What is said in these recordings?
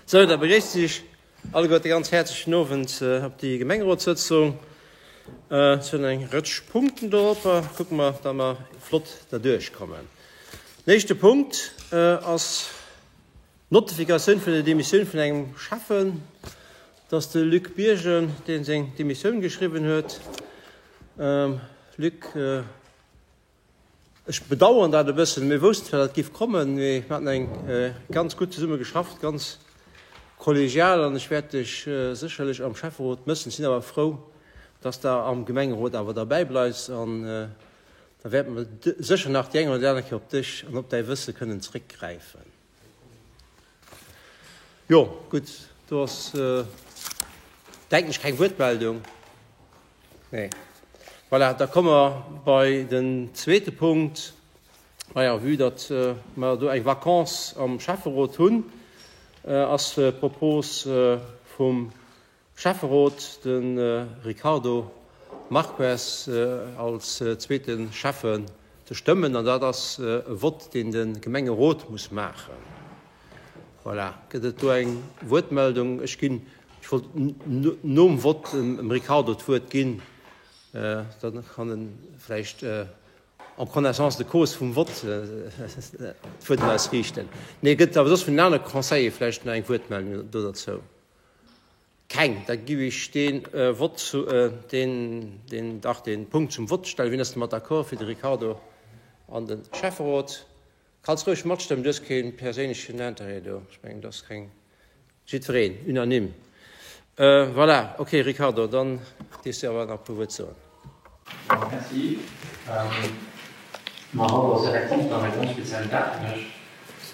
Sou, da begréissen ech alleguerte ganz häerzlech den Owend op déi Gemengerotssëtzung. Et sinn eng Rëtsch Punkten doropper. Kucke mer, datt mer flott derduerch kommen. Den éischte Punkt ass d'Notifikatioun vun der Demissioun vun engem Schäffen. Et ass de Luc Birgen, dee seng Demissioun geschriwwen huet. Luc. Ech bedauern dat e bëssen. Mir woussten zwar, datt et géif kommen, mee mir haten eng ganz gutt zesumme geschafft, ganz kollegial an ech wäert dech sécherlech am Schäfferot mëssen. Sinn awer frou, datt s de am Gemengerot awer derbäi bleifs an da wäerte mer sécher nach déi eng oder déi aner Kéier op dech an op däi Wësse kënnen zréckgräifen. Jo, gutt, do ass, denken ech, keng Wuertmeldung. Nee. Voilà, da komme mer bei den zweete Punkt. Maja, vue datt mer do eng Vacance am Schäfferot hunn, ass d'Propos vum Schäfferot, de Ricardo Marques als zweete Schäffen ze stëmmen. An dat ass e Vott, deen de Gemengerot muss maachen. Voilà. Gëtt et do eng Wuertmeldung? Ech ginn, ech wollt nom Vott dem Ricardo d'Wuert ginn, da kann e vläicht en connaissance de cause vum Vott d'Wuert un eis riichten. Nee, gëtt et awer soss vun den anere Conseiller vläicht nach eng Wuertmeldung do derzou? Keng. Da giff ech dee Vott zu, deen, deen, dach, dee Punkt zum Vott stellen. Wien ass domat d'accord fir de Ricardo an de Schäfferot? Kanns roueg matstëmmen, du hues keen perséinlechen Interêt do. Ech mengen, et ass keng, jiddwereen, unanime. Voilà, ok Ricardo, dann dierfs du awer nach e puer Wuert soen. Merci. Ma haut ass effektiv dann e ganz speziellen Dag fir mech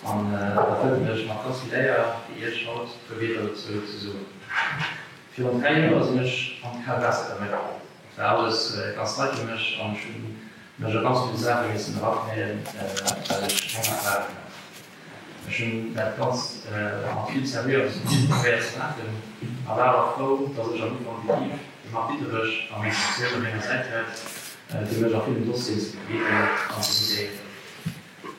an da fëllt mech mat ganz vill Éier fir Iech haut e puer Wierder dozou ze soen. Virun 3 Joer sinn ech an d'kaalt Waasser geheit ginn. Et war alles ganz nei fir mech an ech hunn mech a ganz vill Saache missen eraknéien, well ech keng Erfarung hat. Ech hunn dat Ganzt mat vill Seriö a Disziplin probéiert ze maachen a war awer frou, dass ech am Ufank de Yves, de Marc Diederich a meng Sektioun op menger Säit hat, fir mech a villen Dossieren ze begleeden an ze guidéieren.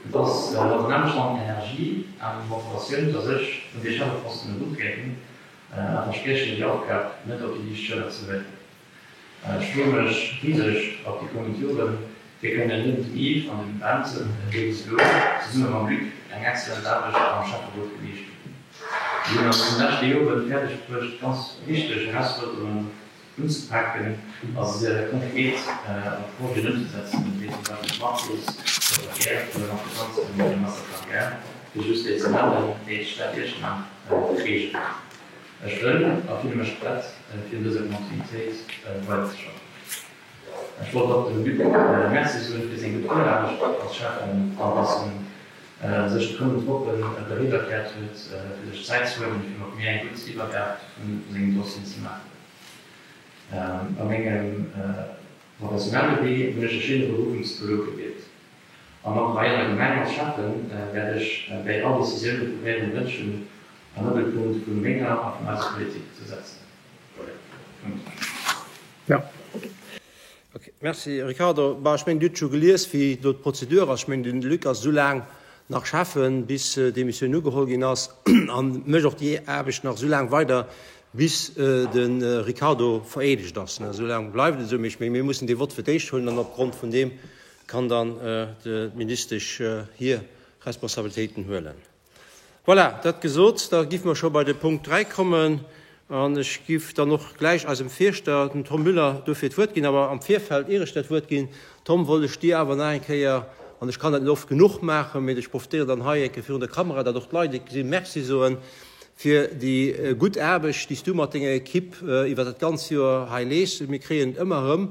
Et ass mat der nämmlechter Energie a Motivatioun, dass ech un dee Schäffeposten eruntrieden a verspriechen, déi Aufgab net op déi liicht Schëller ze huelen. Ech freeë mech riseg op déi kommend Joren, fir kënnen niewent dem Yves an dem Benson, déi bis elo, zesumme mam Luc, eng excellent Aarbecht am Schäfferot geleescht hunn. Si hunn an deene leschte Joren fäerdeg bruecht, ganz wichteg Erausfuerderungen unzepaken a se konkret a Projeten ëmzesetzen, wéi zum Beispill d'Markus op der Gare oder nach de ganze Masterplan Gare, fir just déi ze nennen, déi d'Stad Iechternach prägen. Ech wëll a fille mech prett, fir un dëser Kontinuitéit weiderzeschaffen. Ech wollt och dem Luc Merci soen fir seng gutt Viraarbecht als Schäffen an dass en sech déi kommend Woche bereet erkläert huet, fir sech Zäit ze huelen, fir mat mir eng gutt Iwwergab vu sengem Dossier ze maachen. A mengem professionelle Wee hunn ech e schéine Beruff vum Psycholog gewielt. An och hei an der Gemeng als Schäffen wäert ech bäi all Decisioune probéieren, d'Mënschen am Mëttelpunkt vu menger a vun eiser Politik ze setzen. Voilà. Punkt. Jo. Ok, merci Ricardo. Bah, ech mengen, Dir hutt scho gelies, wéi do d'Prozedur ass. Ech mengen, de Luc ass esou laang nach Schäffen, bis d'Demissioun ugeholl ginn ass, a mécht och déi Aarbecht nach esou laang weider, bis de Ricardo vereedegt ass. Esou laang bleift et esou. Mee ech mengen, mir mussen dee Vott fir d'éischt huelen an opgrond vun deem kann dann d'Ministesch hir Responsabilitéiten huelen. Voilà, dat gesot, da giff mer scho bei de Punkt 3 kommen an ech giff dann och gläich eisem Fierschter, dem Tom Müller, dofir d'Wuert ginn. Awer am Virfeld, ier ech dat Wuert ginn, Tom, wollt ech dir awer nach eng Kéier, an ech kann dat net oft genuch maachen, mee ech profitéieren dann hei eng Kéier virun der Kamera, datt och d'Leit et gesinn, Merci soen fir déi gutt Aarbecht, déi s du mat denger Equipe iwwer dat ganz Joer hei leeschts. Mir kréien et ëmmer erëm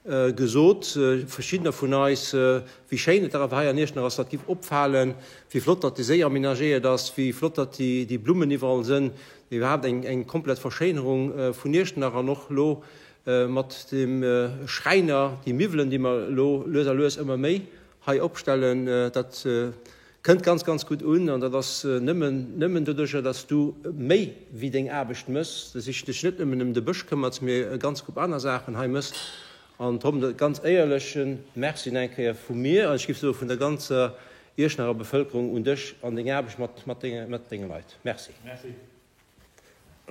gesot, verschiddener vun eis, wéi schéin et dach awer hei an Iechternach ass, dat giff opfalen, wéi flott datt de Séi aménagéiert ass, wéi flott datt déi Blummen iwwerall sënn, iwwerhaapt eng komplett Verschéinerung vun Iechternach an och elo mat dem Schräiner, déi Miwwelen, déi mer elo lues a lues ëmmer méi hei opstellen, dat kënnt ganz, ganz gutt un an dat ass nëmmen, nëmmen doduercher, dass du méi wéi deng Aarbecht mëss, dass ech dech net nëmmen ëm de Bësch këmmerts, mee e ganz Grupp aner Saachen hei mëss. An Tom, e ganz éierleche Merci nach eng Kéier vu mir an ech géif soe vun der ganzer Iechternacher Bevëlkerung un dech an deng Aarbecht mat, mat denge, mat denge Leit. Merci. Merci.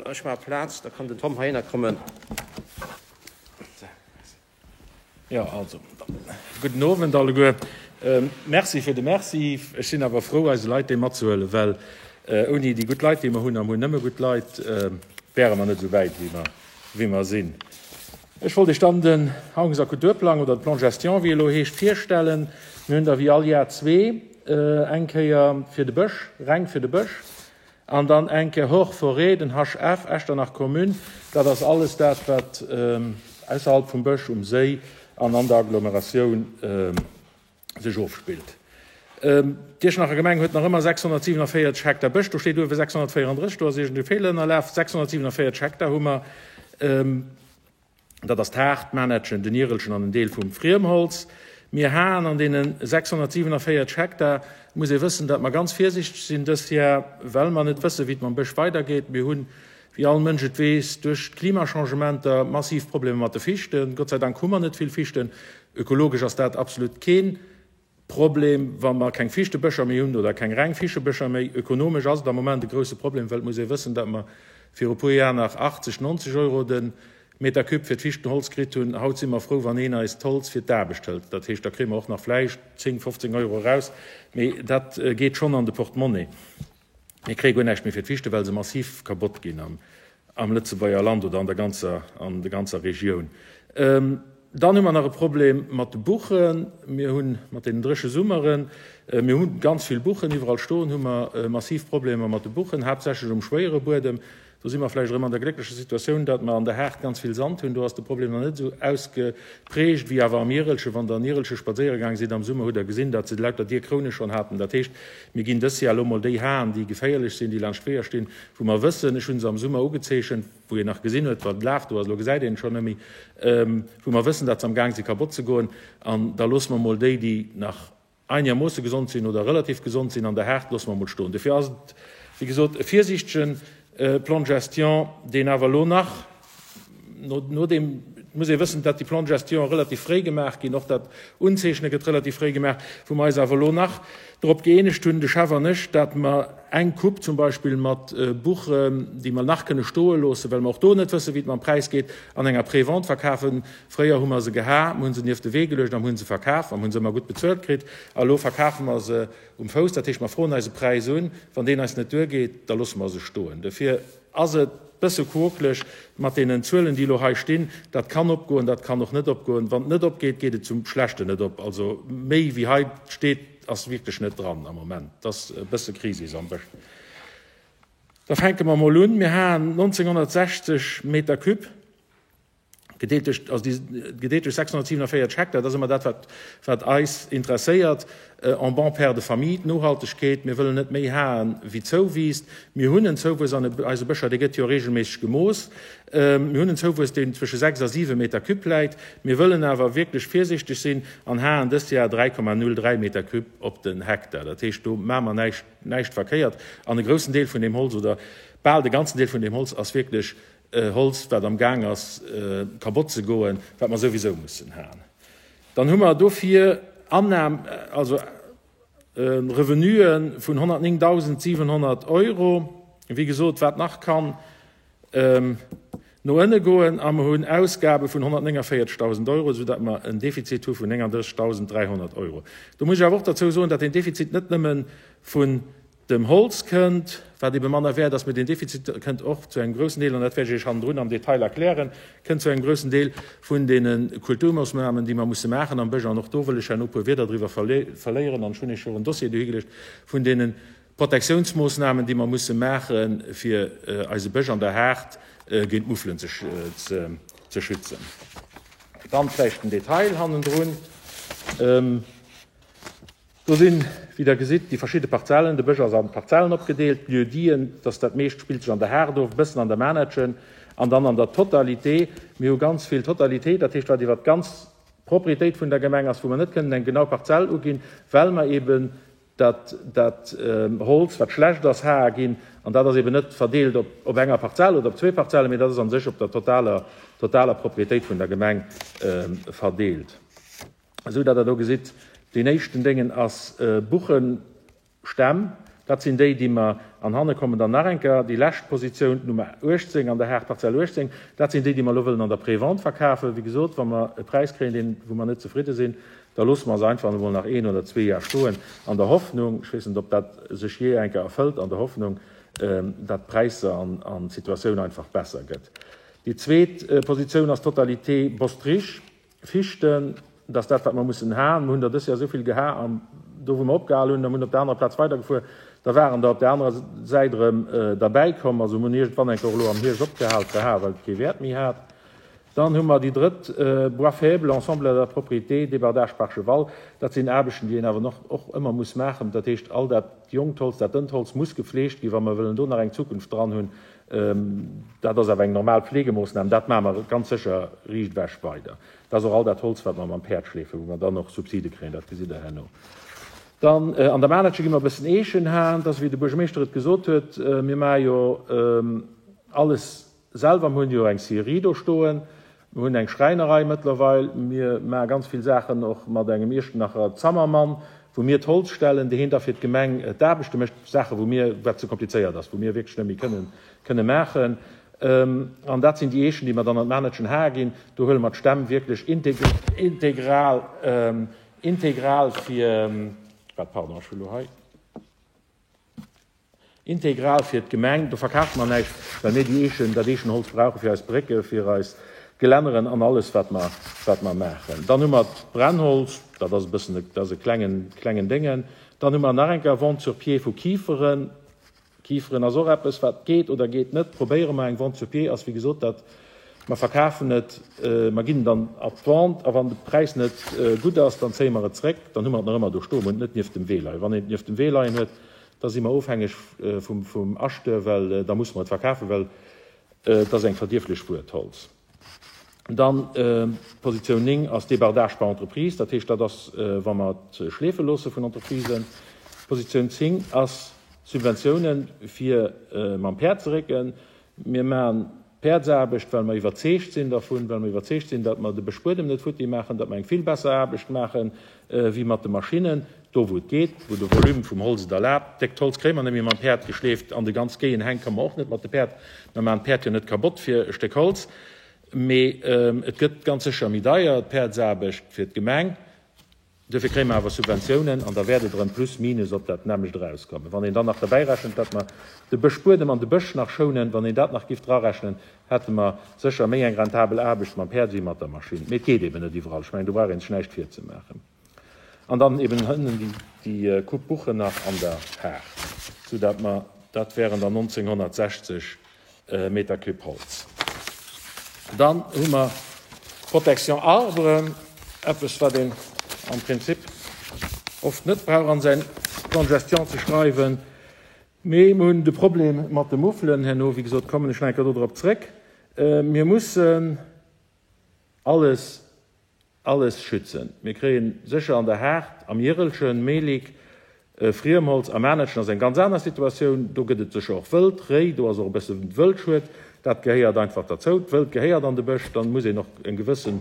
Ech maache Plaz, da kann den Tom heihinner kommen. Jo, also, gudden Owend alleguer. Merci fir de Merci. Ech sinn awer frou, eise Leit dee matzehuelen, well ouni déi gutt Leit, déi mer hunn, a mer hunn nëmme gutt Leit, wäre mer net esou wäit, wéi mer, wéi mer sinn. Ech wollt Iech dann den Haungs a Kulturplang, oder de Plan de gestion, wéi e elo heescht, virstellen. Mir hunn der wéi all Jar zwee, eng Kéier fir de Bësch, reng fir de Bësch, An dann eng Kéier Hors forêt, den HF, Echternach Commune, dat ass alles dat, wat ausserhalb vum Bësch, um Séi an an der Agglomeratioun sech ofspillt. D'Iechternacher Gemeng huet nach ëmmer 647 Hektar Bësch, do steet uewe 634, do ass iergend e Feeler ënnerlaf, 647 Hektar hu mer. Dat ass d'Haart, d'Manettchen, den Irelchen an en Deel vum Friemholz. Mir haen an deene 647 Hektar. Et muss ee wëssen, datt mer ganz virsichteg sinn dës Jar, well mer net wëssen, wéi et mam Bësch weidergeet. Mir hunn, wéi all Mënsch et weess, duerch d'Klimachangementer massiv Problemer mat de Fichten. Gott sei Dank hu mer net vill Fichten. Ökologesch ass dat absolut keen Problem, wa mer keng Fichtebëscher méi hunn oder keng reng Fichebëscher méi. Ökonomesch ass et am Moment e grouse Problem, well et muss ee wëssen, datt mer viru e puer Jar nach 80, 90 Euro de Meter cube fir d'Fichtenholz kritt hunn. Haut si mer frou, wann een eis d'Holz fir d'Aarbecht hëlt. Dat heescht, da kréie mer och nach vläicht 10, 15 Euro eraus, mee dat geet schonn an de Portemonnaie. Mir kréie guer näischt méi fir d'Fichte, well se massiv kabott ginn am Lëtzebuerger Land oder an der ganzer, an der ganzer Regioun. Dann hu mer nach e Problem mat de Buchen. Mir hu mat deenen dréche Summeren, mir hu ganz vill Buchen iwwerall stoen, hu mer massiv Problemer mat de Buchen, haaptsächlech um schwéiere Buedem. Do si mer vläicht erëm an der glécklecher Situatioun, datt mer an der Haard ganz vill Sand hunn. Do ass de Problem nach net esou ausgeprägt wéi awer am Irelche. Wann Der an Irelche spadséiere gaang sidd am Summer, hutt Der gesinn, datt se lauter dier Kroune schonn haten. Dat heescht, mir ginn dës Jar elo mol déi Haen, déi geféierlech sinn, déi laanscht d'Weeër stinn, wou mer wëssen, ech hu se am Summer ugezeechent, wou een nach gesinn huet, wat Laf do ass, elo gesäit een et schonn net méi, wou mer wëssen, datt se am Gaang si kabott ze goen. An da loosse mer mol déi, déi nach einermoosse gesond sinn oder relativ gesond sinn an der Haart, loosse mer emol stoen. Dofir ass et, wéi gesot, e virsiichtege Plan de gestion, deen awer elo nach, nodeem, et muss ee wëssen, datt déi Plans de gestion relativ fréi gemaach ginn, och dat Unzeechne gëtt relativ fréi gemaach, wou mer eis awer elo nach drop gëeenegt hunn, de Chef an ech, datt mer eng Coupe zum Beispill mat Buchen, déi mer nach kënne stoe loossen, well mer och do net wëssen, wéi et mam Präis geet, an enger Prévente verkafen. Fréier hu mer se geha, mer hu se nieft de Wee geluecht a mer hu se verkaf a mer hu se ëmmer gutt bezuelt kritt. A elo verkafe mer se um Fouss, dat heescht, mer froen eis e Präis un. Wann deen eis net duergeet, da loosse mer se stoen. Dofir ass et bësse quokeleg mat deenen Zuelen, déi elo hei stinn. Dat kann opgoen, dat kann och net opgoen. Wann et net opgeet, geet et zum Schlechten net op. Also méi wéi hei steet, ass wierklech net dran am Moment. Et ass e bësse Krisis am Bësch. Da fänke mer emol un. Mir haen 1960 Meter cube. Gedeelt duerch, also déi, gedeelt duerch 647 Hektar, dat ass ëmmer dat, wat, wat eis interesséiert. En bon père de famille, d'Nohaltegkeet, mir wëllen net méi haen, wéi zouwiisst. Mir hunn en Zouwuess an eise Bëscher, dee gëtt jo regelméisseg gemooss. Mir hunn en Zouwuess, deen zwësche 6 a 7 Meter cube läit. Mir wëllen awer wierklech virsichteg sinn an haen dëst Jar 3,03 Meter cube op den Hektar. Dat heescht, do maache mer näischt, näischt verkéiert. An e groussen Deel vun deem Holz, oder bal de ganzen Deel vun deem Holz ass wierklech Holz, wat am Gaang ass kabott ze goen, wat mer souwisou mussen haen. Dann hu mer dofir Annahm, also Revenuen vun 109.700 Euro, wéi gesot, wat nach kann no ënne goen, a mer hunn Ausgabe vun 149.000 Euro, soudatt mer en Defizit hu vun 39.300 Euro. Do muss ech awer och derzou soen, datt deen Defizit net nëmme vun Dem Holz kënnt, wat ebe manner wäert ass, mee deen Defizit kënnt och zu engem groussen Deel, an dat wäert ech Iech hannendrun am Detail erklären, kënnt zu engem groussen Deel vun deene Kulturmoossnamen, déi mer musse maachen am Bësch. An och do wëll ech herno e puer Wierder driwwer verléieren, an ech hunn Iech jo en Dossier dohigeluecht vun deene Protektiounsmoossnamen, déi mer musse maache fir eise Bësch an der Haard géint d'Muffelen ze schützen. Dann vläicht den Detail hannendrun. Do sinn, wéi Der gesitt, déi verschidde Parzellen. De Bësch ass an Parzellen opgedeelt. D'Lieu-diten, dass dat meescht spillt sech an der Haard of, e bëssen an der Manettchen an dann an der Totalité. Mir hu ganz vill Totalité, dat heescht, wat iwwert d'ganz Propriétéit vun der Gemeng ass, wou mer net kënnen eng genau Parzell uginn, well mer eben dat, dat Holz, wat schlecht ass, hae ginn. An dat ass eben net verdeelt op, op enger Parzell oder op zwee Parzellen, mee dat ass a sech op der totaler, totaler Propriétéit vun der Gemeng verdeelt. Esou datt Der do gesitt, deen éischten Déngen ass Buchenstämm. Dat sinn déi, déi mer, an hanne kommen dann nach eng Kéier déi lescht Positioun, d'Nummer 18 an der Haart, Parzell 18, dat sinn déi, déi mer elo wëllen an der Prévente verkafen. Wéi gesot, wa mer e Präis kréien, deen, wou mer net zefridde sinn, da loosse mer se einfach emol nach een oder zwee Jar stoen, an der Hoffnung, ech weess net, ob dat sech jee eng Kéier erfëllt, an der Hoffnung, dat d'Präisser an d'Situatioun einfach besser gëtt. Déi zweet Positioun ass d'Totalité Bostrich. Fichten, dat ass dat, wat mer mussen haen. Mer hunn der dës Joer esou vill geha an do, wou mer opgehal hunn, da hunn op der anerer Plaz weidergefuer, da waren der op der anerer Säit erëm derbäikomm. Also mer hunn iergendwann eng Kéier och elo am Hierscht opgehal ze haen, well et kee Wäert méi hat. Dann hu mer déi drëtt, Bois faible, ensemble à la propriété, débardage par cheval. Dat sinn Aarbechten, déi een awer nach och ëmmer muss maachen. Dat heescht, all dat jonkt Holz, dat dënnt Holz muss gefleegt ginn, wa mer wëllen do nach eng Zukunft dran hunn. Dat ass awer eng normal Fleegemoossnam, dat maache mer ganz sécher riicht ewech weider. Dat ass och all dat Holz, wat mer mam Päerd schleefen, wou mer dann och Subside kréien, dat gesitt Der herno. Dann an der Maarnetche gi mer e bëssen Eechen haen. Dat ass, wéi de Buergermeeschter et gesot huet, mir maache jo alles selwer. Mir hunn jo eng Scierie do stoen, Mir hunn eng Schräinerei mëttlerweil. Mir maache ganz vill Saachen och mat engem Iechternacher Zammermann, wou mir d'Holz stellen, deen da fir d'Gemeng d'Aarbechte mécht, Saache wou mir, wat ze komplizéiert ass, wou mir wierklech net méi kënnen, kënne maachen. An dat sinn déi Eechen, déi mer dann an d'Maarnetschen Har ginn. Do huele mer d'Stämm wierklech integral, integral fir, wat, pardon, ech hu lo hei. Integral fir d'Gemeng, do verkafe mer näischt, well mir déi Eechen, dat Eechenholz brauche fir eis Brécke, fir eis Gelänneren an alles wat mer, wat mer maachen. Dann hu mer d'Brennholz, dat ass e bëssen, dat ass e klengen, klengen Déngen. Dann hu mer nach eng Kéier Vente sur pied vu Kiferen. Kiferen ass och eppes wat geet oder geet net. Probéiere mer eng Vente sur pied ass wéi gesot dat, mer verkafen et, mer ginn et an d'Vente a wann de Präis net gutt ass, dann zéie mer et zréck, dann hu mer et nach ëmmer do stoen, mer hunn et net nieft dem Wee leien. Wann een et nieft dem Wee leien huet, Da si mer ofhängeg vum Acheteur, well da musse mer et verkafen, well et ass eng verdierflech Wuer, d'Holz. Dann d'Positioun 9 ass Débardage par entreprise, dat heescht, dat ass, wa mer et schleefe loosse vun Entreprisen. D'Positioun 10 ass Subventiounen, fir mam Päerd ze récken. Mir maachen Päerdsaarbecht, well mer iwwerzeegt sinn dervun, well mer iwwerzeegt sinn, datt mer de Bëschbuedem net futti maachen, datt mer eng vill besser Aarbecht maache wéi mat de Maschinnen, do wou et geet, wou de Volume vum Holz et erlaabt. Déckt Holz kréie mer net méi mam Päerd geschleeft an de ganz géien Hänk ka mer och net mat de Päerd. Mer maachen d'Päerd jo net kabott fir e Stéck Holz. Mee et gëtt ganz sécher méi deier, d'Päerdsaarbecht fir d'Gemeng. Duerfir kréie mer awer Subventiounen an da wäert et erëm plus minus op dat nämmlecht erauskommen. Wann een dann nach derbäi rechent, datt mer de Bëschbuedem an de Bësch nach schounen, wann een dat nach giff drarechnen, hätte mer sécher méi eng rentabel Aarbecht mam Päerd wéi mat der Maschinn. Mee et geet eben net iwwerall. Ech mengen, do brauch ee sech näischt virzemaachen. An dann eben hënnen déi Coupe Buchen nach an der Haart, soudatt mer, dat wären dann 1960 Meter Cube Holz. Dann hu mer Protection arbre, eppes wat een am Prinzip oft net brauch an säin Plan de gestion ze schreiwen. Mee mir hunn de Problem mat de Muffelen. Herno, wéi gesot, kommen ech nach eng Kéier do drop zréck. Mir mussen alles Alles schützen. Mir kréien sécher an der Haard, am Jirelchen, Melick, Friemholz, am Anettchen ass eng ganz aner Situatioun. Do gëtt et sécher och Wëld, Réi, do ass och e bësse Wëldschued. Dat gehéiert einfach derzou. D'Wëld gehéiert an de Bësch. Dann muss een och en gewësse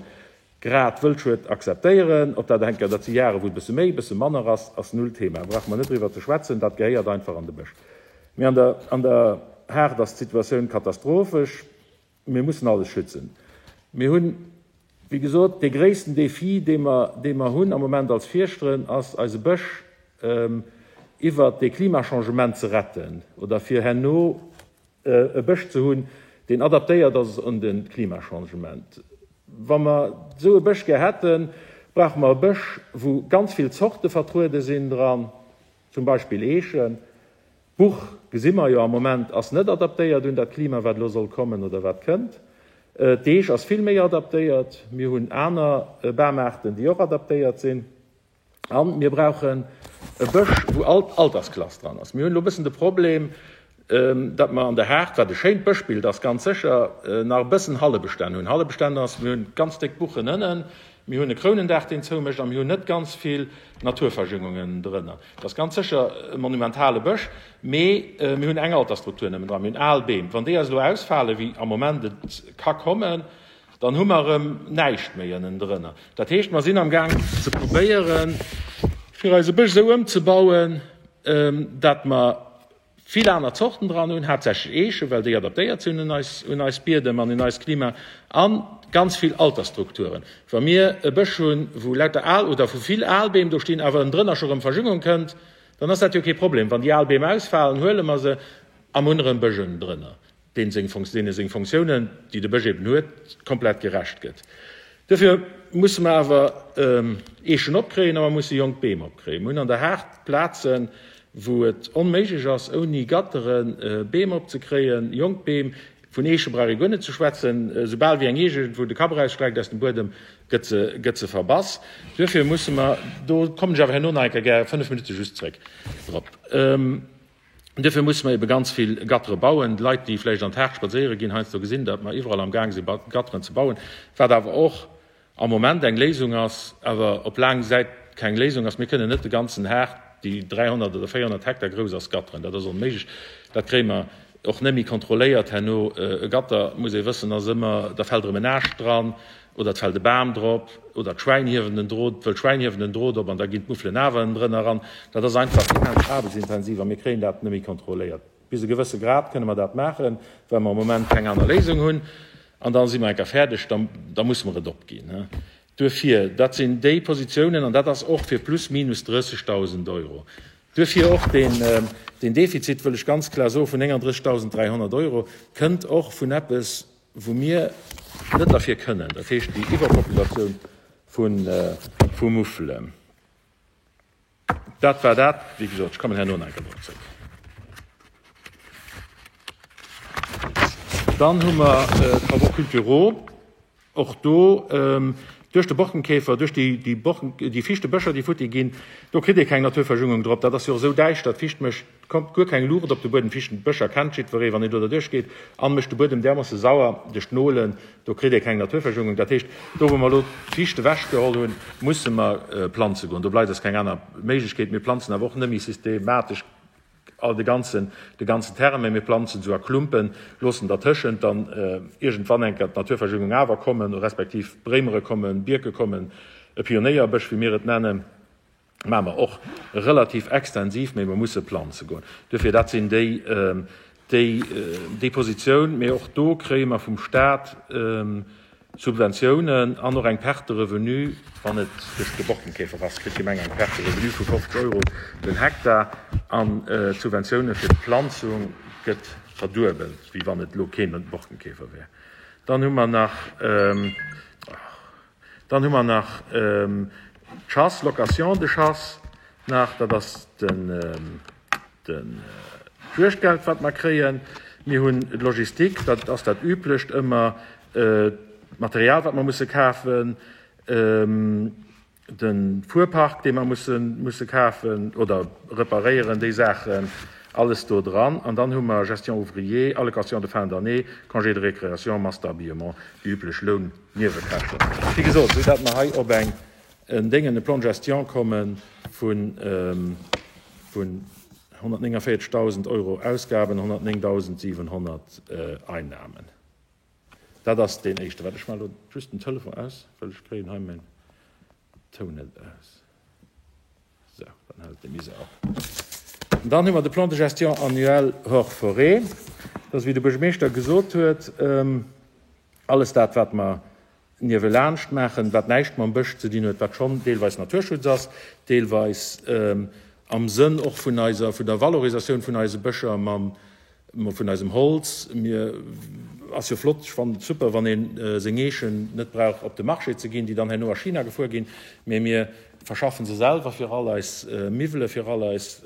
Grad Wëldschued akzeptéieren. Ob dat eng Kéier, dat si Jahre wou et e bësse méi, e bësse manner ass, ass null Thema. Brauche mer net driwwer ze schwätzen. Dat gehéiert einfach an de Bësch. Mee an der, an der Haard ass d'Situatioun katastrophesch. Mir mussen alles schützen. Mir hunn, wéi gesot, dee gréissten Défi, dee mer, dee mer hunn am Moment als Fierschteren, ass eise Bësch iwwert dee Klimachangement ze retten oder fir herno e Bësch ze hunn, deen adaptéiert ass un de Klimachangement. Wa mer esou e Bësch gär hätten, brauche mer e Bësch, wou ganz vill Zorte vertruede sinn dran, zum Beispill Eechen. D'Buch, gesi mer jo am Moment, ass net adaptéiert un dat Klima, wat elo soll kommen oder wat kënnt. D'Eech ass vill méi adaptéiert. Mir hunn aner Bamaarten, déi och adaptéiert sinn. A mir brauchen e Bësch, wou all d'Altersklass dran ass. Mir hunn elo e bëssen de Problem, datt mer an der Haard, wat e schéint Bëschbild ass, ganz sécher, nach e bëssen Hallebestänn hunn. Hallebestänn ass, mir hunn ganz déck Buchen ënnen, mir hunn e Krounendaach, deen zoumécht, a mir hunn net ganz vill Naturverjüngungen drënner. Et ass ganz sécher e monumentale Bësch, mee mir hunn eng Altersstruktur nëmmen dran. Mir hunn al Beem. Wann déi eis elo ausfalen, wéi am Moment et ka kommen, dann hu mer erëm näischt méi ënnendrënner. Dat heescht, mer sinn amgaang ze probéieren, fir eise Bësch esou ëmzebauen. datt mer vill aner Zorten dran hunn, haaptsächlech Eechen, well déi adaptéiert sinn un eis, un eis Biedem an un eist Klima, a ganz vill Altersstrukturen. Wa mir e Bësch hunn, wou lauter al oder wou vill al Beem do stinn, awer ënnendrënner scho rëm Verjüngung kënnt, dann ass dat jo kee Problem. Wann déi al Beem ausfalen, huele mer se a mer hunn erëm Bësch ënnendrënner. deen seng deene seng Fonctiounen, déi de Bësch eben huet, komplett gerecht gëtt. Duerfir musse mer awer Eechen opkréien a mer musse jonk Beem opkréien. Mer hunn an der Haard Plazen, wou et onméiglech ass, ouni Gattere Beem opzekréien, jonk Beem. Vun Eeche brauch ee guer net ze schwätzen. Soubal wéi eng Eech iergendwou de Kapp erausstreckt aus dem Buedem, gëtt se, gëtt se verbass. Duerfir musse mer, do kommen ech awer herno nach eng Kéier gär 5 Minutte just zréck drop. Duerfir musse mer ebe ganz vill Gattere bauen. D'Leit, déi vläicht an d'Haard spadséiere ginn, heiansdo gesinn, datt mer iwwerall am Gaang si Gatteren ze bauen, wat awer och am Moment eng Léisung ass, awer op laang Säit keng Léisung ass. Mir kënnen net de ganzen Haard, déi 300 oder 400 Hektar grouss ass, gatteren. Dat ass onméiglech. Dat kréie mer och net méi kontrolléiert herno. E Gatter, muss ee wëssen, ass ëmmer, da fält erëm en Aascht dran, Oder et fält e Bam drop, oder d'Schwäin hiewen den Drot, d'wëll Schwäin hiewen den Drot op an da ginn d'Muffelen awer ënnendrënner eran. Dat ass einfach immens aarbechtsintensiv a mir kréien dat net méi kontrolléiert. Bis e gewësse Grad kënne mer dat maachen, well mer am Moment keng aner Léisung hunn. An da si mer eng Kéier fäerdeg, da, da musse mer et opginn. Duerfir, dat sinn déi Positiounen an dat ass och fir plus minus 30.000 Euro. Duerfir och deen, deen Defizit, wëll ech ganz klar soen, vun 39.300 Euro kënnt och vun eppes, wou mir net derfir kënnen, dat heescht déi Iwwerpopulatioun vu Muffelen. Dat war dat. Wéi gesot, ech kommen herno nach eng Kéier drop zréck. Dann hu mer d'Travaux culturaux. Och do, duerch de Borkenkäfer, duerch déi Borken, déi Fichtebëscher, déi futti ginn, do kritt ee keng Naturverjüngung drop. Dat ass jo och esou däischter, d'Ficht mécht, kommt guer keng Luucht op de Buedem. Fichtenbëscher kennt jiddweree, wann een do derduerch geet, an mécht de Buedem därmoosse sauer duerch d'Nolen, do kritt ee keng Naturverjüngung. Dat heescht, do wou mer elo d'Fichte ewechgeholl hunn, musse mer planze goen. Do bleift eis keng aner Méiglechkeet. Mir planzen awer och net méi systematesch all de ganzen, de ganzen Terrain, mä mir planzen esou a Klumpen, loossen dertëschent dann iergendwann eng Kéier d'Naturverjüngung awer kommen, respektiv Bréimere kommen, Bierke kommen, e Pionéierbësch, wéi mir et nennen, maache mer och relativ extensiv, mä mir musse planze goen. Duerfir, dat sinn déi, déi, déi Positioun. Mä och do kréie mer vum Stat Subventiounen an och eng Perte de revenu, wann et duerch de Borkenkäfer ass, kritt d'Gemeng eng Perte de revenu vu 50 Euro den Hektar an d'Subventioune fir d'Planzung gëtt verduebelt, wéi wann et elo keen Borkenkäfer wär. Dann hu mer nach, dann hu mer nach d'Chasse, Location de chasse nach, dat ass den, Den Juegdgeld, wat mer kréien. Mir hunn d'Logistik, dat ass dat Üblecht ëmmer, d'Material, wat mer musse kafen, de Fuerpark, dee mer musse musse kafen oder reparéieren, déi Saachen, alles do dran. An dann hu mer Gestion ouvrier, Allocation de fin d'année, Congé de récréation, Masse d'habillement, déi üblech Lounniewekäschten. Wéi gesot, soudatt mer hei op eng en Déngen, e Plan de gestion komme vun 149.000 Euro Ausgaben, 109.700 Einnahmen. Dat ass deen éischte. Wat, ech maache elo just den Telefon aus, well ech kréien hei mäin Toun net aus. Sou, dann hält de Mise op. An dann hu mer de Plan de gestion annuel hors forêt. Dat ass, wéi de Buergermeeschter gesot huet, alles dat, wat mer niewelaanscht maachen, wat näischt mam Bësch ze dinn huet, wat schonn deelweis Naturschutz ass, deelweis am Sënn och vun eiser, vun der Valorisatioun vun eise Bëscher mam, vun eisem Holz. Mir, ass jo flott, ech fannen et super, wann ee seng Eechen net brauch op de Marché ze ginn, déi dann herno a China gefuer ginn, mee mir verschaffen se selwer fir all eis Miwwele, fir all eis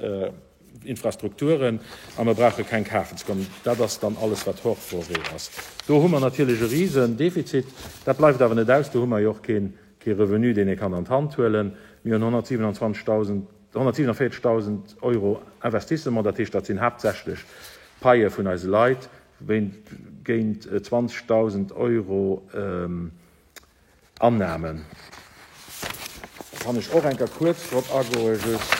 Infrastrukturen a mer brauche keng kafen ze kommen. Dat ass dann alles, wat hors forêt ass. Do hu mer natierlech e Risendefizit. Dat bleift awer net aus. Do hu mer jo och kee Revenu, deen ee kann an d'Hand huelen. Mir hunn 127.000, 147.000 Euro Investissement, dat heescht, dat sinn haaptsächlech Paie vun eise Leit, géint 20.000 Euro Annahmen. Da kann ech och eng Kéier kuerz drop agoen, just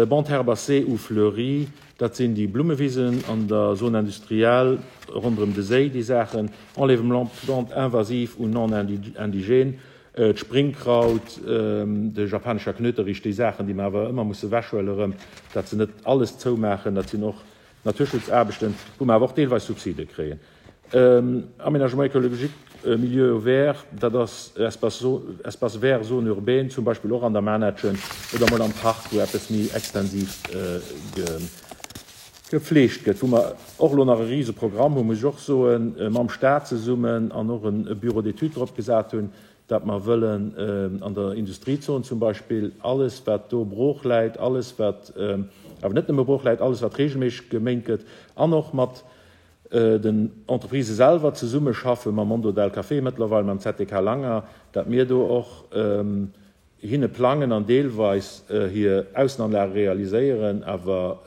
Bande herbacée ou fleurie, dat sinn déi Blummewisen an der Zone industrielle ronderëm de Séi, déi Saachen, Enlèvement plantes invasives ou non indigènes. D'Springkraut, de japanescher Knöterich, déi Saachen, déi mer awer ëmmer musse ewechhuele erëm, dat se net alles zoumaachen. Dat sinn och Naturschutzaarbechten, wou mer awer och deelweis Subside kréien. Aménagement écologique, milieu vert, dat ass Espace vert, zone urbaine, zum Beispill och an der Manettchen oder mol am Park, wou eppes méi extensiv gefleegt gëtt, wou mer och elo nach e rise Programm hunn, muss ech och soen, mam Stat zesummen an och e Bureau d'études drop gesat hunn, dat mer wëllen an der Industriezon zum Beispill alles, wat do brooch läit, alles, wat awer net nëmme brooch läit, alles, wat regelméisseg geméint gëtt an och mat den Entreprisë selwer zesummeschaffen, mam Mondo del Café mëttlerweil, mam ZDK Langer, dat mir do och hinne plangen an deelweis hir Aussenanlage realiséieren, awer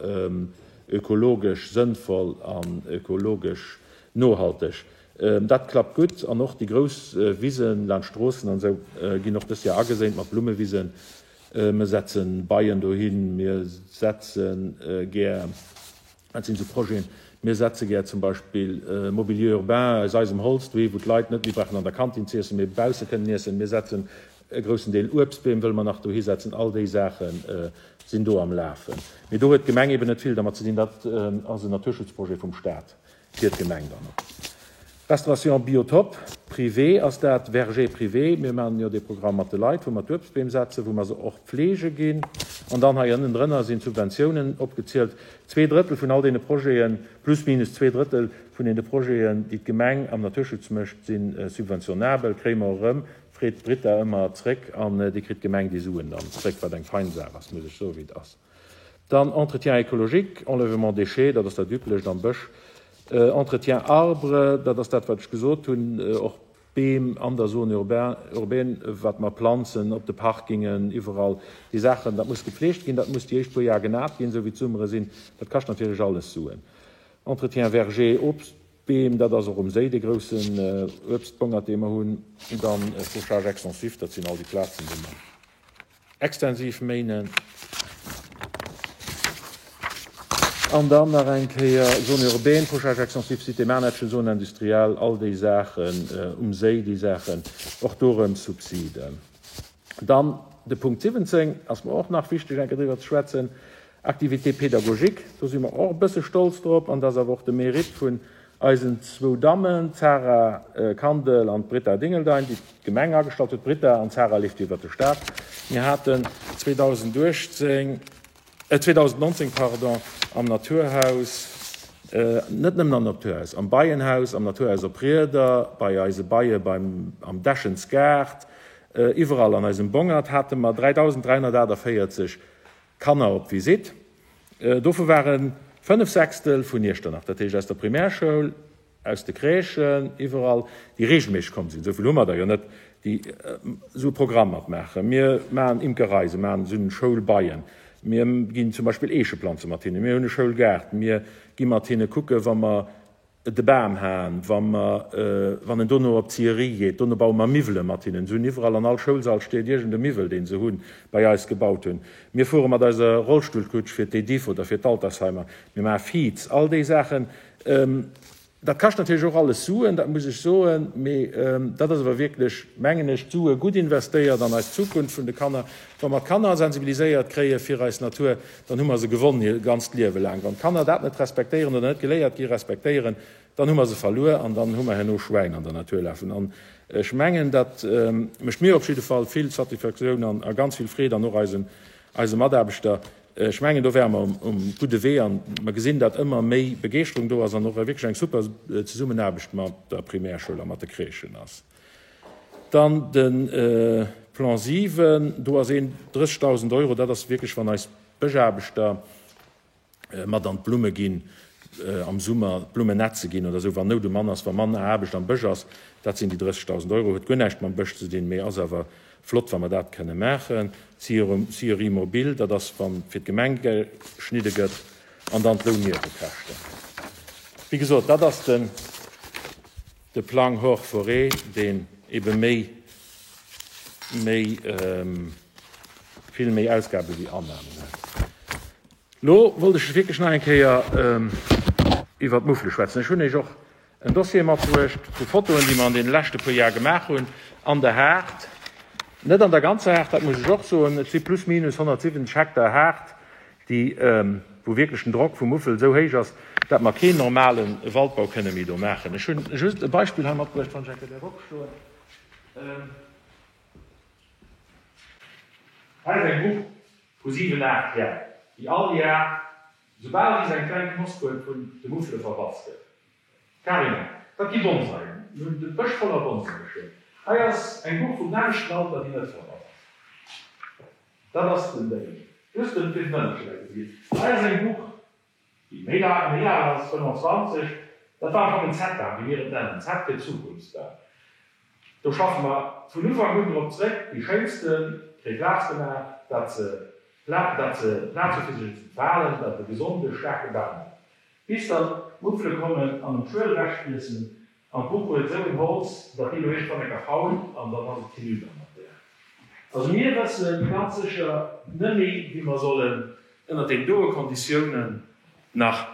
ökologesch sënnvoll an ökologesch nohalteg. Dat klappt gutt an och déi grouss Wisen laanscht Stroossen an esou ginn och dës Jar ageséint mat Blummewisen. Mir setzen Beien dohin, mir setze gär, dat sinn esou Projeten, mir setze gär zum Beispill Mobilier urbain aus eisem Holz dohi wou d'Leit net méi brauchen an der Kantin z'iessen, mee bausse kënnen iessen. Mir setzen e groussen Deel Uebstbeem wëlle mer nach dohi setzen. All déi Saache sinn do am Lafen. Mee do huet d'Gemeng eben net vill dermat ze dinn, dat ass en Naturschutzprojet vum Staat. Fir d'Gemeng dann och. Restauration Biotop privé ass dat, Verger privé. Mir maachen jo dee Programm mat de Leit, wou mer d'Uebstbeem setzen, wou mer se och pflege ginn. An dann hei ënnendrënner sinn d'Subventiounen opgezielt. Zweedrëttel vun all deene Projeten, plus minus zweedrëttel vun deene Projeten, déi d'Gemeng am Naturschutz mécht, si subventionabel, kréie mer och erëm, freet d'Britta ëmmer zréck an déi kritt d'Gemeng déi Suen dann zréck, wat eng fein Saach ass, muss ech soen, wéi et ass. Dann Entretien écologique, Enlèvement déchets, dat ass dat Üblecht am Bësch. Entretien arbre, dat ass dat, wat ech gesot hunn, och Beem an der Zone urbaine, wat mer planzen, op de Parkingen, iwwerall. Déi Saachen, dat muss gepflegt ginn, dat muss déi éischt puer Jar genat ginn, esou wéi d'Summere sinn. Dat kascht natierlech alles Suen. Entretien verger, Obstbeem, dat ass och um Séi dee groussen Uebstbongert, dee mer hunn. Dann Fauchage extensif, dat sinn all déi Plazen, wou mer. Extensiv méinen. An dann nach eng Kéier Zone urbaine, Fauchage extensif, Cité Manettchen, Zone industrielle, all déi Saachen um Séi, déi Saachen, och do erëm Subsiden. Dann de Punkt 17 ass mer och nach wichteg, eng Kéier driwwer ze schwätzen, Activités pédagogiques. Do si mer och e bësse stolz drop an dat ass awer och de Mérite vun Eisen zwou Dammen, d'Sarah Kandel an d'Britta Dingeldein, déi d'Gemeng agestallt huet. D'Britta an d'Sarah leeft iwwert de Staat. Mir haten 2018, 2019, pardon, am Naturhaus, net nëmmen am Naturhaus, am Beienhaus, am Naturhaus op Rieder, bei eise Beie beim, am Däschensgaart, iwwerall an eisem Bongert hate mer 3.348 Kanner op Visitt. Dovu ware fënnef Sechstel vun Iechternach, dat heescht aus der Primärschoul, aus de Crèchen, iwwerall, déi reegelméisseg komm sinn. Esou vill hu mer der jo net, déi esou e Programm matmaachen. Mir maachen Imkerei, se maachen, se hunn Schoulbeien, mir ginn zum Beispill Eeche planze mat hinnen, mir hunn e Schoulgaart, mir gi mat hinne kucke wa mer de Bam haen, wa mer, wann en dono op d'Scierie geet, dono baue mer Miwwele mat hinnen. Se hunn iwwerall, an all Schoulsall steet iergend e Miwwel, deen se hunn, bei eis gebaut hunn. Mir fuere mat eiser Rollstullkutsch fir d'Ediff oder fir d'Altersheimer. Mir maache Feeds, all déi Saachen. Dat kascht natierlech och alles Suen, dat muss ech soen, mee dat ass awer wierklech, mengen ech, d'Sue gutt investéiert an eis Zukunft vun de Kanner. Wa mer d'Kanner sensibiliséiert kréie fir eis Natur, dann hu mer se gewonn hir ganzt Liewe laang. Wann d'Kanner dat net respektéieren oder net geléiert gi respektéieren, dann hu mer se verluer an dann hu mer herno Schwäin an der Natur lafen. An ech mengen, dat mécht mir op jidde Fall vill Satisfaktioun an a ganz vill Freed an och eisen, eise Mataarbechter. Ech mengen, do wäre mer um gudde Wee an mer gesinn, datt ëmmer méi Begeeschterung do ass an och wierklech eng super Zesummenaarbecht mat der Primärschoul a mat de Crèchen ass. Dann de Plan 7, do ass een 30.000 Euro, dat ass wierklech, wann eis Bëschaarbechter mat an d'Blumme ginn am Summer, d'Blummen nätze ginn oder esou, wann Nout um Mann ass, wa manner Aarbecht am Bësch ass. Dat sinn déi 30.000 Euro. Huet guer näischt mam Bësch ze dinn, mee ass awer flott, wa mer dat kënne maachen. Scierie mobile, dat ass, wa fir d'Gemeng geschnidde gëtt. An dann d'Lounniewekäschten. Wéi gesot, dat ass den. De Plang hors forêt, deen ebe méi, méi, vill méi Ausgabe wéi Annamen huet. Lo wollt ech wierklech nach eng Kéier iwwert d'Muffele schwätzen. Ech hunn Iech och en Dossier matbruecht vu Fotoen, déi mer an deene leschte puer Jar gemaach hunn an der Haard. Net an der ganzer Haard, dat muss ech och soen. Et si plus minus 170 Hektar Haard, déi, wou wierklech den Drock vum Muffel esou héich ass, dat mer keen normale Waldbau kënne méi do maachen. Ech hunn just e Beispill hei matbruecht, wann ech eng Kéier däerf opstoen. Hei ass eng Buch vu 7, 8 Jar, déi all Jar, soubal wéi se eng kleng Knosp huet, vun de Muffele verbatzt gëtt. Carrément. Dat gi Bonsaien. Mir hunn de Bësch voller Bonsaie stoen. Hei ass eng Buch vum nämmlechten Alter, déi net verbass ass. Dat ass den Déngen. Just den, fir den Ënnerscheed eng Kéier ze ginn. Hei ass eng Buch, déi méi laang, méi al ass, 25. Dat war am Fong en Z-Bam, wéi mir et nennen, Z fir Zukunftsbam. Do schaffe mer vun Ufank un drop zréck, déi schéinste kréie Plaz gemaach, dat se, dat se Plaz hu fir sech ze entfalen, dat e gesonde, staarke Bam gëtt. Bis dann d'Muffele kommen an em d'Schuel ewechfriessen an d'Buch huet esou en Holz, datt déi lo iergendwann eng Kéier fault an dann ass et hinüber mat där. Also mir wësse ganz sécher nëmméi wéi mer sollen ënnert deenen doe Konditiounen nach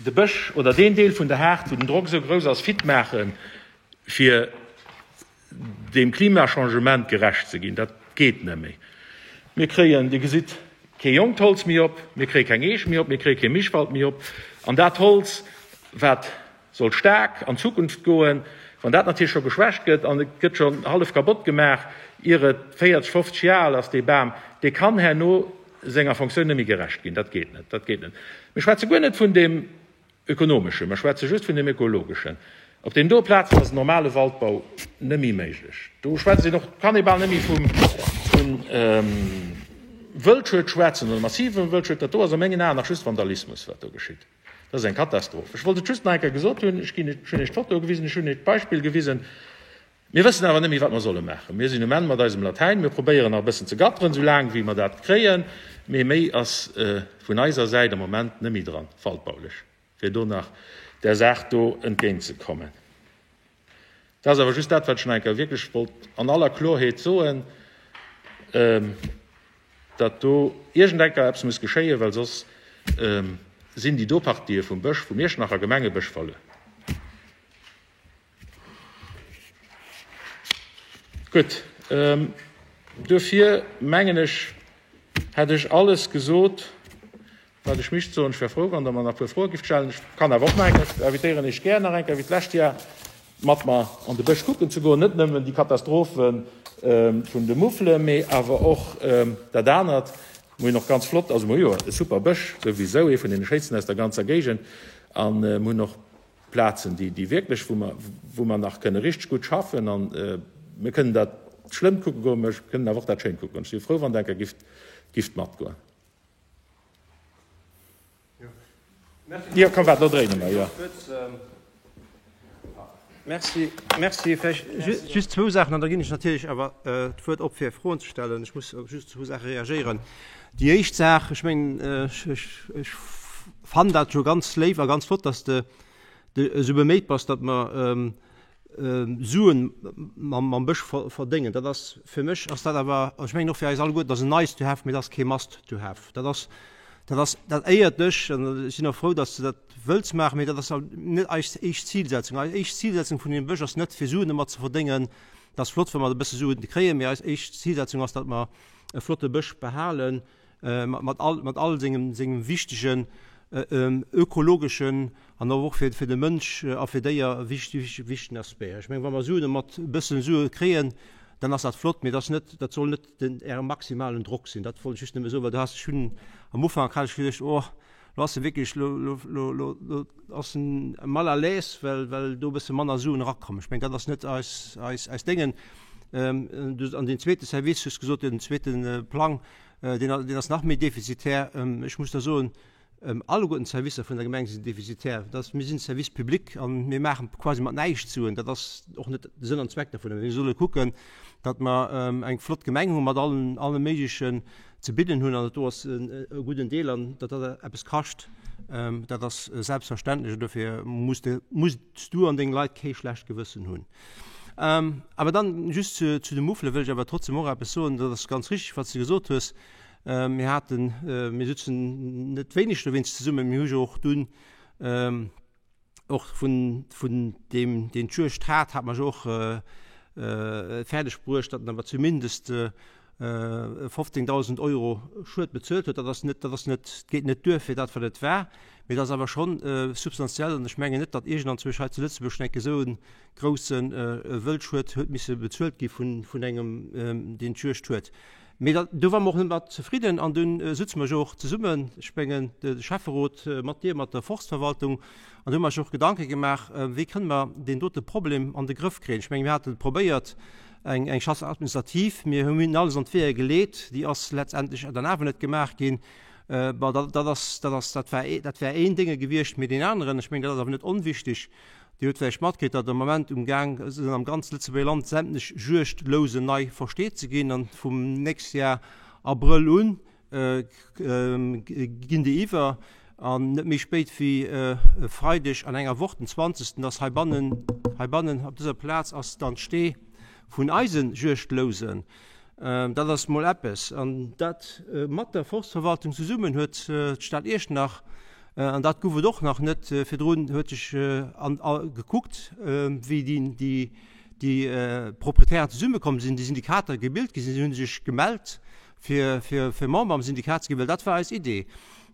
de Bësch oder deen Deel vun der Haard, wou den Drock esou grouss ass, fit maachen, fir deem Klimachangement gerecht ze ginn. Dat geet net méi. Mir kréien, Dir gesitt, kee jonkt Holz méi op, mir kréie keng Eech méi op, mir kréie kee Mischwald méi op. An dat Holz, wat soll staark an d'Zukunft goen, wann dat natierlech scho geschwächt gëtt an et gëtt schonn hallef kabott gemaach, ier et 40, 50 Joer al ass, dee Bam, dee kann herno senger Fonctioun net méi gerecht ginn. Dat geet net. Dat geet net. Mir schwätze guer net vun deem Ökonomeschen, mer schwätze just vun deem ökologeschen. Op deenen doe Plazen ass en normale Waldbau net méi méiglech. Do schwätzt een och, kann ee bal net méi vum, vun Wëldschued schwätzen oder massivem Wëldschued. Dat do ass a mengen Aen nach just Vandalismus, wat do geschitt. Dat ass eng Katastroph. Ech wollt et just nach eng Kéier gesot hunn. Ech ginn, ech hunn Iech d'Fotoe gewisen, ech hunn Iech d'Beispill gewisen. Mir wëssen awer net méi, wat mer solle maachen. Mir sinn um Enn mat eisem Latäin. Mir probéieren nach e bëssen ze gatteren, esou laang wéi mer dat kréien. Mee méi ass vun eiser Säit am Moment net méi dran, waldbaulech, fir do nach där Saach do entgéintzekommen. Dat ass awer just dat, wat ech nach eng Kéier wierklech wollt an aller Klorheet soen, datt do iergend eng Kéier eppes muss geschéien, well soss sinn déi do Partië vum Bësch, vum Iechternacher Gemengebësch verluer. Gutt, duerfir mengen ech, hätt ech alles gesot, wat ech misst soen. Ech wär frou, wann Der mer nach e puer Froe gift stellen. Ech kann awer och nach eng Kéier, ech invitéieren Iech gär nach eng Kéier wéi d'lescht Jar mat mer an de Bësch kucken ze goen, net nëmmen déi Katastrophe vun de Muffelen, mee awer och dat anert. Mer hunn och ganz flott, also mer hu jo e super Bësch souwisou, ee vun deene schéinsten aus der ganzer Géigend, a mer hunn och Plazen, déi, déi wierklech, wou mer, wou mer nach kënne richteg gutt schaffen. An mir kënnen dat Schlëmmt kucke goen, mä mir kënnen awer och dat Schéint kucke goen. Ech wier frou, wann Der eng Kéier gift, gift matgoen. Jo, komm, waart, elo dréine mer, jo. Merci, merci. Vläicht just zwou Saachen, an da ginn ech natierlech awer d'Wuert op, fir Froen ze stellen. Ech muss op just zwou Saache reagéieren. Déi éischt Saach, ech mengen, ech, ech, ech fannen dat jo ganz léif a ganz flott, dass de de esou beméit bass, datt mer Suen mam, mam Bësch verdéngen. Dat ass, fir mech ass dat awer, ech mengen och fir eis alleguerten, dat ass en nice to have, mee dat ass kee must to have. Dat ass, dat ass, dat éiert dech an ech sinn och frou, dass de dat wëlls maachen, mee dat ass net eis éischt Zilsetzung. Eis éischt Zilsetzung vun deem Bësch ass net, fir Suen domat ze verdéngen. Dat ass flott, wa mer e bësse Suen kréien, mee eis éischt Zilsetzung ass, datt mer e flotte Bësch behalen, mat all, mat all sengem, sengem wichtegen ökologeschen an och fir, fir de Mënsch a fir Déier wichteg, wichtegen Aspect. Ech mengen, wa mer Suen mat e bëssen Sue kréien, dann ass dat flott, mee dat ass net, dat soll net den, Äre maximalen Drock sinn. Dat wollt ech just nëmme soen, well du has, ech hunn am Ufank hat ech geduecht, oh, lo ass e wierklech, lo, lo, lo, lo, lo ass en mal à l'aise, well, well do e bësse manner Suen erakommen. Ech mengen, dat ass net eis, eis, eis Déngen. An deen zweete Service, hues gesot, den zweete Plang, Deen, deen ass nach méi defizitär. Ech muss da soen, alleguerten d'Servicer vun der Gemeng sinn defizitär. Dat, mir sinn Service public a mir maache quasi mat näischt Suen. Dat ass och net de Sënn an Zweck dovun. Mir solle kucken, datt mer eng flott Gemeng hu mat allen, allem Méiglechen ze bidden hunn an dat do ass e gudden Deel an datt dat eppes kascht, dat ass selbstverständlech. Dofir muss de, muss du an deng Leit kee schlecht Gewëssen hunn. Awer dann just zu, zu de Muffele wëll ech awer trotzdem och eppes soen. Dat ass ganz richtig, wat s de gesot hues. Mir haten, mir sitzen net wéineg dowéinst zesummen. Mir hu jo och dunn och vun, vun deem, deen d'Juegd hat, hat mer jo och. fäerdeg bruecht, datt en awer zumindest 15.000 Euro Schued bezuelt huet. Dat ass net, dat ass net, geet net duer fir dat wat et war, mee dat ass awer schonn substantiell an ech mengen net, datt iergendanzwousch hei zu Lëtzebuerg schonn eng Kéier esou e grousse Wëldschued huet misse bezuelt gi vun, vun engem, deen d'Juegd huet. Mee dat, do ware mer och net mat zefridden an dunn sutze mer jo och zesummen, ech mengen de Schäfferot mat dir, mat der Forstverwaltung, an do hu mer eis och Gedanke gemaach, wéi kënne mer deen dote Problem an de Grëff kréien. Ech menge mir hate probéiert, eng eng Chasse administrative, mir hunn alles an d'Weeër geleet, déi ass letztendlech dann awer net gemaach ginn. Bon, dat dat ass, dat ass, dat war, dat wär een Dénge gewiescht, mee deen aneren, ech mengen dat ass awer net onwichtig, Dir hutt vläicht matkritt, datt am Moment um Gaang sinn am ganz Lëtzebuerger Land sämtlech Juegdlousen nei versteet ze ginn an vum nächst Jahr Abrëll un ginn déi iwwer an net méi spéit wéi e Freideg an enger Woch, den 20. ass heibannen, heibannen op dëser Plaz ass dann d'Stee vun eise Juegdlousen. Dat ass mol eppes. An dat mat der Forstverwaltung zesummen huet d'Stad Iechternach, an dat gouf et och nach net virdrun, huet sech gekuckt, wéi déi déi Proprietären zesummekomm sinn, déi Syndikater gebilt gi sinn. Si hu sech gemellt, fir fir Member am Syndikat ze ginn, well dat war eis Idee.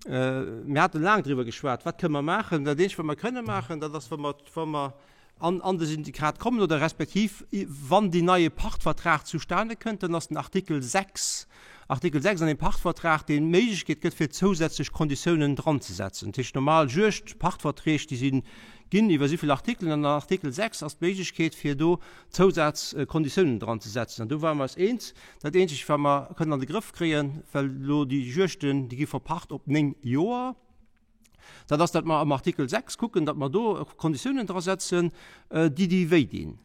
Mir hate laang driwwer geschwat, wat kënne mer maachen. Dat eenzegt, wat mer kënne maachen, dat ass, wa mer, wa mer an an de Syndikat kommen oder respektiv wann deen neie Pachtvertrag zustane kënnt, dann ass den Artikel 6, Artikel 6 an deem Pachtvertrag, deen d'Méiglechkeet gëtt fir zousätzlech Konditiounen dranzesetzen. Dat heescht normal Juegd, Pachtverträg, déi si ginn iwwer esouvill Artikelen an an Artikel 6 ass d'Méiglechkeet fir do Zousazkonditiounen dranzesetzen. An do ware mer eis eens. Dat eenzegt wat mer kënnen an de Grëff kréien, well elo déi Juegden, déi gi verpacht op 9 Joer, Dat ass, datt mer am Artikel 6 kucken, datt mer do Konditiounen dra setzen, déi déi wéi dinn.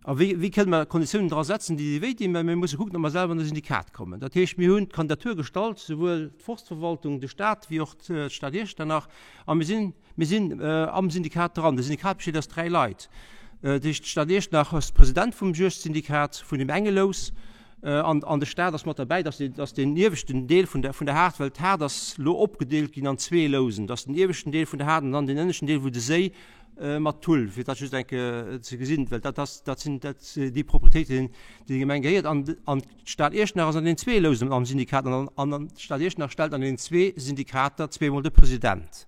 A wéi, wéi kënne mer Konditiounen dra setzen, déi déi wéi dinn? Mä mir musse kucken, datt mer selwer an de Syndikat kommen. Dat heescht, mir hunn d'Kandidatur gestallt, souwuel d'Forstverwaltung, de Stat wéi och d'Stad Iechternach, a mir sinn, mir sinn am Syndikat dran. De Syndikat besteet aus dräi Leit. Dat heescht, d'Stad Iechternach ass President vum Juegdsyndikat, vun deem enge Lous, An, an de Staat ass mat derbäi, dass dee, dass deen ieweschten Deel vun der, vun der Haard, well d'Haard ass lo opgedeelt ginn an zwee Lousen, dass den ieweschten Deel vun der Haard an dann deen ënneschten Deel, wou de Séi mat Tull, fir dat just eng Kéier ze gesinn, well dat ass, dat sinn dat déi Proprietéiten, déi der Gemeng gehéiert. An, an d'Stad Iechternach ass an den zwee Lousen am Syndikat an, an, an d'Stad Iechternach stellt an den zwee Syndikater zweemol de President.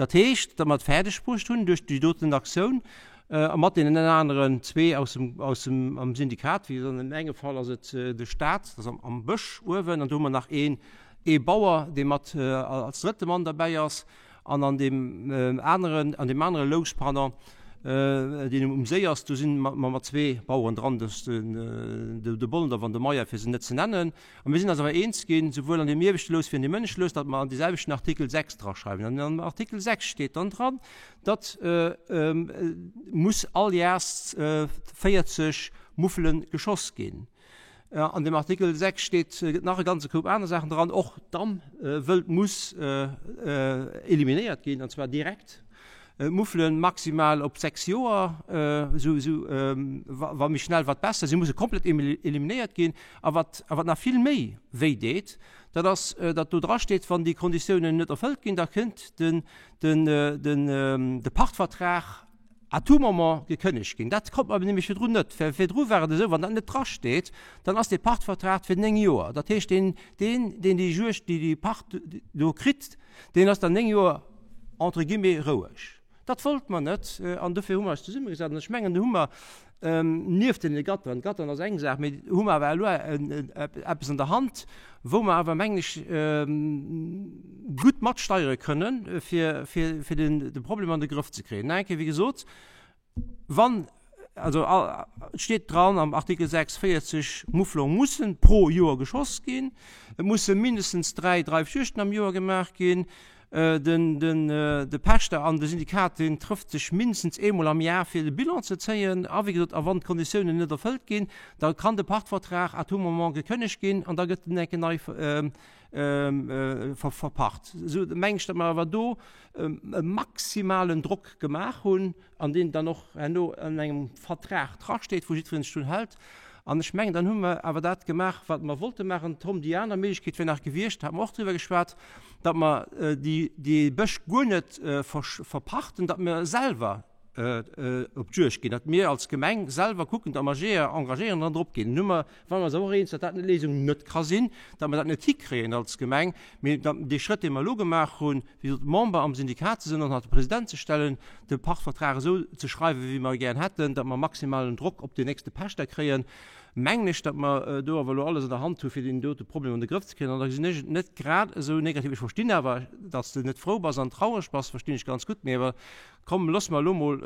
Dat heescht, datt mer et fäerdeg bruecht hunn, duerch déi doten Aktioun a mat deenen aneren zwee aus dem, aus dem, am Syndikat, wéi gesot, an deem enge Fall ass et de Stat, dat ass am Bësch uewen, an do hu mer nach een, ee Bauer, dee mat als drëtte Mann derbäi ass, an an deem aneren, an deem anere Lous, pardon, deen um Séi ass, do si mer mat zwee Baueren dran, dat ass den, de Bollendorf an de Meyer, fir se net ze nennen. A mir sinn eis awer eens ginn, souwuel an deem ieweschte Lous wéi an deem ënneschte Lous, datt mer an deeselwechten Artikel 6 draschreiwen. An am Artikel 6 steet dann dran, datt muss all Jahrs 40 Muffele geschoss ginn. An dem Artikel 6 steet nach e ganze Koup aner Saachen dran, och d'Dammwëld muss eliminéiert ginn, an zwar direkt. D'Muffelen maximal op 6 Joer, esou esou wa méi schnell wat besser, si musse komplett eliminéiert ginn. A wat a wat nach vill méi wéi deet, dat ass, datt do dra steet, wann déi Konditiounen net erfëllt ginn, da kënnt den den den de Pachtvertrag à tout moment gekënnegt ginn. Dat konnt mer nämlech virdrun net. Well virdru war et esou, wann dat net dra steet, dann ass dee Pachtvertrag fir 9 Joer. Dat heescht, deen deen deen déi Juegd, déi déi Pacht do kritt, deen ass dann 9 Joer entre guillemets, roueg. Dat wollte mer net an dofir hu mer eis zesummegesat. An ech mengen, do hu mer nieft deene Gatteren, d'Gatteren ass eng Saach, mee hu mer awer elo eppes an der Hand, wou mer awer, mengen ech, gutt matsteiere kënnen, fir, fir, fir den, de Problem an de Grëff ze kréien. Nach eng Kéier, wéi gesot, Wann, also et steet dran am Artikel 6, 40 Mouflon mussen pro Joer geschoss ginn, et musse mindestens 3 Dreifjuegten am Joer gemaach ginn, den, den, de Pächter an de Syndikat, deen trëfft sech mindestens eemol am Jar fir de Bilan ze zéien a wéi gesot, a wann d'Konditiounen net erfëllt ginn, da kann de Pachtvertrag à tout moment gekënnegt ginn an da gëtt en enke nei verpacht. Esou meng ech, datt mer awer do e maximalen Drock gemaach hunn an deen dann och herno an engem Vertrag drasteet, wou jiddwereen sech drun hält. An ech mengen, dann hu mer awer dat gemaach, wat mer wollte maachen. Tom, déi aner Méiglechkeet wär nach gewiescht, hate mer och driwwer geschwat, datt mer déi Bësch guer net verpachten, datt mer selwer. Op d'Juegd ginn, datt mir als Gemeng selwer kucken, datt mer Jeeër engagéieren an drop ginn. Nun hu mer, waren mer eis awer och eens, datt dat d'Léisung net ka sinn, datt mer dat net hikréien als Gemeng, mee datt dee Schrëtt, dee mer elo gemaach hunn, wéi gesot, Member am Syndikat ze sinn an hatt de President ze stellen, de Pachtvertrag esou ze schreiwen, wéi mer e gären hätten, datt mer maximalen Drock op deen nächste Pächter kréien, mengen ech, datt mer do awer elo alles an der Hand hu fir deen dote Problem an de Grëff ze kréien. An da gesinn ech et net grad esou negativ. Ech verstinn awer, datt s de net frou bass an traureg bass, verstinn ech ganz gutt, mee awer Komm, looss mer elo mol,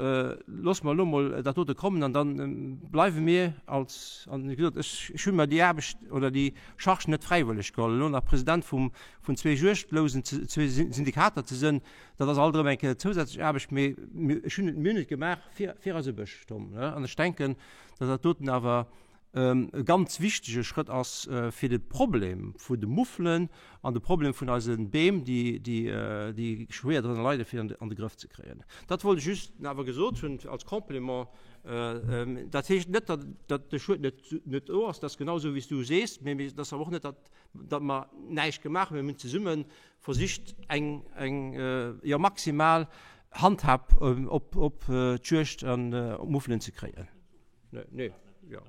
looss mer elo mol dat dote kommen an da bleiwe mir als, an wéi gesot, ech, ech hu mer déi Aarbecht oder déi Charge net fräiwëlleg geholl, elo nach President vum, vun zwee Juegdlousen, zwee Syndikater ze sënn, dat ass alt erëm eng Kéier zousätzlech Aarbecht, mee ech hunn et, mir hunn et gemaach fir, fir eise Bësch, Tom, ne? An ech denken, datt dat doten awer e ganz wichtege Schrëtt ass, fir de Problem vun de Muffelen an de Problem vun eise Beem, déi schwéier drënner leiden, fir an de Grëff ze kréien. Dat wollt ech just awer gesot hunn als Complément. Dat heescht net, datt de Schued net do ass. Dat ass genau esou, wéi s du sees. Mee et ass awer och net, datt mer näischt gemaach hunn. Mir hunn zesumme versicht, eng, jo, maximal Handhab op d'Juegd an op d'Muffelen ze kréien. Nee, nee, ja.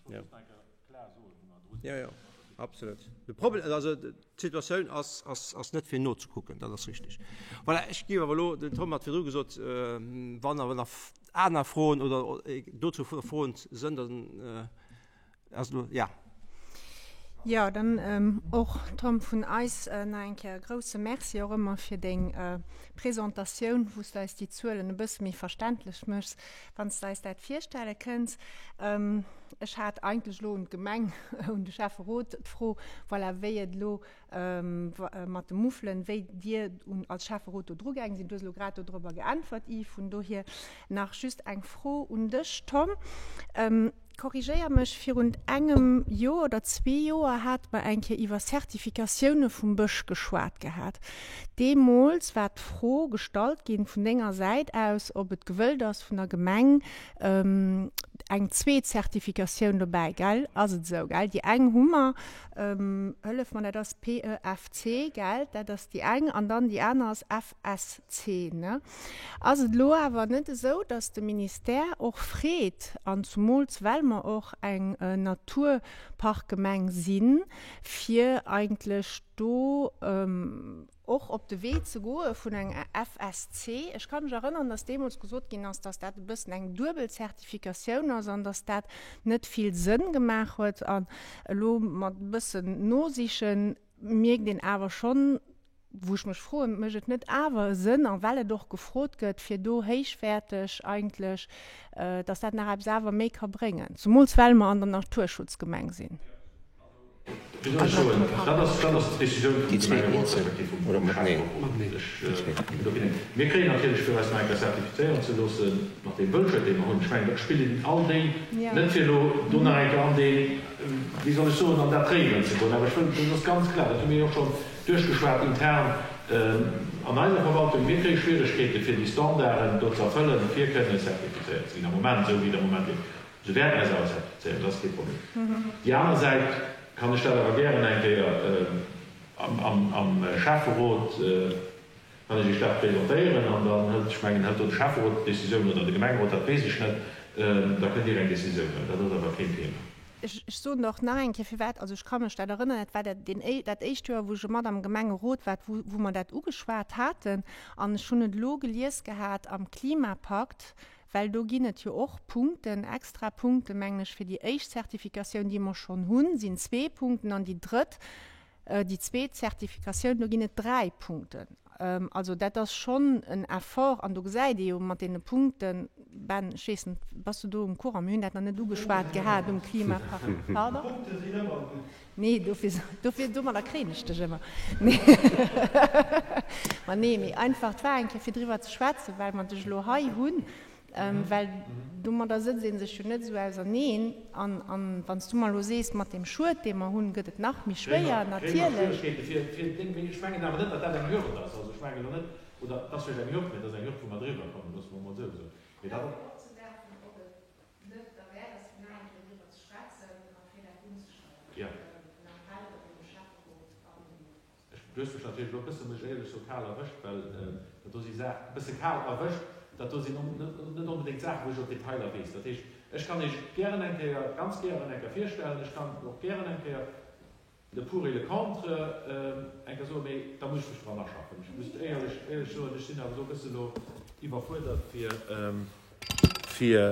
Ja. Ja, ja, absolut. De Problem, also d'Situatioun ass, ass, ass net fir nozekucken, dat ass richtig. Voilà, ech géif awer elo, den Tom hat virdru gesot, wann awer nach aner Froen oder dozou Froen sënn, dann Ass elo, ja. Jo, dann och, Tom, vun eis nach eng Kéier e grouse Merci och ëmmer fir deng Presentatioun, wou s de eis déi Zuelen e bësse méi verständlech méchs, wann s de eis dat virstelle kënns. Ech hat eigentlech elo un d'Gemeng, un de Schäfferot d'Fro, voilà, wéi et elo mat de Muffelen, wéi Dir als Schäfferot do drugaang sinn. Du hues elo grad dodrobber geäntwert, Yves. Vun dohier nach just eng Fro un dech, Tom. Korrigéier mech, virun engem Joer oder zwee Joer hate mer eng Kéier iwwer Certificatioune vum Bësch geschwat gehat. Deemools war d'Fro gestallt ginn vun denger Säit aus, ob et gewëllt ass vun der Gemeng eng zweet Certificatioun dobäi, gell? Ass et esou, gell? Déi eng hu mer, hëllef mer, dat ass PEFC, gell? Dat ass déi eng an dann déi aner ass FSC. C, ne? Ass et elo awer net esou, dass de Ministère och freet, an zumools well mer och eng Naturparkgemeng sinn, fir eigentlech do och op de Wee ze goe vun enger FSC? Ech ka mech erënnern, dass deemools gesot ginn ass, dass dat e bëssen eng duebel Zertifikatioun ass an dass dat net vill Sënn gemaach huet. An elo mat e bëssen Nosichen mierkt een awer schonn, wou ech mech froen, mécht et net awer e Sënn, a well et och gefrot gëtt, fir do héichwäerteg eigentlech, dass dat nach eppes awer méi ka bréngen, zumools well mer an der Naturschutzgemeng sinn? Wéi soll ech soen, dat ass, dat ass d'Décisioun vum Gemengerot respektiv vum Schäfferot. Mir kréien natierlech, fir eis nach eng Kéier zertifizéieren ze loossen, mat deem Wëllschëld, dee mer hunn, ech mengen, dat spillen all déi net, fir elo do nach eng Kéier an dee, wéi soll ech soen, an dat Réiwen ze goen, awer ech wëll, dat ass ganz klar, dat hu mir jo och schonn Duerchgeschwat intern an eiser Verwaltung. Mir kréie Schwieregkeete fir déi Standarden do ze erfëllen, fir kënne zertifizéiert ze ginn am Moment, esou wéi et am Moment leeft. Se wäerten eis awer zertifizéieren, dat ass kee Problem. Déi aner Säit kann ech dat awer gären eng Kéier am Schäfferot, kann ech Iech dat presentéieren an dann hëlt, ech mengen, hëlt do de Schäfferot d'Decisioun oder de Gemengerot, dat weess ech net, da kënnt Dir eng Decisioun huelen. Dat ass awer keen Thema. Ech soen och nach eng Kéier, firwat, also ech ka mech dat erënneren, dat war dat, deen, dat éischt Joer, wou ech mat am Gemengerot war, wou, wou mer dat ugeschwat haten. An ech hunn et elo gelies gehat am Klimapakt, well do ginn et jo och Punkten, extra Punkten, mengen ech, fir déi éischt Zertifikatioun, déi mer schonn hunn, sinn zwee Punkten an déi drëtt, Déi zweet Zertifikatioun, do ginn et 3 Punkten. Also dat ass schonn en Effort an do gesäit ee jo mat deene Punkten, Ben, ech weess net, bass du do um Courant? Mir hunn dat nach net ugeschwat gehat um Klimapakt. Pardon? D'Punkte sinn ëmmer gutt. Nee, dofir, dofir, domadder kréien ech dech ëmmer. Nee, ma nee, mee einfach, et war eng Kéier fir driwwer ze schwätzen, well mer dech elo hei hunn. Well domadder sëtzt ee sech jo net esou auserneen. An wann s du mer elo sees, mat deem Schued, dee mer hunn, gëtt et nach méi schwéier, natierlech. Ech mengen awer net, datt dat eng Hürd ass. Also ech mengen elo net, oder et ass vläicht eng Hürd, mä et ass eng Hürd, wou mer driwwer kommen, loosse mer emol esou soen. Mee dat. Opzewerfen, ob et net derwäert ass, fir nach eng Kéier driwwer ze schwätzen a fir dat unzeschneiden, den Appell un de Schäfferot an den. Ech, du hues mech natierlech elo e bësse, muss ech éierlech soen, kal erwëscht, well dat do si Saach, e bësse kal erwëscht. Dat do sinn net onbedéngt Saachen, wou ech elo d'Detailer weess. Dat heescht, ech kann Iech gären eng Kéier, ganz gären eng Kéier virstellen, ech kann och gären eng Kéier le pour et le contre eng Kéier soen, mee da muss ech mech dran aschaffen. Ech muss éierlech, éierlech soen, ech sinn awer elo e bësse lo iwwerfuerdert, fir, fir,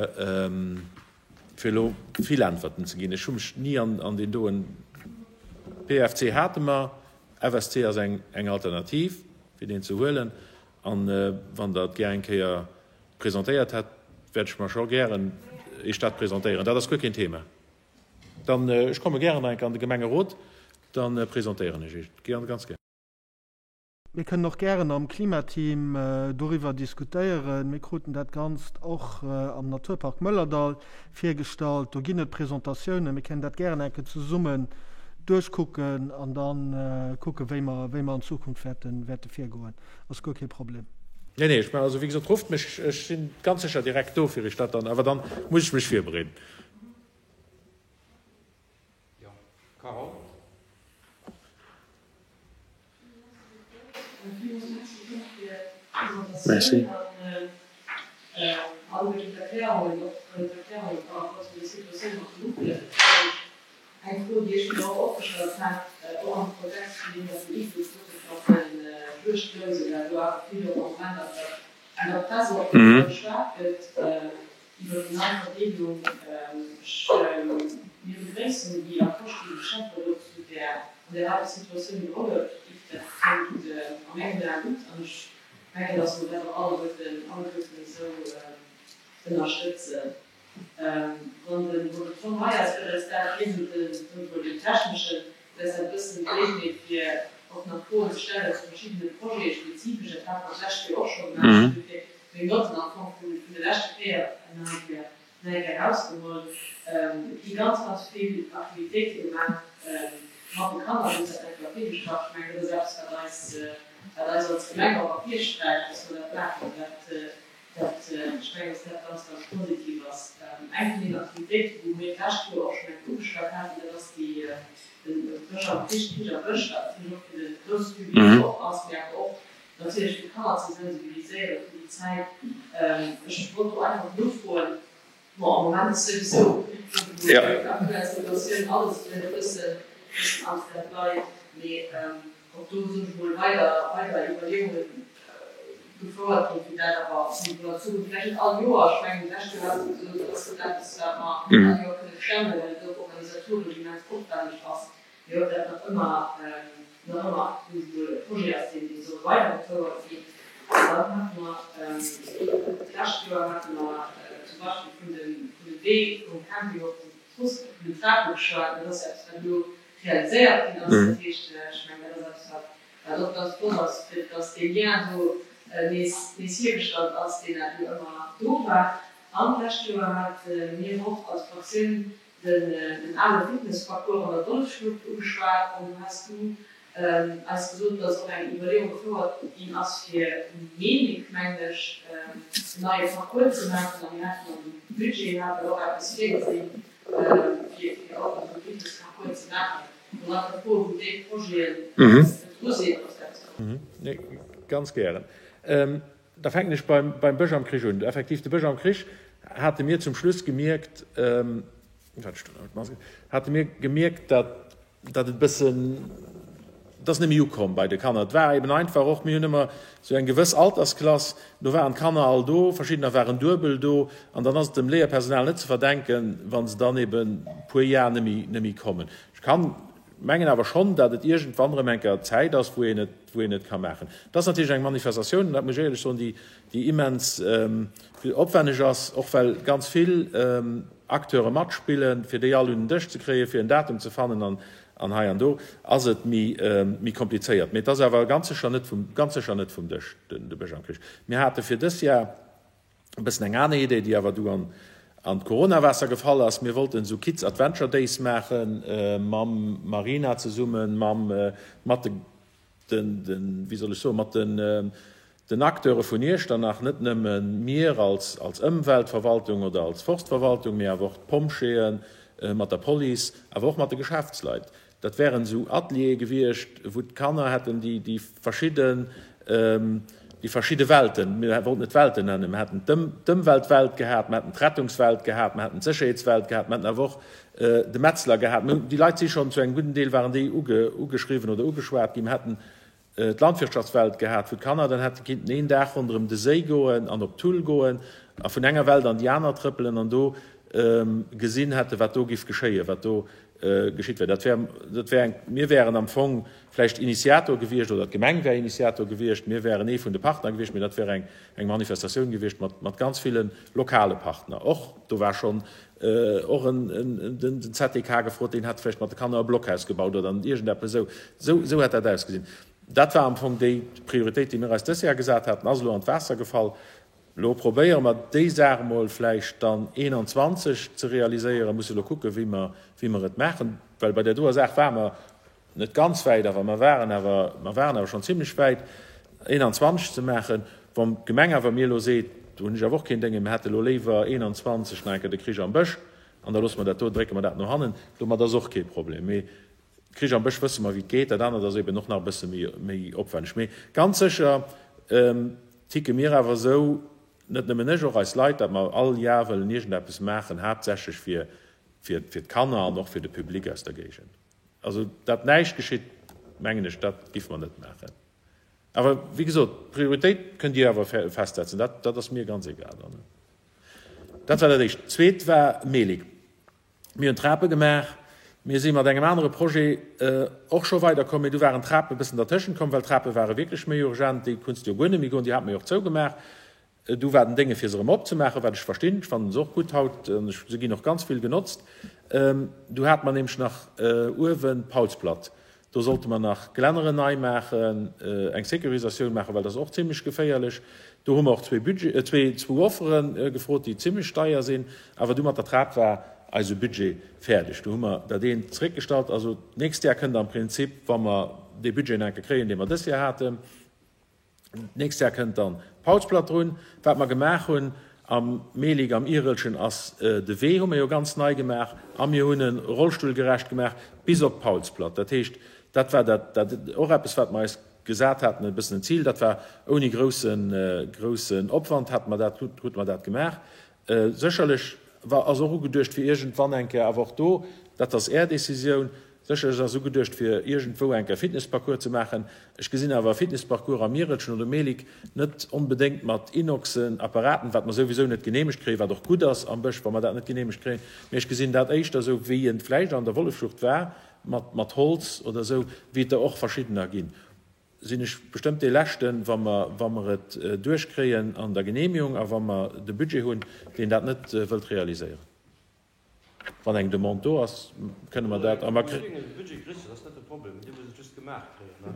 fir elo vill Äntwerten ze ginn. Ech hu mech ni an, an deen doen. PFC hate mer, FSC ass eng, eng Alternativ, fir deen ze huelen. An wann Der et gär eng Kéier presentéiert hätt, wäert ech mer scho gären Iech dat presentéieren. Dat ass guer keen Thema. Dann, ech komme gären nach eng Kéier an de Gemengerot, da presentéieren ech Iech et gär, ganz gär. Mir kënnen och gären am Klimateam doriwwer diskutéieren. Mir kruten dat Ganzt och am Naturpark Mëllerdall virgestallt. Do ginn et Presentatiounen. Mir kënnen dat gären eng Kéier zesummen duerchkucken an da kucken, wéi mer, wéi mer an Zukunft wäerte, wäerte virgoen. Ass guer kee Problem. Nee, nee, ech maachen, also wéi gesot, rufft mech, ech si ganz sécher direkt do fir iech dat dann, awer dann muss ech mech virbereeden. Jo, Carole? Merci. Iwwer déi nei Verdeelung, ech, mir begréissen déi Approche, déi de Schäfferot zu där, an där heiter Situatioun geholl huet. Dat kléngt a mengen Ae gutt an ech mengen, dass mer dat och alleguerten, alleguerten esou ënnerstëtzen. Wann de, wann de Tom hei ass, gëtt eis dat, hien huet den, soen ech mol, deen techneschen, gëtt eis dat e bëssen d'Geleegenheet, fir och nach Froen ze stellen zu verschiddene Projete spezifesch. Dat hate mer d'lescht Joer och scho gemaach. Ech hunn dofir meng Notten am Fong vun de leschte Kéier nach eng Kéier, nach eng Kéier erausgeholl. Et gi ganz, ganz vill Aktivitéite gemaach mat de Kanner. Du hues dat eng Kéier virgestrach. Ech mengen, dat ass eppes, wat eis, wat eis als Gemeng och ervirsträicht, dass mer dat maachen. Dat, dat, ech mengen, dass dat ganz, ganz positiv ass. Eng vun den Aktivitéiten, wou mir d'lescht Joer och schonn eng Kéier ugeschwat haten, dat ass déi, den Bësch am Krich, Krich am Bësch, wat natierlech och fir de grousse Public och ass, mee awer och natierlech fir d'Kanner ze sensibiliséieren fir déi Zäit. Ech wollt do einfach nofroen, bon, am Moment ass souwisou déi aktuell Situatioun alles vläicht e bëssen am Stand-by, mee ob do, soen ech mol, weider, weider Iwwerleeunge gefouert ginn, fir dat awer, soen ech mol, an Zukunft vläicht net all Joer, ech mengen, d'lescht Joer hat se gesot, dat ass net eppes, wat mer all Joer kënne stemmen, well et och organisatoresch immens opwänneg ass. Mee ob dat nach ëmmer, nach ëmmer esou e Projet ass, deen, dee soll weidergefouert ginn. An dann hate mer, d'lescht Joer hate mer zum Beispill vun dem, vun dem Wee vum Camping op den Truss, vun dem Trapo geschwat. Dat ass jo eppes, wat elo realiséiert ginn ass. Dat heescht, ech mengen, dat ass eppes, wat, wat och ganz flott ass, fir dass dee Lien do nees, nees hiergestallt ass, deen awer jo ëmmer do war. An d'lescht Joer hate mir och als Fraktioun den ale Fitnessparcours an der Golfschlucht ugeschwat an do has du eis gesot, dass och eng Iwwerleeung gefouert ginn ass, fir um Meenik, mengen ech, en neie Parcours ze maachen. A mir haten an dem Budget hate och eppes virgesinn, fir och esou e Fitnessparcours ze maachen. An einfach froen, wou déi Projeten dru sinn, ob se eppes. Nee, ganz gären. Da fänken ech beim Bësch am Krich un. Effektiv, de Bësch am Krich hate mir zum Schluss gemierkt, hate mir gemierkt, datt datt et e bëssen, et ass net méi ukomm bei de Kanner. Et war eben einfach och, mir hunn ëmmer esou eng gewëss Altersklass, do waren d'Kanner all do, verschiddener waren duebel do, an dann ass et dem Léierpersonal net ze verdenken, wa se dann eben e puer Jar net méi, net méi kommen. Ech kann mengen awer schonn, datt et iergendwann erëm eng Kéier Zäit ass, wou een et, wou een et ka maachen. Et ass natierlech eng Manifestatioun, an dat muss ech éierlech soen, déi, déi immens opwänneg ass, och well ganz vill Acteure matspillen, fir déi all un den Dësch ze kréien, fir en Datum ze fannen an, an hei an do ass et méi, méi komplizéiert. Mee et ass awer ganz sécher net vum, ganz sécher net vum Dësch, den, de Bësch am Krich. Mir hate fir dës Jar e bëssen eng aner Idee, déi awer du an, an d'Coronawaasser gefall ass. Mir wollten esou Kids Adventure Days maache mam Marina zesummen, mam, mat de den, den, wéi soll ech soen, mat den, den Acteure vun Iechternach, net nëmme mir als, als Ëmweltverwaltung oder als Forstverwaltung, mee awer och d'Pompjeeën, mat der Police, awer och mat de Geschäftsleit. Dat wären esou Ateliere gewiescht, wou d'Kanner hätten déi, déi verschidden, déi. Déi verschidde Welten, mir wollten et Welten nennen, mir haten d'Ëmweltwelt gehat, mir haten d'Rettungswelt gehat, mir haten d'Sécherheetswelt gehat, mir haten awer och de Metzler gehat. Mir hunn, déi Leit si schonn, zu engem gudden Deel waren déi ugeschriwwen oder ugeschwat ginn. Mir haten d'Landwirtschaftswelt gehat, wou d'Kanner dann hätte kinnten een Dag ronderëm de Séi goen an op d'Thull goen a vun enger Welt an déi aner trëppelen an do gesinn hätte wat do giff geschéien, wat do geschitt wär. Dat wär, dat wär eng, mir wären am Fong vläicht Initiator gewiescht oder d'Gemeng wär Initiator gewiescht, mir wären ee vun de Partner gewiescht, mee dat wär eng, eng Manifestatioun gewiescht mat, mat ganz ville lokale Partner och. Do war schonn och en, en, den, den ZDK gefrot, deen hätt vläicht mat de Kanner e Blockhaus gebaut oder iergendeppes esou. Esou, esou hätt dat ausgesinn. Dat war am Fong déi Prioritéit, déi mir eis dës Jar gesat haten, ass elo an d'Waasser gefall. Elo probéiere mer déi Saach emol vläicht dann 21 ze realiséieren, musse elo kucken, wéi mer, wéi mer et maachen, well bei där doer Saach ware mer net ganz wäit, awer mer waren awer, mer waren awer schonn zimlech wäit, 21 ze maachen. Wann d'Gemeng awer mir elo seet, do hunn ech awer och keen Déngen, mir hätte elo léiwer 21 nach eng Kéier de Krich am Bësch an da loosse mer dat do, drécke mer dat no hannen, domat ass och kee Problem. Mee Krich am Bësch wësse mer, wéi et geet. Dat anert ass eben och nach e bësse méi, méi opwänneg. Mee ganz sécher ticke mir awer esou, net nëmmen ech, och eis Leit, datt mer all Jar wëllen iergendeppes maachen, haaptsächlech fir, fir, fir d'Kanner an och fir de Public aus der Géigend. Also, datt näischt geschitt, mengen ech, dat giffe mer net maachen. Awer wéi gesot, d'Prioritéit kënnt Dir awer festsetzen, dat, dat ass mir ganz egal dann. Dat war dat Éischt. D'Zweet war Mehlig. Mir hunn d'Trape gemaach. Mir si mat engem anere Projet och scho weiderkomm, mee du waren d'Trape e bëssen dertëschent komm, well d'Trape ware wierklech méi urgent. Déi kunnst de jo guer net méi goen, déi hate mer jo och zougemaach. Du war den Dénge fir se erëm opzemaachen, wat ech verstinn. Ech fannen se och gutt haut an se ginn och ganz vill genotzt. Du hate mer nämlech nach uewen d'Paulsplatt. Do sollte mer nach Gelänneren nei maachen, eng Sécurisatioun maachen, well dat ass och zimlech geféierlech. Do hu mer och zwou Offere gefrot, déi zimlech deier sinn. Awer du mat der Trap war eise Budget fäerdeg. Do hu mer dat eent zeréckgestallt. Also d'nächst Jar kënnt am Prinzip, wa mer dee Budget nach eng Kéier kréien, dee mer dës Jar haten, D'nächst Jahr kënnt dann d'Paulsplatt drun. Wat mer gemaach hunn am Mehlig am Irelchen ass de Wee hu mer jo ganz nei gemaach a mir hunn e rollstullgerecht gemaach bis op d'Paulsplatt. Dat heescht, dat war dat dat och eppes wat mer eis gesat haten, e bëssen en Zil. Dat war ouni groussen groussen Opwand hate mer dat krute mer dat gemaach. Sécherlech war ass och ugeduecht fir iergendwann eng Kéier, awer och do, dat ass Är Décisioun, sécherlech ass ugeduecht fir iergendwou eng Kéier e Fitnessparcours ze maachen. Ech gesinn awer e Fitnessparcours am Mirelchen oder Mehlig net onbedéngt mat inoxen Apparaten, wat mer souwisou net geneemegt kréien, wat och gutt ass am Bësch, wa mer dat net geneemegt kréien, mee ech gesinn dat éischter esou, wéi en vläicht an der Wollefschlucht war, mat mat Holz oder esou, wéi et der och verschiddener ginn. Sinn ech bestëmmt dee Leschten, wa mer, wa mer et duerchkréien an der Genehmigung a wa mer de Budget hunn, deen dat net wëllt realiséieren. Wann eng Demande do ass, kënne mer dat a mer.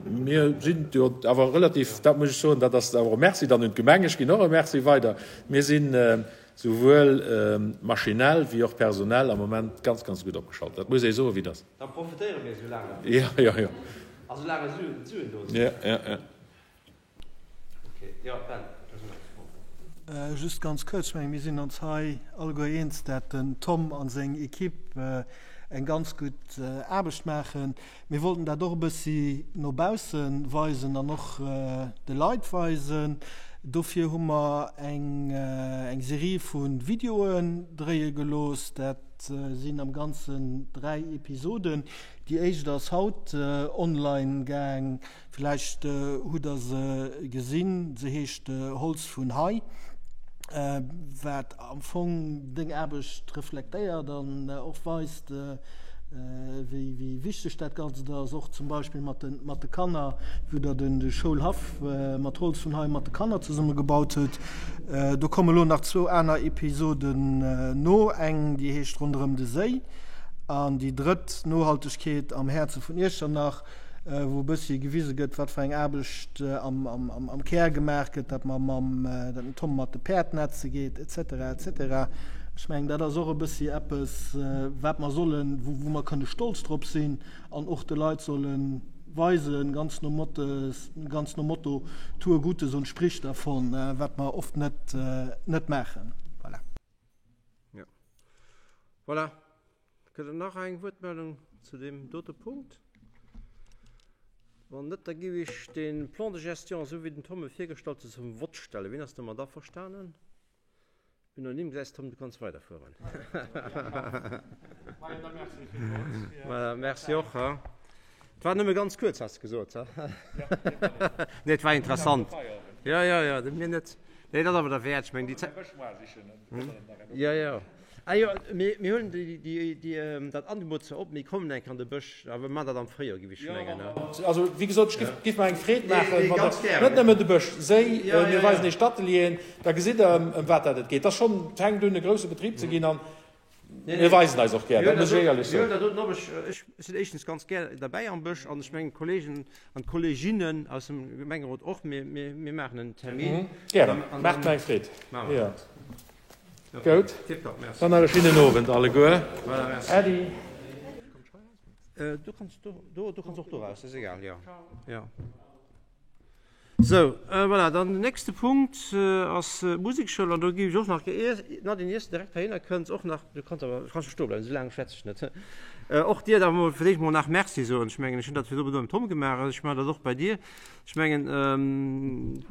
Mir sinn jo awer relativ, dat muss ech soen, dat ass awer e Merci dann un d'Gemeng, ech ginn och e Merci weider, mir sinn souwuel maschinell wéi och personell am Moment ganz, ganz gutt opgeschalt. Dat muss ee soen, wéi et ass. Da profitéiere mir esou laang. Jo, jo, jo. A sou laang d'Suen do sinn. Jo, jo, jo. Ok, jo, Ben, du hues och nach eng Fro. Just ganz kuerz, ech menge mir sinn ons hei alleguer eens, dat den Tom a seng Equipe eng ganz gutt Aarbecht maachen. Mir wollten dat och e bëssi no bausse weisen an och de Leit weisen. Dofir hu mer eng Serie vu Videoen dréie gelooss. Dat sinn am Ganzen 3 Episoden. Déi éischt ass haut online gaang, villäicht hutt der se gesinn. Se heescht Holz vun hei, wat am Fong deng Aarbecht reflektéiert an och weist, wéi wichteg dat Ganzt ass. Och zum Beispill mat de Kanner, wou der de Schoulhaff mat Holz vun hei mat de Kanner zesumme gebaut hutt. Do komme lo nach zwou aner Episoden no, eng déi heescht Ronderëm de Séi an déi drëtt Nohaltegkeet am Häerze vun Iechternach, wou e bëssi gewise gëtt, wat fir eng Aarbecht am Kär gemaach gëtt, dat mer mam, dat den Tom mat de Päerd netze geet, etc. Etc. Ech mengen, dat ass och e bëssi eppes, wat mer sollen, wou mer kënne stolz drop sinn an och de Leit sollen weisen, ganz nom Motto, ganz nom Motto, Tue Gutes und sprich davon, wat mer oft net, net maachen. Voilà. Jo. Voilà. Gëtt et nach eng Wuertmeldung zu deem dote Punkt? Wann net, da géif ech de Plan de gestion, esou wéi den Tom e virgestallt huet, zum Vott stellen. Wien ass domat averstanen? Unanime. Gesäis, Tom, du kanns weiderfueren. Voilà, merci och. Et war nëmme ganz kuerz, has de gesot, he? Nee, et war interessant. Jo, jo, jo, mir net. Nee, dat ass awer derwäert. Ech mengen, déi Zäit. Jo, jo. Ah jo, mir, mir huelen déi, déi, déi, dat Angebot zwar op, mir kommen eng Kéier an de Bësch, awer mir maachen dat am Fréijoer, géif ech mengen, ne? Also, wéi gesot, ech géif, géif mer eng Freed maachen, wann Der, net nëmmen de Bësch, Séi, mir weisen Iech d'Atelieren, da gesitt Der, ëm, ëm wat dat et geet. Et ass schonn, et fänkt un, e grousse Betrib ze ginn an mir weisen eis och gär, dat muss ech éierlech soen. Mir huelen dat doten op. Ech, ech sinn éischtens ganz gär derbäi am Bësch an ech mengen, d'Kollegen an d'Kolleginnen aus dem Gemengerot och. Mir, mir, mir maachen en Termin. Gären, maacht mer eng Freed. Maache mer dat. Goud, dann nach e schéinen Owend alleguer. Äddi. Du kanns do, du kanns och do raus, dat ass egal, jo. Jo. Sou, voilà, dann den nächste Punkt ass d'Musekschoul an do géif ech och nach, Nadine, iers de direkt heihinner kënns, och nach, du kanns awer, kanns jo stoe bleiwen, esou laang schwätze ech net, och dir da mol fir d'éischt mol nach Merci soen. Ech mengen, ech hunn dat virdru beim Tom gemaach, ech maachen dat och bei dir. Ech mengen,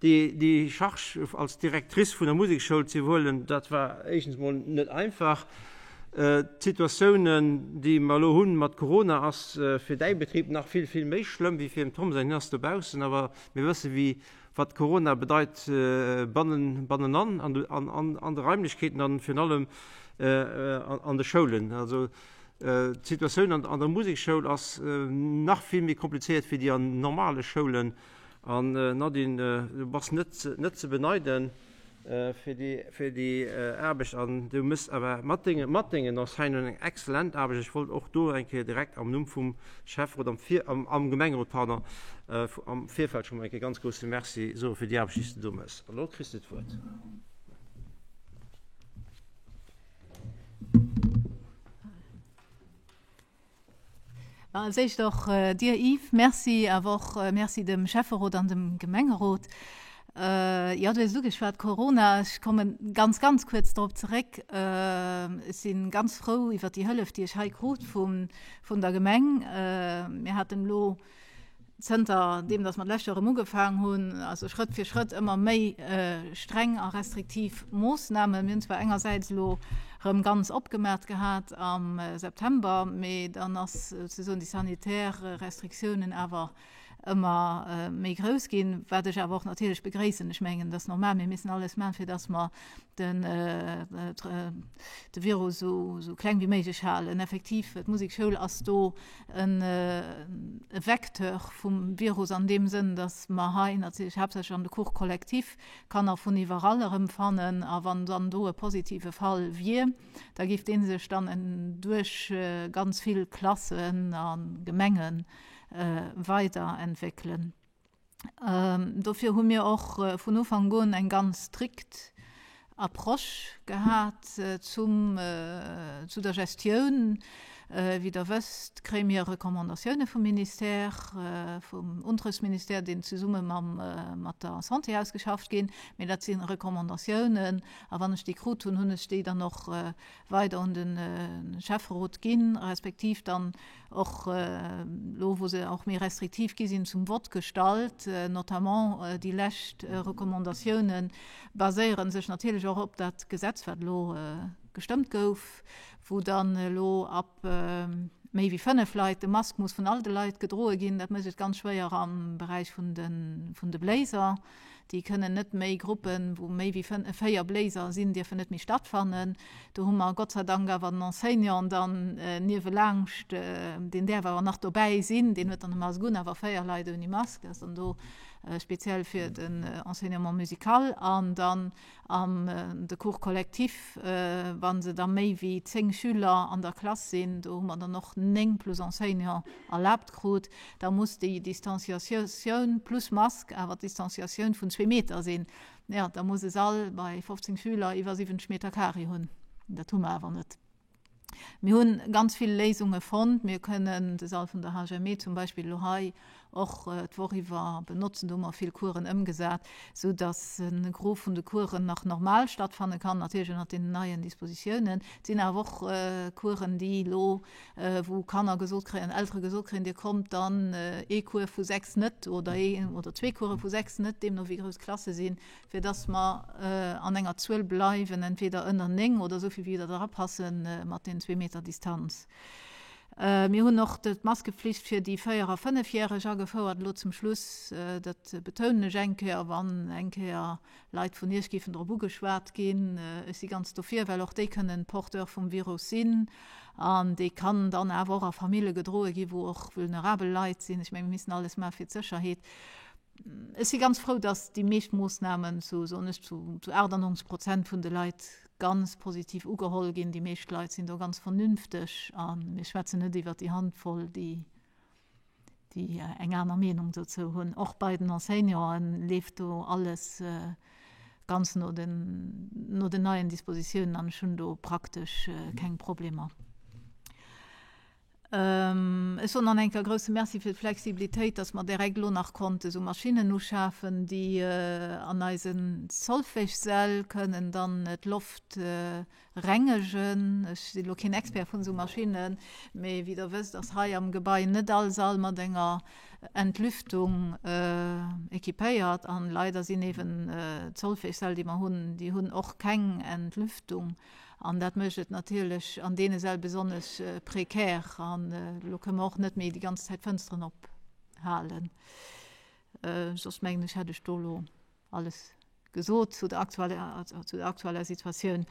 Déi Charge als Directrice vun der Musekschoul ze iwwerhuelen, dat war éischtens mol net einfach. D'Situatiounen, déi mer elo hunn mat Corona, ass fir däi Betrib nach vill, vill méi schlëmm wéi fir dem Tom säin. Hien ass dobaussen, awer mir wësse wéi wat Corona bedeit bannen, bannenan an an de Raimlechkeeten an virun allem an de Schoulen. Also d'Situatioun an der Musekschoul ass nach vill méi komplizéiert wéi déi an normale Schoulen. An Nadine, du bass net net ze beneiden fir déi fir déi Aarbecht an du mëss awer mat denge mat dengen Enseignanten eng excellent Aarbecht. Ech wollt och do eng Kéier direkt am Numm vum Schäfferot am Vir am am Gemengerot, pardon, am Virfeld scho mol eng Kéier ganz grousse Merci soe fir déi Aarbecht, déi s de do mëss. An elo kriss de d'Wuert. Als éischt och dir Yves, Merci, awer och Merci dem Schäfferot an dem Gemengerot. Jo, du hues et ugeschwat, Corona, ech komme ganz, ganz kuerz drop zeréck. Ech si ganz frou iwwert déi Hëllef, déi ech hei krut vun der Gemeng. Mir haten elo Zënter deem, datt mer d'lescht Joer erëm ugefaang hunn, also Schrëtt fir Schrëtt ëmmer méi streng a restriktiv Moossnamen. Mir hunn zwar engersäits elo erëm ganz opgemaat gehat am September, mee dann ass souzesoen déi sanitär Restriktiounen awer ëmmer méi grouss ginn, wat ech awer och natierlech begréissen. Ech mengen, dat ass normal, mir missen alles maachen, fir datt mer den de Virus esou kleng wéi méiglech halen. Effektiv, d'Musekschoul ass do e Vecteur vum Virus an deem Sënn, datt mer hei natierlech haaptsächlech an de Cours collectif Kanner vun iwwerall erëmfannen. A wann dann do e positive Fall wier, da géif dee sech dann duerch ganz vill Klassen a Gemenge weiderentwéckelen. Dofir hu mir och vun Ufank un eng ganz strikt Approche gehat zum, zu der Gestioun. Wéi Der wësst, kréie mir Recommandatioune vum Ministère, vum Unterrichtsministère, deen zesumme mam, mat der Santé ausgeschafft ginn. Mee dat si Recommandatiounen. A wann ech déi krut hunn, hunn ech déi dann och weider un de Schäfferot ginn, respektiv dann och elo wou se och méi restriktiv gi sinn, zum Vott gestallt. Notamment déi lescht Recommandatioune baséiere sech natierlech och op dat Gesetz, wat elo gestëmmt gouf, wou dann elo ab méi wéi 5 Leit de Mask muss vun all de Leit gedroe ginn. Dat mécht et ganz schwéier am Beräich vun de Bléiser. Déi kënnen net méi, Gruppen, wou méi wéi 4 Bléiser sinn, dierfen net méi stattfannen. Do hu mer Gott sei Dank awer den Enseignant dann niewelaangscht, deen däerf awer nach dobäi sinn, deen huet dann e Mask un, awer 4 Leit ouni Mask, dat ass dann do speziell fir den Enseignement musical. An dann An de Cours collectif, wa se da méi wéi 10 Schüler an der Klass sinn, do hu mer dann och 9 plus Enseignant erlaabt krut, da muss déi Distanciatioun plus Mask awer d'Distanciatioun vun zwee Meter sinn. Jo, da muss e Sall bei 15 Schüler iwwer 70 Meter carré hunn. Dat hu mer awer net. Mir hunn ganz vill Léisunge fonnt. Mir kënnen de Sall vun der HME zum Beispill elo hei. och d'Woch iwwer benotzen. Do hu mer vill Coursen ëmgesat, sou dass e Gros vun de Coursen nach normal stattfanne kann, natierlech ënnert deenen neien Dispositiounen. Et sinn awer och Coursen, déi elo, wou Kanner gesot kréien, Eltere gesot kréien, Dir kommt dann ee Cours vu 6 net oder een oder zwee Course vu 6 net, deemno wéi grouss d'Klasse sinn, fir dass mer an enger Zuel bleiwen, entweder ënner 9 oder esou vill wéi der erapasse mat den zwee Meter Distanz. Mir hunn och d'Maskepflicht fir déi Véier a Fënnefjäreg agefouert elo zum Schluss. Dat betounen ech eng Kéier, wann eng Kéier Leit vun Iech géifen drop ugeschwat ginn. Ech si ganz dofir, well och déi kënnen Porteur vum Virus sinn an dee kann dann awer och a Famille gedroe gi wou och vulnerabel Leit sinn. Ech menge mir missen alles maache fir d'Sécherheet. Ech si ganz frou, dass déi meescht Moossnamen zu, soen ech, zu 98 Prozent vun de Leit ganz positiv ugeholl ginn. Déi meescht Leit sinn do ganz vernünfteg a mir schwätzen net iwwert déi Handvoll, déi, déi eng aner Meenung dozou hunn. Och bei den Enseignanten leeft do alles ganz no den, no den neien Dispositiounen an ech hunn do praktesch keng Problemer. Ech soen nach eng Kéier e grouse Merci fir d'Flexibilitéit, dass mer direkt elo nach konnte sou Maschinnen uschafen, déi an eise Solfègesäll kënnen dann d'Loft rengegen. Ech sinn elo keen Expert vun esou Maschinnen, mee wéi Der wësst, ass hei am Gebai net all Sall mat enger Entlüftung équipéiert. An leider sinn eeben d'Solfègesäll, déi mer hunn, déi hunn och keng Entlüftung. An dat mécht et natierlech an deene Säll besonnesch prekär. An elo kënne mer och net méi déi ganz Zäit d'Fënsteren ophalen. Soss mengen ech, hätt ech do elo alles gesot zu der aktueller, zu der aktueller Situatioun.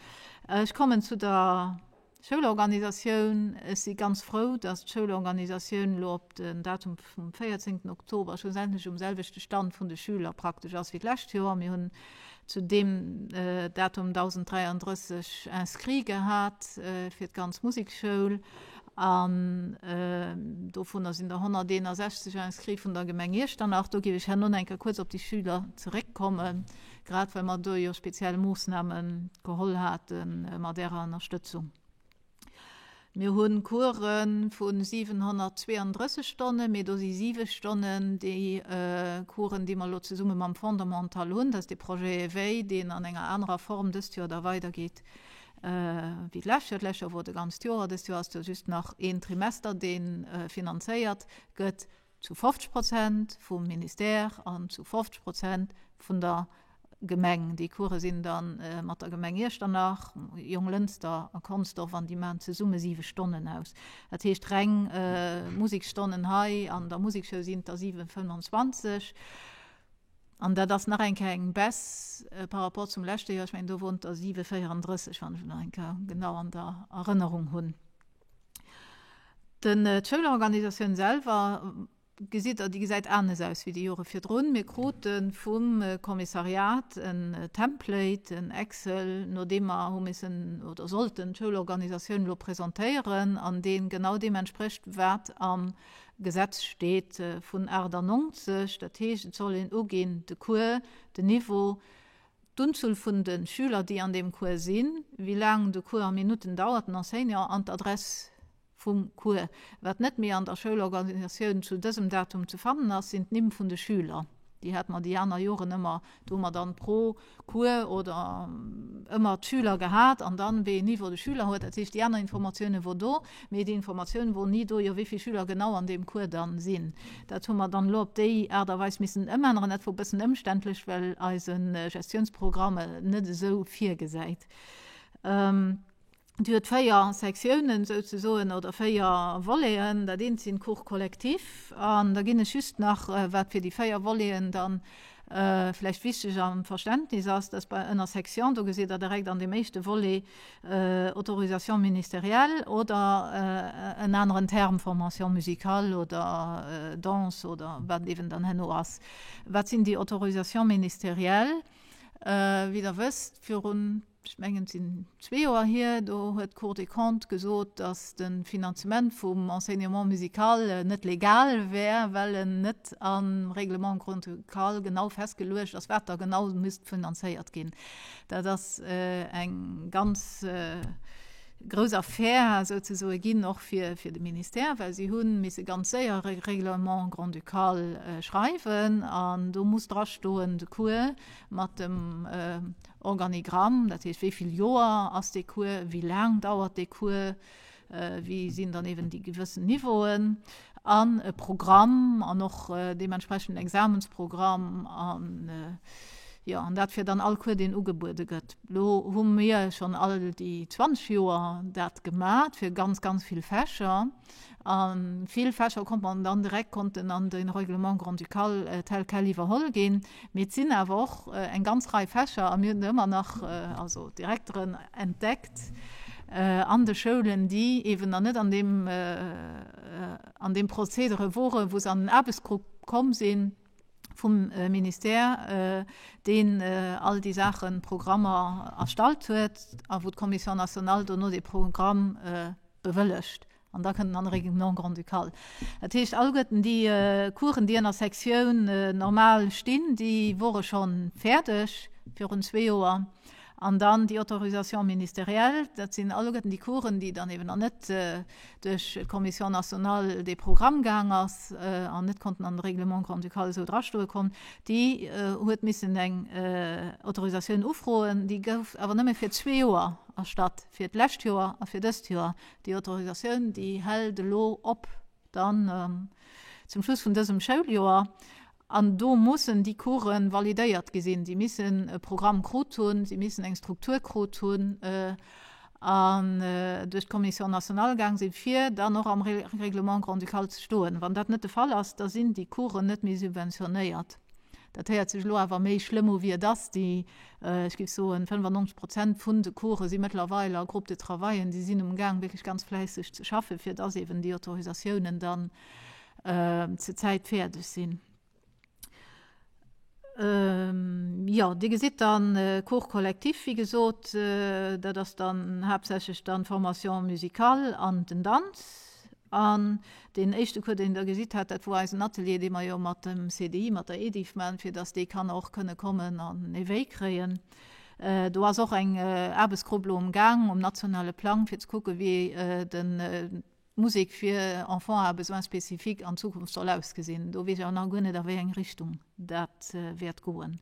Ech kommen zu der Schoulorganisatioun. Ech si ganz frou, dass d'Schoulorganisatioun elo op den Datum vum 14. Oktober schlussendlech um selwechte Stand vun de Schüler praktesch ass wéi d'lescht Joer. Mir hunn zu deem Datum 1.033 Inscrits gehat fir d'ganz Musekschoul an dovunner sinn der 161 Inscrits vun der Gemeng Iechternach. Do géif ech herno nach eng Kéier kuerz op déi Schüler zeréckkommen, grad well mer do jo speziell Moossname geholl hate mat Ärer Ënnerstëtzung. Mir hu Course vu 732 Stonnen, mee do si siwe Stonnen déi Coursen, déi mer elo zesumme mam Fondamental hunn. Dat ass dee Projet Éveil, deen an enger anerer Form dëst Joer da weidergeet wéi d'lescht Joer. D'lescht Joer wor et e ganzt Joer, dëst Joer ass et jo just nach een Trimester, dee finanzéiert gëtt. Zu 50 Prozent vum Ministère an zu 50 Prozent vun der Gemeng. Déi Course sinn da mat der Gemeng Iechternach, Jonglënster a Consdorf an déi maachen zesumme siwe Stonnen aus. Dat heescht reng Museksstonnen hei an der Musekschoul sinn et der 7,25. An dat ass nach eng Kéier eng Baisse par rapport zum leschte Joer. Ech mengen do woren et der 7,34, wann ech et nach eng Kéier genau an der Erënnerung hunn. Den d'Schoulorganisatioun selwer, gesitt Der, déi gesäit anes aus wéi déi Jore virdrun. Mir krute vum Kommissariat en Template, en Excel, no deem mer hu missen oder sollten d'Schoulorganisatioun elo presentéieren an dee genau deem entsprécht, wat am Gesetz steet vun 98. Dat heescht, et soll een uginn, de Cours, den Niveau, D'Unzuel vun de Schüler, déi an deem Cours sinn, wéi laang de Cours a Minutten dauert, den Enseignant an d'Adress vum Cours. Wat net méi an der Schoulorganisatioun zu dësem Datum ze fannen ass, sinn d'Nimm vun de Schüler. Déi hate mer déi aner Joren ëmmer. Do hu mer dann pro Cours oder ëmmer d'Schüler gehat an dann, wéi een Niveau de Schüler huet. Dat heescht, déi aner Informatioune wor do, Mee déi Informatioun wor ni do, jo wéi vill Schüler genau an deem Cours dann sinn. Dat hu mer dann elo op déi Aart a Weis missen ëmänneren. Dat wor e bëssen ëmständlech, well eise Gestiounsprogramm et net esou virgesäit. Déi huet 4 Sektiounen souzesoen oder 4 Voleten. Dat eent sinn d'Cours collectifs an da ginn ech just nach, wat fir déi 4 Voleten dann vläicht wichteg am Verständnis ass, dass bei ënner Section, do gesitt Der direkt an deem éischte Volet, Autorisation ministérielle oder en aneren Terme, Formation musicale oder Danse oder wat et eben dann herno ass. Wat sinn déi Autorisations ministérielles? Wéi Der wësst, virun, ech mengen, et sinn zwee Joer hier, do huet d'Cour des Comptes gesot, dass de Finanzement vum Enseignement musical net legal wär, well en net am Règlement grand-ducal genau festgeluecht ass, wat da genau misst finanzéiert ginn. Dat ass eng ganz. grouss Affär souzesoe ginn, och fir de Ministère, well si hu misse ganz séier e Règlement grand-ducal schreiwen an do muss drastoen, de Cours mat dem Organigramm, dat heescht wéi vill Joer ass dee Cours, wéi laang dauert dee Cours, wéi sinn dann eben déi gewëssen Niveauen an e Programm an och deementsprechend en Examensprogramm an jo, an dat fir dann all Cours, deen ugebuede gëtt. Lo hu mir schonn all déi 20 Joer dat gemat fir ganz, ganz vill Fächer. A vill Fächer konnt man dann direkt konnten an de Règlement grand-ducal tel quel iwwerholl ginn. Mee et sinn awer och eng ganz Rei Fächer, a mir hunn der ëmmer nach, also d'Direkteren, entdeckt an de Schoulen, déi eeben nach net an deem, an deem Prozedere woren, wou se an den Aarbechtsgrupp komm sinn vum Ministère, deen all déi Saachen, Programmer erstallt huet a wou d'Commission nationale dono dee Programm bewëllegt. An da kënnt en an de Règlement grand-ducal. Dat heescht, alleguerten déi Coursen, déi ënner Sektioun normal stinn, déi wore scho fäerdeg virun zwee Joer. An dann déi Autorisation ministérielle, dat sinn alleguerten déi Coursen, déi dann eben nach net duerch d'Commission nationale des programmes gaang ass an net konnten an de Règlement grand-ducal esou drastoe komm, déi huet missen eng Autorisatioun ufroen. Déi gouf awer nëmme fir zwee Joer erstatt, fir d'lescht Joer a fir dëst Joer. Déi Autorisatioun, déi hält elo op dann zum Schluss vun dësem Schouljoer. An do mussen déi Course validéiert gi sinn. Si missen e Programm krut hunn, si missen eng Struktur krut hunn an duerch d'Commission nationale gaang sinn, fir dann och am Règlement grand-ducal ze stoen. Wann dat net de Fall ass, da sinn déi Coursen net méi subventionéiert. Dat héiert sech elo awer méi schlëmm u wéi et ass. Déi, ech géif soen, 95 Prozent vun de Course si mëttlerweil a Groupe de travaillen. Déi sinn umgaang wierklech ganz fläisseg ze schaffen, fir dass eeben déi Autorisatiounen dann zur Zäit fäerdeg sinn. Jo, Dir gesitt dann Cours collectif, wéi gesot, dat ass dann haaptsächlech dann d'Formation musicale an den Danz. An deen éischte Cours, deen Der gesitt hat, dat wor eisen Atelier, dee mer jo mat dem CDI, mat der Ediff maachen, fir dass déi Kanner och kënne kommen an Éveil kréien. Do ass och eng Aarbechtsgrupp elo amgaang um nationale Plang, fir ze kucken, wéi den d'Musek fir Enfants à besoins spécifiques an Zukunft soll ausgesinn. Do weess ech awer nach guer net, a wéi eng Richtung dat wäert goen.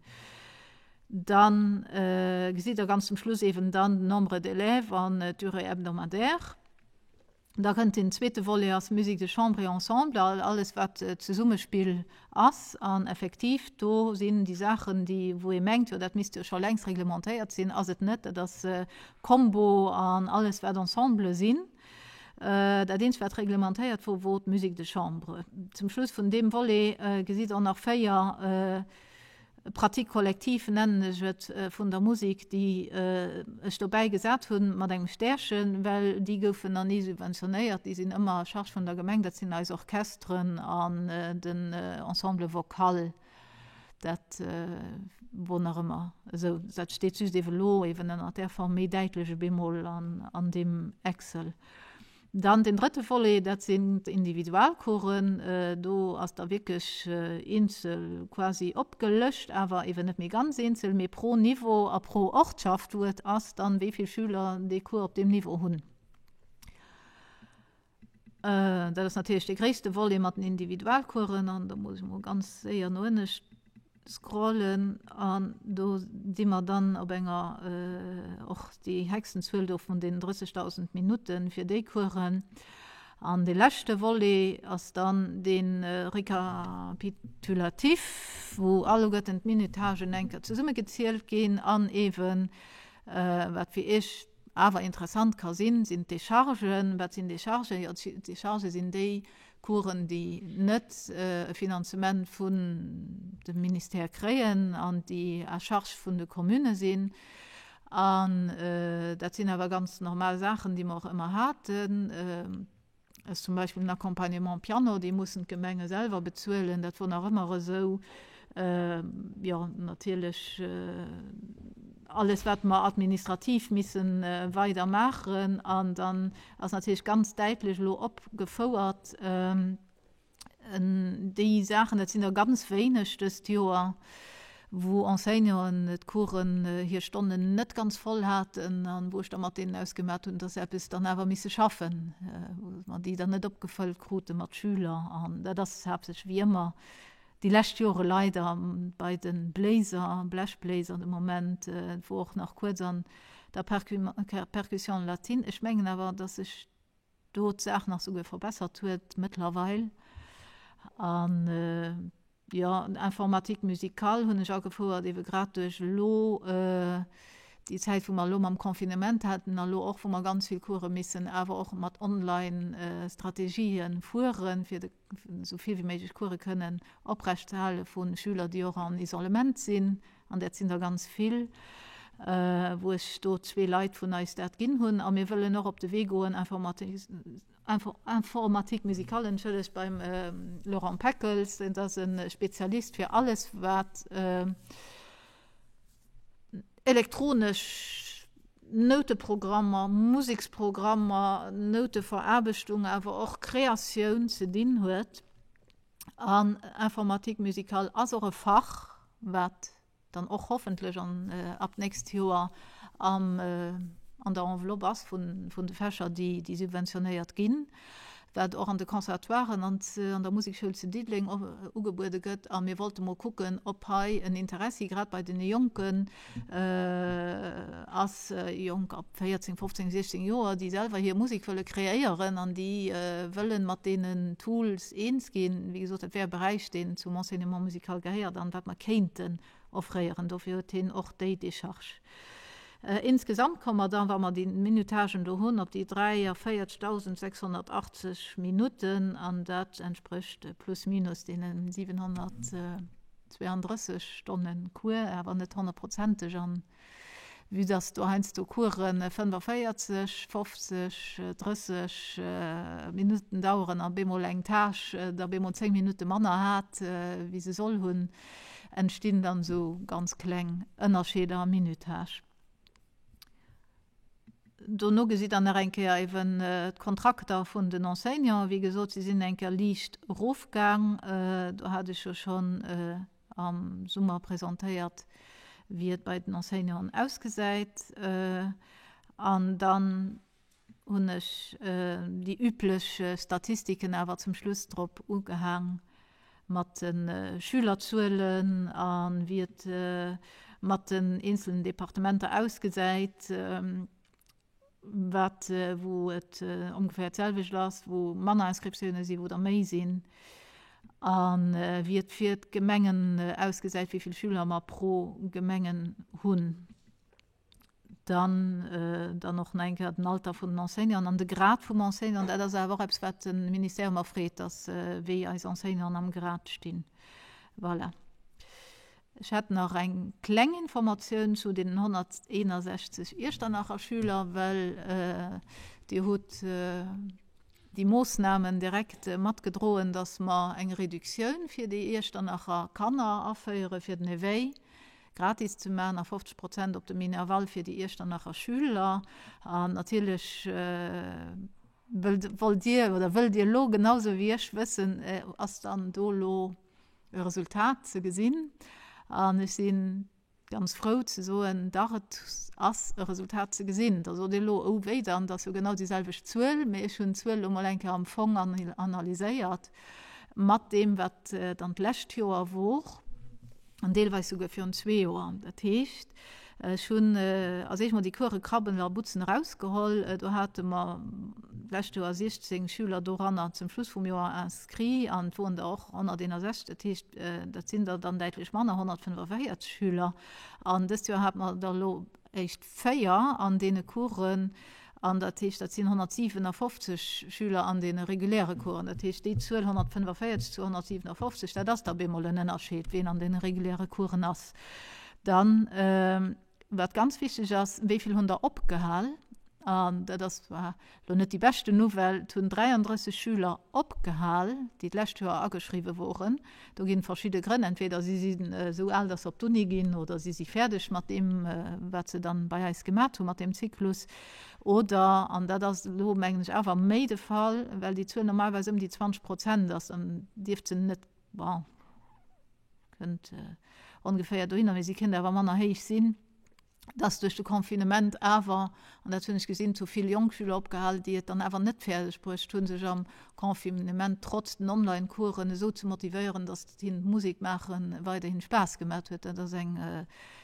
Dann gesitt Der ganz zum Schluss eeben dann den Nombre d'élèves an d'Durée hebdomadaire. Da kënnt den zweete Volet, ass Musique de chambre et ensemble, alles wat Zesummespill ass. An effektiv, do sinn déi Saachen, déi, wou ee mengt, jo dat misst jo scho längst reglementéiert sinn, ass et net. Dat ass Combo an alles wat Ensemble sinn. Dat eenzegt wat reglementéiert wor, wor d'Musique de chambre. Zum Schluss vun deem Volet gesitt Der nach 4 Pratiques collectives, nennen ech et, vun der Musek, déi ech dobäi gesat hunn mat engem Stärchen, well déi goufen nach ni subventionéiert, déi sinn ëmmer à charge vun der Gemeng. Dat sinn eis Orchesteren an den Ensemble vocal. Dat wor nach ëmmer esou. Dat steet just eeben elo eeben ënner där Form méi däitlech op eemol an deem Excel. Dann deen drëtte Volet, dat sinn d'Individualcoursen. Do ass da wierklech eenzel quasi opgelëscht, awer eeben net méi ganz eenzel, mee pro Niveau a pro Ortschaft, wou et ass dann, wéi vill Schüler dee Cours op deem Niveau hunn. Dat ass natierlech dee gréisste Volet mat den Individualcoursen an do muss ech emol ganz séier no ënnescht scrollen an do si mer dann op enger och déi héchsten Zuel do vun den 30.000 Minutte fir déi Coursen. An dee leschte Volet ass dann dee Récapitulatif, wou alleguerten d'Minutagen eng Kéier zesummegezielt ginn an eeben, wat fir Iech awer interessant ka sinn, sinn d'Déchargen. Wat sinn Déchargen? Jo, d'Déchargë sinn déi Coursen, déi net e Finanzement vun dem Ministère kréien an déi à charge vun de Communë sinn. An dat sinn awer ganz normal Saachen, déi mer och ëmmer haten. Ass zum Beispill den Accompagnement Piano, dee mussen d'Gemenge selwer bezuelen. Dat wor nach ëmmer esou. Jo, natierlech alles, wat mer administrativ misse weider maachen. An dann ass natierlech ganz däitlech elo opgefouert, déi Saachen, dat sinn der ganz wéineg dëst Joer, Wou Enseignanten d'Coursen hir Stonnen net ganz voll haten an wou ech da mat deenen ausgemat hunn, dass se eppes dann awer misse schaffen, wou mer déi dann net opgefëllt krute mat Schüler. An dat ass haaptsächlech wéi ëmmer déi lescht Jore leider bei de Bléiser, Blechbléiser de Moment, wou och nach kuerz an der Percussion latine. Ech mengen awer, dass sech do d'Saach nach souguer verbessert huet mëttlerweil. An jo, Informatique musicale hunn ech agefouert, ebe grad duerch elo déi Zäit, wou mer elo mam Confinement haten a lo och, wou mer ganz vill Course missen awer och mat Online-Strategië fueren, fir de esou vill wéi méiglech Course kënnen oprecht ze hale vu Schüler, déi och en Isolement sinn, an dat sinn der ganz vill, wou ech do zwee Leit vun eis dat ginn hunn. A mir wëllen och op de Wee goen, Informatique musicale, entschëllegt, beim Laurent Peckels, dat ass e Spezialist fir alles wat Elektronesch Nouteprogrammer, Museksprogrammer, Nouteverarbechtung, awer och Kreatioun ze dinn huet. An Informatique musicale ass och e Fach, wat dann och hoffentlech an ab d'nächst Joer am an der Enveloppe ass vun de Fächer, déi subventionéiert ginn. wat och an de Conservatoiren an an der Musekschoul zu Diddeleng ugebuede gëtt. A mir wollte mol kucken, ob hei en Interessi grad bei den Jonken ass, Jonk ab 14, 15, 16 Joer, déi selwer hir Musek wëlle kreéieren an déi wëllen mat deenen Tools eens ginn. Wéi gesot, dat wär e Beräich, deen zum Enseignement musical gehéiert an wat mer kéinten offréieren. Dofir huet hien och déi Decharge. Insgesamt komme mer dann, wa mer déi Minutagen do hunn, op déi 43.680 Minutten, an dat entsprécht plus minus deene 732 Stonne Cours, awer net honnertprozenteg. An vue dass do heiansdo Coursen 45, 50, 30 Minutten daueren a bemol eng Tâche da bemol 10 Minutte manner hat, wéi se soll hunn, entstinn dann esou ganz kleng Ënnerscheeder am Minutage. Dono gesitt der nach eng Kéier eben d'Kontrakter vun den Enseignanten. Wéi gesot, si sinn eng Kéier liicht erofgaang. Do hat ech jo schonn am Summer presentéiert, wéi et bei den Enseignanten ausgesäit. An dann hunn ech déi üblech Statistiken awer zum Schluss drop ugehaang mat de Schülerzuelen a wéi et mat den eenzelen Departementer ausgesäit, wat wou et ongeféier d'selwecht ass, wou manner Inscriptiounen sinn, wou der méi sinn a wéi et fir d'Gemengen ausgesäit, wéi vill Schüler mer pro Gemengen hunn. Dann, dann och nach eng Kéier den Alter vun den Enseignanten an de Grad vum Enseignant. Dat ass awer och eppes, wat de Ministère ëmmer freet, dass wéi eis Enseignanten am Grad stinn. Voilà. Ech hätt nach eng kleng Informatioun zu deenen 161 Iechternacher Schüler, well Dir hutt déi Moossnamen direkt matgedroen, dass mer eng Reduktioun fir déi Iechternacher Kanner aféiere fir den Éveil. gratis ze maachen a 50 Prozent op de Minerval fir déi Iechternacher Schüler. An natierlech wëllt, wollt Dir oder wëllt Dir elo genau sou wéi ech wëssen, ass dann do elo e Resultat ze gesinn? An ech si ganz frou ze soen, dach et ass e Resultat ze gesinn. Da sot Dir elo, oh wéi dann, dat ass jo genau déi selwecht Zuel. Mee ech hunn d'Zuel elo mol eng Kéier am Fong analyséiert mat deem, wat dann d'lescht Joer wor. an deelweis souguer virun zwee Joer. Dat heescht, ech hunn als éischt mol déi Course Krabben a Butzen erausgeholl. Do hate mer d'lescht Joer 16 Schüler doranner zum Schluss vum Joer inscrit an et woren der och 161. Dat heescht, dat sinn der dann däitlech manner, 145 Schüler. An dëst Joer hate mer der elo éischt 4 an deene Coursen, an dat heescht, dat sinn 157 Schüler an deene reguläre Coursen. Dat heescht, déi Zuel 145 zu 157, dat ass da bemol en Ënnerscheed, ween an deene reguläre Coursen ass. Dann, wat ganz wichteg ass, wéi vill hunn der opgehal? An dat ass zwar elo net déi beschten Nouvelle, et hunn 33 Schüler opgehal, déi d'lescht Joer ageschriwwe woren. Do ginn et verschidde Grënn, entweder si sinn esou al, datt se op d'Uni ginn, oder si si fäerdeg mat deem, wat se dann bei eis gemat hunn, mat deem Zyklus, oder, an dat ass elo, mengen ech, awer méi de Fall, well déi Zuel normalerweis ëm déi 20 Prozent ass, dann dierft se net, bon, kënnt. ongeféier dohinner, mee si kéint awer manner héich sinn, dass duerch de Confinement awer, an dat hunn ech gesinn, zu vill jonk Schüler opgehal, déi et dann awer net fäerdeg bruecht hunn, sech am Confinement trotz den Online-Coursen esou ze motivéieren, dass hinnen d'Musek maache weiderhin Spaass gemaat huet. Dat ass eng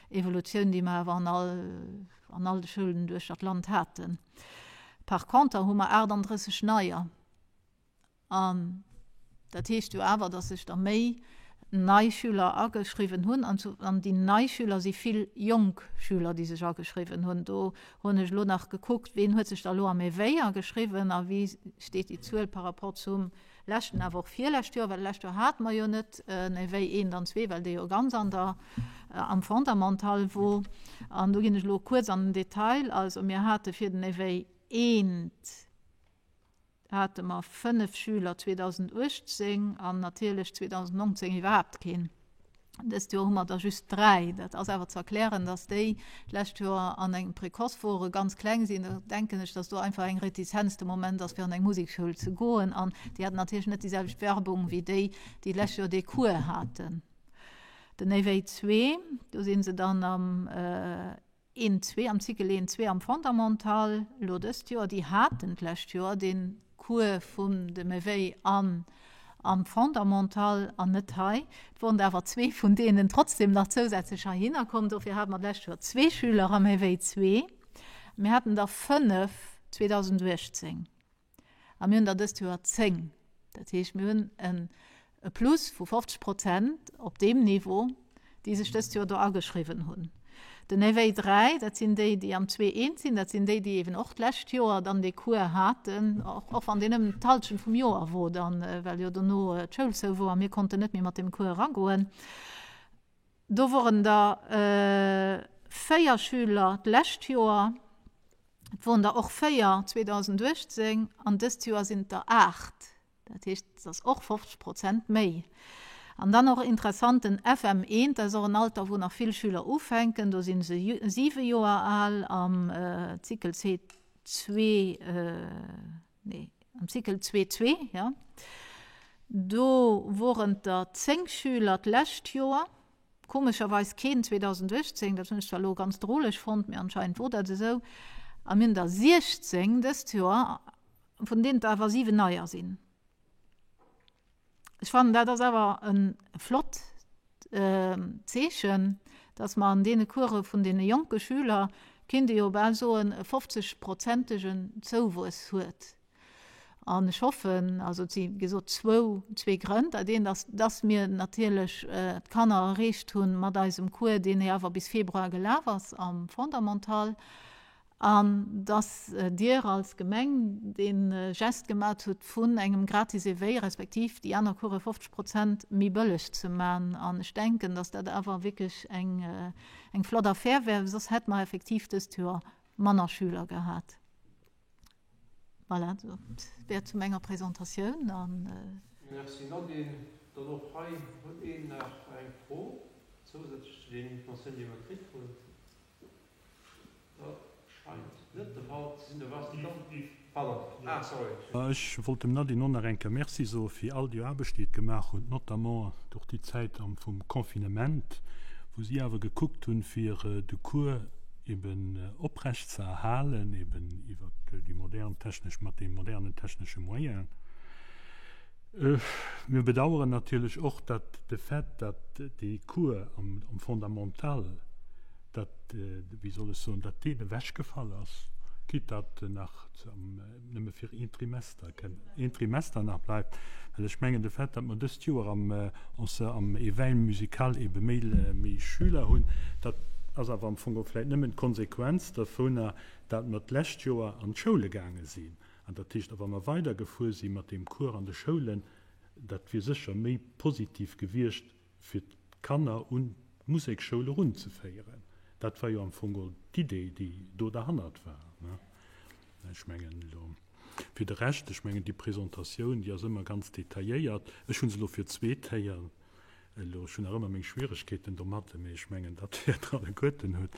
Evolutioun, déi mer awer an all, an all de Schoulen duercher d'Land haten. Par conter hu mer 38 neier. An dat heescht jo awer, dass sech der méi nei Schüler ageschriwwen hunn. An zu, an déi nei Schüler si vill jonk Schüler, déi sech ageschriwwen hunn. Do hunn ech elo nach gekuckt, ween huet sech da elo am Éveil ageschriwwen a wéi steet déi Zuel par rapport zum leschten, awer och virlescht Joer, well d'lescht Joer hate mer jo net en Éveil eent an zwee, well dee jo ganz an der, am Fondamental wor. An do ginn ech elo kuerz an den Detail. Also mir hate fir den Éveil eent, hate mer 5 Schüler 2018 an natierlech 2019 iwwerhaapt keen. Dëst Joer hu mer der just 3. Dat ass awer ze erklären, dass déi d'lescht Joer an engem Précoce wore, ganz kleng sinn. Da denken ech, dass do einfach eng Retizenz de Moment ass, fir an eng Musekschoul ze goen. An déi haten natierlech net déi selwecht Werbung wéi déi, déi d'lescht Joer dee Cours haten. Den Éveil 2, do si se dann am Een, zwee am Cycle, een, zwee am Fondamental elo dëst Joer. Déi haten d'lescht Joer dee Cours vum dem Éveil an am Fondamental an net hei. Et woren der awer zwee vun deenen trotzdem nach zousätzlech heihinner komm. Dofir hate mer d'lescht Joer zwee Schüler am Éveil zwee. Mir haten der fënnef 2018. A mir hunn der dëst Joer 10. Dat heescht, mir hunn e Plus vu 50 Prozent op deem Niveau, déi sech dëst Joer do ageschriwwen hunn. Den Éveil 3, dat sinn déi, déi am Zwee eent sinn, dat sinn déi, déi eeben och d'lescht Joer dann dee Cours haten, och wann deen nëmmen d'Hallschent vum Joer wor dann, well jo dono d'Schoul zou wor a mir konnten net méi mat deem Cours eragoen. Do woren der 4 Schüler d'lescht Joer, et woren der och 4 2018 an dëst Joer sinn et der 8. Dat heescht, et ass och 50 Prozent méi. An dann och interessant, den FM1, dat ass och en Alter, wou nach vill Schüler ufänken, do si se 7 Joer al am Cycle C2, nee, am Cycle zwee zwee, jo. Do woren der 10 Schüler d'lescht Joer, komescherweis keen 2018, dat hunn ech zwar elo ganz droleg fonnt, mee anscheinend wor dat esou. A mir hunn der 16 dëst Joer, vun deenen der awer 7 neier sinn. Ech fannen, dat ass awer e flott Zeechen, dass mer an deene Course vun deene jonke Schüler, kéint ee jo bal soen, e 50 prozentegen Zouwuess huet. An ech hoffen, also et si wéi gesot zwou, zwee Grënn, Dat eent ass, dass mir natierlech d'Kanner erreecht hu mat eisem Cours, deen jo awer bis Februar gelaf ass am Fondamental, An dass Dir als Gemeng dee Geste gemat hutt vun engem gratis Éveil, respektiv déi aner Course 50 Prozent méi bëlleg ze man. An ech denken, dass dat awer wierklech eng, eng flott Affär wär, soss hätt mer effektiv dëst Joer manner Schüler gehat. Voilà, dat wär zu menger Presentatioun. An. Merci Nadine. Dann och hei huet een nach eng Fro zousätzlech zu deenen Informatiounen, déi mer kritt hunn. Ech wollt dem Nadine och nach eng Kéier Merci soe fir all déi Aarbecht, déi et gemaach huet, notamment och déi Zäit am vum Confinement, wou si awer gekuckt hunn, fir de Cours eben oprecht ze erhalen, eben iwwert déi modern technesch, mat de modernen technesche Moyenen. Mir bedauern natierlech och, datt de Fait, datt dee Cours am Fondamental, datt, wéi soll ech soen, datt deen ewechgefall ass, quitte datt en nach nëmme fir een Trimester kënn, een Trimester nach bleift, well ech mengen, de Fait, datt mer dëst Joer am am Éveil musical ebe méi, méi Schüler hunn, dat ass awer am Fong och vläicht nëmmen d'Konsequenz dervunner, datt mer d'lescht Joer an d'Schoule gaange sinn. An dat heescht, a wa mer weidergefuer si mat deem Cours an de Schoulen, dat wier sécher méi positiv gewiescht, fir d'Kanner un d'Musekschoul erunzeféieren. Dat war jo am Fong geholl d'Idee, déi do derhannert war. Ech mengen elo, fir de Rescht, ech mengen déi Presentatioun, déi ass ëmmer ganz detailléiert. Ech hu se elo fir d'zweet Kéier elo. Ech hunn nach ëmmer meng Schwieregkeeten domatten, mee ech mengen, datt Dir et alleguerten hutt.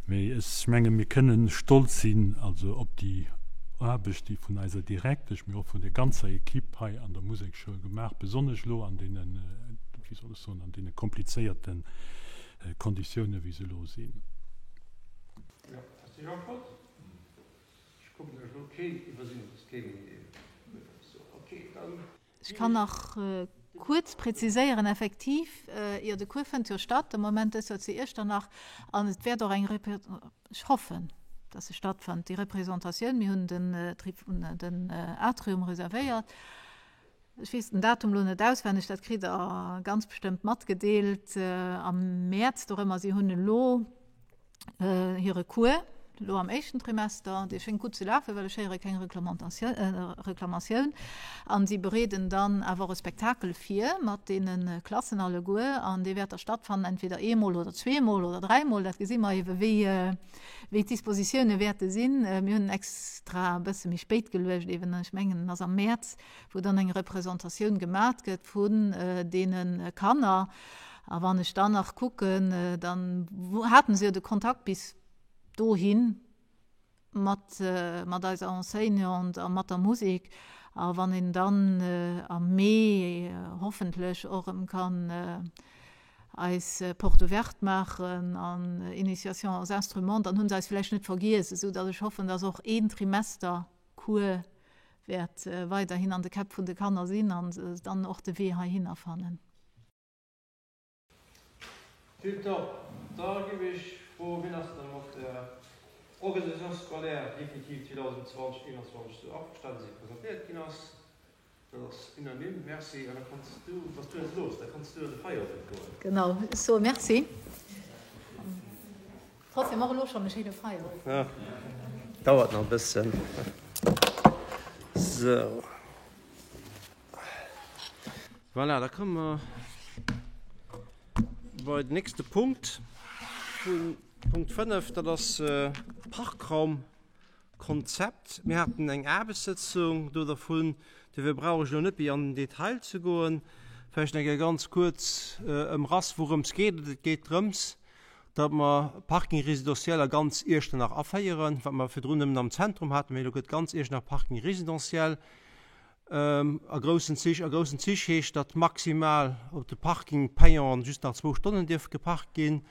Mee ech menge mir kënnen stolz sinn also op déi Aarbecht, déi vun eiser Direktesch, mee och vun der ganzer Equipe hei an der Musekschoul gemaach, besonnesch elo an deene. wéi soll ech soen, an deene komplizéierte Konditiounen, wéi se elo sinn. Jo, Merci Jean-Claude. Ech kucken ech elo keen iwwersinn, dass kee méi huet eppes ze soen. Ok, dann. Ech kann nach kuerz präziséieren, effektiv, jo, de Cours fënnt jo statt, de Moment dës Joer zu Iechternach, an et wäert och eng, ech hoffen, dass se stattfënnt, déi Représentatioun. Mir hunn den, den Atrium reservéiert. Ech weess den Datum elo net auswenneg, dat kritt Der ganz bestëmmt matgedeelt am Mäerz dorëmmer. Si hunn elo hire Cours elo am éischten Trimester, dee schéngt gutt ze lafen, well ech héiere keng Reklamatioun. An si bereeden dann awer och e Spektakel vir mat deene Klassen alleguer an dee wäert da stattfannen, entweder eemol oder zweemol oder dräimol, dat gesi mer eebe wéi wéi d'Dispositioune wäerte sinn. Mir hunn en extra e bësse méi spéit geluecht eeben, ech mengen en ass am Mäerz, wou dann eng Representatioun gemat gëtt vun deene Kanner. A wann ech dann nach kucken, dann haten se jo de Kontakt bis dohi mat, mat eiser Enseignante a mat der Musek. A wann een dann am Mee hoffentlech och erëm kann eis Porte ouverte maachen an Initiation aux instruments, dann hu se eis vläicht net vergiess, esou datt ech hoffen, datt och een Trimester Cours wäert weiderhin an de Käpp vun de Kanner sinn a se dann och de Wee heihinner fannen. Tiptop, da giff ech froen, wien ass da mat der Organisation scolaire définitive 2020, 21 sou averstanen, wéi se presentéiert ginn ass? Dat ass unanime. Merci. An da kanns du, bass du jetzt los, da kanns du an de Feierowend goen. Genau, ech soe Merci. Trotzdem och elo schonn e schéine Feierowend. Ja, dauert nach e bëssen. Sou. Voilà, da komme mer bei den nächste Punkt, Punkt 5, dat ass Parkraumkonzept. Mir haten eng Aarbechtssëtzung do dervun, dofir brauch ech elo net méi an den Detail ze goen. Vläicht eng Kéier ganz kuerz ëmrass, wourëms geet et. Et geet drëms, datt mer Parking résidentiel a ganz Iechternach aféieren, wat mer virdrun nëmmen am Zentrum haten, mee elo gëtt ganz Iechternach Parking résidentiel. A groussen Zich, a groussen Zich heescht, datt maximal op de Parking payant just nach zwou Stonnen dierf geparkt ginn,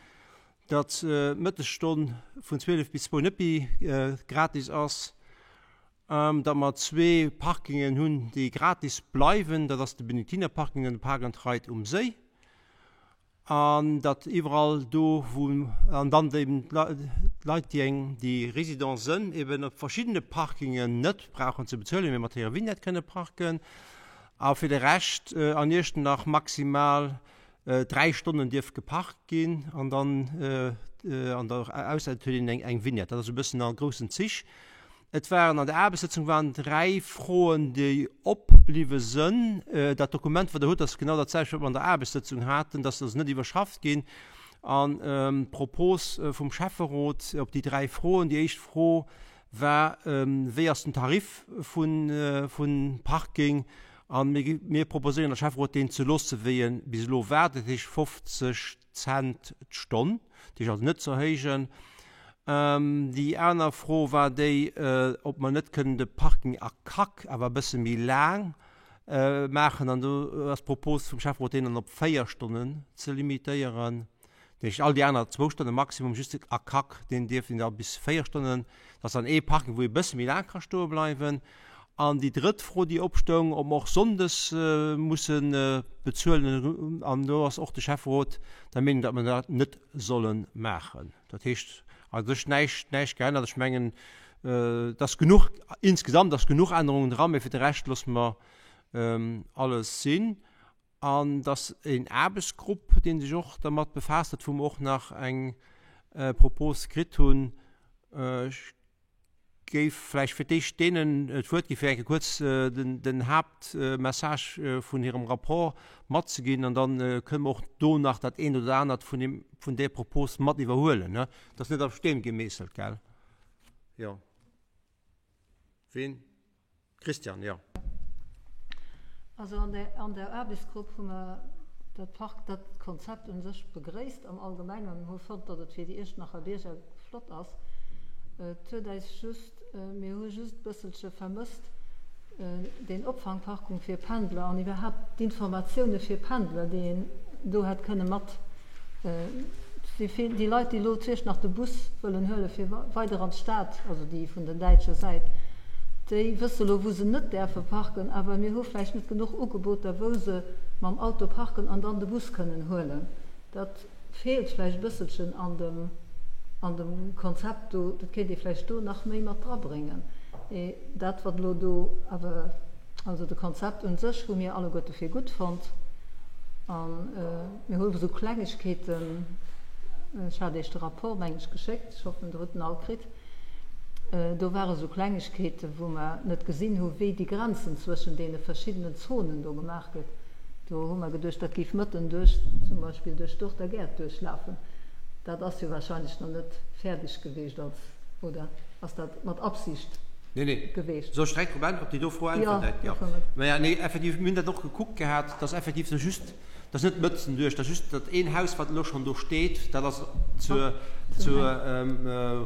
datt d'Mëttesstonn vun 12 bis zwou net méi gratis ass, datt mer zwee Parkingen hunn, déi gratis bleiwen, dat ass de Benediktinerparking an de Park and Ride um Séi. An datt iwwerall do wou, an dann eben d'Leit déi eng, déi Résident sënn, eben op verschiddene Parkingen net brauchen ze bezuelen, mee mat hirer Vignette kënne parken. A fir de Rescht an Iechternach maximal 3 Stonnen dierf geparkt ginn an dann an der Aussäit huet een eng Vignette. Dat ass e bëssen a groussen Zich. Et waren an der Aarbechtssëtzung waren 3 Froen, déi opbliwwe sënn. Dat Dokument, wat Der hutt, ass genau dat selwecht, wat mer an der Aarbechtssëtzung haten, dass ass net iwwerschafft ginn. An d'Propos vum Schäfferot op déi 3 Froen, déi éischt Fro war, Wéi ass den Tarif vun Parking? A mir proposéieren, der Schäfferot deen ze loosse wéi e bis elo war, dat heescht 50 Cent d'Stonn, dat heescht also net ze erhéijen. Déi aner Fro war déi, ob mer net kënnen de Parking a Kack awer e bësse méi laang maachen. An do ass d'Propos vum Schäfferot, deen dann op 4 Stonnen ze limitéieren. Dat heescht all déi aner zwou Stonne maximum, just de a Kack, deen dierf een da bis 4 Stonnen. Dat ass dann ee Parking, wou ee bësse méi laang ka stoe bleiwen. An déi drëtt Fro, déi opstoung, ob mer och sonndes musse bezuelen. An do ass och de Schäfferot der Meenung, datt mer dat net solle maachen. Dat heescht, a sech näischt, näischt geännert. Ech mengen, et ass genuch, insgesamt ass genuch Ännerungen dran, mee fir de Rescht loosse mer alles sinn. An dass een Aarbechtsgrupp, dee sech och dermat befaasst huet, wou mer och nach eng Propos kritt hunn, ech géif vläicht fir d'éischt deenen d'Wuert gi fir eng Kéier kuerz den Haaptmessage vun hirem Rapport matzeginn an dann kënne mer och do nach dat eent oder anert vun deem, vun där Propos mat iwwerhuelen. Dat ass net a Steen gemeesselt, gell? Jo. Ween? Christian, jo. Also an der, an der Aarbechtsgrupp hu mer dat Park, dat Konzept u sech begréisst am Allgemengen, hu fonnt, datt et fir déi Iechternacher Bierger flott ass. Et huet eis just, mir hu just e bësselche vermësst deen Opfangparkung fir Pendler an iwwerhaapt d'Informatioune fir Pendler, déi een. do hätt kënne mat déi Leit, déi elo zu Iechternach de Bus wëllen huele fir weider an d'Stad, also déi vun der däitscher Säit, déi wësse elo wou se net däerfe parken, awer mir hu vläicht net genuch Ugeboter wou se mam Auto parken an dann de Bus kënnen huelen. Dat feelt vläicht e bësselchen an dem, an dem Konzept do. Dat kéint ee vläicht do nach méi mat drabréngen. Mee dat wat elo do awer, also de Konzept un sech hu mir alleguerte fir gutt fonnt a mir hu esou Klengegkeeten, ech hat Iech de Rapport meng ech geschéckt, ech hoffen Der hutt en all kritt, do ware sou Klengegkeeten, wou mer net gesinn hu wéi déi Grenzen zwëschen deene verschiddenen Zonen do gemaach gëtt. Do hu mer geduecht, dat géif mëtten duerch, zum Beispill duerch d'Orter Gäert duerchlafen. Dat ass jo wahrscheinlech nach net fäerdeg geweecht als, oder ass dat mat Absicht Nee, nee. geweecht? Soll ech direkt drop äntweren, op déi do Fro äntweren? Jo, jo. Maja, nee, effektiv, mir hunn dat och gekuckt gehat, dass effektiv sou just, Dat ass net mëtzen duerch, dat ass just dat een Haus, wat elo schonn do steet, dat ass zur, zur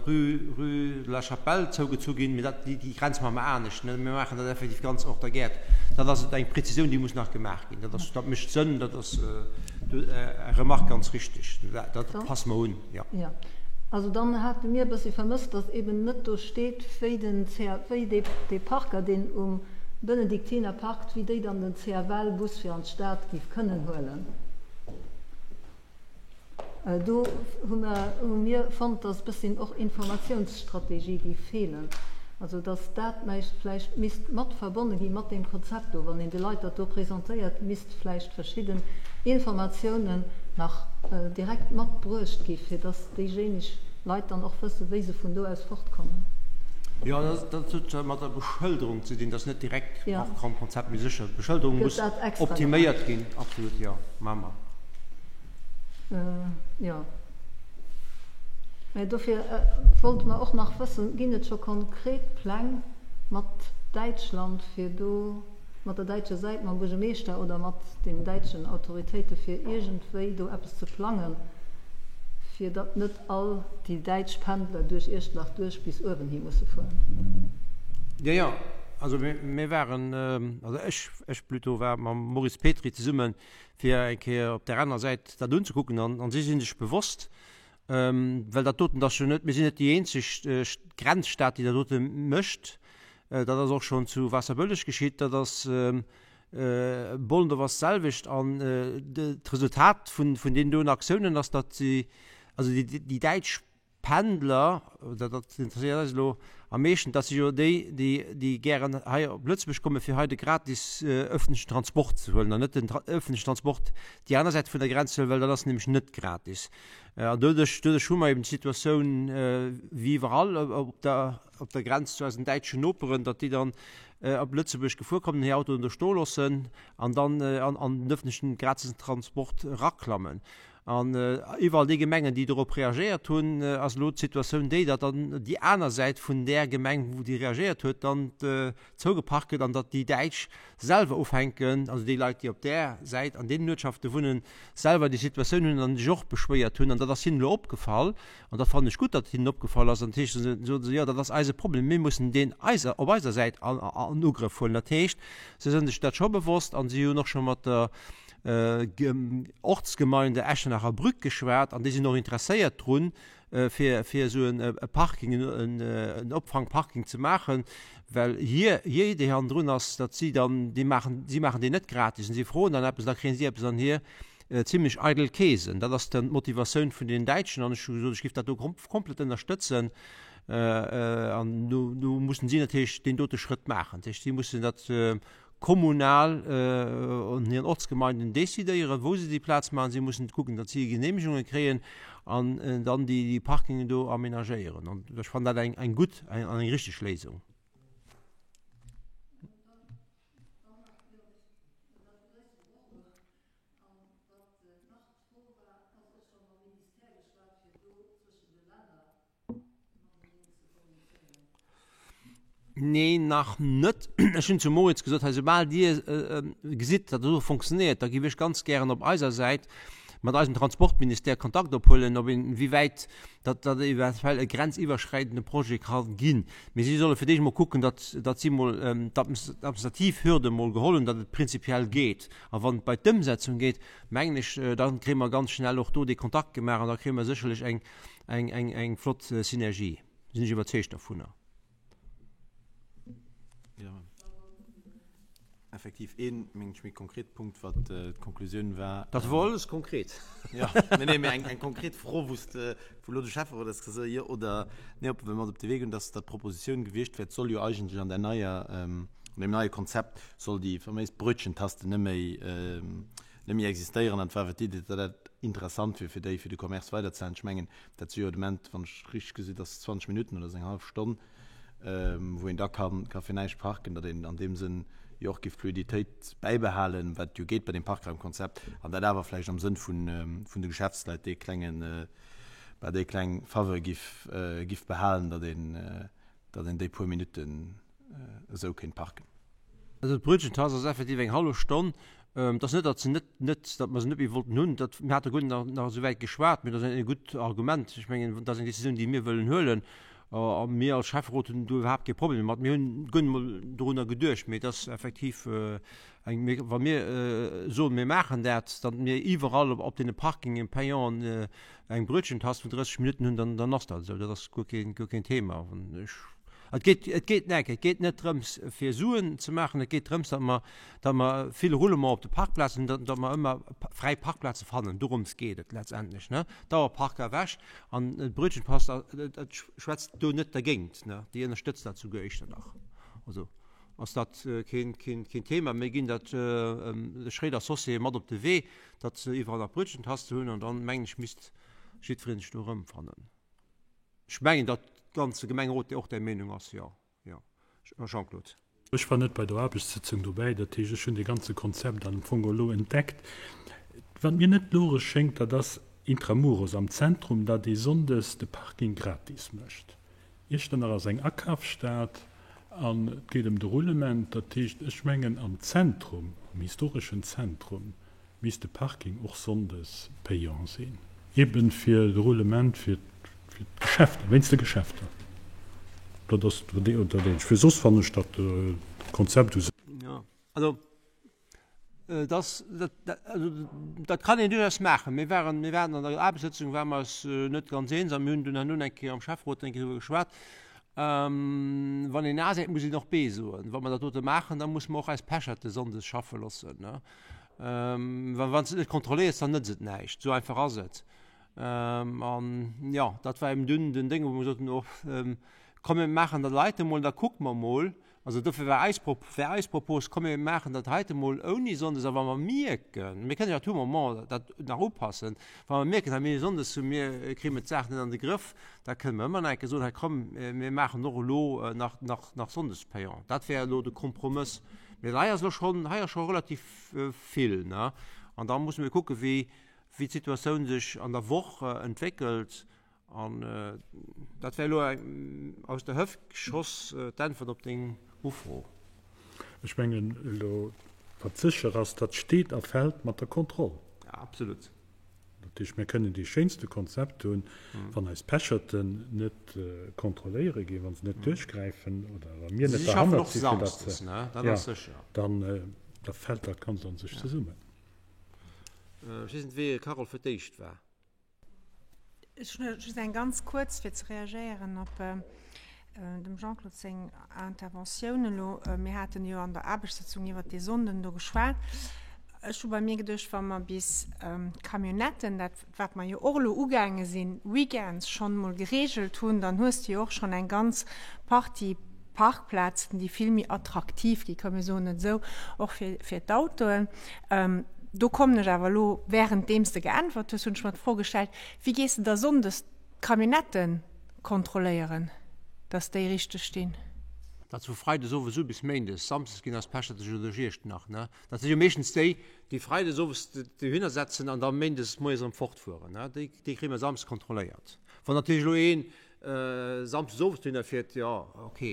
Rue, Rue de la Chapelle zougezu ginn. Mee dat, déi, déi Grenz maache mer anescht, ne. Mir maachen dat effektiv ganz och der Gäert. Dat ass eng Prezisioun, déi muss nach gemaach ginn. Dat ass, dat mécht Sënn, dat ass Är Remarque ganz richtig. Dat, dat passe mer un, jo. Jo. Also dann hate mir e bëssi vermësst, datt eeben net do steet, wéi den CA, wéi dee, dee Parker, deen um Benediktiner parkt, wéi déi dann den CFL-Bus fir an d'Stad géif kënnen huelen. Do hu mer, hu mir fonnt, dass e bësschen och Informatiounsstrategie géif feelen. Also dass dat vläicht misst mat verbonne gi mat deem Konzept do. Wann een de Leit dat do presentéiert, misst vläicht verschidden Informatiounen nach direkt matbruecht gi fir dass déijéineg Leit dann och wëssen, wéi se vun do aus fortkommen. Jo, dat huet mat der Beschëlderung ze dinn. Dat ass net direkt Parkraumkonzept, mee sécher, d'Beschëlderung muss optiméiert ginn. Absolut, jo, maache mer. Jo. Mä dofir wollte mer och nach wëssen, Ginn et scho konkret Pläng mat Däitschland, fir do mat der däitscher Säit, mam Buergermeeschter oder mat den däitschen Autoritéite fir iergendwéi do eppes ze plangen, fir datt net all déi däitsch Pendler duerch Iechternach duerch bis uewen hi musse fueren? Jo, jo. Also mir waren, also ech, ech plutôt, war mam Maurice Petry zesummen, fir eng Kéier op där anerer Säit dat unzekucken. An si si sech bewosst, well dat doten ass jo net, mir sinn net déi eenzeg Grenzstad, déi dat dote mécht. Dat ass och schonn zu Waasserbëlleg geschitt, dat ass Bollendorf ass d'selwecht. An d'Resultat vun deenen doen Aktiounen ass, datt si, also déi däitsch Pendler, oder dat interesséiert eis elo am meeschten, dat si jo déi, déi, déi gären hei op Lëtzebuerg kommen, fir hei de gratis öffentlichen Transport ze huelen an net den öffentlichen Transport déi aner Säit vun der Grenz ze huelen, well dat ass nämlech net gratis. An doduerch, doduerch hu mer eben d'Situatioun wéi iwwerall op der, op der Grenz zu eisen däitschen Noperen, datt déi dann op Lëtzebuerg gefuer kommen, hir Autoen do stoe loossen an dann an, an den öffentlichen gratis Transport eraklammen. An iwwerall déi Gemengen, déi dorop reagéiert hunn, ass elo d'Situatioun déi, datt dann déi aner Säit vun där Gemeng, wou déi reagéiert huet, dann zougeparkt gëtt an datt déi Däitsch selwer ufänken, also déi Leit, déi op där Säit an deenen Uertschafte wunnen, selwer déi Situatioun hunn an sech och beschwéiert hunn. An dat ass hinnen elo opgefall. An dat fannen ech gutt, datt et hinnen opgefall ass. An dat heescht, da soe se, jo, dat ass eise Problem, mir mussen deen eiser, op eiser Säit an Ugrëff huelen. Dat heescht, se sinn sech dat scho bewosst an si hunn och scho mat der Ortsgemeinde Echternacher Brück geschwat an déi sinn och interesséiert drun, fir fir esou e Parking, en Opfangparking ze maachen, well hir hir Idee hannendrun ass, datt si dann, déi maachen, si maachen deen net gratis an si froen dann eppes an da kréien si eppes an hir zimlech eidel Keesen. Dat ass dann d'Motivatioun vun den Däitschen an ech hu gesot, ech géif dat do komplett ënnerstëtzen an do do mussen si natierlech deen dote Schrëtt maachen. Dat heescht, si mussen dat kommunal an hiren Ortsgemeinden decidéieren, wou se déi Plaz maachen. Si mussen kucken, datt si Genehmegunge kréien an dann déi Parkingen do aménagéieren. An ech fannen dat eng gutt an eng richteg Léisung. Nee, nach net. Ech hunn zum Moritz gesot, hei soubal Dir gesitt, datt et elo fonctionnéiert, da géif ech ganz gären op eiser Säit. mat eisem Transportministère Kontakt ophuelen, ob een, wéi wäit datt dat eventuell e grenziwwerschreidende Projet ka ginn. Mee si solle fir d'éischt emol kucken, datt, datt si emol d'administrativ Hürde emol geholl hunn, datt et prinzipiell geet. A wann et bei d'Ëmsetzung geet, mengen ech, da kréie mer ganz schnell och do dee Kontakt gemaach an da kréie mer sécherlech eng, eng, eng, eng flott Synergie, sinn ech iwwerzeegt dovunner. Jo, effektiv een, mengen ech, méi konkret Punkt, wat d'Konklusioun war. Dat wor alles konkret. Jo, nee, nee, mee eng, eng konkret Fro, wou s de, wou elo de Schäfferot ass gesot, jo oder nee, ob wir mat op de Wee goen, dass dat d'Propositioun gewiescht wär, et soll jo eigentlech an der neier, an deem neie Konzept soll déi faméis Brötchentaste net méi, net méi existéieren. An et war awer d'Idee, datt dat interessant wier fir déi, fir de Commerce weiderzehalen. Ech mengen, Dat si jo de Moment, wann ech richteg gesinn, dat ass 20 Minutten oder ass eng hallef Stonn, wou een da ka ka fir näischt parken, datt een an deem Sënn jo och géif d'Fluiditéit bäibehalen, wat jo geet bei deem Parkraumkonzept, an dat awer vläicht am Sënn vun vun de Geschäftsleit dee klengen, bah, déi kleng Faveur giff giff behalen, datt een datt een déi puer Minutten esou kéint parken. Also d'Brötchentass ass effektiv eng hallef Stonn. Et ass net, datt se net, net, datt mer se net méi wollten hunn. Dat, mir hate guer net nach, nach esou wäit geschwat, mee dat ass e gutt Argument. Ech mengen, dat ass eng Décisioun, déi mir wëllen huelen. A mir als Schäfferot hunn do iwwerhaapt kee Problem domat. Mir hunn guer net mol dorunner geduecht, mee et ass effektiv eng, mir, wa mir soen, mir maachen dat, datt mir iwwerall op deene Parkingen payanten eng Brötchentass vun 30 Minutten hunn, dann, dann ass dat esou. Dat ass guer keen, guer keen Thema. Ech. Et geet, et geet, nek, et geet net drëms fir Suen ze maachen, et geet drëms, datt mer, datt mer vill Roulement op de Parkplazen hunn, datt, datt mer ëmmer fräi Parkplaze fannen. Dorëms geet et letztendlech, ne? Dauerparker ewech an d'Brötchenpass, dat schwätzt do net dergéint, ne? Déi ënnerstëtzt dat souguer éischter nach. Also ass dat keen, keen, keen Thema. Mir ginn dat de Schréider Associéë mat op de Wee, datt se iwwerall nach Brötchentaste hunn an dann, mengen ech, misst jiddweree sech do erëmfannen. Ech mengen, datt de ganze Gemengerot och där Meenung ass, jo. Jo. Jean-Claude. Ech war net bei der Aarbechtssëtzung dobäi, dat heescht, ech hunn dee ganze Konzept am Fong elo entdeckt. Wat mir net logesch schéngt, dat ass intramuros am Zentrum, datt ee sonndes de Parking gratis mécht. Iechternach ass eng Akafsstad an et geet ëm de Roulement. Dat heescht, ech mengen am Zentrum, am historeschen Zentrum, Misst de Parking och sonndes payant sinn? Eben fir de Roulement fir d'Geschäfter, wéinst de Geschäfter. Dat ass dat eenzegt. Fir soss fannen ech dat Konzept u sech. Jo, also et ass, also dat kann een duerchaus maachen. Mir waren, mir waren an der Aarbechtssëtzung ware mer eis net ganz eens a mir hunn dunn herno eng Kéier am Schäfferot eng Kéier driwwer geschwat. Wann een A seet, muss een och B soen. Wa mer dat dote maachen, da musse mer och eis Pecherte sonndes schaffe loossen. Wann s de et net kontrolléiers, dann nëtzt et näischt. Esou einfach ass et. An jo, dat war eben dunn den Déng, wou mer gesot hunn, oh, komm mir maachen dat heite mol, da kucke mer mol. Also dofir war eis Pro-, wär eis Propos, komm mir maachen dat heite mol ouni sonndes a wa mer mierken, mir kënnen jo à tout moment dat nach upassen, wa mer mierken, hei mir sonndes hu mir, kréie mir d'Saach net an de Grëff, da kënne mer ëmmer nach eng Kéier soen, hei komm mir maachen och elo nach, nach, nach sonndes payant. Dat wär elo de Kompromëss. Mee hei ass elo schonn, hei ass scho relativ vill, ne? An da musse mir kucke wéi, wéi d'Situatioun sech an der Woch entwéckelt. An dat wär elo eng aus der Hëft geschoss d'Äntwert op deng Ufro. Ech mengen elo, wat sécher ass, dat steet a fält mat der Kontroll. Absolut. Dat heescht, mir kënnen dee schéinste Konzept hunn, wann eis Pecherten net kontrolléiere ginn, wa se net duerchgräifen oder wa mir net derhannert si fir dat ze, jo, dann da fält dat Ganzt an sech zesummen. Ech weess net, wéi e Carole fir d'éischt war. Ech hunn just eng ganz kuerz, fir ze reagéieren op dem Jean-Claude seng Interventioun elo. Mir haten jo an der Aarbechtssëtzung iwwert dee Sonnden do geschwat. Ech hu bei mir geduecht, wa mer bis d'Camionnetten, dat wat mer jo och elo ugaange sinn, weekends schonn emol geregelt hunn, dann hues de jo och schonn eng ganz Partie Parkplazen, déi vill méi attraktiv gi, komm mir soen et esou, och fir, fir d'Autoen. Do kommen ech awer elo, wärenddeems de geäntwert hues, hunn ech mer d'Fro gestallt, Wéi gees de da sonndes d'Camionnetten kontrolléieren, dass déi richteg stinn? Dat vu freides owes u bis méindes. Samsdes ginn eis Pecherte jo duerch Iechternach, ne? Dat si jo meeschtens déi, déi freides owes dohinner setzen an da méindes moies erëm fortfueren, ne? Déi, déi kréie mer samsdes kontrolléiert. Wann natierlech elo een samsdes owes dohinner fiert, jo, ok.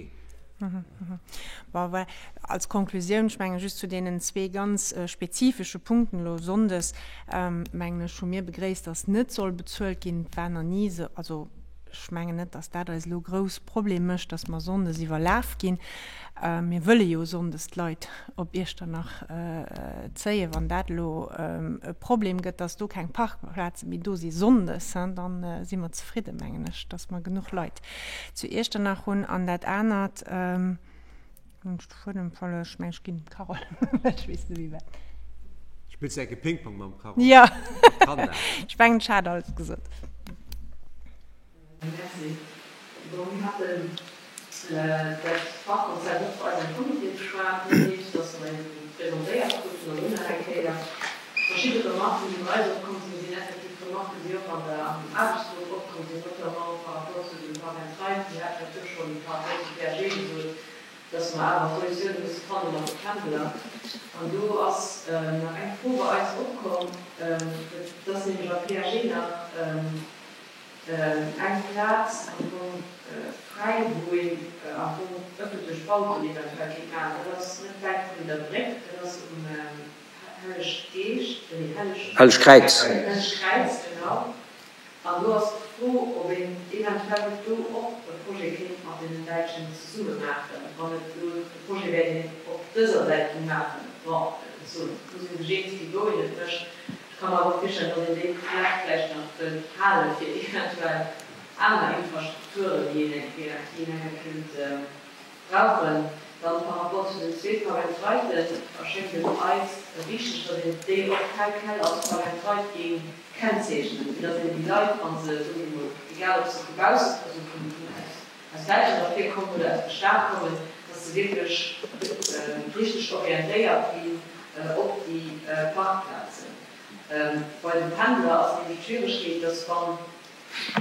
Bon, voilà. Als Konklusioun, ech menge just zu deenen zwee ganz spezifesche Punkten elo sonndes, mengen ech, hu mir begréisst, dass net soll bezuelt ginn. Et war nach ni esou, also ech mengen net, dass dat eis elo grouss Problem mécht, dass mer sonndes iwwerlaf ginn. Mir wëlle jo sonndes d'Leit op Iechternach zéien. Wann dat elo e Problem gëtt, dass do keng Parkplaze méi do si sonndes, dann si mer zefridden, mengen ech, dass mer genuch Leit zu Iechternach hunn. An dat anert, hunn ech de Fuedem verluer, ech mengen, ech ginn dem Carole, ech weess net méi wat. Spills de enke Ping-Pong mam Carole? Jo, ech mengen, ech hat alles gesot. Merci. Bon, mir haten dat Fachkonzept och bei eis am Comité beschwat, nodeems dass mer et presentéiert kruten an dunn nach eng Kéier. Verschidde Remarken, déi bei eis opkomm sinn, sinn effektiv Remarken, déi och an der, am Aarbechtsgrupp opkomm sinn, notamment par rapport zu dem Park and Ride. Mir haten dat jo schonn par rapport zum PAG gesot, dass mer awer Solutioune musse fanne mat de Pendler. An do ass nach eng Fro bei eis opkomm, et ass nämlech am PAG nach, Eng Plaz am Fong fräi, wou een am Fong ëffentlech Bauten eventuell kéint maachen. Dat ass net wäit vun der Bréck, dat ass um Helleg Geescht, nee, Helleg. Helleg Kräiz. Helleg Kräiz, genau. An do ass d'Fro, ob een eventuell do och e Projet kéint mat deenen Däitschen zesumme maachen, wann et elo e Projet wär, deen een op dëser Säit géing maachen. Bon, ech soen, et muss ee sech eens gi wou een et mécht. Ech ka mer awer och virstellen, datt een déi Fläch vläicht nach wëllt hale fir eventuell aner Infrastrukturen, déi een eng Kéier kéint brauchen. Dann par rapport zu den zwee Park-and-Riden erschéngt et eis wichteg, datt een déi och tel quel als Park-and-Ride géing kennzeechnen, fir datt een déi Leit, wa se, soe mir emol, egal ob se vu baussen, also vun aus Däitschland ervir kommen oder aus der Stad kommen, datt se wierklech richteg orientéiert ginn op déi Parkplazen. Bei de Pendler ass nämlech d'Schwieregkeet, datt wa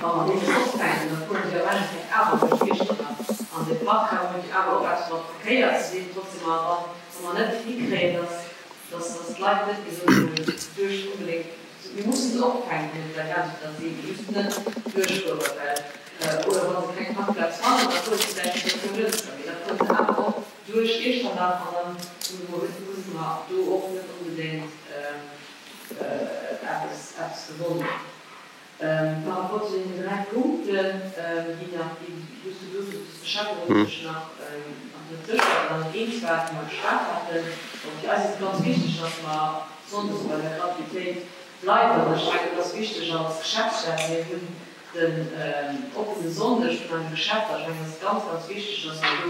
wa mer deenen opfänken, da fueren si am Endeffekt awer duerch Iechternach an de Parkraum huet jo awer och eppes mat Verkéier ze dinn. Trotzdem, a wa mer net hikréien, datt datt d'Leit net méi soe duerch onbedéngt, mir mussen se opfänken, op der Grenz, datt si just net duerchfueren, well Oder wa se keng Parkplaz fannen, da fuere se vläicht bis op Jonglënster, mee da fuere se awer och duerch Iechternach an dann hu mer do och net onbedéngt eppes gewonnen. Par rapport zu deenen 3 Punkten, déi nach, déi wou s du gesot hues, dass de Schäfferot sech nach net sécher oder net eens war, wéi mer geschwat haten, bon, fir eis ass et ganz wichteg, dass mer sonndes bei der Gratuitéit bleiwen. Ech mengen, et ass wichteg als Geschäftsstell, mir hunn Den oppene Sonndeg vun eise Geschäfter, ech mengen, et ass ganz, ganz wichteg, dass mer do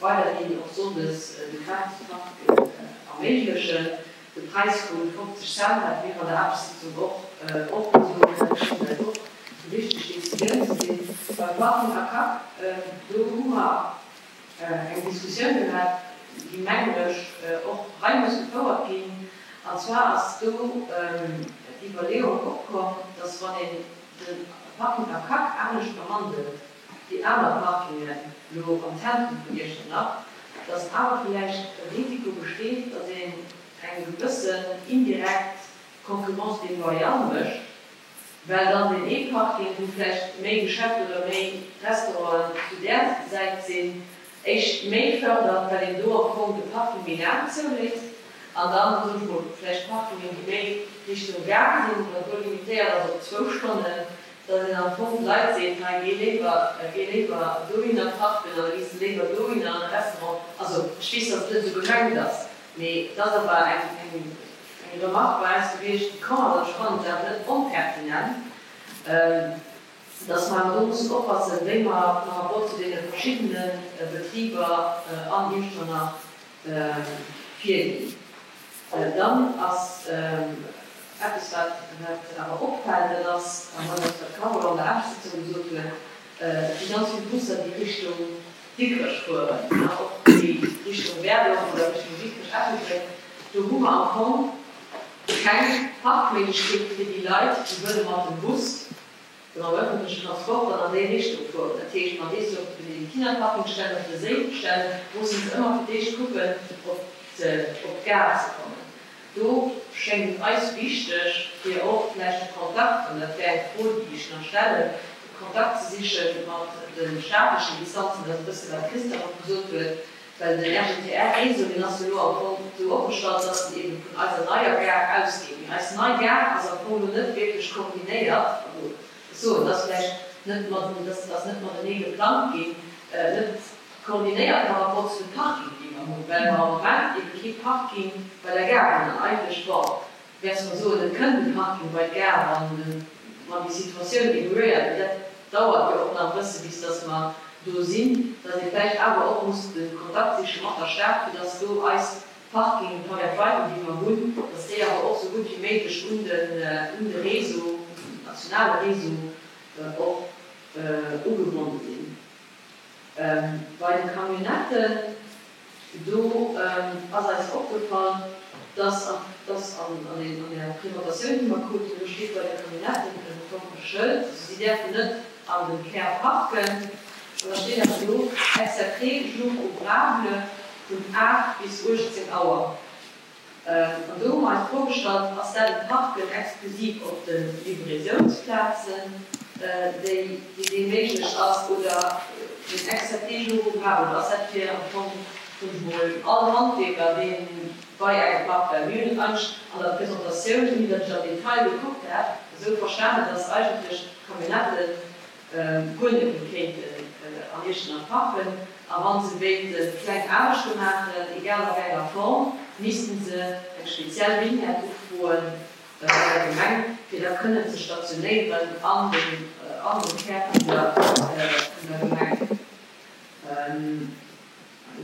weiderhin och sonndes de gratis Parken erméiglechen. De Präis vu 50 Cent hate mir an der Aarbechtssitzung och och gesot, dat schéngt eis och déi richteg Decisioun ze sinn. Beim Parking à Cap, do hu mer eng Diskussioun gehat, déi, mengen ech, och hei muss gefouert ginn. An zwar ass do d'Iwwerleeung opkomm, dass wann een de Parking A Kack anescht behandelt wéi aner Parkingen lo am Zentrum vun Iechternach, dass awer villäicht e Risiko besteet, dass een eng gewëssen indirekt Concurrence déloyale mécht, well dann deen ee Parking, wou vläicht méi Geschäfte oder méi Restauranten zu där Säit sinn, éischt méi fërdert, well een do am Fong de Parking méi laang zouléisst an dann, soen ech mol, vläicht Parkingen, déi méi Richtung Gare sinn, wat do limitéiert ass op zwou Stonnen, datt een am Fong de Leit seet, hei géi léiwer, géi léiwer dohinner parken an da gees de léiwer dohinner an e Restaurant. Also ech weess, datt et net esou gemengt ass, mee et ass awer eng, eng, eng Remarque bei eis gewiescht, déi komm ass an ech fannen se awer net onpertinent. Dass mer awer do mussen oppassen, wéi mer par rapport zu deene verschiddene Betriber an Iechternach virginn. Dann ass eppes, wat awer opfält, dat ass, an dat ass, wat d'Carole an der Aarbechtssitzung gesot huet, Et si ganz vill Busser, déi Richtung Dikrech fueren, och déi Richtung Berdorf oder Richtung Dikrech-Ettelbréck. Do hu mer am Fong keng Parkméiglechkeet fir déi Leit, déi wëlle mat dem Bus oder mam öffentlechen Transport dann an déi Richtung fueren. Dat heescht, wann déi se op de Benediktinerparking stellen, op de Séi stellen, musse se ëmmer fir d'éischt kucken, op d'Gare ze kommen. Do schéngt et eis wichteg, fir och vläicht de Kontakt, an dat wär eng Fro, déi ech nach stellen, de. Kontakt ze siche mat de staatlechen Instanzen, dat ass e bësse wat d'Christine och gesot huet, well den RGTR-Réseau, deen ass jo elo am Fong esou opgestallt, dass en eebe vun eiser neier Gare ausgeet. Mee eis nei Gare ass am Fong elo net wierklech koordinéiert, also ech soen, dat ass vläicht net mat, dat ass net matenee geplangt ginn, net koordinéiert par rapport zu de Parking, déi mer hunn, well mer am Moment eebe kee Parking bei der Gare hunn an eigentlech, bon, wäerte mer soen, et kënnt e Parking bei d'Gare, wann de, wann déi Situatioun evoluéiert, mee dat dauert jo och nach e bësse bis dass mer do sinn, dass ee vläicht awer och muss de Kontakt siche mat der Stad, fir dass do eis Parkingen, Pay-and-Riden, déi mer hunn, dass déi awer och esou gutt wéi méiglech un den, un de Réseau, un den nationale Réseau och ugebonne sinn. Bei de Camionnetten, do ass eis opgefall, dass an der Presentatioun, déi mer kruten, do steet bei de Camionnetten am Fong e Schëld, also si däerfen net an dem Kär parken, an da steet awer do, excepté jours ouvrables vun 8 bis 18 Auer. An do hu mer eis d'Fro gestallt, Ass dat e Parken exklusiv op de Livraisiounsplazen, déi dee méiglech ass, oder den excepté jours ouvrables, oder ass dat fir am Fong, soen ech emol, all Handwierker, dee bei engem Park war? Mir hunn et eigentlech an der Presentatioun, ouni datt ech am Detail gekuckt hat, esou verstanen, datt eigentlech d'Camionnetten guer net méi kéinten an Iechternach parken, a wa se wéilte kleng Aarbechte maachen, egal a wéi enger Form, misste se eng speziell Vignette ufroe bei der Gemeng, fir da kënnen ze stationéieren an dem Kär vun der Gemeng. Voilà, ech kucken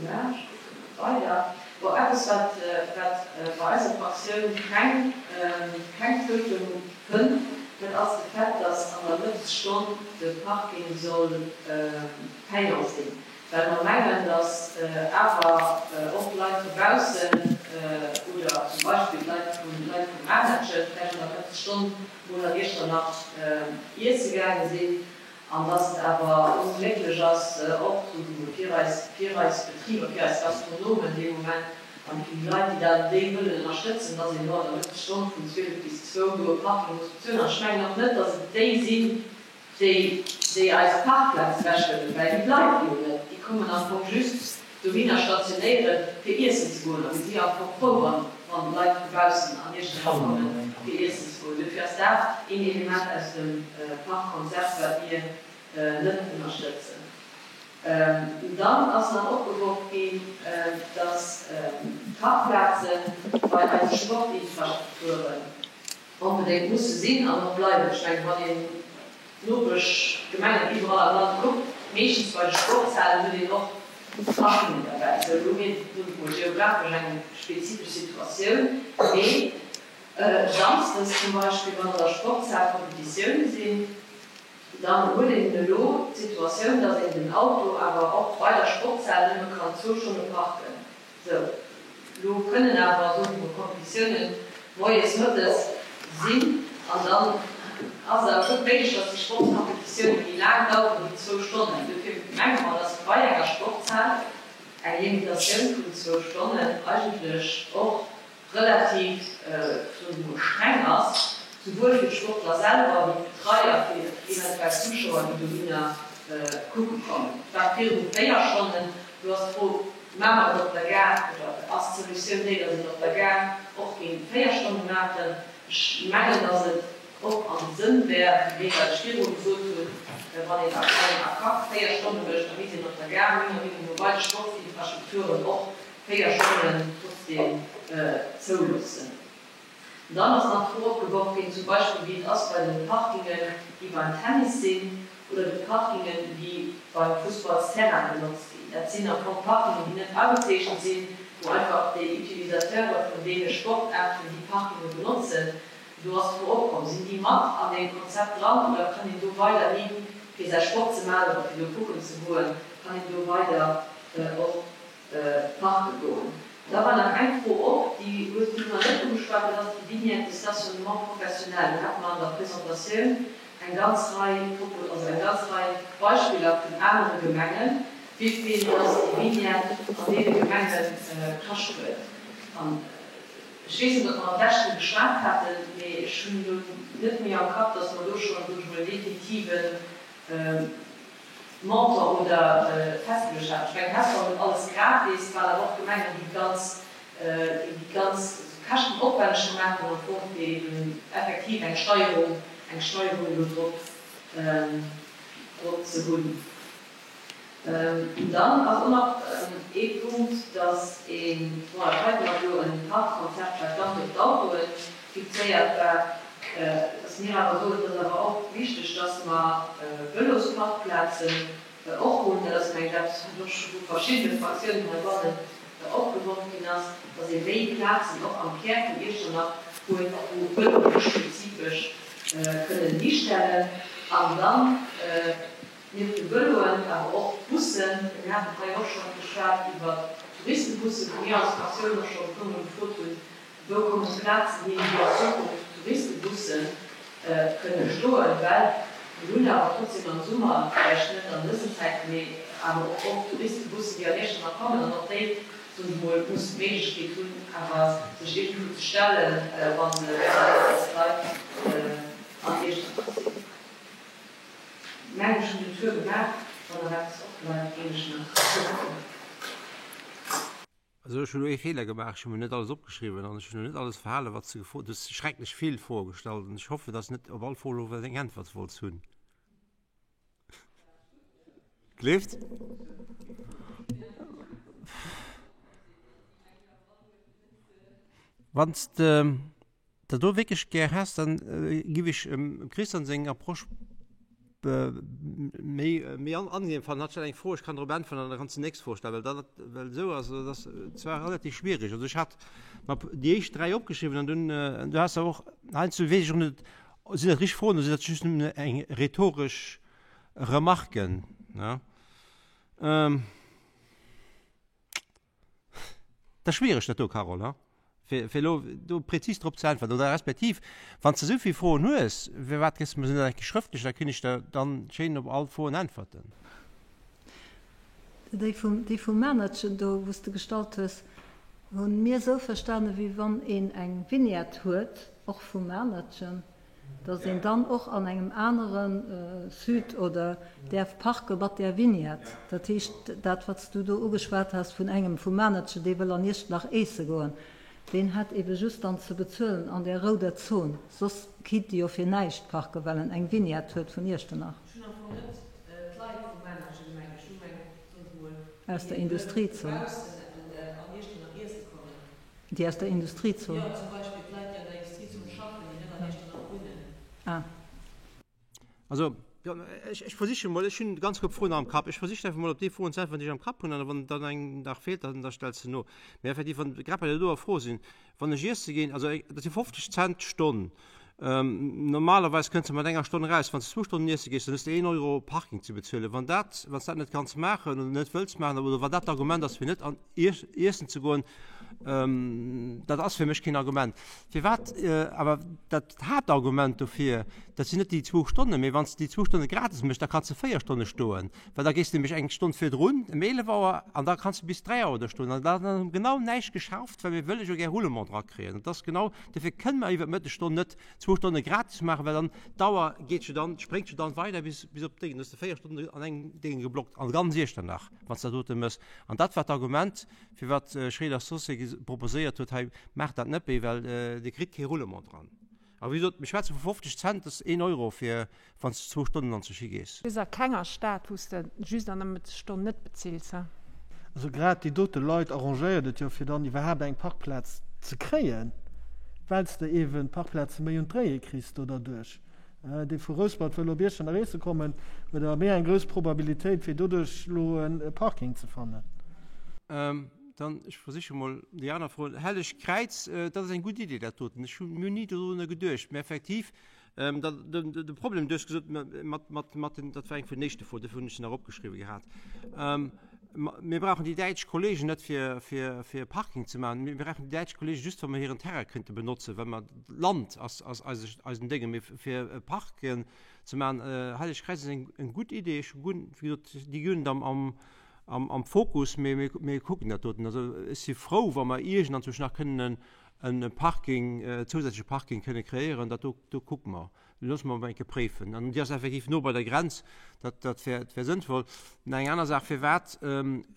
nach weider. Bon, eppes, wat, wat bei eiser Fraktioun keng, keng Zoustëmmung fënnt, dat ass de Fait, dass an der Mëttesstonn de Parking soll payant sinn, well mer mengen, dass awer och Leit vu baussen oder zum Beispill d'Leit vun, Leit vum Anettchen vläicht an der Mëttesstonn mol an Iechternach iesse gaange sinn. An dass et awer onglécklech ass, och souwuel fir eis, fir eis Betriber, fir eis Gastronomen dee Moment an fir déi Leit, déi dat, déi wëllen ënnerstëtzen, dass een elo an der Mëttesstonn vun 12 bis zwou do e Parking muss bezuelen. An ech mengen och net, dass et déi sinn, déi, déi eis Parkplaz ewechhuelen, well déi bleiwe jo net, déi kommen am Fong just dohinner stationéieren, fir iessen ze goen. A mir si jo am Fong frou, wann, wann Leit vu baussen an Iechternach kommen, fir iessen ze goen. Dofir ass dat een Element aus dem Parkkonzept, wat mir net ënnerstëtzen. Dann ass nach opgeworf ginn, dass d'Parkplaze bei eise Sportinfrastrukturen onbedéngt musse sinn an och bleiwen. Ech mengen, wann een d'Nopeschgemengen iwwerall am Land kuckt, meeschtens bei de Sportshalen huet een och Parkingen derbäi. Sou, elo hu mir nun emol geographesch eng spezifesch Situatioun, mee samsdes zum Beispill, wann an der Sportshal Kompetitioune sinn, dann huet een elo d'Situatioun, dass een den Auto awer och bei der Sportshal nëmme kann zwou Stonne parken. Sou, lo kënnen awer, soe mer mol, Competitiounen moies, mëttes sinn an dann ass et awer gutt méiglech, dass déi Sportscompetitioune méi laang daueren wéi zwou Stonnen. Dofir menge mer, dass bei enger Sportshal eng Limitatioun vun zwou Stonnen eigentlech och relativ, soe mer mol, streng ass, souwuel fir d'Sportler selwer wéi d'Betreier, fir eventuell Zuschauer, déi dohinner kucke kommen. Et war virdru 4 Stonnen, do ass d'Fro, Maache mer et op der Gare oder ass d'Solutioun déi, datt een op der Gare och géing 4 Stonne maachen? Ech mengen, datt et och am Sënn wär vun deem, wat ech virdru gesot hunn, wann een a engem ACAC 4 Stonne mécht, da misst een op der Gare menger Meenung no bei de Sportsinfrastrukturen och 4 Stonnen trotzdeem zouloossen. Dann ass nach d'Fro opgeworf ginn, zum Beispill wéi et ass bei de Parkingen, déi beim Tennis sinn, oder de Parkingen, déi beim Fussballsterrain benotzt ginn. Dat sinn am Fong Parkingen, déi net agezeechent sinn, wou einfach déi Utilisateure vun deene Sportaarten déi Parkinge benotzen. Do ass d'Fro opkomm, Sinn déi mat an deem Konzept dran oder kann een do weiderhi fir säi Sport ze maachen oder fir do kucken ze goen, kann een do weider och Parke goen. Da war nach eng Fro op, déi hues du nach net ugeschwat, dat ass déi Vignette de stationnement professionnel. Do hate mer an der Presentatioun eng ganz Rei Propos, also eng ganz Rei Beispiller vun anere Gemengen, wéivill dass déi Vignette an deene Gemenge kascht huet. An ech weess net, ob mer am leschten geschwat haten, mee ech hunn elo net méi am Kapp, dass mer do schonn, soen ech mol, e definitiven. Montant oder festgeluecht haten. Ech mengen, Hesper huet alles gratis, well awer och Gemengen, déi ganz, déi ganz käschtenoppwenneg gemaach hunn am Fong, fir eben effektiv eng Steierung, eng Steierung do drop, drop ze hunn. Dann ass och nach ee Punkt, dass een, bon, dat heiten ass elo e Parkkonzept, wat ganz op d'Autoe fixéiert war, dass mir awer soen, et ass awer och wichteg, dass mer Vëlosparkplazen och hunn. Dat ass, mengen ech, eppes, wat och scho vu verschiddene Fraktiounen heibannen opgeworf ginn ass, dass ee méi Plazen och am Kär vun Iechternach huet, wou Vëloe sech spezifesch kënnen histellen. An dann. Nieft de Vëloen, awer och d'Bussen, mir haten hei och schonn geschwat iwwert d'Touristebussen, wou mir als Fraktioun och scho e puermol gefrot hunn, wou kommen d'Plazen hin, wou an Zukunft d'Touristebusse kënne stoen, well mir hunn awer trotzdem am Summer, vläicht net an dësen Zäiten, mee awer och oft Touristebussen, déi an Iechternach kommen an och déi, soen ech mol, mussen d'Méiglechkeet hunn, awer sech iergendwou ze stellen, wa se wëllen, dass d'Leit an Iechternach sinn. Mengen ech hun den Tour gemaach, wann nach eppes opbleift gin ech nach kucken. Also ech hunn elo ee Feeler gemaach, ech hu mir net alles opgeschriwwen an ech hunn elo net alles verhalen, wat s de gefrot hues. Du hues schrecklech vill Froe gestallt an ech hoffen, dass net op all Fro elo eng Äntwert wollts hunn. Gleeft? Wann s de dat do wierklech gär häss, dann giff ech dem Christian seng Approche méi méi angenehm fannen. Hatt stellt eng Fro, ech kann drop äntweren an da kanns de déi nächst Fro stellen, well dat well esou ass, dat ass zwar relativ schwierig. Also ech hat mer déi éischt 3 opgeschriwwen an dunn du has der och heiansdo weess ech och net, sinn dat richteg Froen oder sinn dat just nëmmen eng rhetoresch Remarken, ne? Dat ass schwiereg dat do, Carole, ha? Fir, fir elo do prezis drop ze äntweren. Oder respektiv, wann s de esou vill Froen hues, firwat gëss de mer se net eng Kéier schrëftlech, da kéint ech der dann schéin op all d'Froen äntwerten. Déi vum, déi vum Manertchen do, wou s de gestallt hues, hu mir esou verstanen, wéi wann een eng Vignette huet, och vum Manertchen, Dass een dann och an engem anere Sud oder däerf parke mat där Vignette. Dat heescht, dat wat s du do ugeschwat has vun engem vum Manager, dee wëll an Iechternach eesse goen, deen hätt ebe just dann ze bezuelen an där rouder Zon. Soss kinnt e jo fir näischt parken, well en eng Vignette huet vun Iechternach. Ech hunn am Fong net d'Leit vum Manager gemengt, ech hu gemengt, soen se mol, Aus der déi Industriezon. vu baussen an Iechternach iesse kommen. Déi aus der Industriezon? Jo, zum Beispill d'Leit, déi an der Industriezon schaffen, déi net an Iechternach wunnen. Ah. Also, jo, ech, ech versiche mol, ech hunn e ganz Koup Froen nach am Kapp, ech versichen einfach mol op déi Froen ze äntweren, déi ech am Kapp hunn, an wann dann eng nach feelt, dann, da stells de no. Mee effektiv, wann, grad bei der doer Fro sinn, wann ech iesse ginn, also dat si 50 Cent d'Stonn, normalerweis kënns de mat enger Stonn eraus, wann s de zwou Stonnen iesse gees, dann hues de een Euro Parking ze bezuelen. Wann dat, wann s dat net kanns maachen oder net wëlls maachen oder wann dat d'Argument ass fir net an iessen ze goen, dat ass fir mech keen Argument. Firwat awer dat Haaptargument dofir, dat sinn net déi zwou Stonnen, mee wann s de déi zwou Stonne gratis méchs, da kanns de 4 Stonne stoen, well da gees de nämlech eng Stonn virdrun ëm 11 Auer an da kanns de bis 3 Auer do stoen an da ass genau näischt geschaaft, well mir wëlle jo gär Roulement drakréien. Dat ass genau, dofir kënne mer iwwer d'Mëttesstonn net zwou Stonne gratis maachen, well dann d'Auer geet jo dann, spréngt jo dann weider bis op d'Déngen, da hues de 4 Stonnen an engem Déngen geblockt an ganz Iechternach. Wann s de dat dote méchs. An dat war d'Argument, firwat Schréder-Saussure proposéiert huet, hei, maacht dat net méi, well Dir kritt kee Roulement dran. A wéi gesot, mir schwätze vu 50 Cent, dat ass een Euro, fir wann s de zwou Stonnen an sech higees. Hues a kenger Stad, wou s de just an der Mëttesstonn net bezills, he? Also grad déi dote Leit arrangéiert et jo, fir dann iwwerhaapt eng Parkplaz ze kréien, well s de eeben d'Parkplaze méi un d'Dréie kriss do derduerch. Dee vu Rouspert wëll op Iechternach eesse kommen, huet awer méi eng grouss Probabilitéit, fir doduerch elo e Parking ze fannen. Dann, ech versiche mol déi aner Fro. Helleg Kräiz, dat ass eng gutt Idee, dat doten. Ech hu mir hunn ni dorunner geduecht. Mä effektiv, dat, de Problem, du hues gesot, mat, mat, mat den, dat war eng vun den éischte Froen, dofir hunn ech se nach opgeschriwwen gehat. Mir brauchen déi däitsch Kollegen net fir, fir, fir Parking ze maachen. Mir brauchen déi däitsch Kollegen just, wa mer hiren Terrain kënnte benotzen, well mer, d'Land ass, ass eise, eisen Dénge. Mee fir e Parken ze maachen, Helleg Kräiz ass eng, eng gutt Idee. Ech hu guer, wéi gesot, déi guer net am, am, am, am Fokus, mee mir, mir kucken dat doten. Also ech si frou, wa mer iergendanzwousch nach kënnen. e Parking, zousätzleche Parking kënne kreéieren, dat do, do kucke mer. Loosse mer emol eng Kéier préifen. An déi ass effektiv no bei der Grenz, dat, dat wär, dat wär sënnvoll. An eng aner Saach, Firwat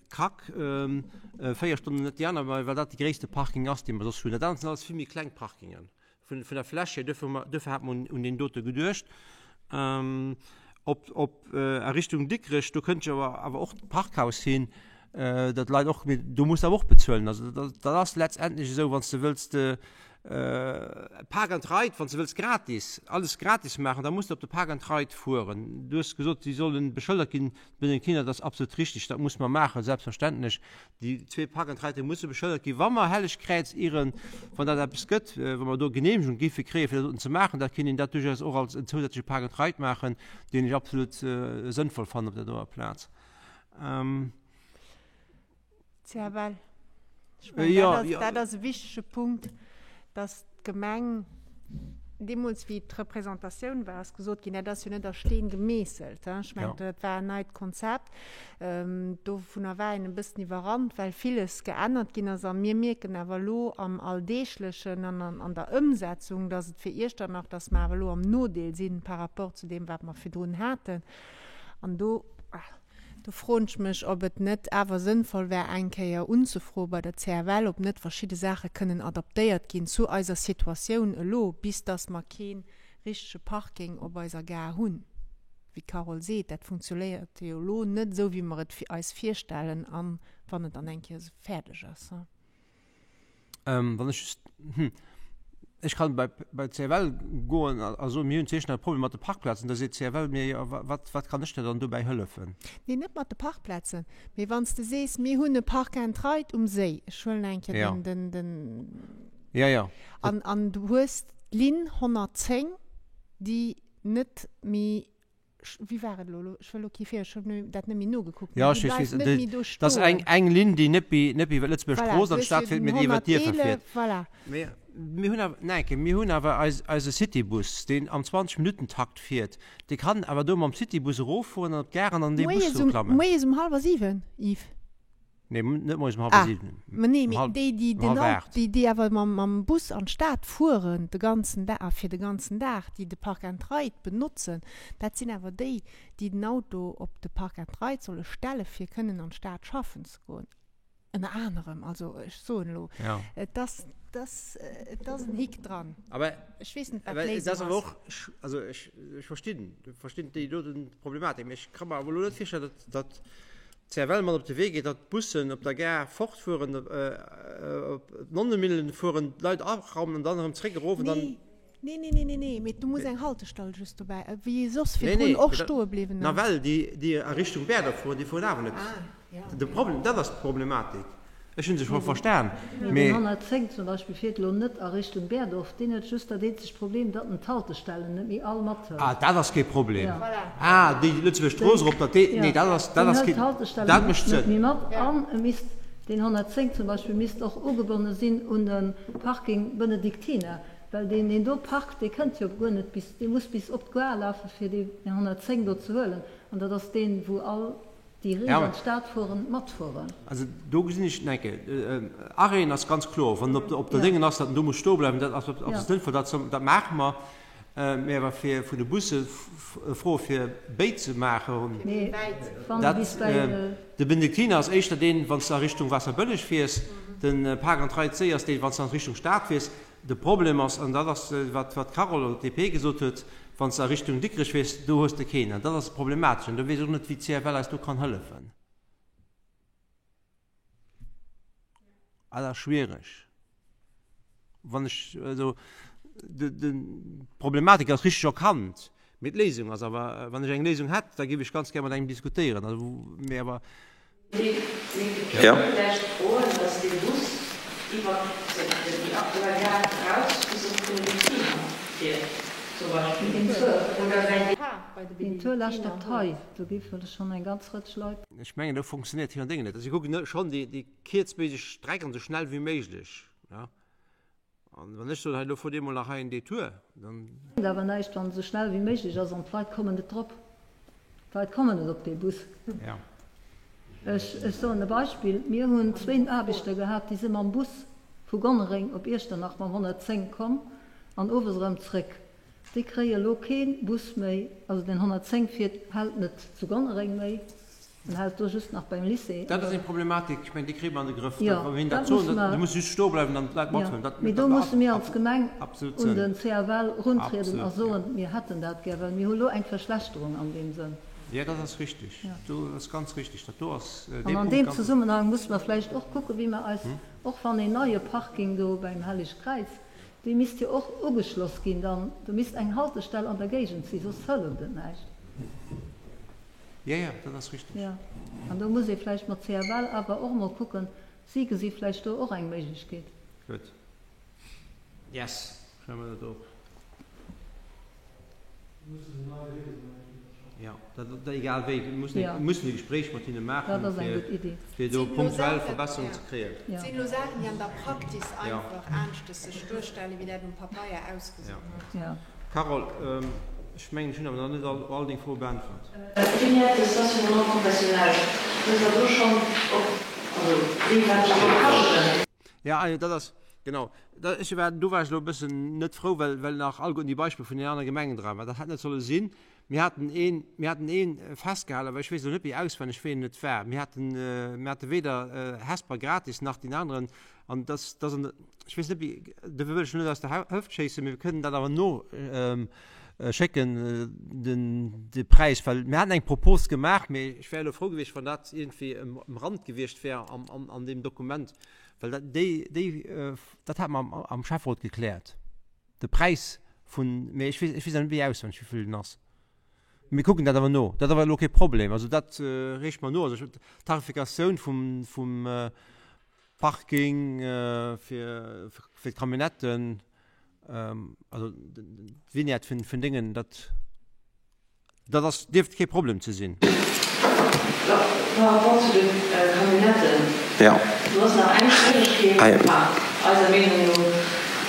Krack 4 Stonnen, net déi aner? Well dat de gréisste Parking ass, dee mer soss hunn. Dat anert sinn alles vill méi kleng Parkingen vun, vun der Fläch hier. Duerfir hu mer, duerfir hat mer un, un deen dote geduecht. Op, op a Richtung Dikrech, do kënnt jo awer, awer och d'Parkhaus hin, dat leit och, mee do muss de awer och bezuelen. Also dat, dat ass letztendlech esou, wann s de wëlls de Park and Ride, wann s de wëlls gratis, alles gratis maachen, da muss de op de Park and Ride fueren. Du hues gesot, déi sollen beschëldert ginn, d'Benedictiner, dat ass absolut richtig, dat muss mer maachen, selbstverständlech. Déi zwee Park and Riden musse beschëldert ginn. Wa mer Hellegkräiz ieren, wann dat eppes gëtt, wa mer do Genehmegung géife kréien, fir dat doten ze maachen, da kéint een dat duerchaus och als en zousätzleche Park and Ride maachen, deen ech absolut sënnvoll fannen op där doer Plaz. CFL. Ech mengen, dat ass e wichtege Punkt, dass d'Gemeng deemools, wéi d'Representatioun war, ass gesot ginn, dat ass jo net a Steen gemeesselt. Ech mengen, dat war en neit Konzept. Dovunner war een e bëssen iwwerrannt, well villes geännert ginn ass. A mir mierken awer elo am Alldeeglechen an an der Ëmsetzung, dass et fir Iechternach, dass mer awer elo am Nodeel si par rapport zu deem, wat mer virdrun haten. An do. Do froen ech mech, ob et net awer sënnvoll wär, eng Kéier unzefroe bei der CFL, ob net verschidde Saache kënnen adaptéiert ginn zu eiser Situatioun elo, bis dass mer kee richtege Parking op eiser Gare hunn. Wéi d'Carole seet, dat funktionéiert jo elo net esou, wéi mer et eis virstellen, a wann et dann eng Kéier fäerdeg ass. Wann ech just, hm, ech kann bei, bei d'CFL goen a, a soen, mir hunn zwee e Problem mat de Parkplazen, da seet d'CFL mir, jo, wat, wat kann ech der dann dobäi hëllefen? Nee, net mat de Parkplazen, mee wann s de sees, mir hunn e Park and Ride um Séi, ech huelen eng Kéier Ja. den, den, den, Ja, ja. an, an du hues d'Linn 110, déi net méi Wéi war et elo? Ech wëll elo kee Feeler, ech hunn dat net méi nogekuckt. Jo, ech weess, dat ass eng, eng Linn, déi net méi, net méi iwwer d'Lëtzebuerger Strooss an d'Stad fiert, mee déi iwwer d'Dierfer fiert. Voilà. Mee mir hunn awer, nein, mir hunn awer eis, eise Citybus, deen am 20 Minutten-Takt fiert, dee kann awer do mam Citybus eroffueren an op d'Gare an an dee Bus do klammen. Moies um hallwer 7, Yves. Nee, net moies um hallwer 7. Ah, nee, mee déi, déi den Auto, déi, déi awer mam, mam Bus an d'Stad fueren de ganzen Dag, a fir de ganzen Dag, déi de Park and Ride benotzen, dat sinn awer déi, déi den Auto op de Park and Ride solle stelle fir kënnen an d'Stad schaffen ze goen. Ënner anerem, also ech soen elo, et ass, et ass, et ass en Hick dran. Aber ech weess net, wat d'Léisung ass. Awer och, also ech, ech verstinn, verstinn déi doten Problematik, mee ech ka mer awer elo net virstellen, datt, datt D'CFL mat op de Wee geet, datt d'Bussen op der Gare fortfueren, op d'Nonnemillen fueren, d'Leit araumen an dann erëm zréck erof an dann. Nee, nee, nee, nee, nee, mee du muss eng Haltestall just dobäi, wéi ee soss virdrun och stoe bliwwen ass. Nawell, déi, déi a Richtung Bäerdorf fueren, déi fueren awer net. De Problem, dat ass d'Problematik. Ech hunn se scho verstan, mee. Den 110 zum Beispill fiert elo net a Richtung Berdorf, deen huet just dat eenzegt Problem, datt en d'Haltestellen net méi all mathëlt. Ah, dat ass kee Problem. Ah, déi Lëtzebuerger Strooss erop, dat dee, nee, dat ass, dat ass kee, dat mécht Sënn. Méi mat an e misst, deen 110 zum Beispill misst och ugebonne sinn un de Parking Benediktiner, well deen, deen do parkt, dee kënnt jo guer net bis, dee muss bis op d'Gare lafe fir dee 110 do ze huelen an dat ass deen, wou all. Déi riicht an d'Stad fueren, matfueren. Also do gesinn ech, Neike, Arrêten ass ganz kloer, wann op op der Déngen ass, datt en do muss stoe bleiwen, dat ass absolut sënnvoll, dat dat maache mer. Mee awer fir vun de Busse froe fir béid ze maachen, dat, de Benediktiner ass éischter deen, wann s de a Richtung Waasserbëlleg fiers, de Park and Ride Séi ass deen, wann s de an Richtung Stad fiers. De Problem ass, an dat ass wat d'Carole oder d'DP gesot huet, wann s de a Richtung Dikrech fiers, do hues de keen. An dat ass problematesch. An do weess ech och net, wéi d'CFL eis do kann hëllefen. Dat ass schwiereg. Wann ech, also d'Problematik ass richteg erkannt, mee d'Léisung ass awer, wann ech eng Léisung hätt, da géif ech ganz gär mat engem diskutéieren. Also, mee awer. Jo. Vläicht froen, dass dee Bus iwwert déi aktuell Gare eraus bis op d'Benediktiner fiert zum Beispill, oder säin Depart bei de Deen Tour lescht op d'Hei, do gi schonn eng ganz Rëtsch Leit. Ech mengen, do funktionéiert hir Déngen net. Also si kucken schonn déi kierztméiglech Streck an esou schnell wéi méiglech. An wann ech soen, hei elo fuert eemol nach hei en Detour, dann. Bréngt awer näischt, wann et esou schnell wéi méiglech ass an d'Leit kommen net drop. D'Leit kommen net op dee Bus. Ech, ech soen e Beispill, Mir hunn zwéin Aarbechter gehat, déi si mam Bus. Vu Gonnereng op Iechternach mam 110 komm an owes erëm zréck. Déi kréie lo kee Bus méi, also den 110 fiert, hält net zu Gonnereng méi, en hält do just nach beim Lycée. Dat ass eng Problematik, ech mengen déi kritt mer an de Grëff. Jo, Wa mir hinnen dat dat soen, musse mer, se musse just stoe bleiwen an d'Leit jo, mathuelen. Dat mee do musse mir als Gemeng absolut un Sënn. den CFL runtrieden Absolut, a jo. soen, mir hätten dat gär, well mir hu lo eng Verschlechterung an deem Sënn. Jo, dat ass richtig. Jo. Do ass ganz richtig. Dat do ass dee An an Punkt deem ganz. Zesummenhang musse mer vläicht och kucken, wéi mer eis, och wann een neie Parking do beim Helleg Kräiz, Déi misst jo och ugeschloss ginn dann. Do misst eng Haltestell an der Géigend sinn, soss hëlleft et näischt. Jo, jo, dat ass richteg. Jo, an do muss ee vläicht mat CFL awer och emol kucken, si gesi vläicht do och eng Méiglechkeet. Gutt. Yes, schreiwe mer dat op. Jo, dat egal wéi, mir mussen Ja. mussen e Gespréich mat hinne maachen, Dat ass eng fir, gutt Iddi. fir do Sinn elo punktuell Saachen, Verbesserungen ja. ze kréien. Ja. Sinn elo Saachen, déi an der Praktis Ja. einfach aneschtes sech duerstellen, wéi dat um Papeier ausgesinn Ja. huet. Ja. Carole, ech mengen, ech hunn awer nach net all, all deng Froe beäntwert. Vignette de stationnement professionnel, wësst Der do schonn, ob, also wéi, wat dat soll kaschten? Ja, ah jo, dat ass, genau. Dat, ech war, do war ech elo e bëssen net frou, well, well nach alleguerten déi Beispiller vun den anere Gemengen dra waren. Dat hätt net solle sinn. Mir haten een, mir haten ee festgehalen, awer ech weess elo net méi auswenneg, wéi en et war. Mir haten, mir hate weder Hesper gratis nach deen aneren. An dass, dass an, ech weess net méi, dofir wëll ech elo net aus der Hëft schéissen, mee mir kënnen dat awer no schécken, den, de Präis, well mir haten eng Propos gemaach, mee ech wär elo frou gewiescht, wann dat iergendwéi um, um Rand gewiescht wär am, am, an deem Dokument. Well dat, déi, déi, dat hate mer am, am Schäfferot gekläert, de Präis vun, mee ech weess, ech weess awer net méi auswenneg, wéi vill en ass. Mir kucken dat awer no. Dat ass awer elo kee Problem. Also dat reeche mer no. Also ech, d'Tarifikatioun vum, vum Parking fir, fir d'Camionnetten, also d'Vignette vun, vun Déngen, dat. Dat ass, dierft kee Problem ze sinn. Par rapport zu de Camionnetten, do ass nach eng Schwieregkeet, enfin eiser Meenung no,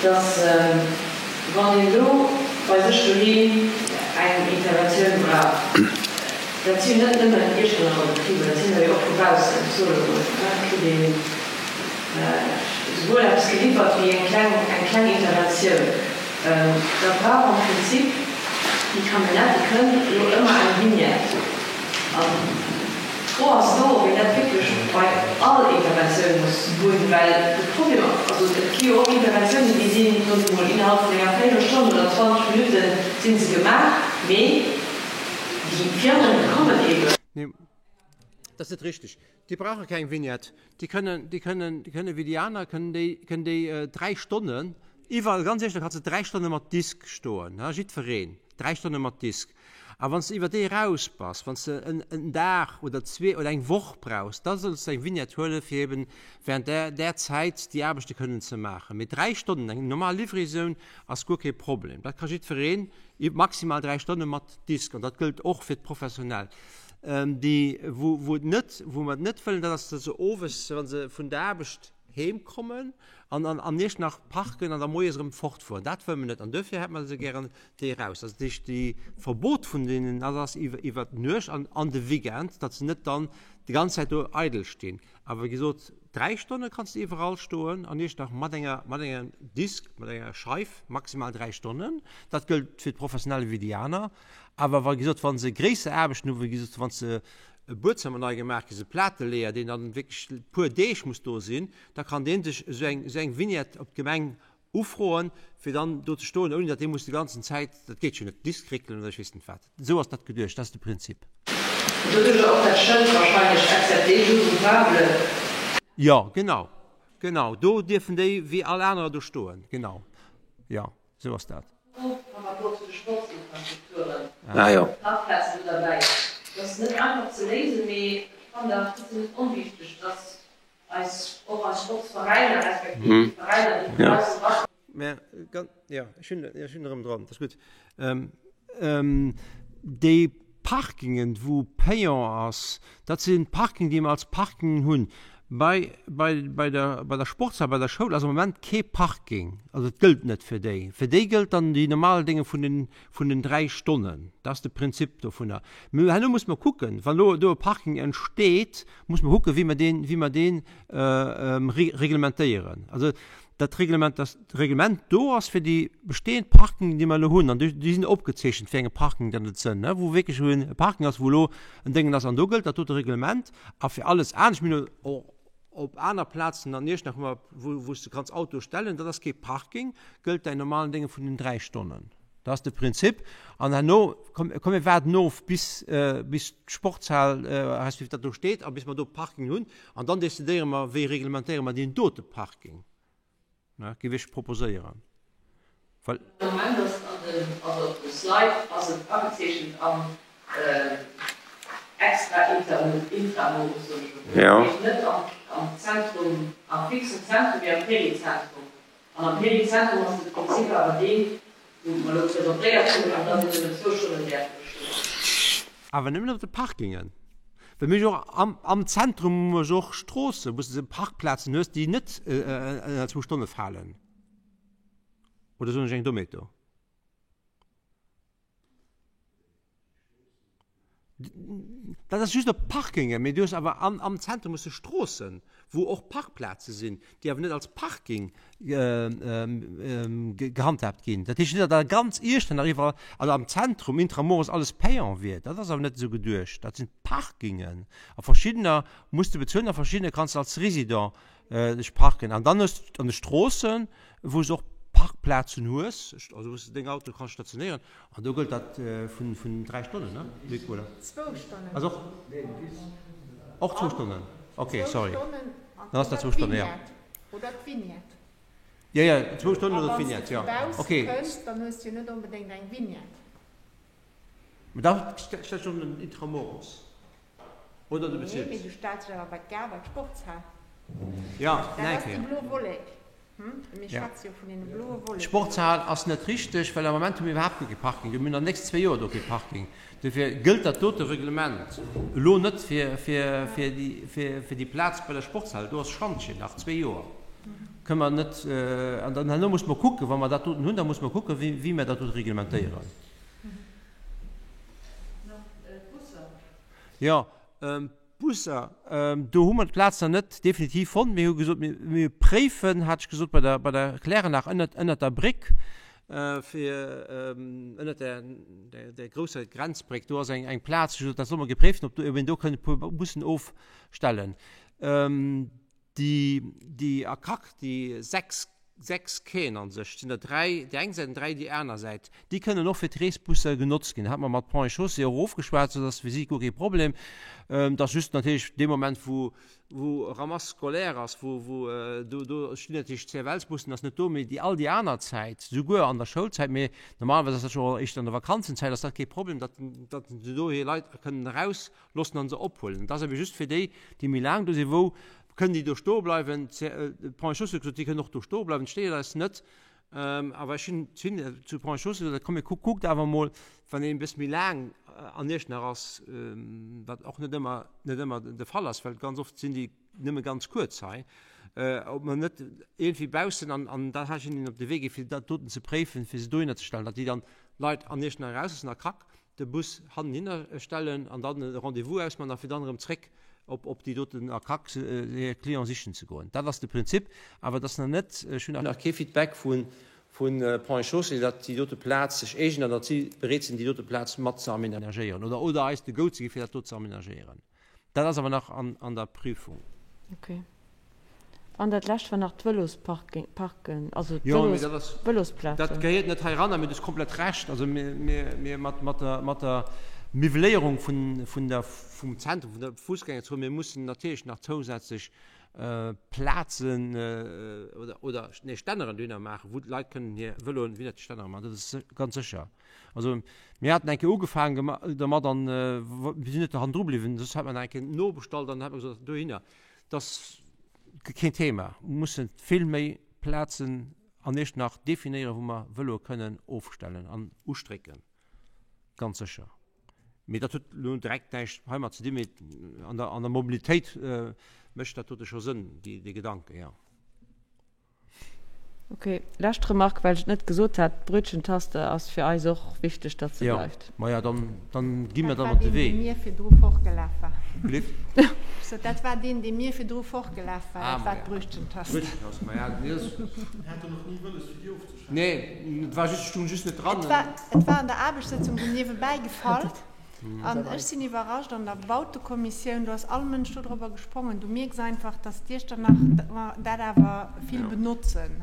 dass wann een elo bei sech doheem eng Interventioun brauch, dat si jo net nëmmen Iechternacher Betriber, dat sinn der jo och vu baussen, ech soe elo, et kritt een esouwuel eppes geliwwert wéi eng kleng, eng kleng Interventioun. Da brauch am Prinzip déi Camionnette, déi kënnt, elo ëmmer eng Vignette. An d'Fro ass do, ob een dat wierklech bei all Interventioun muss hunn, well de Problem, also et gi jo och Interventiounen, déi sinn, soe mer mol, innerhalb vun enger Véierelstonn oder 20 Minutte si se gemaach, mee déi Firmen, déi kommen eeben. Nee, dat ass net richteg. Déi brauche keng Vignette. Déi kënnen, déi kënnen, déi kënnen wéi déi aner, kënnen déi, kënnen déi 3 Stonnen iwwerall, ganz éierlech, da kanns de 3 Stonne mat Disk stoen, ha, jiddwereen, 3 Stonne mat Disk. A wann s de iwwer déi eraus bass, wann s de en, en Dag oder zwee oder eng Woch brauchs, da solls de eng Vignette huelen, fir eben während där, där Zäit déi Aarbechte kënnen ze maachen. Mee 3 Stonnen, eng normal Livraisoun ass guer kee Problem. Dat ka jiddwereen, maximal 3 Stonne mat Disk. An dat gëllt och fir d'Professionell. Déi, wou, wou et net, wou mer et net wëllen, dat ass, datt se owes, wa se vun der Aarbecht heem kommen an an an Iechternach parken an da moies erëm fortfueren. Dat wëlle mer net. An duerfir hätte mer se gären déi eraus. Also dat heescht, déi Verbot vun deenen, dat ass iwwer, iwwer d'Nuecht an an de Weekend, datt se net dann déi ganz Zäit do eidel stinn. Awer wéi gesot, 3 Stonne kanns de iwwerall stoen an Iechternach mat enger, mat engem Disk, mat enger Scheif, maximal 3 Stonnen. Dat gëllt fir d'Professionelle wéi déi aner. Awer wei gesot, wa se gréisser Aarbechten hunn, wéi gesot, wann se e Buedzëmmer nei gemaach kriss, e Plateleeër, deen dann wierklech e puer Deeg muss do sinn, da kann dee sech esou eng, esou eng Vignette op d'Gemeng ufroen, fir dann do ze stoen, ouni datt dee muss déi ganzen Zäit, dat geet jo net, Disk réckelen oder ech weess net wat. Esou ass dat geduecht, dat ass de Prinzip. An doduercher och dat Schëld wahrscheinlech excepté jours ouvrables. Jo, genau, genau, do dierfen déi wéi all anerer do stoen, genau, jo. Sou ass dat. Fro par rapport zu de Sportsinfrastrukturen, Ah jo. Parkplazen do derbäi. Dat ass net einfach ze léisen, mee ech fannen awer trotzdem net onwichtig, dass eis, och eis Sportsveräiner respektiv déi Veräiner, déi vun baussen erakommen, Mä ganz, jo, ech hunn, ech hunn erëm dran, dat ass gutt. Déi Parkingen, wou payant ass, dat sinn Parking, déi mer als Parkingen hunn. Bei, bei, bei der, bei der Sportshal, bei der Schoul ass am Moment kee Parking. Also et gëllt net fir déi. Fir déi gëllt dann déi normal Dénge vun den, vun den 3 Stonnen. Dat ass de Prinzip dovunner. Mä herno muss mer kucken, wann elo do e Parking entsteet, muss mer kucken, wéi mer deen, wéi mer deen reglementéieren. Also. Dat Reglement, dat Reglement do ass fir déi bestehend Parkingen, déi mer elo hunn, an déi sinn opgezeechent, wéi enge Parking dat et sënn, wou wierklech e Parking ass, wou elo en Déngen ass, an do gëllt dat dote Reglement. A fir alles anescht, mir hunn och op aner Plazen an Iechternach hu mer, wou, wou s de kanns Autoe stellen, dat ass kee Parking, gëllt däin normalen Dénge vun den 3 Stonnen. Dat ass de Prinzip. An herno, komm, komm mir waarden of bis, bis d'Sportshal respektiv dat do steet a bis mer do Parking hunn. An dann decidéiere mer, wéi reglementéiere mer deen dote Parking, ne, géif ech proposéieren. Well. De Moment ass an den, also op dem Slide ass et agezeechent am extra intramuros, soen ech emol. Dat heescht net am Zentrum, am fixen Zentrum, mee am Perizentrum. An am Perizentrum ass de Prinzip awer deen, wou mer elo presentéiert hunn, an dass een nëmmen zwou Stonnen däerf bestoen. Awer nëmmen op de Parkingen. Well mir hu jo och am, am Zentrum hu mer jo och Stroossen, wou s de Parkplazen hues, déi net ënner zwou Stonne falen. Oder soen ech eng Dommheet do? Dat ass just op Parkingen, mee du hues awer am, am Zentrum hues de Stroossen, wou och Parkplaze sinn, déi awer net als Parking gehandhaabt ginn. Dat heescht net, datt a ganz Iechternach iwwerall, also am Zentrum, intramuros alles payant wier. Dat ass awer net esou geduecht. Dat sinn Parkingen a verschiddener muss de bezuelen, a verschiddener kanns de als Résident dech parken. An dann hues de an de Stroossen, wou s de och Parkplazen hues, also wou s de deng Auto kanns stationéieren, An do gëllt dat vun, vun 3 Stonnen, ne, Luc, oder? Zwou Stonnen. Also och, och zwou Stonnen? Okay, sorry. Dann ass dat zwou Stonnen, ja. Oder d'Vignette. Jo, jo, zwou Stonnen oder d'Vignette, jo. Okay. A wann s de vu bausse kënns, dann hues de jo net onbedéngt eng Vignette. Mä da stells du den Intramuros. Oder du bezilt. Nee, mee du stells dech awer bei d'Gare, bei d'Sportshal. Ja, Dat ass déi blo Wollek. Mir schwätze jo vun deene bloe Wolleken. D'Sportshal ass net richteg, well am Moment hu mir iwwerhaapt guer kee Parking. Mir hunn an den nächsten zwéi Joer do kee Parking. Dofir gëllt dat dote Reglement elo net fir, fir, fir déi, fir, fir déi Plaz bei der Sportshal. Do ass Schantjen nach zwéi Joer. Kënne mer net, an dann herno musse mer kucken, wa mer dat doten hunn, da musse mer kucken, wéi, wéi mer dat dote reglementéieren. Jo, d'Busser, do hu mer d'Plaz nach net definitiv fonnt. Mir hu gesot, mir préifen, hat ech gesot, bei der, bei der Kläranlag ënnert, ënnert der Bréck, fir ënnert der, der, der grousser Grenzbréck, do ass eng, eng Plaz, ech hu gesot, dat solle mer gepréift, ob do, ob een do kënnt e puer Bussen ofstellen. Déi, déi ACAC, déi 6, 6 Quaien an sech, sinn der 3 déi eng Säit an 3 déi aner Säit, déi kënnen och fir d'Reesbusser genotzt ginn. Dat hate mer mat Ponts et Chaussées och ofgeschwat, sou dass fir si guer kee Problem. Et ass just natierlech dee Moment, wou, wou Ramasse scolaire ass, wou, wou do, do stinn natierlech d'CFLs-Bussen ass net do, mee déi all déi aner Zäit, souguer an der Schoulzäit, mee normalerweis ass dat jo och eréischt an der Vakanzenzäit, ass dat kee Problem, datt, datt se do hir Leit kënnen eraus Loossen an se ophuelen. Dat ass ebe just fir déi, déi méi laang do sinn. Wou kënnen déi do stoe bleiwen? D'Ponts et Chaussées huet gesot, déi kënnen och do stoe bleiwen, et stéiert eis net. Awer ech hunn zu hinne, zu Ponts et Chaussées gesot, komm mir kuckt awer emol, wann een e bësse méi laang an Iechternach ass, wat och net ëmmer, net ëmmer de Fall ass, well ganz oft sinn déi nëmme ganz kuerz hei, ob mer net iergendwéi baussen, an, an dat hat ech hinnen op de Wee gi fir dat doten ze préifen, fir se dohinner ze stellen, datt déi dann Leit an Iechternach erausloossen a krack de Bus hannenhinner stellen an dann e Rendez-vous ausmachen a fir dann erëm zréck op op déi doten Akax hir Clienten sichen ze goen. Dat ass de Prinzip. Awer et ass nach net, ech hunn nach kee Feedback vu vu Ponts et Chaussées, datt déi dote Plaz sech eegent an datt si bereet sinn déi dote Plaz mat ze aménagéieren oder oder eis de Go ze gi fir dat do ze aménagéieren. Dat ass awer nach an an der Prüfung. Okay. An dat lescht war nach d'Vëlosparking, Parken, also Jo, mee dat ass, d'Vëlosplazen. dat gehéiert net heiranner, mee du hues komplett Recht. Also mir, mir, mir mat, mat der, mat der Miwweléierung vun, vun der, vum Zentrum, vun der Fussgängerzon, mir mussen natierlech nach zousätzlech Plazen oder, oder, nee, Stänneren dohinner maachen, wou d'Leit kënnen hir Vëloen widder d'Stännere maachen. Dat ass ganz sécher. Also mir haten eng Kéier ugefaangen dermat an mir sinn net hannendru bliwwen, soss hätt mer nach eng Kéier nobestallt an hätt mer gesot, dohinner. Dat ass keen Thema. Mir musse vill méi Plazen an Iechternach definéieren, wou mer Vëloe kënnen ofstellen an ustrécken, ganz sécher. Mee dat huet elo direkt näischt heimat ze dinn, mee an der, an der Mobilitéit mécht dat dote scho Sënn, déi, dee Gedanke, jo. Ok, lescht Remarque, well ech et net gesot hat, d'Brötchentaste ass fir eis och wichteg, datt se bleift. Jo, maja, dann, dann gi mir dat op de Wee. Dat war deen, dee mir virdru fortgelaf war. Lift. So, dat war deen, dee mir virdru fortgelaf war, dat war d'Brötchentaste. D'Brötchentaste, ma ja, nee, dat. Hat en och ni wëlles, fir déi ofzeschafen? Nee, et war just, et stung just net dran. Et war, et war an der Aarbechtssëtzung sou niewebäi gefall. An ech sinn iwwerrascht, an der Bautekommissioun, do ass all Mënsch dodrobber gesprongen. Du mierks einfach, dass d'Iechternach dat awer vill benotzen.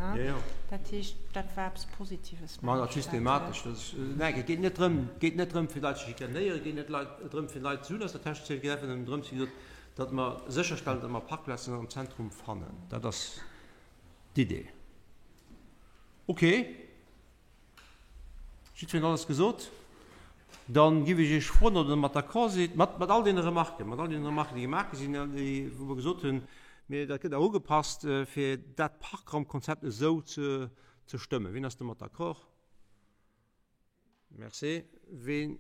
Dat heescht, dat war eppes Positives, Ma dat systematesch, dat ass, nee, et geet net drëm, geet net drëm fir d'Leit ze schikanéieren, et geet net drëm fir d'Leit Suen aus der Täsch ze zéien, et geet einfach nëmmen drëms, wéi gesot, datt mer sécherstellen, datt mer Parkplazen am Zentrum fannen. Dat ass d'Idee. Okay. Jiddwereen alles gesot? Dann giff ech Iech froen, ob Der mat d'accord sidd, mat, mat all deene Remarquen, mat all deene Remarquen, déi gemaach gi sinn, déi, wou mer gesot hunn, mir, dat gëtt nach ugepasst, fir dat Parkraumkonzept esou ze, ze stëmmen. Wien ass domat d'accord? Merci. Ween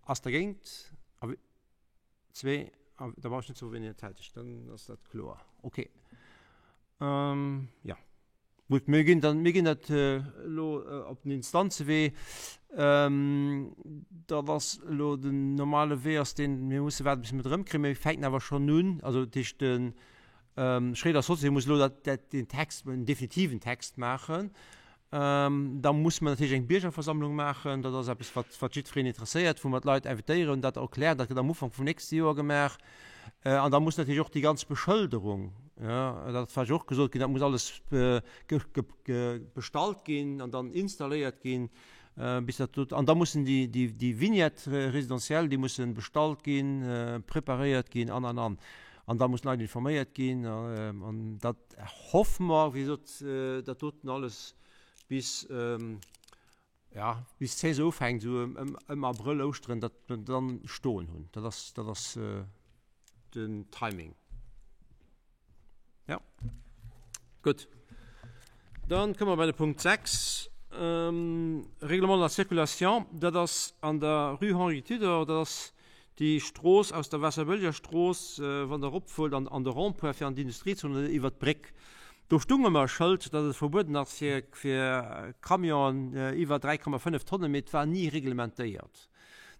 ass dergéint? A zwee. A da brauch ech net ze soen, wien enthält sech, dann ass dat kloer. Okay. Jo. Gutt, mir ginn dann, mir ginn dat elo op den Instanzewee. Dat ass elo den normale Wee ass deen, mir musse waarden, bis mir et erëmkréien. Mir fänken awer schonn un, also dat heescht de Schréider Sozial muss elo dat, dat, deen Text, en definitiven Text maachen. Da musse mer natierlech eng Biergerversammlung maachen. Dat ass eppes, wat, wat jiddwereen interesséiert, wou mer d'Leit invitéieren, dat erklären. Dat gëtt am Ufank vum nächste Joer gemaach. An da muss natierlech och déi ganz Beschëlderung, jo, dat war jo och gesot ginn, dat muss alles bestallt ginn an dann installéiert ginn, bis dat do. An da mussen déi, déi, déi Vignettes résidentielles, déi mussen bestallt ginn, preparéiert ginn an, an, an. An da mussen d'Leit informéiert ginn. An dat hoffe mer, wéi gesot, dat doten alles bis, ja, bis d'Saison ufänkt, esou ëm, ëm Abrëll, Ouschteren, datt mer dann stoen hunn. Dat ass, dat ass den Timing. Ja. Gutt. Dann komme mer bei de Punkt 6, Règlement de la circulation. Dat ass an der Rue Henri Tudor, dat ass déi Strooss aus der Waasserbëlleger Strooss, wann Der eropfuert an, an de Rond-point fir an d'Industriezon oder iwwert d'Bréck. Do stung ëmmer e Schëld, datt et verbueden ass fir, fir Camionen iwwer 3,5 Tonnen, mee et war ni reglementéiert.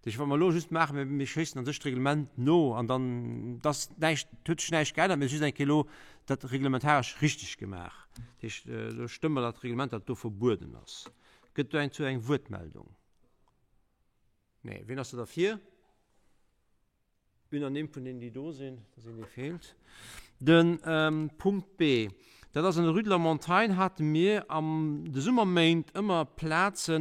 Dat heescht, wat mer elo just maachen, mir, mir schéissen an sech d'Reglement no an dann, et ass näischt, et huet sech näischt geännert, mir hu just eng Kéier elo dat reglementaresch richteg gemaach. Dat heescht, elo stëmme mer dat Reglement, dat do verbueden ass. Gëtt do eng zu eng Wuertmeldung? Nee. Wien ass do derfir? Unanime vun deenen, déi do sinn. Da sinn déi feelt. De Punkt B, dat ass an der Rue de la Montagne hate mir am de Summerméint ëmmer Plaze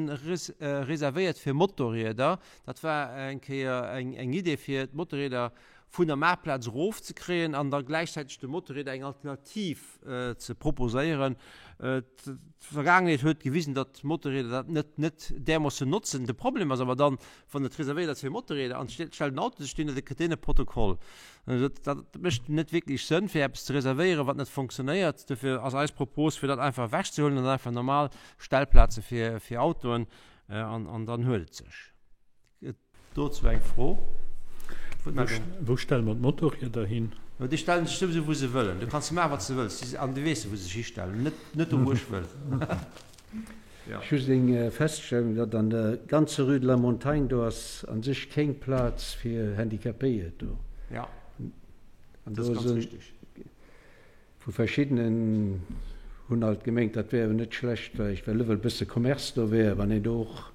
reservéiert fir Motorrieder. Dat war eng Kéier eng Idee fir d'Motorrieder vun der Maartplaz erofzekréien an da gläichzäiteg de Motorrieder eng Alternativ ze proposéieren. D'Vergaangenheet huet gewisen, datt d'Motorrieder dat net net därmoossen notzen. De Problem ass awer dann, wann et reservéiert ass fir Motorrieder an et stellt en Auto sech dohinner, da kritt deen e Protokoll. Dat mécht net wierklech Sënn, fir eppes ze reservéieren, wat net fonctionnéiert. Dofir ass eis Propos, fir dat einfach ewechzehuelen an einfach normal Stellplaze fir fir Autoen an dann huet et sech. Gëtt dozou eng Fro? Wou stelle mer d'Motorrieder hin? Déi stellen sech souwisou wou se wëllen. Du kanns maachen wat s de wëlls an du weess wou se sech histellen, net net do wou ech wëll. Just eng Feststellung, datt an der ganzer Rue de la Montagne do ass an sech kéng Plaz fir Handicapéiert do. Ja, dat ass ganz richteg. Vu verschiddenen hunn alt gemengt, dat wär awer net schlecht vläicht, well ewell e bësse Commerce do wär, wann een do och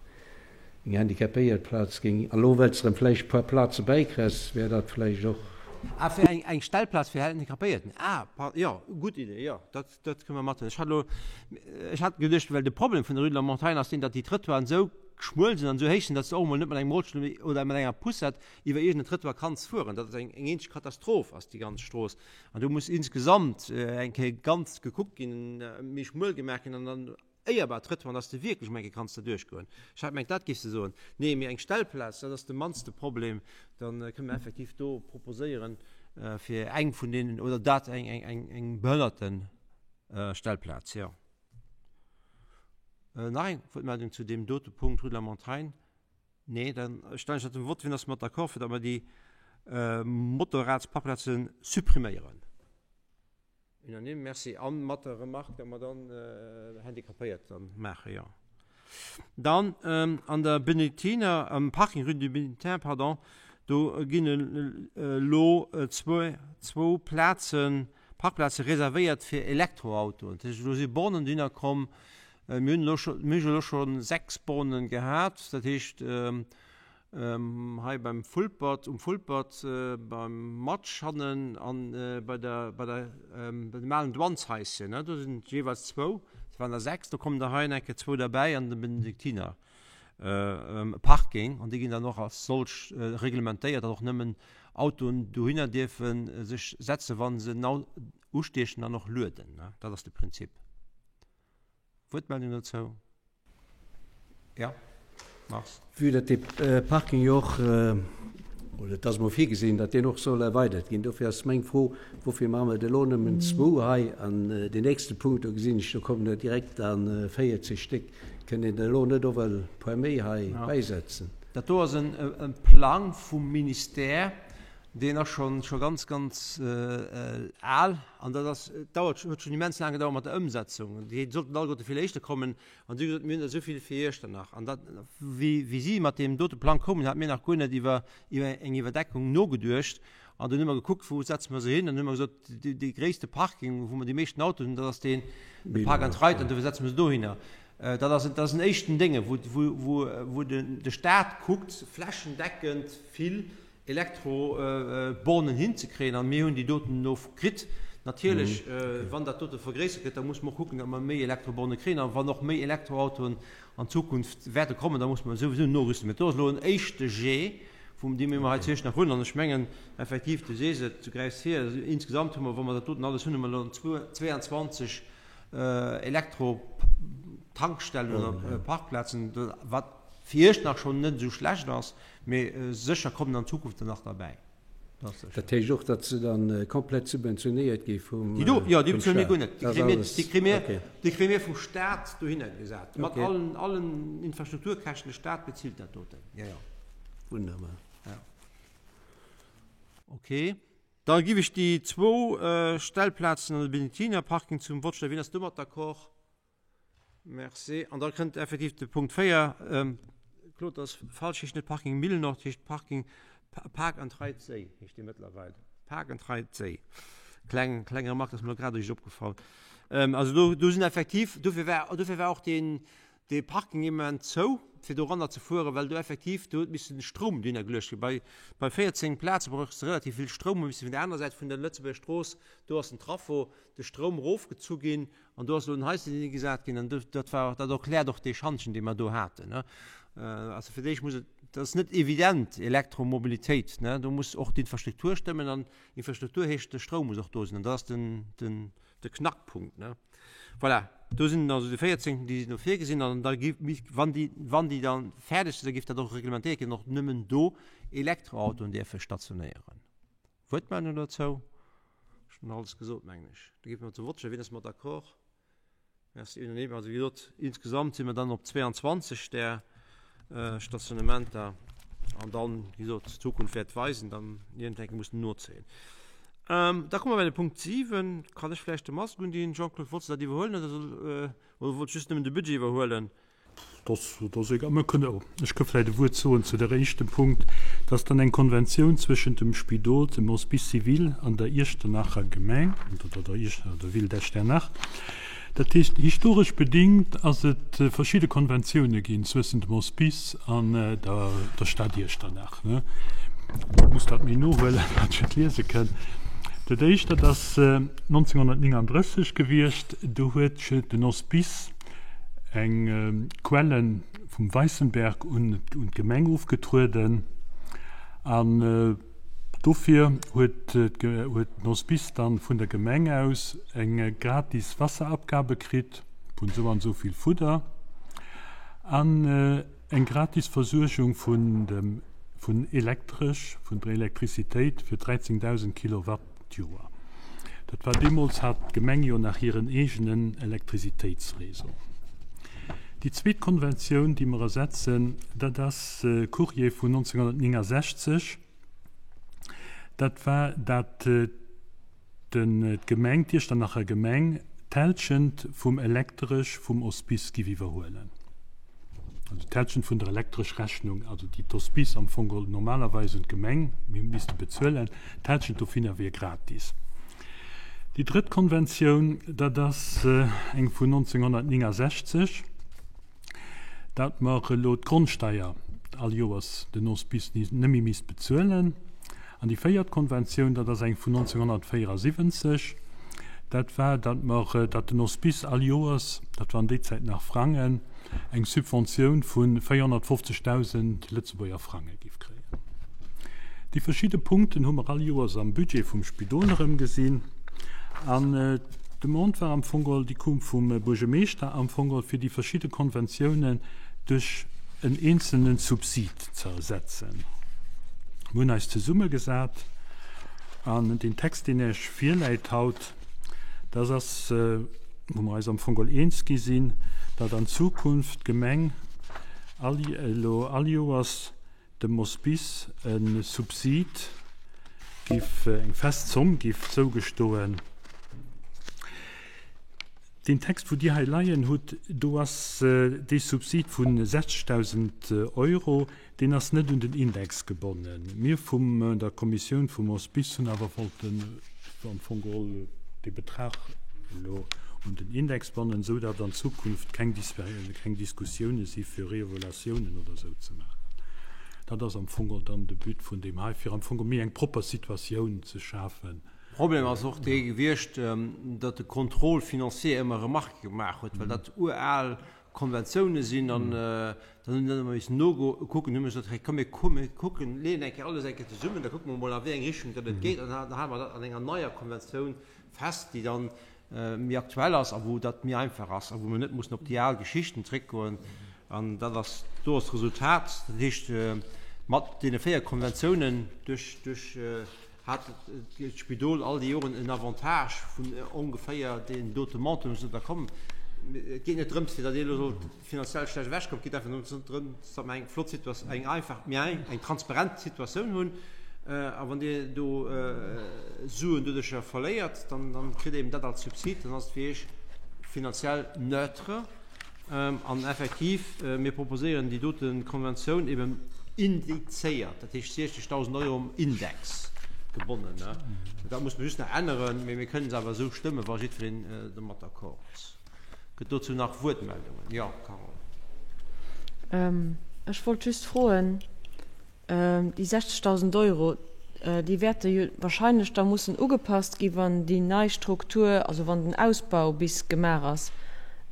eng Handicapéiertplaz géing, a lo well s de erëm vläicht e puer Plaze bäikriss, wär dat vläicht och. Ah, fir eng, eng Stellplaz fir Handicapéierten. Ah, par, jo, gutt Idee, jo, dat, dat kënne mer mathuelen. Ech hat elo, ech hat geduecht, well de Problem vun der Rue de la Montagne ass deen, datt déi Trëttoiren esou schmuel sinn an esou héich sinn, datt s de och emol net mat engem Rollstull oder mat enger Poussette iwwer iergend en Trëttoir kanns fueren, datt et eng, eng eenzeg Katastroph ass, déi ganz Strooss. An do muss insgesamt eng Kéier ganz gekuckt ginn, méi schmuel gemaach ginn an dann éierbar Trëttoiren, dass de wierklech mol eng Kéier kanns derduerch goen. Ech hat gemengt, dat géifs de soen. Nee, mee eng Stellplaz, dat ass de mannste Problem. Da kënne mer effektiv do proposéieren, fir eng vun deenen, oder dat eng, eng, eng, eng Behënnertenstellplaz, jo. Nach eng Wuertmeldung zu deem dote Punkt, Rue de la Montagne? Nee, dann stellen ech dat dem Vott. Wien ass mat d'accord, fir datt mer déi Motorradsparkplaze suppriméieren? Unanime, merci. A mat der Remarque, datt mer dann Handicapéiert dann maachen, jo. Dann an der Benediktiner, am Parking rue du Bénédictin, pardon,. Do ginn elo zwou Plazen, Parkplaze reservéiert fir Elektroautoen. Dat heescht, elo si Bornen dohinner komm. Mir hunn elo scho, mir hu elo scho 6 Bornen gehat. Dat heescht, hei beim Vulpert, um Vulpert, beim Matsch hannen an bei der, bei der, bei dem alen Douaneshaischen, ne, do sinn jeeweils zwou. Dat waren der 6, do kommen der hei nach eng Kéier zwou derbäi an de Benediktiner. Parking an déi ginn dann och als solch reglementéiert, datt och nëmmen Autoen dohinner dierfe sech setzen, wa se ustiechen an och lueden. Dat ass de Prinzip. Wuertmeldung dozou? Jo, Mars. Vue datt dee Parking jo och, oder et ass emol virgesinn, datt deen och soll erweidert ginn, dofir ass meng Fro, Woufir maache mer et elo nëmmen zwou hei an deen nächste Punkt, do gesinn ech, do kommen der direkt da 40 Stéck. Kënnt een elo net och e puer méi hei bäisetzen? Dat do ass e Plang vum Ministère, deen ass scho scho ganz, ganz al. An dat ass, dauert, huet schonn immens laang gedauert mat der Ëmsetzung. Déi sollten alleguerte vill éischter kommen. An si hu gesot, mir hunn der esou vill fir Iechternach. An dat, wéi, wéi si mat deem dote Plang koumen, hate mir nach guer net iwwer, iwwer eng Iwwerdeckung nogeduecht. An dunn hu mer gekuckt, wou setze mer se hin. An dunn hu mer gesot, dee gréisste Parking, wou mer déi meeschten Autoen hunn, dat ass deen, de Park and Ride, an dofir setze mer se dohinner. Dat ass, dat ass en éischten Dénge, wou, wou, wou de Staat kuckt, flächendeckend vill Elektrobornen hinzekréien. An mir hunn déi doten elo kritt. Natierlech, wann dat dote vergréissert gëtt, da muss mer och kucken, datt mer méi Elektroborne kréien. A wann och méi Elektroautoen an Zukunft wäerte kommen, da muss mer souwisou norüsten. Mä do ass elo en éischte Jet, vum deem mir hei zu Iechternach hunn. An ech mengen effektiv, du sees et, du gräifs vir, insgesamt hu mer, wa mer dat doten alles hunn, hu mer elo 22 Elektrotankstellen oder Parkplazen, wat fir Iechternach schonn net esou schlecht ass, mee sécher kommen an Zukunft der nach derbäi. Dat heescht och, datt se dann komplett subventionéiert gi vum Déi do? Jo, déi bezuele mir guer net. Déi kréie mir, déi kréie mir, déi kréie mir vum Staat dohinner gesat. Mat allen, allen Infrastrukturkäschten, de Staat bezilt dat doten. Jo, jo. Wunnerbar. Ja. Okay. Da giff ech déi zwou Stellplazen an de Benediktinerparking zum Vott stellen. Wien ass domat d'accord? Merci. An da kënnt effektiv de Punkt 4. Claude, dat ass falsch, heescht net Parking Millenort, heescht Parking Park and Ride Séi, heescht dee mëttlerweil. Park and Ride Séi. Kleng, kleng Remarque, dat ass mir elo grad eréischt opgefall. Also do, do sinn effektiv, dofir war, dofir war och deen, dee Parking immens zou, fir doranner ze fueren, well do effektiv, do huet missen Stroum dohinner geluecht ginn. Bei, bei 14 Plaze brauchs de relativ vill Stroum, hu missen vun der anerer Säit vun der Lëtzebuerger Strooss, do ass den Traffo, de Stroum erofgezu ginn An do ass elo en Haischen higesat ginn an dat war, dat erkläert och dee Schantjen, dee mer do haten, ne. Also fir d'éischt muss et, dat ass net evident, Elektromobilitéit, ne, do muss och d'Infrastruktur stëmmen an Infrastruktur heescht, de Stroum muss och do sinn an dat ass den, den, de Knackpunkt, ne. Voilà, do sinn also déi 14, déi sinn do virgesinn an da gi, wann déi, wann déi da fäerdeg sinn, da géif dat och reglementéiert ginn, och nëmmen do Elektroautoen däerfe stationéieren. Wuertmeldung dozou? Ech hunn alles gesot, mengen ech. Da gi mer zum Vott. Wien ass mat d'accord? Merci, unanime. Also wéi gesot, insgesamt si mer dann op 22 där Stationnementer. An dann, wéi gesot, d'Zukunft wäert weisen, dann iergendeng muss nozéien. Da komme mer bei de Punkt 7. Kann ech vläicht de Masque undinn? Jean-Claude, wollts de dat iwwerhuelen oder soll, oder wolls just nëmmen de Budget iwwerhuelen? Dat ass egal. Mir kënnen, ech ka vläicht e Wuert soen zu der éischten Punkt. Dat ass dann eng Konventioun zwëschent dem Spidol, dem Hospice civil an der Iechternacher Gemeng, oder der Iechternacher, der Ville d'Echternach. Dat heescht, historesch bedingt ass et verschidde Konventioune ginn zwëssen dem Hospice an der der Stad Iechternach. Ech muss dat méi nohuelen, datt ech et liese kënn. Dat éischt, dat ass 1939 gewiescht, do huet den Hospice, eng Quelle vum Weissenberg un d'Gemeng ofgetrueden an dofir huet den Hospice dann vun der Gemeng aus eng gratis Wasserabgabe kritt vun sou an sou vill Fudder an eng gratis Versuergung vun dem vun Elektresch vun der Elektrizitéit fir 13.000 Kilowatt d'Joer. Dat war deemools hat d'Gemeng jo nach hiren eegenen Elektrisitéitsréseau. Déi zweet Konventioun, déi mer ersetzen, dat ass Courrier vun 1969. Dat war dat den d'Gemeng, d'Iechternacher Gemeng, d'Hälschent vum Elektresch vum Hospice giff iwwerhuelen. Also d'Hälschent vun der elektresch Rechnung, also déi d'Hospice am Fong geholl normalerweis un d'Gemeng misste bezuelen, d'Hälschent dovunner wier gratis. Déi drëtt Konventioun, dat ass eng vun 1969, dat mer elo d'Grondsteier all Joers den Hospice net méi misst bezuelen. An déi véiert Konventioun, dat ass eng vun 1974, dat war, datt mer, datt den Hospice all Joers, dat waren déi Zäit nach Frangen, eng Subventioun vu 450.000 Lëtzebuerger Frange géif kréien. Déi verschidde Punkten hu mer all Joers am Budget vum Spidol erëmgesinn. An d'Demande war am Fong geholl, déi koum vum Buergermeeschter am Fong geholl, fir déi verschidde Konventiounen duerch en eenzelne Subsid ze ersetzen. Mir hunn eis zesummegesat an deen Text, deen Iech virläit haut, dat ass, wou mer eis am Fong geholl eens gi sinn, datt an Zukunft d'Gemeng all, elo all Joers dem Hospice e Subsid giff, eng fest Zomm giff zougestoen. Deen Text, wou Dir hei leien hutt, do ass dee Subsid vu 60.000 Euro, deen ass net un den Index gebonnen. Mir vum der Kommissioun vum Hospice hunn awer wollten am Fong geholl dee Betrag elo un den Index bannen, esou datt an Zukunft keng keng Diskussioune si fir Reevaluatiounen oder esou ze maachen. Dat ass am Fong geholl dann de But vun deem hei, fir am Fong geholl méi eng propper Situatioun ze schafen. Problem ass och dee gewiescht, datt de Contrôle financier ëmmer Remarquë gemaach huet, well dat ural Konventioune sinn an dann hunn se ëmmer missen nokucken, hu mir gesot, hei komm mir kucken, leeën eng Kéier alles eng Kéier zesummen, da kucke mer emol a wéi eng Richtung datt et geet an da hale mer dat an enger neier Konventioun fest, déi dann méi aktuell ass a wou dat méi einfach ass a wou mer net mussen op déi al Geschichten zréckgoen. An dat ass, do ass d'Resultat, dat heescht mat deene 4 Konventiounen duerch, duerch hat d'Spidol all déi Joren en Avantage vun ongeféier deen dote Montant. Ech sot, da komm, et geet net drëms, fir datt Dir elo sollt finanziell schlecht ewechkommen, et geet einfach nëmmen drëms, datt mer eng flott Situatioun, eng einfach, mee eng transparent Situatioun hunn. A wann Dir do Suen doduercher verléiert, dann, dann kritt Dir eben dat als Subsid, dann ass et fir Iech finanziell neutre. An effektiv, mir proposéieren déi dote Konventioun eben indizéiert, dat heescht 60.000 Euro um Index gebonnen. Dat muss mer just nach änneren, mee mir kënnen se awer esou stëmmen, wa jiddwereen domat d'accord ass. Gëtt dozou nach Wuertmeldungen? Jo, Carole. Ech wollt just froen, Déi 60.000 Euro, déi wäerte jo wahrscheinlech da mussen ugepasst gi wann déi nei Struktur, also wann den Ausbau bis gemaach ass,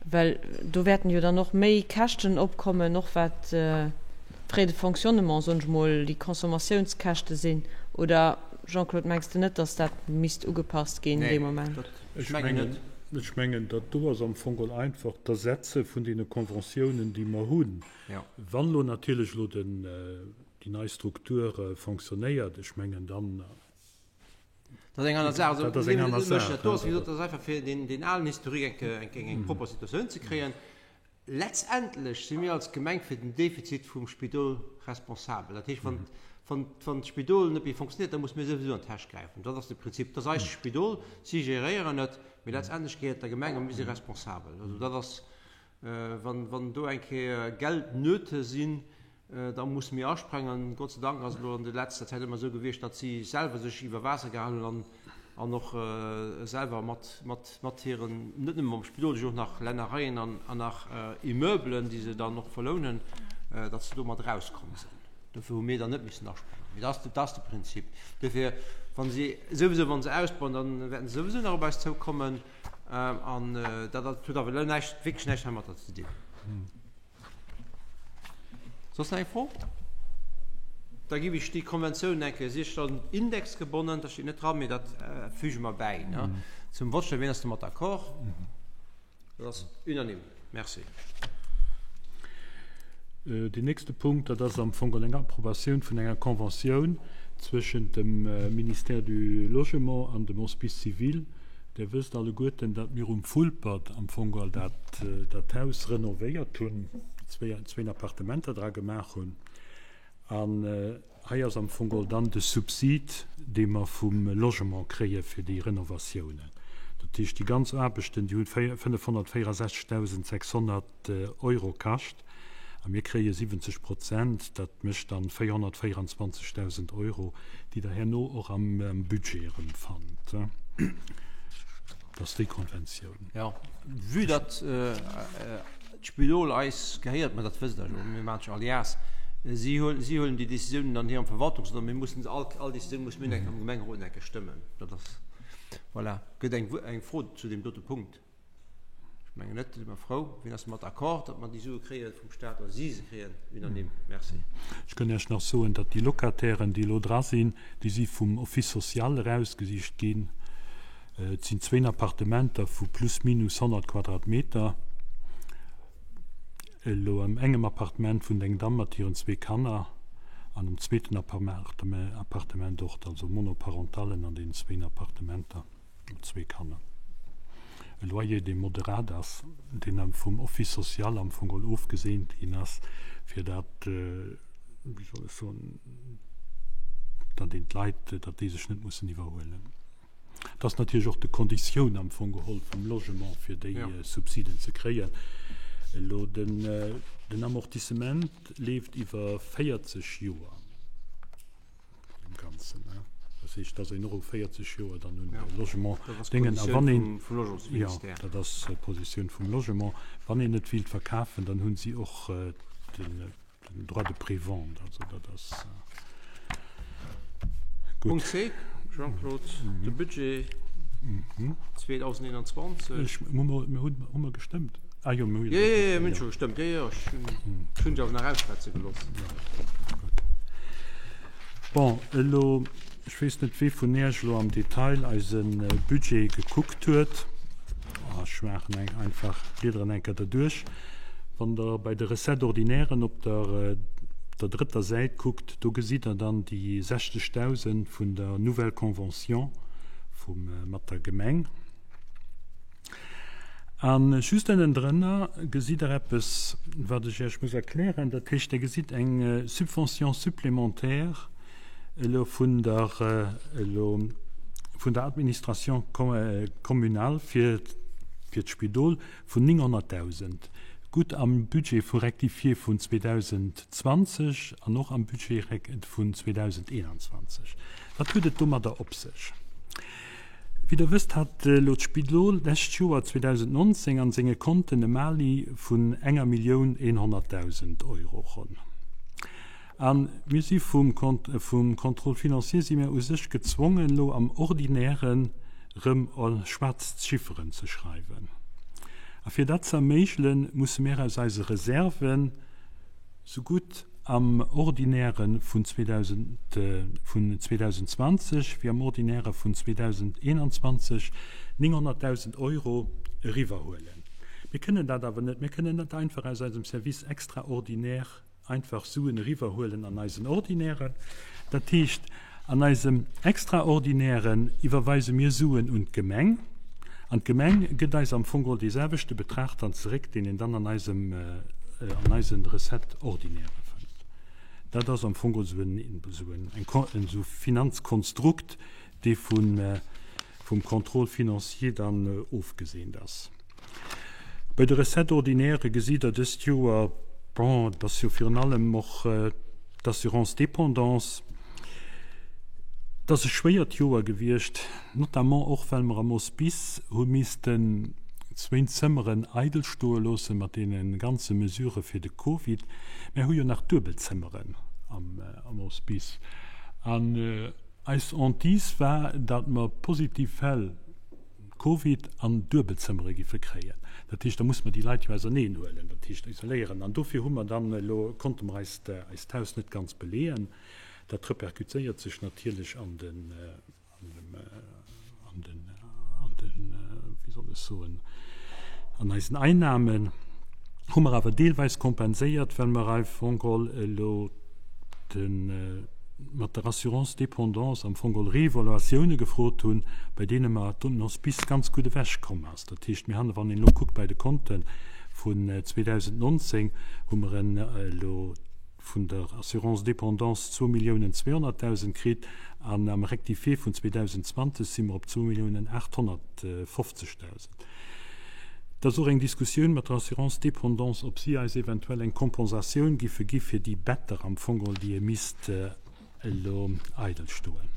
well do wäerten jo dann och méi Käschten opkommen, och wat d'Frais de fonctionnement, soen ech mol, déi Consommatiounskäschte sinn. Oder, Jean-Claude, mengs de net, datt dat misst ugepasst ginn dee Moment? Ech mengen, ech mengen, dat do ass am Fong geholl einfach d'Ersetze vun deene Conventiounen, déi mer hunn. Wann elo natierlech elo den, déi nei Struktur fonctionnéiert, ech mengen dann. Dat ass eng aner Saach. Dat ass eng aner Saach. Dat do ass, wéi gesot, dat ass einfach fir deen, deen alen Historique eng, eng, eng propper Situatioun ze kréien. Letztendlech si mir als Gemeng fir den Defizit vum Spidol responsabel. Dat heescht, wann, wann, wann d'Spidol net méi fonctionnéiert, da musse mir souwisou an d'Täsch gräifen. Dat ass de Prinzip. Dat ass eist Spidol, si geréieren et, mee letztendlech gehéiert et der Gemeng a mir si responsabel. Also dat ass, Wann do eng Kéier Geldnöte sinn, da musse mir asprangen. Gott sei Dank ass et elo an der letzter Zäit ëmmer esou gewiescht, datt si selwer sech iwwer Waasser gehalen hunn an och selwer mat hiren, net nëmme mam Spidol, si hunn och nach Lännereien an nach Immeublen, déi se dann och verlounen, datt se domat erauskomm sinn. Dofir hu mir dann net missen asprangen. Mee dat ass de Prinzip. Dofir, wa si souwisou, wa se ausbauen, da wäerten se souwisou nach op eis zoukommen. An dat huet awer elo näischt, wierklech näischt heimatter ze dinn. Soss nach eng Fro? Da géif ech déi Konventioun eng Kéier, si ass schonn indexgebonnen, dat steet net dran, mee dat füge mer bäi, ne, zum Vott stellen. Wien ass domat d'accord? Dat ass unanime. Merci. Deen nächste Punkt, dat ass am Fong eng Approbatioun vun enger Conventioun zwëschent dem Ministère du Logement an dem Hospice civil. Dir wësst alleguerten, datt mir um Vulpert am Fong dat, dat Haus renovéiert hunn, zwéin Appartementer dra gemaach hunn. An hei ass am Fong geholl dann de Subsid, dee mer vum Logement kréie fir déi Renovatiounen. Dat heescht, déi ganz Aarbechten, déi hunn 564.600 Euro kascht. A mir kréie 70 Prozent, dat mécht dann 424.000 Euro, déi Der herno och am Budget erëmfannt. Dat ass déi Konventioun. Jo, vue datt d'Spidol eis gehéiert, mä dat wësst Der jo, mir maachen jo Alliance, si huelen déi Décisiounen an hirem Verwaltungsrot a mir mussen se all, all Décisioun musse mir eng Kéier am Gemengerot eng Kéier stëmmen. Dat ass, voilà. Gëtt eng Fro zu deem dote Punkt? Ech mengen net. Da si mer frou. Wien ass domat d'accord, datt mer déi Sue kréie vum Stat oder si se kréien? Unanime. Merci. Ech kënn Iech nach soen, datt déi Locatairen, déi elo dra sinn, déi si vum Office social erausgesicht ginn. Et sinn zwéin Appartementer vu plus minus 100 Quadratmeter. Elo am engem Appartement wunnt eng Damm mat hiren zwee Kanner an am zweeten Appartement och, also Monoparentallen an deenen zwéin Appartementer. Zwee Kanner. E Loyer, dee moderat ass, deen vum Office social am Fong geholl ofgeseent ginn ass, fir dat, wéi soll ech soen, datt een d'Leit, datt déi sech net mussen iwwerhuelen. Dat ass natierlech och de Konditioun am Fong geholl vum Logement, fir déi Subsiden ze kréien. Elo den Amortissement leeft iwwer 40 Joer. Am Ganzen, ne? Dat heescht, dass een och u 40 Joer dann un de Logement déngen. A wann een, jo, dat ass d'Positioun vum Logement, wann een net wéilt verkafen, dann hu si och den Droit de prévente. Also dat ass gutt. Punkt C, Jean-Claude, de Budget 2021. Ech, hu mer, hu mer gestëmmt? Ah jo, mir hu jo. Jo, jo, jo, mir hunn scho gestëmmt. Jo, jo, ech hunn dech awer nach ausschwätze gelooss. Gutt. Bon, elo, ech weess net, wee vun Iech elo am Detail eise Budget gekuckt huet. Ech maachen eng einfach, bliederen eng Kéier derduerch. Wann Der bei de Recettes ordinairen op der der drëtter Säit kuckt, do gesitt Der dann déi 60.000 vun der Nouvelle Convention vum, mat der Gemeng. A just ënnendrënner gesitt Der eppes, wat ech Iech muss erklären. Dat heescht, Der gesitt eng Subvention supplémentaire elo vun der, elo vun der Administration communale fir, fir d'Spidol vun 900.000. Gutt am Budget vu rectifié vun 2020 an och am Budget vun 2021. Wat huet et domadder op sech? Wéi der wësst, hat elo d'Spidol d'lescht Joer 2019 an senge Konten e Mali vun enger Millioun 100.000 Euro ronn. A mir si vum vum Contrôle financier si mir u sech gezwongen, elo am Ordinären erëm schwaarz Chifferen ze schreiwen. A fir dat ze erméigelen, musse mir aus eise Reserven, Sougutt am Ordinäre vun 2020 wéi am Ordinäre vun 2021 900.000 Euro eriwwerhuelen. Mir kënnen dat awer net. Mir kënnen net einfach aus eisem Service extraordinaire einfach Suen eriwwerhuelen an eisen Ordinären. Dat heescht, An eisem Extraordinären iwwerweise mir Suen un d'Gemeng, an d'Gemeng gëtt eis am Fong geholl dee selwechte Betrag dann zeréck, deen een dann an eisem, an eise Recettes ordinaires fënnt. Dat ass am Fong geholl esou en, esou en, en esou Finanzkonstrukt, dee vun, vum Contrôle financier dann ofgeseent ass. Bei de Recettes ordinaires gesitt Der dëst Joer, bon, et ass jo virun allem och d'Assurance dépendance, et ass e schwéiert Joer gewiescht, notamment och well mer am Hospice hu missten zwéin Zëmmeren eidel stoe loosse mat deene ganze Mesurë fir de Covid. Mär hu jo nach Duebelzëmmeren am Hospice. An eis Hantise war, datt mer positiv Fäll, Covid an Duebelzëmmere giffe kréien. Dat heescht, da musse mer déi Leit jo auserneen huelen, dat heescht isoléieren. An dofir hu mer dann elo, konnte mer eist, eist Haus net ganz beleeën. Dat repercutéiert sech natierlech an den, an dem, an den, an den, wéi soll ech soen, an eisen Einnahmen. Hu mer awer deelweis kompenséiert, well mer am Fong geholl elo de, mat der Assurance dépendance am Fong geholl Reevaluatioune gefrot hunn, bei deene mer den Hospice ganz gutt ewechkomm ass. Dat heescht, mir han, wann een elo kuckt bei de Konte vun 2019, hu mer en elo vun der Assurance dépendance 2.200.000 kritt an am Rectifié vun 2020 si mer op 2.850.000. Et ass och eng Diskussioun mat der Assurance dépendance, ob si eis eventuell eng Kompensatioun giffe gi fir déi Better am Fong geholl, déi e misst elo eidel stoen.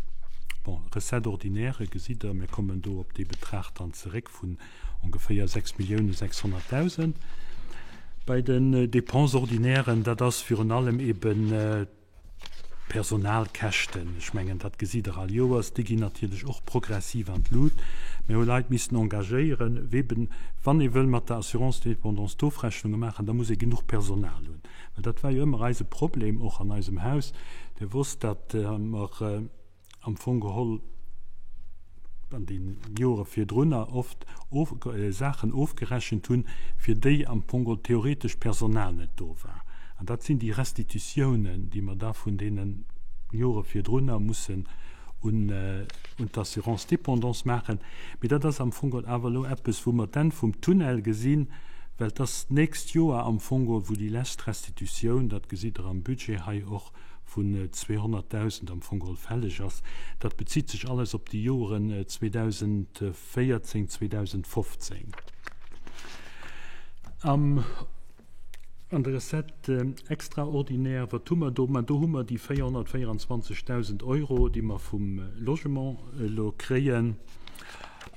Bon, Recettes ordinaires gesitt Der, mir kommen do op dee Betrag dann zeréck vun ongeféier 6.600.000. Bei den Dépenses ordinaires, dat ass virun allem eben d'Personalkäschten. Ech mengen, dat gesitt Der all Joers, déi ginn natierlech och progressiv an d'Lut. Mir hu Leit missen engagéieren, weben, wann ee wëll mat der Assurance dépendance d'Ofrechnunge maachen, da muss ee genuch Personal hunn. Well dat war jo ëmmer eise Problem och an eisem Haus. Dir wosst, datt mer am Fong geholl an de Jore virdrunner oft Saachen ofgerechent hunn, fir déi am Fong geholl theoretesch d'Personal net do war. An dat sinn déi Restitutiounen, déi mer da vun deene Jore virdrunner mussen un d'Assurance dépendance maachen. Mee dat ass am Fong geholl awer elo eppes, wou mer d'Enn vum Tunnel gesinn, well et ass d'nächst Joer am Fong geholl, wou déi lescht Restitutioun, dat gesitt Der am Budget hei och, vun 200.000 am Fong geholl fälleg ass. Dat bezitt sech alles op déi Joren 2014, 2015. Am an der Recette extraordinaire, wat hu mer do? Ma do hu mer déi 424.000 Euro, déi mer vum Logement elo kréien.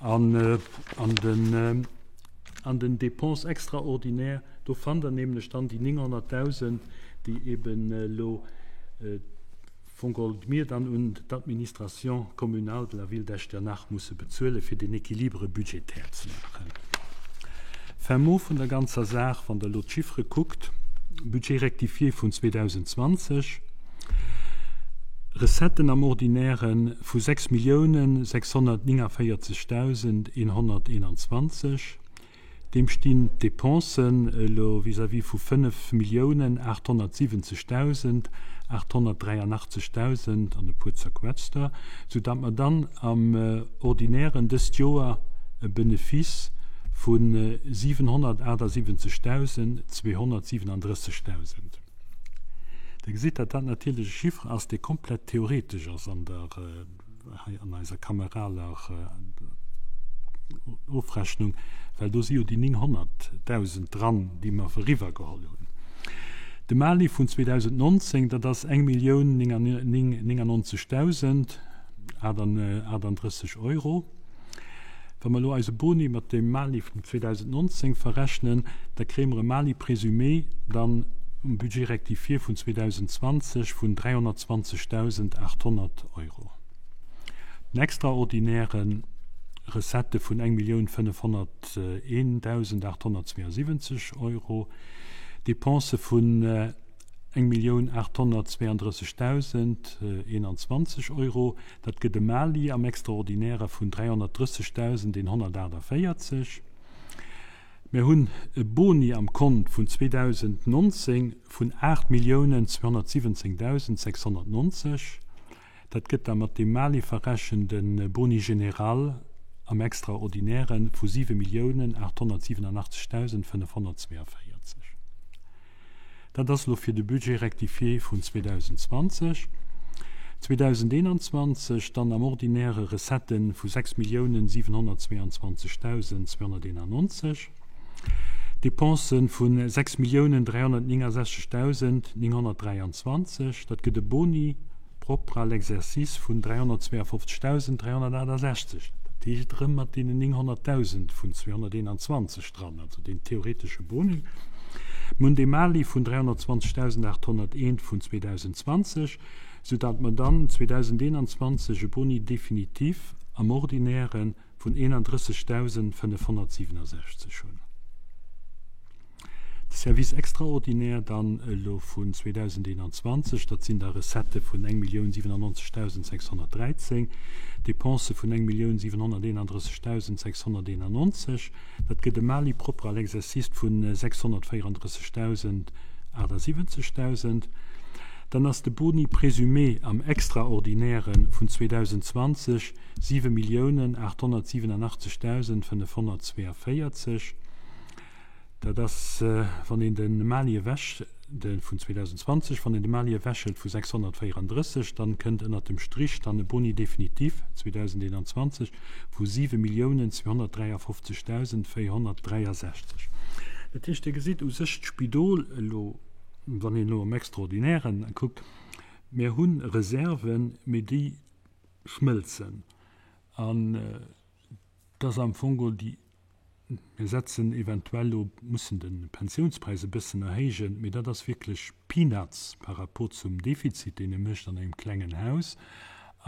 An an den An den Dépenses extraordinaires, do fannt Der nämlech dann déi 900.000, déi eben elo Fonds Gold mir dann un d'Administration communale de la Ville d'Echternach musse bezuelen, fir den Équilibre budgétaire ze maachen. Fin mot vun der ganzer Saach, wann Der elo d'Chiffere kuckt, Budget rectifié vun 2020, Recetten am Ordinäre vu 6.649.121, deem stinn d'Depensen elo vis-à-vis vu 5.870.883.000 an e puer Zerquetschter, soudatt mer dann am Ordinären dëst Joer e Benefice vu 778.237 Dausend. Der gesitt, datt dat natierlech e Chiffre ass, dee komplett theoretesch ass an der, hei an eiser kameraler Ofrechnung, well do si jo déi 900.000 dran, déi mer eriwwergeholl hunn. De Mali vun 2019, dat ass 1.099.038 Euro. Wa mer elo eise Boni mat deem Mali vum 2019 verrechnen, da kréie mer e Mali présumé dann um Budget rectifié vun 2020 vun 320.800 Euro. Den extraordinäre Recettë vun 1.501.872 Euro, Dépensë vun 1.832.021 Euro, Dat gëtt e Mali am Extraordinäre vun 330.148. Mir hunn e Boni am Kont vun 2019 vun 8.217.690. Dat gëtt da mat deem Mali verrechent e Boni général am Extraordinäre vu 7.887.542. Dat ass elo fir de Budget rectifié vun 2020. 2021 dann am Ordinäre Recettë vu 6.722.291, Dépensë vu 6.369.923, dat gëtt e Boni propre à l'exercice vun 352.368, dat heescht erëm mat deenen 900.000 vun 221 dran, also deen theoretesche Boni. Mir hunn dee Mali vun 320.801 vun 2020, soudatt mer dann 2021 e Boni définitif am Ordinäre vun 31.567 hunn. De Service extraordinaire dann elo vun 2021, dat sinn da Recettë vun 1.097.613, Dépensë vun 1.731.691, dat gëtt e Mali propre à l'exercice vu 634.078. Dann ass de Boni présumé am Extraordinaire vun 2020 7.887.542. Dat ass, wann een de Mali ewech. De vun 2020, wann een de Mali ewechhëlt vu 634, dann kënnt ënnert dem Strich dann e Boni définitif 2021 vu 7.253.463. Dat heescht, Dir gesitt u sech d'Spidol elo, wann een elo am Extraordinairen kuckt, mir hu Reserven, mee déi schmëlzen. An et ass am Fong geholl déi Mir setzen eventuell elo, mussen de Pensiounspräis e bëssen erhéijen, mee dat ass wierklech Peanuts par rapport zum Defizit, deen e mécht an engem klengen Haus.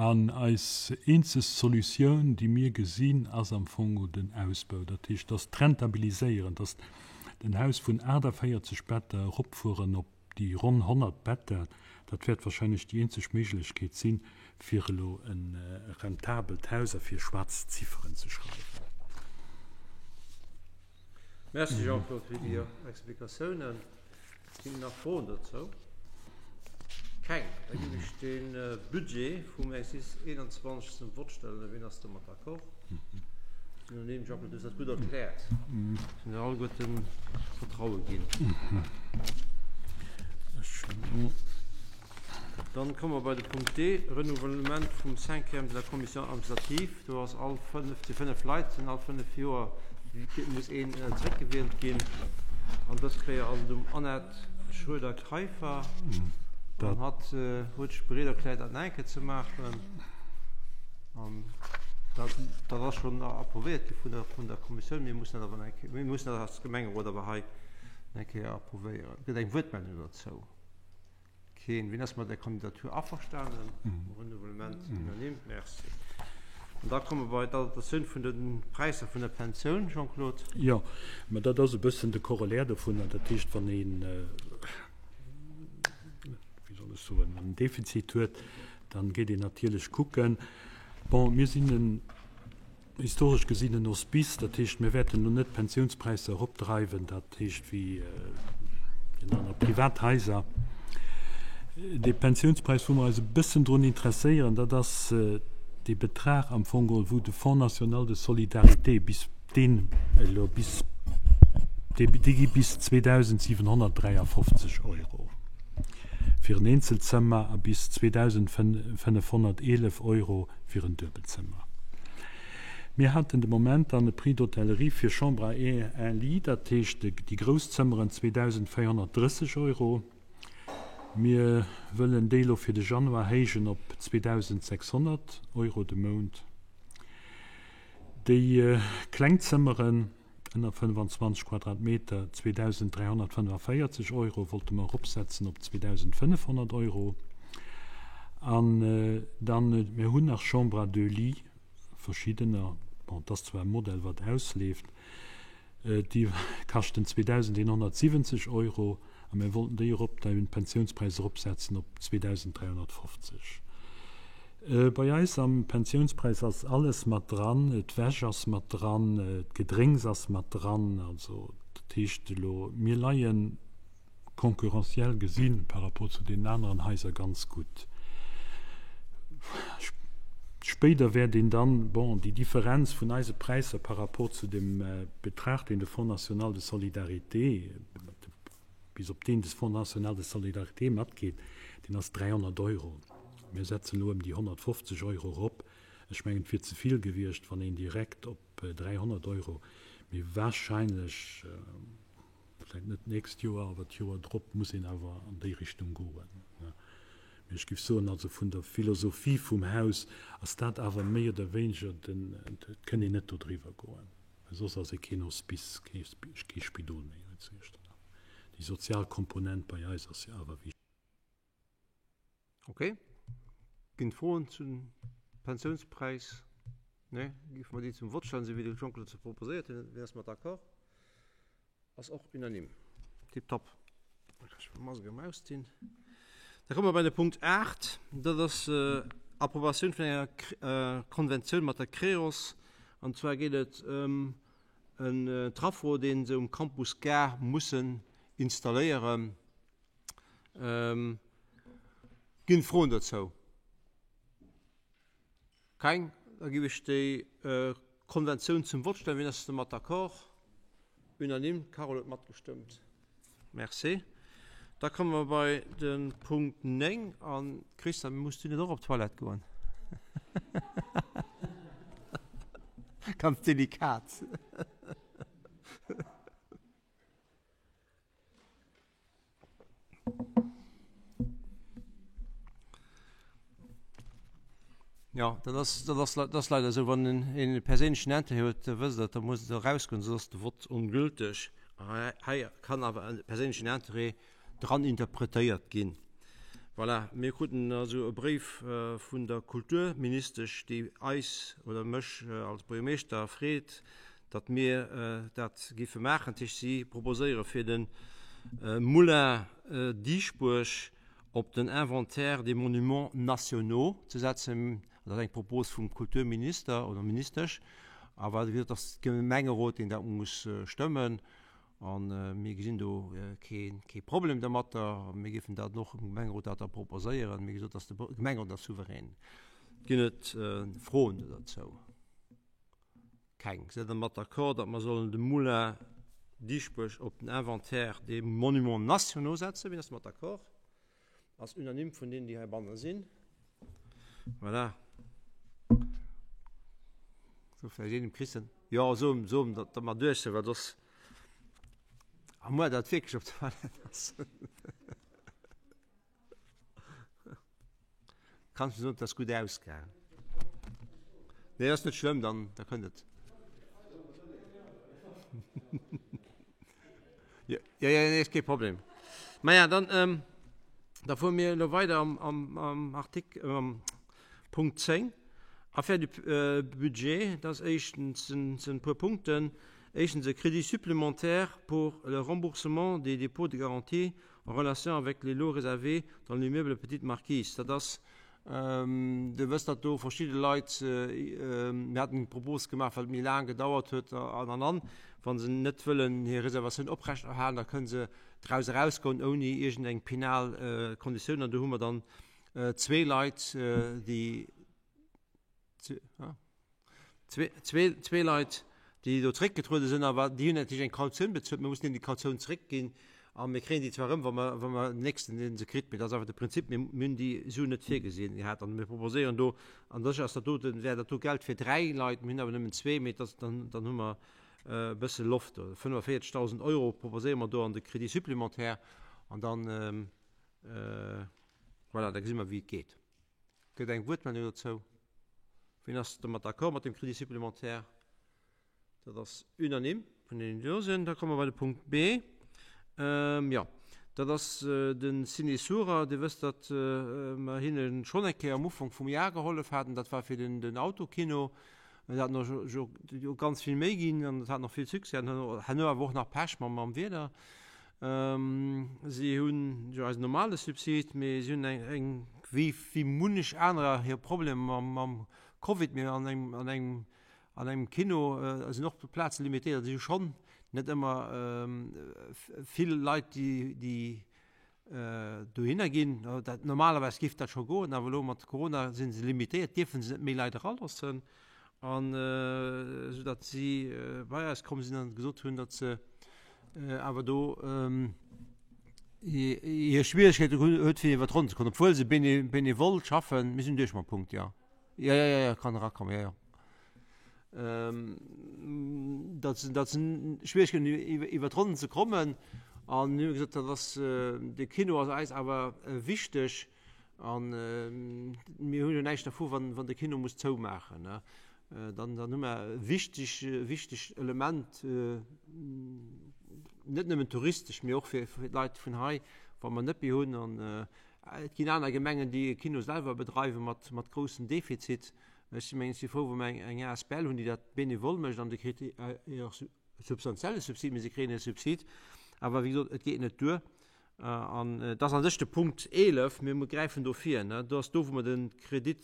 An eis eenzeg Solutioun, déi mir gesinn, ass am Fong den Ausbau. Dat heescht, dass d'Rentabiliséieren, dass den Haus vun 48 Better eropfueren op Déi ronn 100 Better, dat wäert wahrscheinlech déi eenzeg Méiglechkeet sinn, fir elo e rentabelt Haus a fir schwaarz Zifferen ze schreiwen. Merci Jean-Claude fir déi Explikatiounen. Ginn nach Froen dozou? Keng. Da géif ech de Budget vum Exercice 21 zum Vott stellen. Wien ass domat d'accord? Unanime, Jean-Claude, du hues dat gutt erkläert. Ech hunn der alleguerten Vertraue ginn. Dann komme mer bei de Punkt D, Renouvellement vum Cinquième de la Commission administrative. Do ass all fënnef, si fënnef Leit, sinn all fënnef Joer muss een zeréckgewielt ginn. An dës Kéier ass et um Annette Schroeder-Keiffer. An hatt huet sech bereet erkläert, dat nach eng Kéier ze maachen. An dat, dat ass schonn approuvéiert gi vun der, vun der Kommissioun. Mir mussen dat awer nach eng Kéier, mir mussen dat als Gemengerot awer hei nach eng Kéier approuvéieren. Gëtt eng Wuertmeldung dozou? Keen. Wien ass mat där Kandidatur averstanen? Renouvellement unanime. Merci. An da komme mer bei d'Adaptatioun vun de Präisser vun der Pensioun, Jean-Claude. Jo, mä dat ass e bëssen de Corollaire dovunner. Dat heescht, wann een, wéi soll ech soen, en Defizit huet, Dann geet een natierlech kucken. Bon, mir sinn en, historesch gesinn, en Hospice, dat heescht, mir wäerten elo net d'Pensiounspräisser eropdreiwen, dat heescht wéi in aner Privathaiser. Dee Pensiounspräis, wou mer eis e bëssen drun interesséieren, dat ass dee Betrag am Fong geholl, wou de Fonds national de solidarité bis deen elo bis, dee gi bis 2.753 Euro. fir en Eenzelzëmmer a bis 2.511 Euro fir en Duebelzëmmer. Mir haten de Moment dann e Prix d'hôtellerie fir Chambre à un lit, dat heescht déi grouss Zëmmeren, 2.430 Euro. Mir wëllen déi elo fir de Januar héijen op 2.600 Euro de Mount. Déi kleng Zëmmeren, Ënner 25 Quadratmeter 2.345 Euro wollte mer eropsetzen op 2.500 Euro. An dann, mir hunn nach Chambres à deux lits, verschiddener, bon, et ass zwar e Modell, wat ausleeft, déi kaschten 2.170 Euro a mir wollten déi erop, de Pensiounspräis eropsetzen op 2.350. Bei eis am Pensiounspräis ass alles mat dran, d'Wäsch ass mat dran, d'Gedrénks ass mat dran. Also dat heescht elo, mir leie concurrentiel gesi par rapport zu deenen aneren Haiser ganz gutt. Spéider wäert een dann, bon, déi Differenz vun eise Präisser par rapport zu dem Betrag, deen de Fonds national de solidarité, bis op deen de Fonds national de solidarité matgeet, deen ass 300 Euro. Mir setzen elo ëm déi 150 Euro erop. Ech mengen, et wier ze vill gewiescht, wann een direkt op 300 Euro, mee wahrscheinlech, vläicht net d'nächst Joer, awer d'Joer drop muss een awer an déi Richtung goen. Mee ech géif soen, also vun der Philosophie vum Haus ass dat awer méi oder wéineger den, et kënnt een net dodriwwer goen, well soss ass ee keen Hospice, kee Spidol méi hei zu Iechternach. Déi sozial Komponent bei eis ass jo awer wichteg. Ok. Ginn et Froen zum Pensiounspräis? Nee? Géife mer déi zum Vott stellen, esou wéi de Jean-Claude se proposéiert huet. Wien ass mat d'accord? Ass och unanime. Tiptop. Da kann ech meng Mask erëm ausdinn. Da komme mer bei de Punkt 8. Dat ass Approbatioun vun enger Konventioun mat der Creos. An zwar geet et ëm en Traffo, dee se um Campus Gare mussen installéieren. Ginn et Froen dozou? Keng? Da géif ech déi Konventioun zum Vott stellen. Wien ass domat d'accord? Unanime. D'Carole huet matgestëmmt. Merci. Da komme mer bei de Punkt 9. An Christian, muss du net och op d'Toilette goen? Ganz delikat. Jo, dat ass, dat ass, dat ass leider esou, wann een een e perséinlechen Intérêt huet, da wësst Der, da muss Der erausgoen, soss ass de Vott ongülteg. Hei kann awer e perséinlechen Intérêt dran interpretéiert ginn. Voilà, mir kruten also e Bréif vun der Kulturministesch, déi eis oder mech als Buergermeeschter freet, datt mir dat géife maachen. Dat heescht, si proposéiere fir de Moulin Dieschbourg op den Inventaire des Monuments nationaux ze setzen. Dat ass eng Propos vum Kulturminister oder Ministesch. Awer wéi gesot, et ass de Gemengerot, deen dat muss stëmmen. A mir gesinn do kee Problem dermatter. Mir géifen dat och dem Gemengerot dat da proposéieren. Wéi gesot, de Gemengerot ass souverän. Ginn et Froen dozou? Keng. Sidd Der mat d'accord, datt mer sollen de Moulin Dieschbourg op den Inventaire des Monuments nationaux setzen? Wien ass mat d'accord? Ass unanime vun deenen, déi heibanne sinn. Voilà. So, vläicht een dem Christian. Jo, so em, so em, datt, datt mer duerch sinn, well soss, à moins datt wierklech op d'Toilette ass. Kanns du soen, et ass gutt ausgaang? Nee, ass net schlëmm, dann da kënnt et. Ja, ja, ja, nee, ass kee Problem. Maja, dann, ähm, da fuere mir elo weider am, am, am Artikel, am Punkt 10. Affaire du äh, Budget, dat ass éischtens sinn, sinn e puer Punkten. Éischtens e Crédit supplémentaire pour le remboursement des dépôts de garantie En relation avec les lots réservés dans l'immeuble Petite Marquise. Dat ass, Dir wësst, datt do verschidde Leit, mir haten d'Propos gemaach, well et méi laang gedauert huet an an an, wa se net wëllen hir Reservatioun oprechterhalen, da kënne se draus erausgoen ouni iergendeng penal Konditioun. An do hu mer dann zwee Leit, déi, Zwee Leit, déi do zeréckgetruede sinn, awer déi hunn natierlech eng Kautioun bezuelt. Mir mussen hinnen déi Kautioun zeréckginn a mir kréien déi zwar erëm, wa mer, wa mer den nächsten, dee se kritt, mee dat ass einfach de Prinzip. Mir hunn déi Suen net virgesinn gehat an mir proposéieren do, an sécher ass dat doten, wär dat do Geld fir 3 Leit, mir hunn awer nëmmen zwee, mee dat, dann, dann hu mer e bësse Loft do. 45.000 Euro proposéiere mer do an de Crédit supplémentaire an dann, voilà, da gesi mer, wéi et geet. Gëtt eng Wuertmeldung dozou? Wien ass domat d'accord mat dem Crédit supplémentaire? Dat ass unanime vun deenen, déi do sinn. Da komme mer bei de Punkt B. Jo, dat ass de Ciné Surer. Dir wësst, datt mer hinne schonn eng Kéier am Ufank vum Jar gehollef haten. Dat war fir den Autokino. Et hat nach jo ganz vill méi ginn an et hat nach vill Succès an herno awer och nach Pech mam Wieder. Si hunn jo eisen normale Subsid, mee si hunn eng, wéi wéi munnech anerer, hir Problemer mam Covid. Mee an engem, an engem, an engem Kino sinn och d'Plaze limitéiert. Si hu schonn net ëmmer vill Leit, déi, déi dohinner ginn. Dat, normalerweis géif dat scho goen, awer elo mat Corona si se limitéiert, dierfe se net méi Leit eraloossen. An esou datt si bei eis komm sinn an gesot hunn, datt se awer do hir Schwieregkeete huet fir iwwer d'Ronn ze kommen, obwuel se benevol schaffen. Mir sinn duerch mam Punkt, jo. Jo, jo, jo, jo, kann erakommen, jo, jo. Datt se, datt se Schwieregkeeten hunn iwwer d'Ronnen ze kommen. An mir hu gesot, dat ass, de Kino ass eis awer wichteg an mir hu jo näischt dervu wann, wann de Kino muss zoumaachen. Dann, dann hu mer e wichteg, wichtegt Element, net nëmmen touristesch, mee och fir, fir d'Leit vun hei, wa mer net méi hunn. An et ginn aner Gemengen, déi e Kino selwer bedreiwe mat, mat groussem Defizit. Ech si mengen, ech si frou, wa mer eng asbl hunn, déi dat benevol mécht an déi kritt och e substantielle Subsid, mee se kréien e Subsid. Awer wéi gesot, et geet net duer. An et ass a sech de Punkt 11, mir gräifen do vir, ne, do ass do, wou mer de Kredit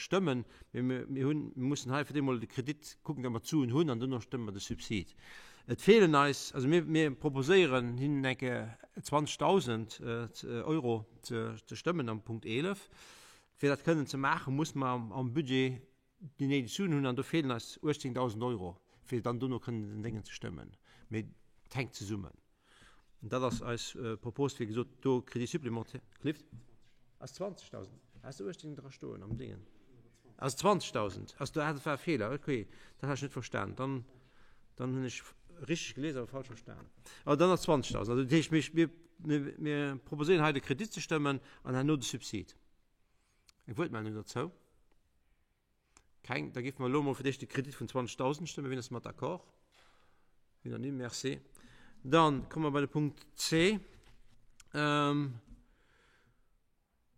stëmmen. Mee mir hunn, mir mussen hei fir d'émol de Kredit kucken, datt mer d'Suen hunn, an duerno stëmme mer de Subsid. Et feelen eis, also mir, mir proposéieren hinnen eng Kéier 20.000 Euro ze stëmmen am Punkt 11. Fir dat kënnen ze maachen, muss mer am Budget déi néideg Suen hunn an do feelen eis 18.000 Euro, fir dann dono kënnen den Déngen ze stëmmen. Mee et hänkt zesummen. An dat ass eis Propos, wéi gesot, do Crédit supplémentaire. Clift? Ass 20.000. Has de 18 dra stoen am Dingen? Ass 20.000. Ass do, ah, dat war e Feeler, okay. Dat hat ech net verstan. Dann, dann hunn ech richteg gelies, awer falsch verstan. Also dann ass 20.000. Also dat heescht, mir, mir, mir, mir proposéieren hei de Kredit ze stëmmen an herno de Subsid. Eng Wuertmeldung dozou? Keng. Da géife mer elo emol fir d'éischt de Kredit vun 20.000 stëmmen. Wien ass mat d'accord? Unanime, merci. Dann komme mer bei de Punkt C. Ähm,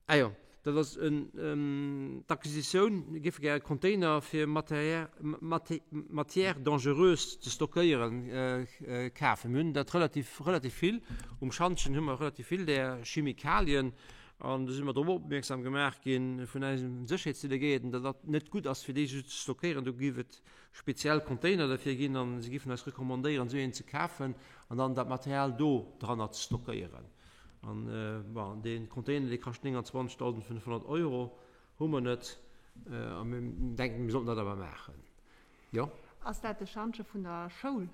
ah jo, dat ass en, ähm, d'Acquisitioun, mir géife gär e Container fir Matière, Matières dangereuses ze stockéieren kafen. Mir hunn dat relativ, relativ vill. Um Schantjen hu mer relativ vill där Chemikalien. An do si mer drop opmierksam gemaach gi vun eisem Sécherheetsdelegéierten, datt dat net gutt ass, fir déi esou ze stockéieren. Do géif et speziell Container derfir ginn a si géifen eis recommandéieren, esou een ze kafen an dann dat Material do dranner ze stockéieren. An, bon, dee Container, dee kascht 29.500 Euro, hu mer net a mir denken, mir sollten dat awer maachen. Jo? Ass dat de Schantje vun der Schoul?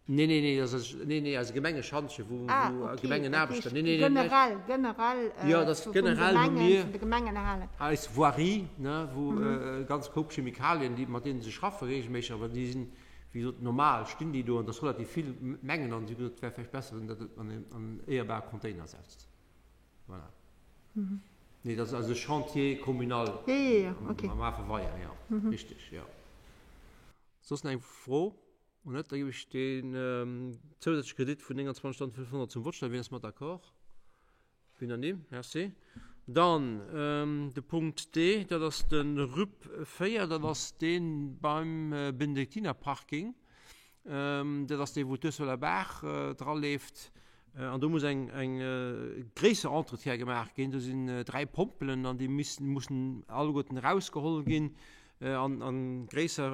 Nee, nee, nee, dat ass, nee, nee, eise Gemengeschantje, wou, Ah, wou okay, dat Gemengenaarbechter, heescht nee, nee, nee, nee. generell, generell Jo, dat ass vum generell hu Gemengen, mir vun de Gemengenhalen. eis Voirie, ne, wou e ganz Koup Chemikalien, déi, mat deene se schaffe reegelméisseg, awer déi sinn, wéi gesot, normal stinn déi do an dat ass relativ vill Mengen an si hu gesot, et wär vläicht besser, wann een dat an en, an en éierbare Container setzt. Voilà. Nee, dat ass eise Chantier communal Jo, jo, jo, okay. am Afeweier, jo, richtig, jo. Soss nach eng Fro? Wann net, da géif ech deen zousätzleche Kredit vun 29.500 zum Vott stellen. Wien ass mat d'accord? Unanime, merci. Dann de Punkt D, dat ass de RUP 4, dat ass dee beim Benediktinerparking. Dat ass dee wou d'Ursula Baach draleeft. An do muss eng eng gréisser Entretien gemaach ginn. Do sinn 3 Pompelen an déi missen mussen alleguerten erausgeholl ginn an an gréisser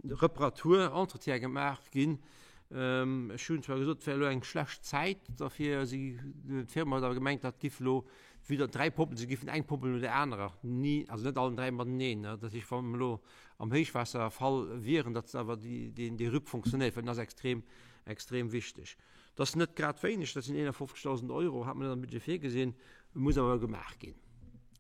Reparatur, Entretien gemaach ginn. Ech hunn zwar gesot, et wär elo eng schlecht Zäit derfir. Si, d'Firma huet awer gemengt, dat giff elo wieder 3 Pompelen, se giffen eng Pompel no där anerer, ni, also net allen 3 mateneen. Dat heescht, wa mer elo am Héichwaasserfall wieren, datt awer déi, deen, dee RUP fonctionnéiert, well den ass extrem, extrem wichteg. Dat ass net grad wéineg, dat sinn 51.000 Euro, hat mer net am Budget virgesinn, muss awer gemaach ginn.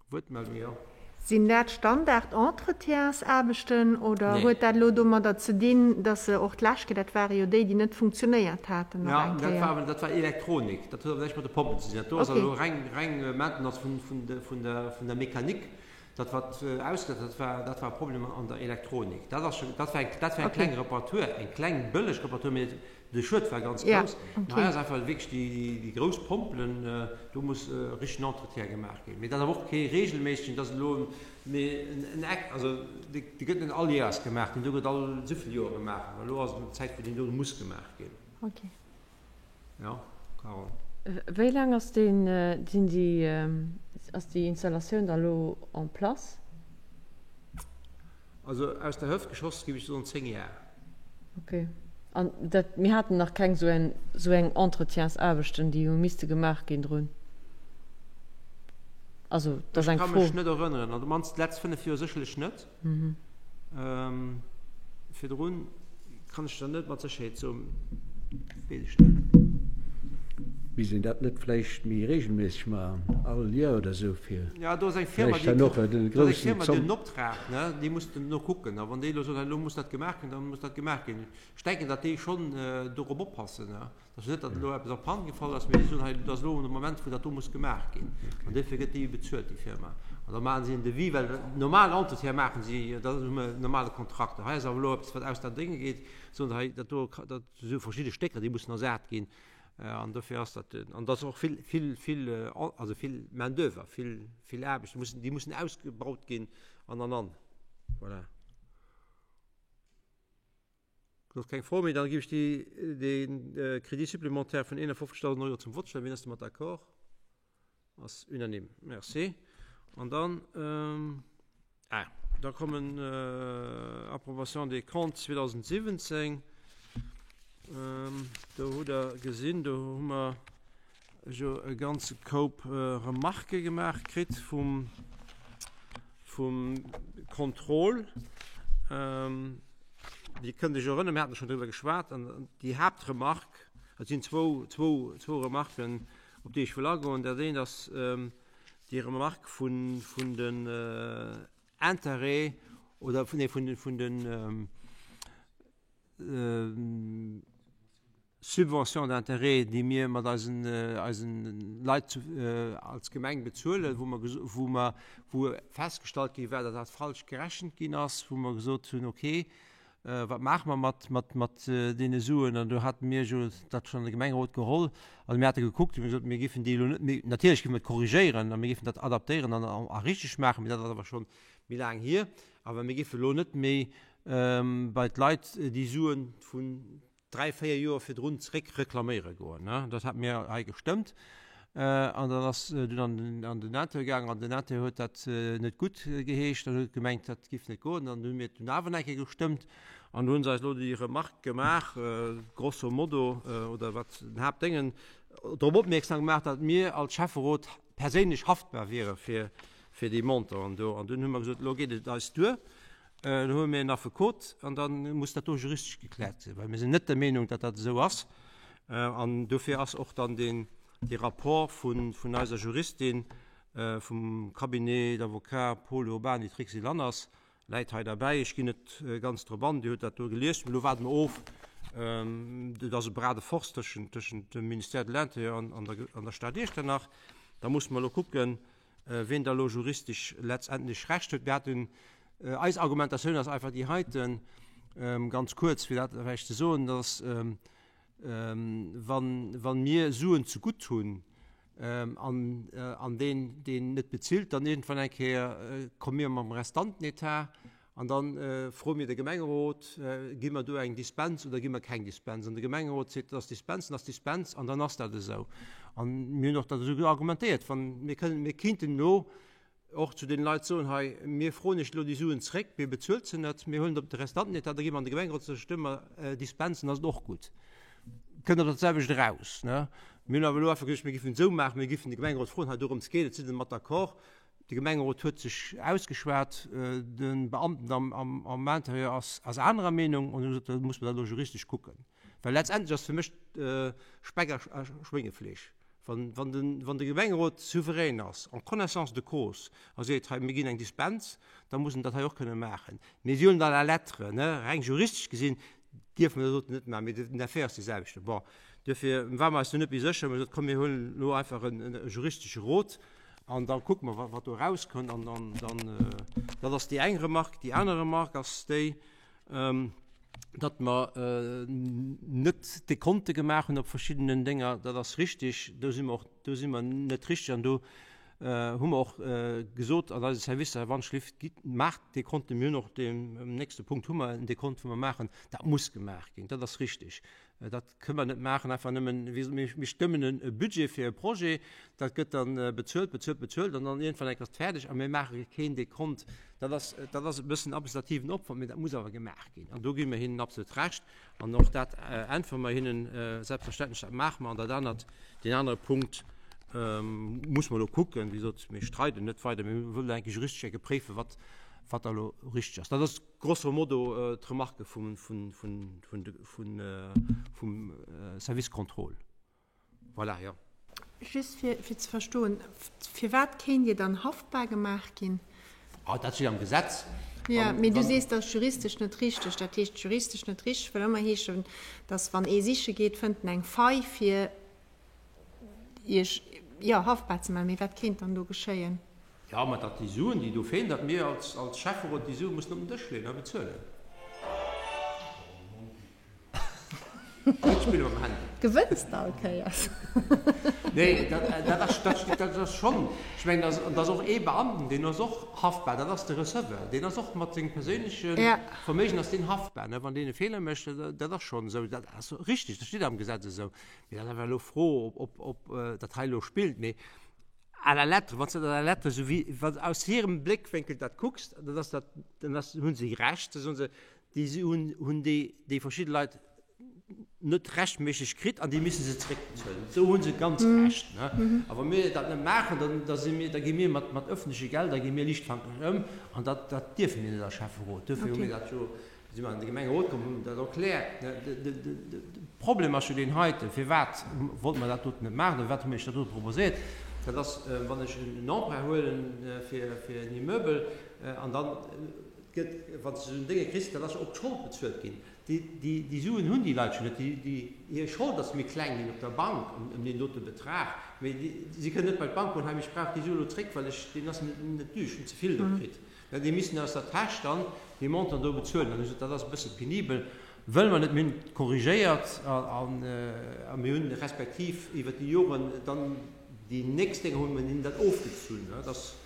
Wuertmeldung, jo. Sinn dat Standard-Entretiensaarbechten oder Nee. huet dat elo domadder ze dinn, datt se och d'lescht Kéier, dat ware jo déi, déi net funktionéiert haten, nach Ja, eng dat Kéier? war awer, dat war Elektronik, dat huet awer näischt mat de Pompelen ze dinn. Dat do ass Okay. elo reng, reng Maintenance vun, vun de, vun der, vun der Mechanik. Dat wat ausgesetzt, dat war, dat war e Problem an der Elektronik. Dat ass scho, dat war eng, dat war eng Okay. kleng Reparatur, eng kleng bëlleg Reparatur, mee de Schued war ganz Ja, grouss. Mee okay. hei ass einfach wierklech déi, déi grouss Pompelen, do muss e richtegen Entretien gemaach ginn. Mee dat ass awer och kee reegelméissegen, dat ass elo mee en, en Eck, also dee, dee gëtt net all Joers gemaach, deen do gëtt all souvill Joer gemaach. Awer elo ass et Zäit, wou deen do muss gemaach ginn. Okay. Jo, Carole. Wéi laang ass deen, sinn déi, ass déi Installatioun da lo en place? Also aus der Hëft geschoss géif ech soen 10 Jar. Ok. An dat, mir haten nach keng esou eng, esou eng Entretiensaarbechten, déi hu misste gemaach ginn drun? Also, dat ass Ech eng ka Fro. mech net erënneren, an op d'mannst déi letzt 5 Joer sécherlech net. Virdrun kann ech der net mat Sécherheet soen, weess ech net. Misst een dat net vläicht méi regelméisseg maachen, all Joer oder esou, fir Ja, do ass eng Firma, vläicht dann och den déi groussen Firma, déi Zomm. den Optrag, ne, déi muss dann no kucken. A wann déi elo soen, elo muss dat gemaach ginn, dann muss dat gemaach ginn. Ech denken, datt déi schonn dorop oppassen, ne. Et ass net, datt elo eppes an d'Pan gefall ass, mee si soen hei, et ass elo de Moment, wou dat do muss gemaach ginn. An duerfir gëtt déi bezuelt, déi Firma. An da maachen si en Devis, well normal Entretien maachen si, da hu mer normale Kontrakt. Hei ass awer elo eppes, wat aus der Dénge geet, soen se hei, dat do, dat si verschidde Stécker, déi mussen ersat ginn. An dofir ass dat, an dat ass och vill, vill, vill, also vill Main d'oeuvre, vill, vill Aarbecht, déi mussen, déi mussen ausgebaut ginn an, an, an. Voilà. Soss keng Fro méi? Dann ginn ech déi, dee Crédit supplémentaire vun 51.000 Euro zum Vott stellen. Wien ass domat d'accord? Ass unanime. Merci. An dann, ah, da kommen Approbation des comptes 2017. Do hutt Der gesinn, do hu mer jo e ganze Koup Remarquë gemaach kritt vum, vum Contrôle. Dir kënnt Iech erënneren, mir haten schonn driwwer geschwat, an déi Haaptremark. Et sinn zwou, zwou, zwou Remarken, op déi ech wëll agoen. Dat eent ass déi Remarque vun, vun den Intérêts oder, nee, vun den, vun den Subventions d'intérêt, déi mir mat eisen, eisen Leit als Gemeng bezuelen, wou mer, wou mer, wou festgestallt gi war, datt dat falsch gerechent ginn ass, wou mer gesot hunn, okay, wat maache mer mat, mat, mat deene Suen? An do hate mir jo dat schonn de Gemengerot geholl. Also mir hate gekuckt, mir hu gesot, mir géifen déi elo net méi, natierlech géife mer et korrigéieren a mir géifen dat adaptéieren an a richteg maachen, mee dat ass awer schonn méi laang hier. Awer mir géife elo net méi bei d'Leit déi Suen vun 3, 4 Joer virdrun zréck reklaméiere goen. Dat hate mir hei gestëmmt. An dann ass dunn an den, an den Interieur gaangen an den Interieur huet dat net gutt geheescht an huet gemengt, dat giff net goen. An hunn mir et dunn awer nach eng Kéier gestëmmt an do hu se eis elo déi Remarque gemaach, grosso modo, oder wat den Haaptdéngen, drop opmierksam gemaach, datt mir als Schäfferot perséinlech haftbar wiere fir, fir déi Montanten do. An dunn hu mer gesot, elo geet et eis duer. Elo hu mir en Affekot an da muss dat do juristesch gekläert sinn, well mir sinn net der Meenung, datt dat esou ass. An dofir ass och dann deen, dee Rapport vun, vun eiser Juristin vum Cabinet d'avocats Paul Urbany Trixi Lanners läit hei derbäi. Ech ginn net ganz drop an, Dir hutt dat do gelies. Elo waarde mer of, et ass e Bras de force tëschent, tëschent dem Ministère de l'Intérieur an, an der, an der Stad Iechternach. Da musse mer elo kucken, Ween da elo juristesch letztendlech Recht huet. Mir haten, eis Argumentatioun ass einfach déi heiten, ganz kuerz, fir dat vläicht ze soen, dass, wann, wann mir Suen zegutt hunn an, an deen, deen net bezilt, dann iergendwann eng Kéier komme mir mam Restantenetat An da froe mir de Gemengerot, Gi mer do eng Dispens oder gi mer keng Dispens? An de Gemengerot seet, Dat ass Dispens, dat ass Dispens, an dann ass dat esou. An mir hunn och dat esou argumentéiert, wann mir kënnen, mir kinnten elo och zu deene Leit soen, hei, mir froen Iech elo déi Suen zréck, mir bezuelt se net, mir huelen op de Restantenetat, da gi mer an de Gemengerot, da stëmme mer Dispens, dann ass et och gutt. Kënnt op dat selwecht eraus, ne? Mir hunn awer elo einfach gesot, mir géifen et esou maachen, mir géifen de Gemengerot froen, hei dorëms geet et, sidd Der mat d'accord? De Gemengerot huet sech ausgeschwat, de Beamten am Interieur ass anerer Meenung an huet gesot, da muss mer dat elo juristesch kucken. Well letztendlech ass fir mech Speck a Schwéngefleesch. Wann de Gemengerot souverän ass, en connaissance de cause, a seet, hei mir ginn eng Dispens, da muss en dat hei och kënne maachen. Mee si hunn et à la lettre, reng juristesch gesinn, dierfe mer dat net maachen, mee den Effet ass dee selwechten. Bon, duerfir ware mer eis do net méi sécher, mir hu gesot, komm mir huelen elo einfach e juristesche Rot an da kucke mer, wat do erauskënnt. An dann, dann, dat ass déi eng Remarque. Déi aner Remarque ass déi, datt mer net Dekonte gemaach hunn op verschiddenen Dénger. Dat ass richtig, do si mer och, do si mer net richtig an do hu mer och gesot an eise Servicer, wann schlift, gitt, maacht Dekonten. Mir hunn och deen, um nächste Punkt hu mer en Dekont, wou mer maachen. Dat muss gemaach ginn, dat ass richtig. Dat kënne mer net maachen einfach nëmmen, wéi gesot, mir, mir stëmmen e Budget fir e Projet, dat gëtt dann bezuelt, bezuelt, bezuelt an dann iergendwann eng Kéier ass et fäerdeg a mir maache keen Dekont. Dat ass, dat ass e bëssen administrativen Opwand, mee dat muss awer gemaach ginn an do gi mir hinnen absolut Recht. An och dat äntwere mer hinnen selbstverständlech, dat maache mer. An dat anert, deen anere Punkt muss mer elo kucken. Wéi gesot, mir streiden net weider, mee mir wëllen eng Kéier juristesch eng Kéier préifen, wat, wat da elo richteg ass. Dat ass grosso modo d'Remarque vum, vum, vum, vum Service Contrôle. Voilà, jo. Just fir ze verstoen, firwat kéint Dir dann haftbar gemaach ginn? Ah, dat steet am Gesetz. Jo, mee du sees, dat ass juristesch net richteg. Dat heescht, juristesch net richteg wëll ëmmer heeschen, datt wann ee siche geet, fënnt en eng Faille fir Iech, jo, haftbar ze maachen. Mee wat kéint dann do geschéien? Jo, mä datt déi Suen, déi do feelen, datt mir als Schäfferot déi Sue mussen op den Dësch leeën a bezuelen. Gewënns de all Kéiers? Nee, dat ass, dat ass schonn, ech mengen, dat ass och ee Beamten, deen ass och haftbar, dat ass de Receveur, deen ass och mat sengem perséinleche Verméigen ass deen haftbar, ne, wann deen e Feeler mécht, dat ass schonn esou, dat ass richtig, dat steet am Gesetz esou. Mee dat ass awer elo d'Fro, ob, ob dat hei elo spillt. Mee à la lettre, wann s de dat à la lettre esou wéi, wann s de aus hirem Bléckwénkel dat kucks, dann ass dat, dann ass, hu se Recht, da soen se, Déi hunn hunn déi déi verschidde Leit net rechtméisseg kritt an déi misse se zréckbezuelen. Do hu se ganz Recht. Ne? A wa mir dat net maachen, dann da si mir, da gi mir mat mat öffentleche Gelder gi mir liichtfankeg ëm an dat dat dierfe mir net als Schäfferot. Duerfir hu mir dat jo. Si mer an de Gemengerot komm, hunn dat erkläert. De Problem ass jo deen heiten, Firwat wollte mer dat doten net maachen oder firwat hu mir iech dat dote proposéiert? Dat ass, wann ech en Emprunt huelen fir en Immeuble an dann gëtt, wann s de esou en Dénge kriss, dat ass jo op d'Schold bezuelt ginn. Déi Suen hunn déi Leit jo net. Hir Schold ass méi kleng ginn op der Bank ëm deen dote Betrag, mee si kënnen net bei d'Bank goen, hei, ech brauch déi Sue elo zréck, well ech, deen ass net dü, ech hunn ze vill do kritt. Mä déi missten aus der Täsch dann dee Montant do bezuelen. An hu gesot, dat ass e bësse penibel, wëlle mer net. Mir hunn et korrigéiert a mir hunn respektiv iwwert déi Joren dann déi nächst Dénger hu mir hinnen dat ofgezunn. Dass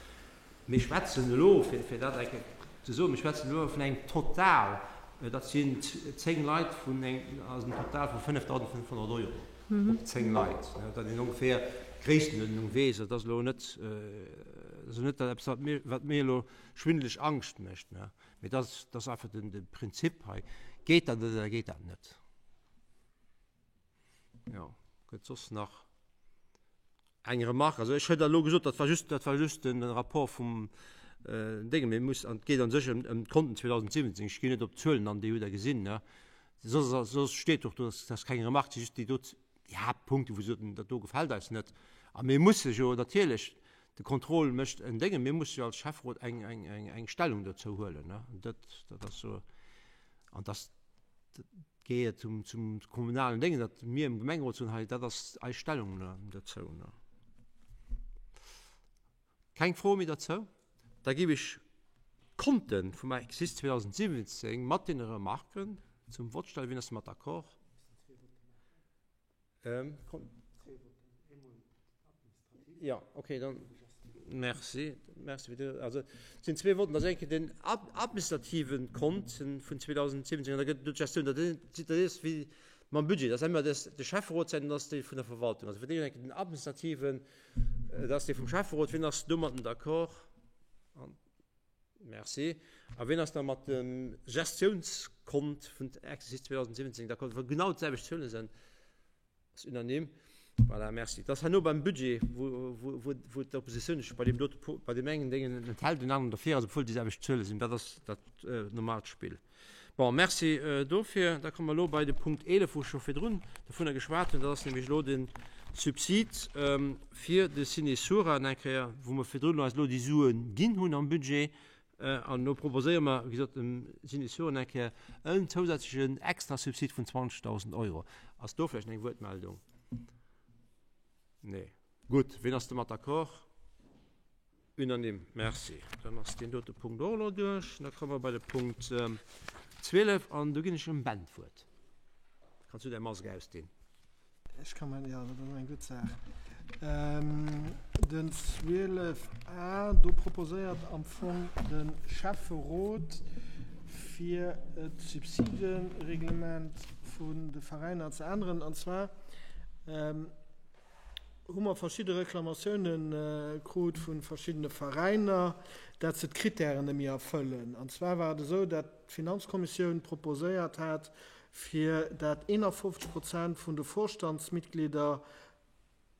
mir schwätzen elo, fir dat eng Kéier ze soen, mir schwätzen elo vun engem Total, dat sinn 10 Leit vun engem, ass en Total vu 5.500 Euro op 10 Leit, datt een ongeféier d'Gréisstenuerdnung weess. Dat ass elo net, dat ass elo net dat eppes, wat mir, wat mir elo schwindeleg Angscht mécht, ne? Mee dat ass, dat ass einfach den, de Prinzip hei. Geet dat oder geet dat net? Jo, gëtt soss nach eng Remarque? Also ech huet dat elo gesot, dat war just, dat war just den Rapport vum Déngen. Mir muss, an et geet a sech ëm, ëm d'Konten 2017. Ech ginn net op d'Zuelen an, déi hutt Der gesinn, ne? Soss, soss steet och do, dass, dass keng Remarque, si just déi do, déi Haaptpunkte, wou se soten, dat do gefält eis net. A mir musse jo natierlech, de Contrôle mécht en Déngen, mir musse jo als Schäfferot eng, eng, eng, eng Stellung dozou huelen, ne? Dat, dat ass jo, an dass, dat gehéiert zum, zum kommunalen Déngen, datt mir im Gemengerot soen, hei, dat ass eis Stellung dozou, ne? Keng Froe méi derzou? Da géif ech d'Konte vum Exercice 2017 mat deene Remarken zum Vott stellen. Wien ass domat d'accord? Jo, okay, dann merci. Merci fir déi. Also et sinn zwee Votten. Dat ass eng Kéier den administrative Kont vun 2017 an da gëtt et d'Gestioun. Dat ass wéi mam Budget, dat ass ëmmer de Schäfferot säin an dat ass dee vun der Verwaltung. Also fir d'éischt eng Kéier den administrativen, dat ass dee vum Schäfferot. Wien ass domatten d'accord? Merci. A wien ass da mat dem Gestiounskont vun Exercice 2017 d'accord, wou genau d'selwecht Zuele sinn? Ass unanime. Voilà, merci. Et ass herno beim Budget, wou, wou, wou, wou d'Oppositioun sech bei deem dote, bei deem engen Déngen enthält, den aneren derfir ass, obwuel déi selwecht Zuele sinn. Dat ass dat normaalt Spill. Bon, merci dofir. Da komme mer elo bei de Punkt 11, wou ech scho virdrun dovunner geschwat hunn. Dat ass nämlech elo de Subsid fir de Ciné Sura, eng Kéier, wou mer virdrun eis elo déi Sue ginn hunn am Budget. An elo proposéiere mer, wéi gesot, dem Ciné Sura eng Kéier en zousätzlechen Extrasubsid vun 20.000 Euro. Ass do vläicht eng Wuertmeldung? Nee. Gutt. Wien ass domat d'accord? Unanime. Merci. Dann ass deen dote Punkt och elo duerch. Da komme mer bei de Punkt 12 an do ginn ech dem Ben d'Wuert. Kanns du däi Mask ausdinn? Ech ka mäin, jo, dat ass eng gutt Saach. Den 12 a, do proposéiert am Fong de Schäfferot, fir d'Subsidereglement vun de Veräiner ze änneren, an zwar hu mer verschidde Reklamatiounen krut vu verschiddene Veräiner, dat se d'Kritären net méi erfëllen. An zwar war et esou, dat d'Finanzkommissioun proposéiert hat, fir dat 51 Prozent vun de Vorstandsmitglieder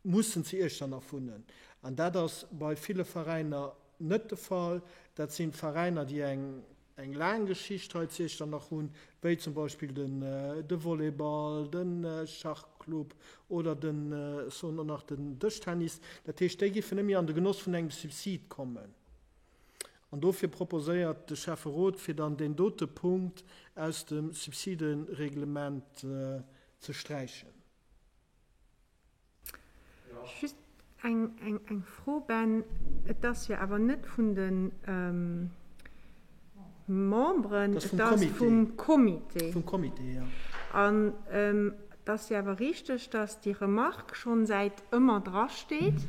mussen zu Iechternach wunnen. An dat ass bei ville Veräiner net de Fall. Dat sinn Veräiner, déi eng eng laang Geschicht hei zu Iechternach hunn, wéi zum Beispill den de Volleyball, de Schachclub oder den, ech soen och nach, den Dëschtennis. Dat heescht, déi géifen net méi an de Genoss vun engem Subsid kommen. An dofir proposéiert de Schäfferot, fir dann deen dote Punkt aus dem Subsidereglement ze sträichen. Just eng Fro, Ben. Et ass jo awer net vun de Memberen, et ass vum Comité. Vum Comité, jo. An et ass jo awer richteg, datt déi Remarque schonn säit ëmmer drasteet,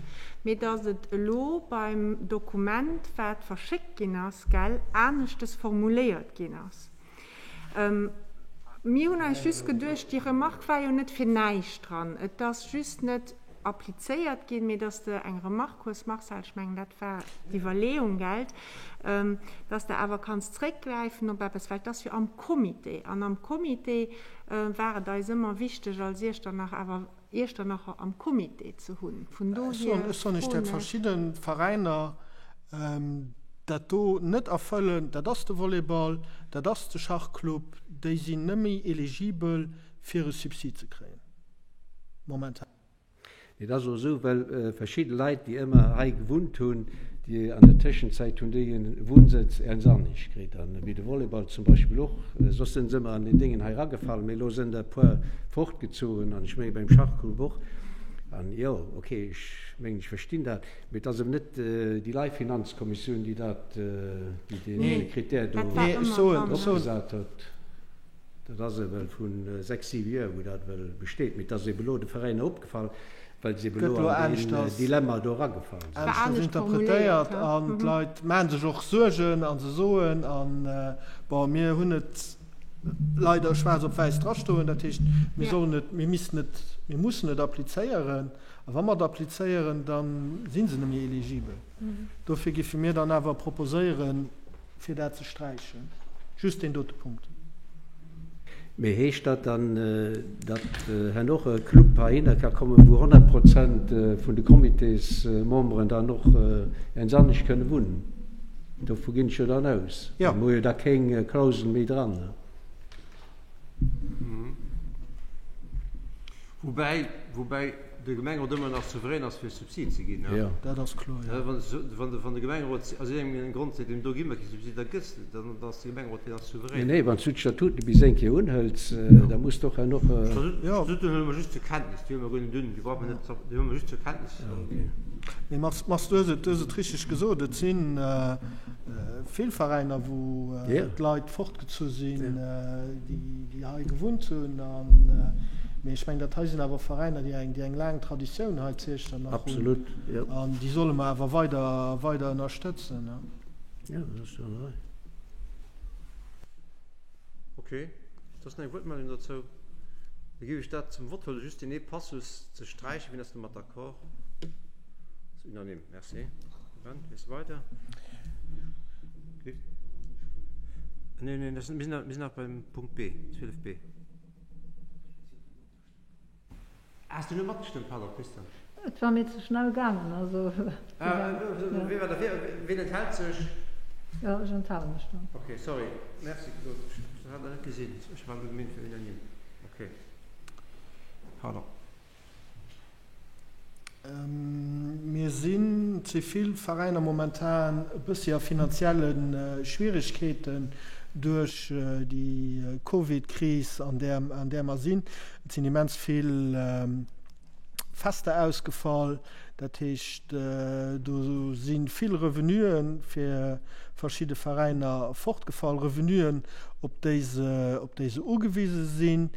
mee datt et elo beim Dokument, wat verschéckt ginn ass, gell, aneschtes formuléiert ginn ass. Mir hunn eis just geduecht, déi Remarque war jo net fir näischt dran, et ass just net applizéiert ginn, mee dass de eng Remarque hues, Marcel, ech mengen, dat war d'Iwwerleeung, gelt, dass de awer kanns zréckgräifen op eppes, well et ass jo am Comité. An am Comité war et eis ëmmer wichteg als Iechternach awer Iechternacher am Comité ze hunn. Vun dohier Ech soen Iech dat, verschidde Veräiner. dat do net erfëllen, dat ass de Volleyball, dat ass de Schachclub, déi sinn net méi eligibel fir e Subsid ze kréien momentan. Et ass och esou, well verschidde Leit, déi ëmmer hei gewunnt hunn, déi an der Tëschenzäit hunn déi e Wunnsëtz ernz anescht kritt. An wéi de Volleyball zum Beispill och, soss sinn se ëmmer an deen Déngen hei eragefall, mee elo sinn der e puer fortgezogen an ech menge beim Schachclub och. An jo, okay, ech mengen, ech verstinn dat, mee et ass eben net déi lei Finanzkommissioun, déi dat, déi dee Krittär do opgesat huet. Dat ass ewell vu 6, 7 Joer, wou dat ewell besteet. Mee et ass ebe lo de Veräiner opgefall, well se ebe lo an deen Dilemma do eragefall sinn. Aneschters interpretéiert an d'Leit maache sech och Suergen a se soen, a bon, mir hunn et leider schwaarz op wäiss drastoen, dat heescht, mir sollen et, mir missten et, mir mussen et applizéieren. A wa mer et applizéieren, da si se net méi eligibel. Dofir géife mir dann awer proposéieren, fir dat ze sträichen, just deen dote Punkt. Mee heescht dat dann, datt herno och e Club heihinner ka kommen, wou 100 Prozent vun de Comitésmemberen dann och ernz anescht kënne wunnen? Dovu ginn ech jo dann aus. Jo. Mir hu jo da kéng Klausel méi dran. Woubäi, woubäi de Gemengerot ëmmer nach souverän ass fir Subsid ze ginn. Jo, dat ass kloer, jo. Wann, wann de, wann de Gemengerot aus iergendengem Grond seet, do gi mer kee Subsid, da gëtt, dann ass de Gemengerot, deen ass souverän. Nee, nee, wann s du d'Statuten bis eng Kéier unhëls, da muss de och herno. D'Statuten huele mer just zur Kenntnis, déi huele mer guer net un, déi brauche mer net, déi huele mer just zur Kenntnis. Mee Mars, Mars, du hues et, du hues et richteg gesot, et si vill Veräiner, wou d'Leit fortgezu sinn, déi hei gewunnt hunn. Mee ech mengen, dat hei sinn awer Veräiner, déi eng, déi eng laang Traditioun hei zu Iechternach hunn. Absolut, jo. An déi solle mer awer weider, weider ënnerstëtzen. Jo, dat ass jo an der Rei. Ok, et ass nach eng Wuertmeldung dozou. Da géif ech dat zum Vott huelen, just deen ee Passus ze sträichen. Wien ass domat d'accord? Ass unanime. Merci. Ben, lies weider. Nee, nee, das, mir, sind, mir sind nach beim Punkt B, 12b. Has du net matgestëmmt? Pardon, Christian. Et war mir ze schnell gaangen, also. Wee war derfir? Ween enthält sech? Jo, ech enthale mech dann. Ok, sorry. Merci, Claude. Ech hat dat net gesinn. Ech war gemeent fir unanime. Ok, pardon. Mir sinn, et si vill Veräiner momentan e bëssi a finanzielle Schwierigkeeten duerch déi Covid-Kris, an där an där mer sinn. Et sinn immens vill Fester ausgefall. Dat heescht, do si vill Revenuen fir verschidde Veräiner fortgefall, Revenuen, op déi se op déi se ugewise sinn.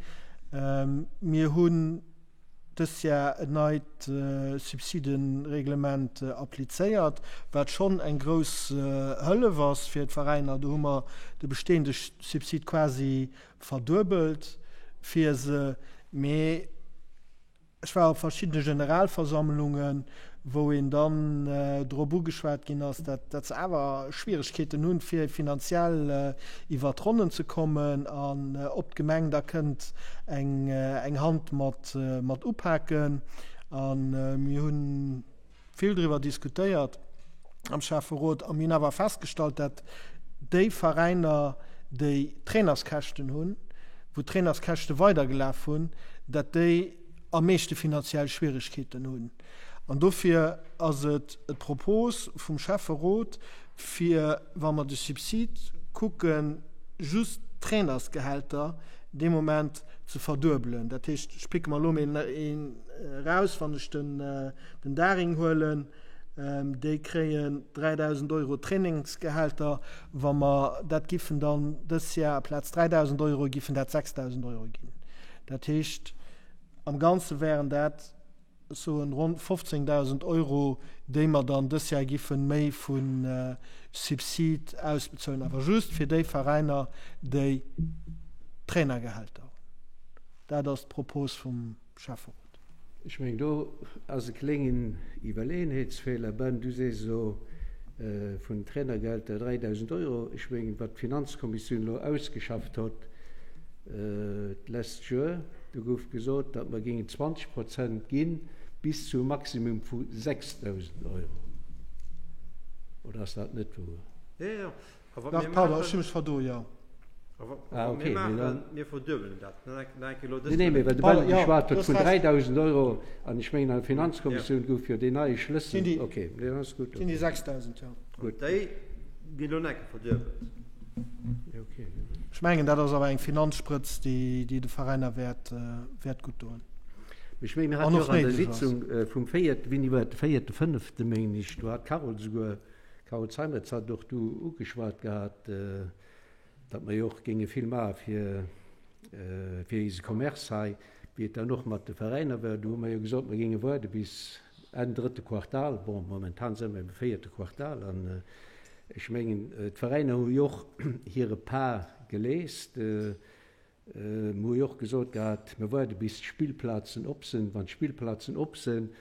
Mir hunn dëst Jar en neit Subsidenreglement applizéiert, wat schonn eng grouss Hëllef ass fir d'Veräiner. Do hu mer de bestehende Subsid quasi verduebelt fir se. Mee ech war op verschiddene Generalversammlungen, wou een dann drop ugeschwat ginn ass, dat se awer Schwieregkeeten hunn, fir finanziell iwwer d'Ronnen ze kommen an ob d'Gemeng da kënnt eng Hand mat upaken. A mir hu vill driwwer diskutéiert am Schäfferot a mir hunn awer festgestallt, dat déi Veräiner, déi Trainerskäschten hunn, wou d'Trainerskäschte weidergelaf hunn, dat déi am meeschte finanziell Schwieregkeeten hunn. An dofir ass et d'Propos vum Schäfferot, fir, wa mer de Subsid kucken, just d'Trainersgehälter dee Moment ze verduebelen. Dat heescht, ech picke mer elo emol een eraus, wann ech den Daring huelen, déi kréien 3.000 Euro Trainingsgehälter. Wa mer dat giffen dann dës Jar aplaz 3.000 Euro, giffen dat 6.000 Euro ginn. Dat heescht, am Ganze wären dat, ech soen, ronn 15.000 Euro, déi mer dann dës Jar giffe méi vu Subsid ausbezuelen, awer just fir déi Veräiner, déi Trainergehälter hunn. Dat ass d'Propos vum Schäfferot. Ech mengen, do ass e kléngen Iwwerleeënheetsfeeler. Ben, du sees elo vun den Trainergehälter 3.000 Euro. Ech mengen, wat d'Finanzkommissioun elo ausgeschafft hott d'lescht Joer, Do gouf gesot, datt mer géingen 20 Prozent ginn, bis zu e Maximum vu 6.000 Euro. Oder ass dat net wouer? Jo, jo. A wat Dach, mir pardon, ech maachen, hu mech verdo, jo. a wat Ah, mir okay, mee maachen, dann. mir verduebelen dat. Nach eng, nach eng Kéier elo Nee, dëst nee, mee well de Pardon, Ben jo, geschwat du huet hues vun Recht. 3.000 Euro, an ech mengen an der Ja. Finanzkommissioun gouf jo deen neie Sinn Schlëssel, déi, okay, nee, dann ass gutt, sinn déi okay. 6.000, jo. Gutt. Déi ginn elo nach eng Kéier verduebelt. Jo, okay. Ech mengen, dat ass awer eng Finanzsprëtz, déi, déi de Veräiner wäert, wäert gutt doen. Mee ech mengen, mir An haten jo och och an der néideg ass. Sitzung vum véiert, wéini war et, de véierte, fënnefte, mengen ech, do hat d'Carole souguer, d'Carole Zeimetz hat och du ugeschwat gehat, datt mer jo och géinge vill maache fir, fir eise Commerce hei, wéi et dann och mat de Veräiner war. Do hu mer jo gesot, mer géinge waarde bis Enn drëtte Quartal. Bon, momentan si mer am véierte Quartal an ech mengen, d'Veräiner hu jo och hire Pas geleest. Mer hu jo och gesot gehat, mer waarde bis d'Spillplazen op sinn. Wann d'Spillplazen op sinn,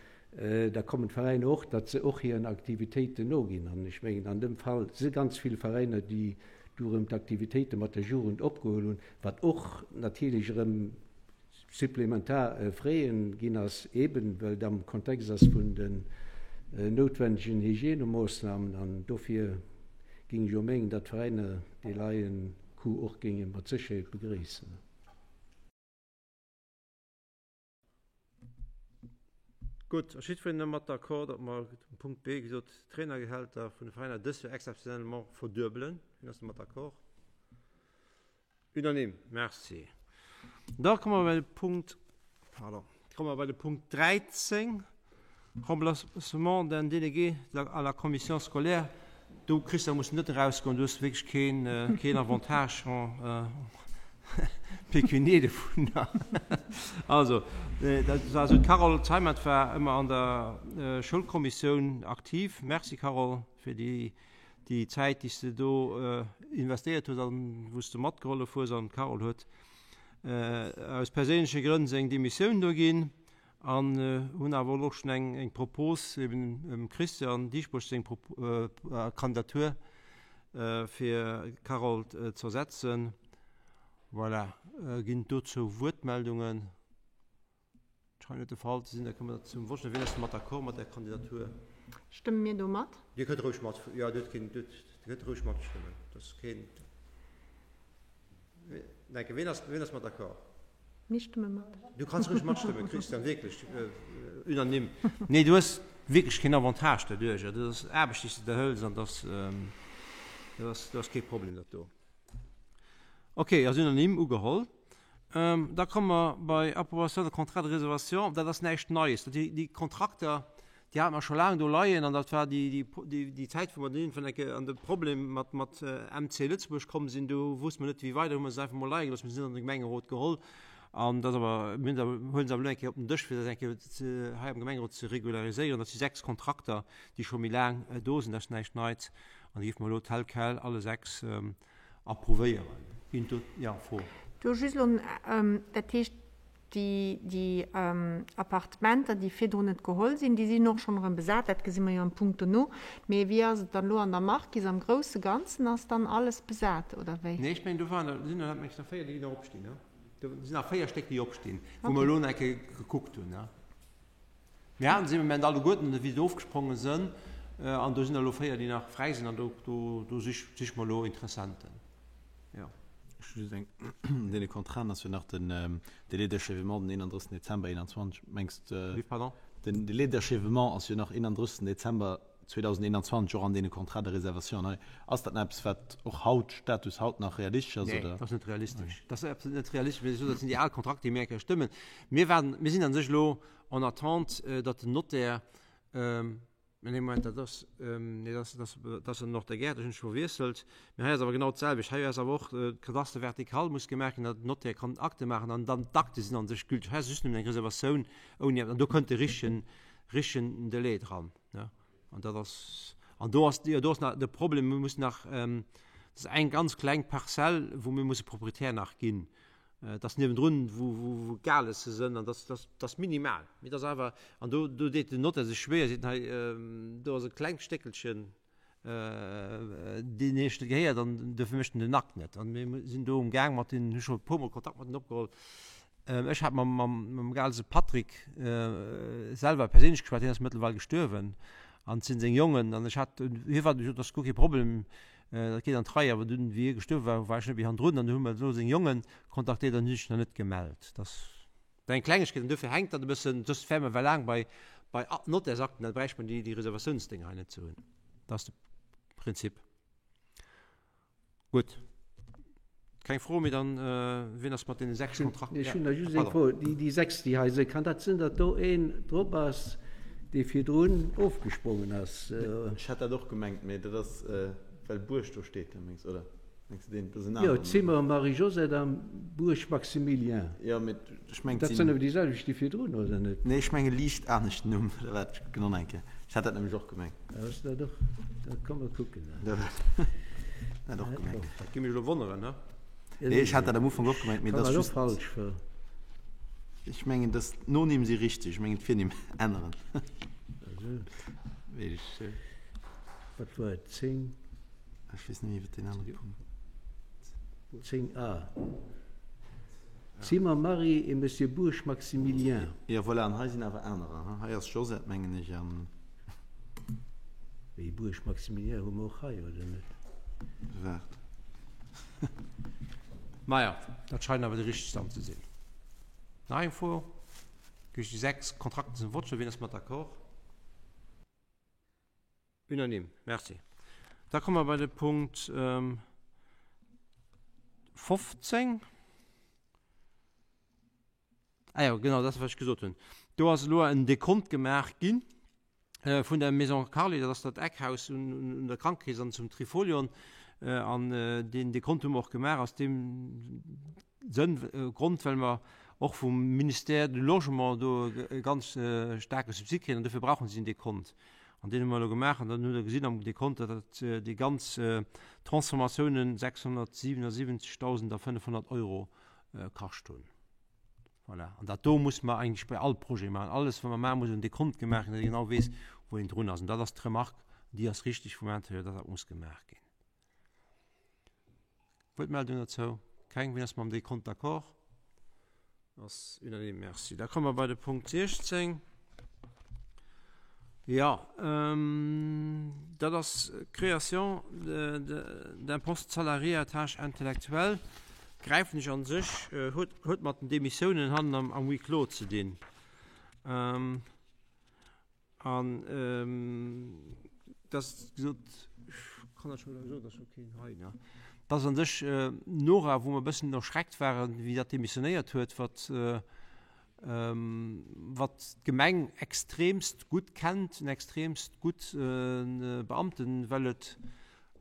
da kommen d'Veräiner och, datt se och hiren Aktivitéiten noginn. An ech mengen, an dem Fall si ganz vill Veräiner, déi du erëm d'Aktivitéite mat der Jugend opgeholl hunn, wat och natierlech erëm supplementar Frais ginn ass, eeben well et am Kontext ass vun den noutwendegen Hygienemoossnamen. An dofir géing ech och mengen, datt d'Veräiner dee leien Coup och géinge mat Sécherheet begréissen. Gutt, ass jiddwereen domat d'accord, datt mer um Punkt B gesot d'Trainergehälter vun de Veräiner dëst Joer exceptionnellement verduebelen? Wien ass domat d'accord? Unanime, merci. Da komme mer bei de Punkt, pardon, komme mer bei de Punkt 13, Remplacement d'un délégué à la commission scolaire. Do, Christian, muss net erausgoen, du hues wierklech keen, keen Avantage pécunier dovunner. Also, dat war esou, d'Carole Zeimet war ëmmer an der Schoulkommissioun aktiv. Merci, Carole, fir déi déi Zäit, déi s de do investéiert hues an wou s de matgehollef hues. An d'Carole huet aus perséinleche Grënn seng Demissioun do ginn an hunn awer elo och schonn eng eng Propos, eben dem Christian Dieschbourg seng Kandidatur fir d'Carole z'ersetzen. Voilà, ginn et dozou Wuertmeldungen? Scheint net de Fall ze sinn. Da komme mer zum Vott. Wien ass mat d'accord mat där Kandidatur? Stëmme mir do mat? Dir kënnt roueg mat, jo, Dir kënnt roueg matstëmmen. Dat ass keen. Denke, wien ass, wien ass mat d'accord? Mir stëmme mat. Du kanns roueg matstëmmen, Christian, wierklech, unanime. Nee, du hues wierklech keen Avantage doduerch. Dat ass Aarbecht, déi s de der hëls an dat ass, dat ass, dat ass kee Problem, dat do. Okay, ass unanime ugeholl. Da komme mer bei Approbation de contrat de réservation. Dat ass näischt Neies. Dat déi Kontrakter, déi hate mer scho laang do leien an dat war déi, déi, déi Zäit, wou mer dann iergendwann eng Kéier an de Problem mat, mat MC Lëtzebuerg komm sinn. Do wousste mer net, wéi weider, hu mer se einfach mol leie gelooss. Mir sinn an de Gemengerot geholl an dat ass awer, mir hunn se awer, huele se awer elo eng Kéier op den Dësch, fir dat eng Kéier ze, hei am Gemengerot ze regulariséieren. Dat si 6 Kontrakter, déi scho méi laang do sinn. Dat ass näischt Neits an déi géife mer elo tel quel alle 6 Approuvéieren. Ginn do, jo, Fro. Do just elo, dat heescht, déi, déi Appartementer, déi virdrun net geholl sinn, déi sinn och schonn erëm besat, dat gesi mer jo am Punkt dono. Mee wéi ass et dann elo an der Marquise am grousse Ganzen? Ass dann alles besat, oder wéi? Nee, ech mengen, do waren, do sinn nach, meng ech, nach 4, déi nach opstinn, ne? Do sinn nach 4 Stéck, déi opstinn, wou mer elo nach eng Kéier gekuckt hunn, ne? Mir haten se im Moment alleguerten, wéi se ofgespronge sënn, an do sinn der elo 4, déi nach fräi sinn, an do, do, do sich, siche mer elo Interessenten, jo. Ech hu just eng, an deene Contraten ass jo nach den Délai d'achèvement den 31 Dezember 21. Mengs de. Wéi, pardon? Den Délai d'achèvement ass jo nach 31 Dezember 2021, och an deene Contrats de réservation hei. Ass dat nach eppes, wat och haut, Status haut, nach realistesch ass, Nee, oder? dat ass net realistesch. Dat ass absolut net realistesch, well ech soen, dat sinn déi al Kontrakter, déi mir eng Kéier stëmmen. Mir waren, mir sinn a sech elo en attente, datt den Notaire, nee, Moment, dat ass, nee, dat ass, dat ass, dat ass den Nord der Gare, dat hunn ech verwiesselt. Mee hei ass awer genau d'selwecht. Hei ass awer och d'Cadastre vertical muss gemaach ginn, datt den Notaire kann Akte maachen an dann d'Akte sinn a sech gültig. Hei ass just nëmmen eng Reservatioun ouni, an do kënnt de richtegen, richtegen Delai dran, ne. An dat ass, an do ass, jo, do ass nach de Problem, mir mussen nach, dat ass eng ganz kleng Parzell, wou mir musse Proprietär nach ginn. Et ass niewendrun, wou, wou, wou d'Galesse sënn, an dat, dat, dat ass minimal. Mee dat ass awer, an do, do deet den Notaire sech schwéier, seet en, hei, do ass e klengt Stéckelchen, deen Iech net gehéiert, an dofir mécht en den Akt net. An mir sinn do um Gaang mat deenen, hu scho e puermol Kontakt mat deenen opgeholl. Ech hat mam, mam, mam Galese Patrick selwer perséinlech geschwat, hien ass mëttlerweil gestuerwen, an et sinn seng Jongen, an ech hat, hie war, dat ass guer kee Problem. Dat geet an d'Rei. Awer dunn, wéi hie gestuerwe war, war ech net méi hannendrun an du hu mer elo seng Jonge kontaktéiert an hunn sech nach net gemellt. Dat ass eng Klengegkeet an duerfir hänkt dat e bëssen. Soss wäre mer well laang bei bei Nottärsakten, da bräicht mer déi déi Reservatiounsdénger hei net ze hunn. Dat ass de Prinzip. Gutt. Keng Fro méi, dann wien ass mat deene 6 Kontrakten? Ech hunn nach just eng Fro. Déi 6, déi hei sinn, kann dat sinn, datt do een drop ass, dee virdrun ofgesprongen ass? Ech hat dat och gemengt, mee dat ass well Buerg do steet, mengs, oder? Mengs de deen? Dat ass en aneren. Jo, Zimmer Marie-Josette a Buerg Maximilien. Jo, mee ech mengen, Dat sinn awer déi selwecht déi virdrun, oder net? Nee, ech menge liicht anescht Numm, oder wat? Ech kucken och nach eng Kéier. Ech hat dat nämlech och gemengt. Ass dat och? Da komm mer kucken dat. Dat och gemengt. Dat géing mech elo wonneren, ne? Nee, ech hat dat am Ufank och gemengt, mee dat ass just. Kann och falsch war. Ech mengen, dass d'Nonimm si richteg, ech mengen d'Virnimm änneren. Also. Wéi ech. Wat war et? 10? Ech weess net méi, wat deen anere Punkt. 10 a. Zimmer Marie et Monsieur Bourg Maximilien. Jo, voilà, an hei sinn awer anerer. Hei ass Josette, mengen ech, an. Wéi Bourg Maximilien hu mer och hei, oder net? Waart. Maja, dat scheinen awer déi richteg dann ze sinn. Nach eng Fro? Gi ech déi 6 Kontrakten zum Vott stellen. Wien ass mat d'accord? Unanime. Merci. Da komme mer bei de Punkt 15. Ah jo, genau, dat ass, wat ech gesot hunn. Do ass elo en Dekont gemaach gi vun der Maison Carly, dat ass dat Eckhaus un der Krankekeess an zum Trifolion. An deen Dekont hu mer och gemaach aus deem Sënn, Grond, well mer och vum Ministère du Logement do e ganz staarke Subsid kréien an dofir brauchen si en Dekont. An deen hu mer elo gemaach an dann hutt Der gesinn am Dekont, datt dat déi ganz Transformatiounen 677.500 Euro kascht hunn. Voilà. An dat do muss mer eigentlech bei all Projet maachen. Alles, wat mer maachen, muss en Dekont gemaach ginn, datt ee genau weess, wou een drun ass. An dat ass d'Remarque, déi ass richtig vum Interieur, datt dat muss gemaach ginn. Wuertmeldung dozou? Keng. Wien ass mam Dekont d'accord? Ass unanime. Merci. Da komme mer bei de Punkt 16. Jo, dat ass Création d'un poste salarié à tâche intellectuelle. Gräifen ech a sech, huet, huet mat den Demissiounen hannen am, am Huis clos ze dinn. An dat ass gesot, ech kann dat scho soen, dat ass jo keen hei, ne? Dat ass an sech d'Nora, wou mer e bëssen erschreckt waren, wéi dat demissionéiert huet, wat, wat d'Gemeng extremst gutt kennt, en extremst gutt Beamten, well et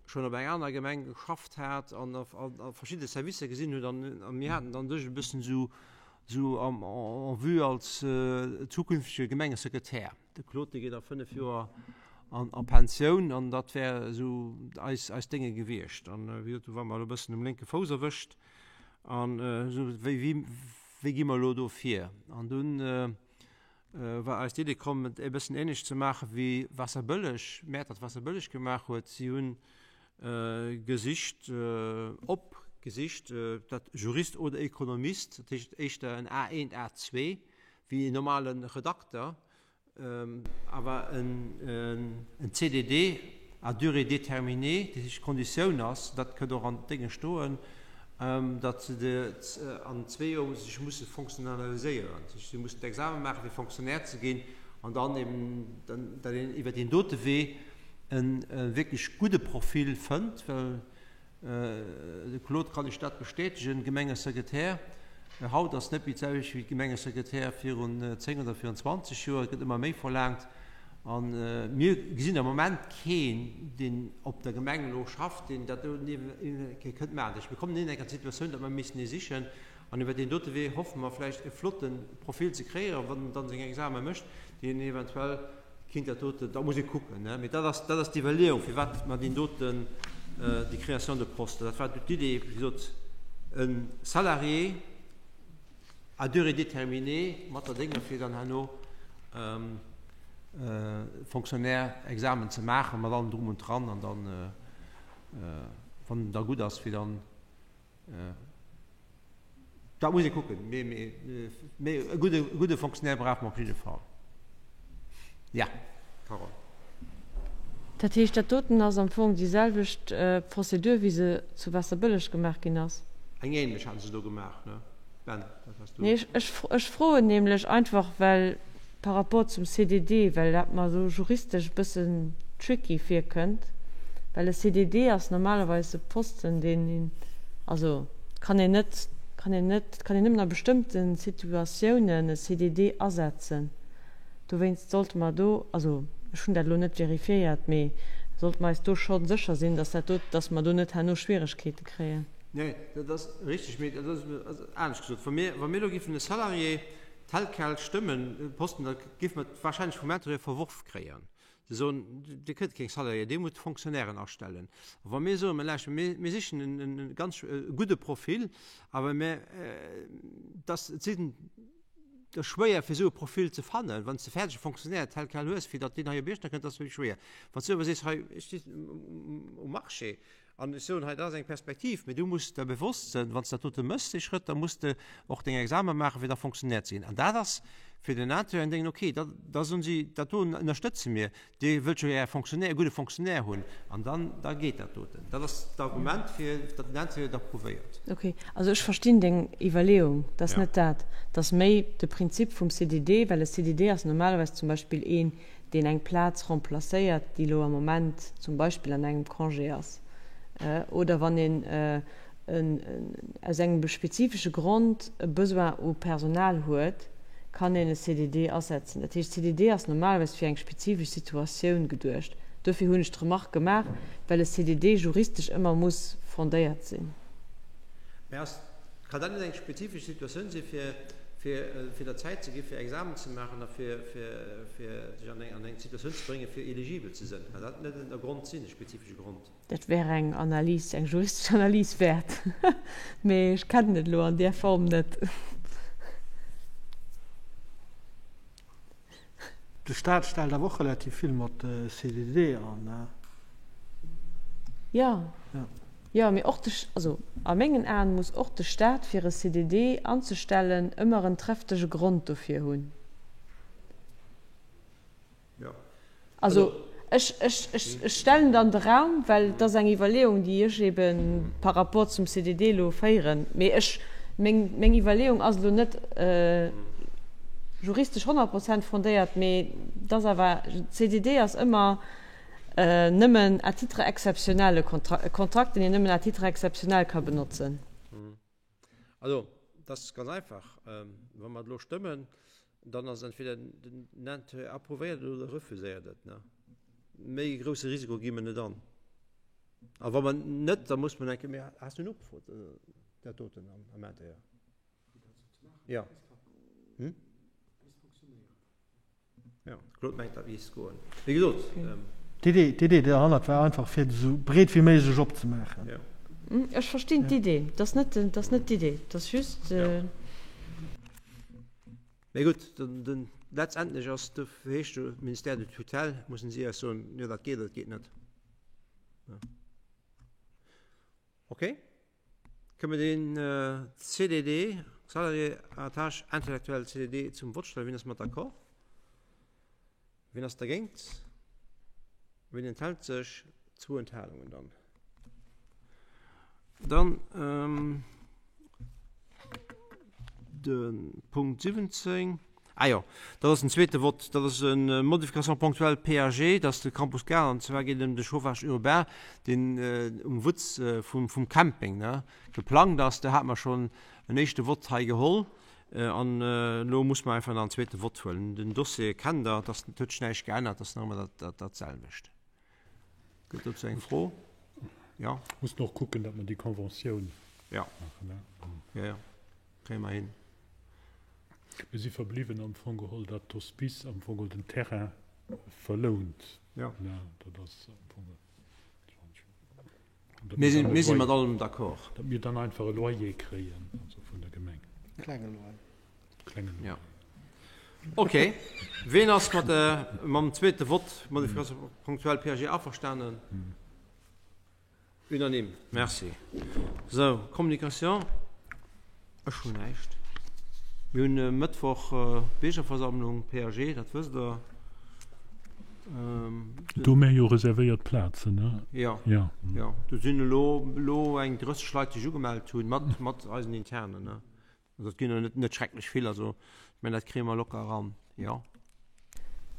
schonn op eng aner Gemeng geschafft hat an a verschidde Servicer gesinn huet. An mir haten dann sech e bëssen esou Esou en vue als zukünftege Gemengesekretär. De Claude, dee geet a 5 Joer a Pensioun an dat wär esou eis, eis Dénge gewiescht. An wéi gesot, do ware mer elo e bëssen um lénke Fouss erwëscht. An esou, wéi, wéi, wéi gi mer elo do vir? An dunn war eis d'Idee komm, et e bëssen ähnlech ze maache wéi Waasserbëlleg, Mäertert Waasserbëlleg gemaach huet. Si hunn gesicht, op gesicht, dat Jurist oder Ekonomist, dat heescht éischter en A1, A2 wéi en normale Redakter, awer en CDD à durée déterminée, dat heescht d'Konditioun ass, dat kënnt och an Dénge stoen, datt se an zwee Joer sech musse fonctionnaliséieren, dat heescht si mussen d'Exame maachen, fir Fonctionnaire ze ginn, an dann eben, datt een iwwer deen dote Wee e wierklech gudde Profil fënnt, well de Claude kann ech dat bestätegen, Gemengesekretär haut ass net méi d'selwecht wéi d'Gemengesekretär virun 10 oder virun 20 Joer. Et gëtt ëmmer méi verlaangt a mir gesinn am Moment keen, deen op der Gemeng elo schafft, deen dat do niewent kënnt maachen. Dat heescht, mir kommen iergendeng an d'Situatioun, datt mer missen ee sichen an iwwer deen dote Wee hoffe mer vläicht e flotte Profil ze kréien, wann en dann seng Exame mécht, deen eventuell Kinnt dat doten, da muss ee kucken, ne? Mee dat ass, dat ass d'Iwwerleeung, firwat mer deen doten, déi Création de poste, dat war d'Idee, wéi gesot, e Salarié à durée déterminée mat der Dénge fir dann herno Fonctionnaire Examen ze maachen, mat allem drum und dran, an dann, wann en da gutt ass, fir dann, Dat muss ee kucken, mee, mee, mee e gudde, e gudde Fonctionnaire brauche mer op jidde Fall. Ja, Carole. Dat heescht, dat doten ass am Fong déi selwecht Prozedur, wéi se zu Waasserbëlleg gemaach ginn ass? Eng ähnlech haten se do gemaach, ne Ben? Dat has du. Nee, ech, ech froen nämlech einfach, well par rapport zum CDD, well dat mer esou juristesch e bëssen tricky virkënnt, well e CDD ass normalerweis e Posten, deen een, also kann een net, kann een net, kann een nëmmen a bestëmmte Situatiounen e CDD asetzen. Dowéinst sollte mer do, also ech hunn dat elo net vérifiéiert, mee sollte mer eis do scho sécher sinn, dass dat do, dass mer do net herno Schwieregkeete kréien. Nee, dat ass richtig, mee dat ass anescht gesot, Wa mir, wa mir elo géifen e Salarié tel quel stëmmen, e Posten, da géife mer et wahrscheinlech vum Intérieur verworf kréien. Se soen, Dir kënnt keng Salariéen, Dir musst Fonctionnairen astellen. A wa mir soen, Mä lauschtert, mir, mir sichen en, e ganz gudde Profil, awer mir, dass, et sinn, Et ass schwéier fir esou e Profil ze fannen. Wann s de fäerdege Fonctionnaire tel quel hues, fir datt deen hei op Iechternach kënnt, ass méi schwéier. Wann s du awer sees, hei, ech sinn um Marché an ech soen, hei, dat ass eng Perspektiv, mee du muss der bewosst sinn, wann s de dat dote méchs, dee Schrëtt, da muss de och deng Exame maachen, fir da Fonctionnaire ze ginn. An dat ass fir den Intérieur en Déngen, okay, da da soen si, dat do ënnerstëtze mir, Dir wëllt jo Är Fonctionnaire, e gudde Fonctionnaire hunn, an dann, da geet dat doten. Dat ass d'Argument, fir datt den Intérieur et approuvéiert. Ok, also ech verstinn deng Iwwerleeung, et ass net dat, et ass méi de Prinzip vum CDD, well e CDD ass normalerweis zum Beispill een, deen eng Plaz remplacéiert, déi elo am Moment zum Beispill an engem Congé ass, oder wann een aus engem spezifesche Grond e Besoin u Personal huet, kann een e CDD asetzen. Dat heescht, CDD ass normalerweis fir eng spezifesch Situatioun geduecht. Dofir hunn ech d'Remarque gemaach, well e CDD juristesch ëmmer muss fondéiert sinn. Mä ass, kann dat net eng spezifesch Situatioun si fir, fir, fir der Zäit ze gi fir Examen ze maachen a fir, fir, fir sech an eng, an eng Situatioun ze bréngen, fir eligibel ze sinn? Kann dat net e Grond sinn, e spezifesche Grond? Dat wär eng Analys, eng juristesch Analys wäert, mee ech kennen et elo an där Form net. De Staat stellt awer och relativ vill mat CDD an, ne? Jo, jo, mee och de, also a mengen Aen muss och de Staat fir e CDD anzestellen ëmmer en trefftege Grond dofir hunn. Also ech, ech, ech, ech stellen et an de Raum, well et ass eng Iwwerleeung, déi ech ebe par rapport zum CDD elo féieren. Mee ech, meng, meng Iwwerleeung ass elo net juristesch 100 Prozent fondéiert, mee et ass awer, CDD ass ëmmer nëmmen à titre exceptionnel e Kontrakt, e Kontrakt, deen een nëmmen à titre exceptionnel ka benotzen. Also, dat ass ganz einfach. Wa mer et elo stëmmen, dann ass entweder den Intérêt approuvéiert et oder refuséiert et. Méi grousse Risiko gi mer net an. A wa mer net, da muss mer eng Kéier, has du nogefrot, dat doten am Intérieur? Jo. Hm? Jo, de Claude mengt, dat misst goen. Wéi gesot. D'Idee, d'Idee derhannert war einfach, fir et esou breet wéi méiglech opzemaachen. Jo. Ech verstinn d'Idee. Dat ass net, dat ass net d'Idee. Dat ass just. Jo. Mee gutt, den, den, letztendlech ass de, heescht de Ministère de tutelle, mussen si eis soen, jo dat geet oder dat geet net. Jo. Okay. Kënne mer den CDD, Salarié à tâche intellectuelle CDD, zum Vott stellen? Wien ass mat d'accord? Wien ass dergéint? Wien enthält sech? Zwou Enthalungen dann. Dann de Punkt 17. Ah jo, dat ass den zweete Vott. Dat ass e Modification ponctuelle PAG, dat ass de Campus Gare, an zwar geet et ëm de Chauffage urbain, deen um Wutz vum Camping geplangt ass. Do hate mer schonn en éischte Vott hei geholl an elo muss mer einfach nach en zweete Vott huelen. Den Dossier kennt Der, et ass, et huet sech näischt geännert, et ass nach ëmmer dat selwecht. Gëtt dozou eng Fro? Jo. Mussen och kucken, datt mer déi Conventioun maachen. Jo, jo, kréie mer hin. Mir si verbliwwen am Fong geholl, datt d'Hospice am Fong geholl den Terrain verlount. Jo. Dat ass am Fong geholl. Mir sinn, mir si mat allem d'accord. Datt mir dann einfach e Loyer kréien, also vun der Gemeng. Klenge Loyer. Klenge Loyer. Jo. Okay. Ween ass mat der, mam zweete Vott, Modification ponctuelle PAG, averstanen? Unanime. Merci. Sou, Communication, ech hunn näischt. Mir hunn e Mëttwoch Biergerversammlung, PAG, dat wësst Der. Do hu mir jo reservéiert Plazen, ne? Jo, jo. Do sinn elo elo eng 30 Leit, déi sech ugemellt hunn, mat, mat eisen Internen, ne? Also et ginn der net, net schrecklech vill. Also ech mengen, dat kréie mer locker eran, jo.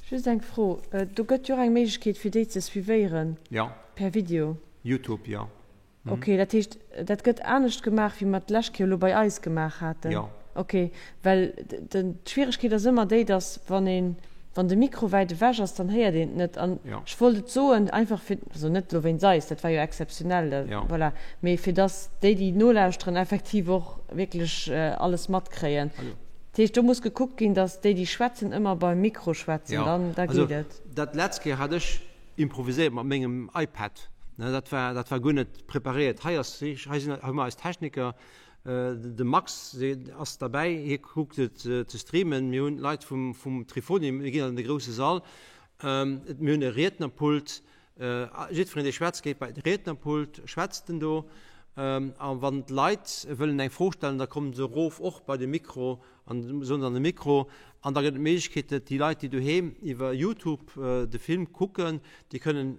Just eng Fro, Do gëtt jo och eng Méiglechkeet fir déi ze suivéieren Jo. per Video? Youtube, jo. Ok, dat heescht, dat gëtt anescht gemaach, wéi mer d'lescht Kéier elo bei eis gemaach haten? Jo. Ok, well d'Schwieregkeet ass ëmmer déi, dass wann een, wann de Mikro wäit ewech ass, dann héiert een et net. An ech wollt et soen, einfach fir, also net elo wéinst eis, dat war jo exzeptionell, voilà, mee fir dass déi, déi nolauschteren, effektiv och wierklech alles matkréien. Dat heescht, do muss gekuckt ginn, dass déi, déi schwätzen, ëmmer beim Mikro schwätzen, dann da geet et. Dat letzt Kéier hat ech improviséiert mat mengem iPad, dat war, dat war guer net preparéiert. Hei ass, hei sinn, hu mer eis Techniker, de Max ass derbäi, hie kuckt et ze streamen. Mir hunn Leit vum, vum Trifolium, mir ginn an de grousse Sall, mir hunn e Riednerpult, jiddwereen dee schwätzt geet bei de Riednerpult, schwätzt en do. A wann d'Leit wëllen eng Fro stellen, da kommen se erof och bei de Mikro an soen se an de Mikro. An da gëtt et d'Méiglechkeet, datt déi Leit, déi doheem iwwer Youtube de Film kucken, déi kënnen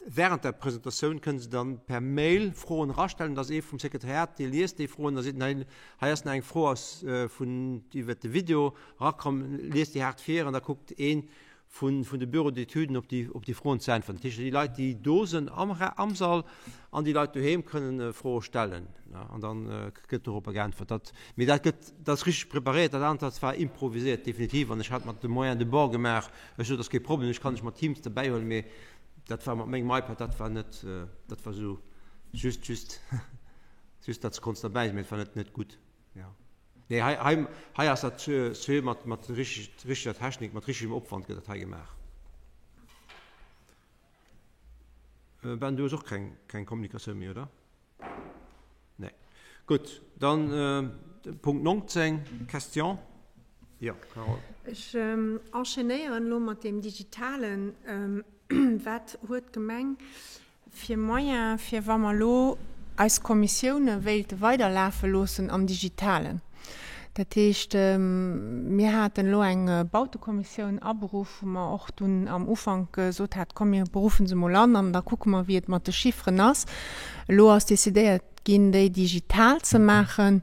während der Presentatioun kënnen se dann per Mail Froen erastellen. Da ass ee vum Sekretariat, dee liest déi Froen a seet, hei, hei ass nach eng Fro aus vun iwwer de Video erakomm, liest déi haart vir an da kuckt ee vun de Bureaux d'études op déi, op déi Froen ze äntweren. Dat heescht, déi Leit, déi do sinn am, am Sall an déi Leit doheem kënnen Froe stellen an da gëtt doropper geäntwert. Dat, mee dat gëtt, dat ass richteg preparéiert, dat anert, dat war improviséiert definitiv an ech hat mat de Moyens de bord gemaach. Ech sot, dat ass kee Problem, ech kann dech mat Teams derbäihuelen, mee dat war mat mengem iPad, dat war net, dat war esou just, just, just datt s de konns derbäi sinn, mee et war net, net gutt, jo. Nee, hei, hei, hei ass dat seriö mat, mat richtig, richteger Technik, mat richtegem Opwand gëtt dat hei gemaach. Ben, du hues och keng, keng Kommunikatioun méi, oder? Nee. Gutt, dann äh, Punkt 19, Question. Jo, Carole. Ech enchaînéieren elo mat deem Digitalen. Wat huet d'Gemeng fir Moyen, fir wa mer elo eis Kommissioune wéilte weiderlafe loossen am Digitalen. Dat heescht, mir haten elo eng Bautekommissioun aberuff, wou mer och dunn am Ufank gesot hat, komm mir beruffen se mol an an da kucke mer, wéi et mat de Chifferen ass. Elo ass decidéiert ginn, déi digital ze maachen.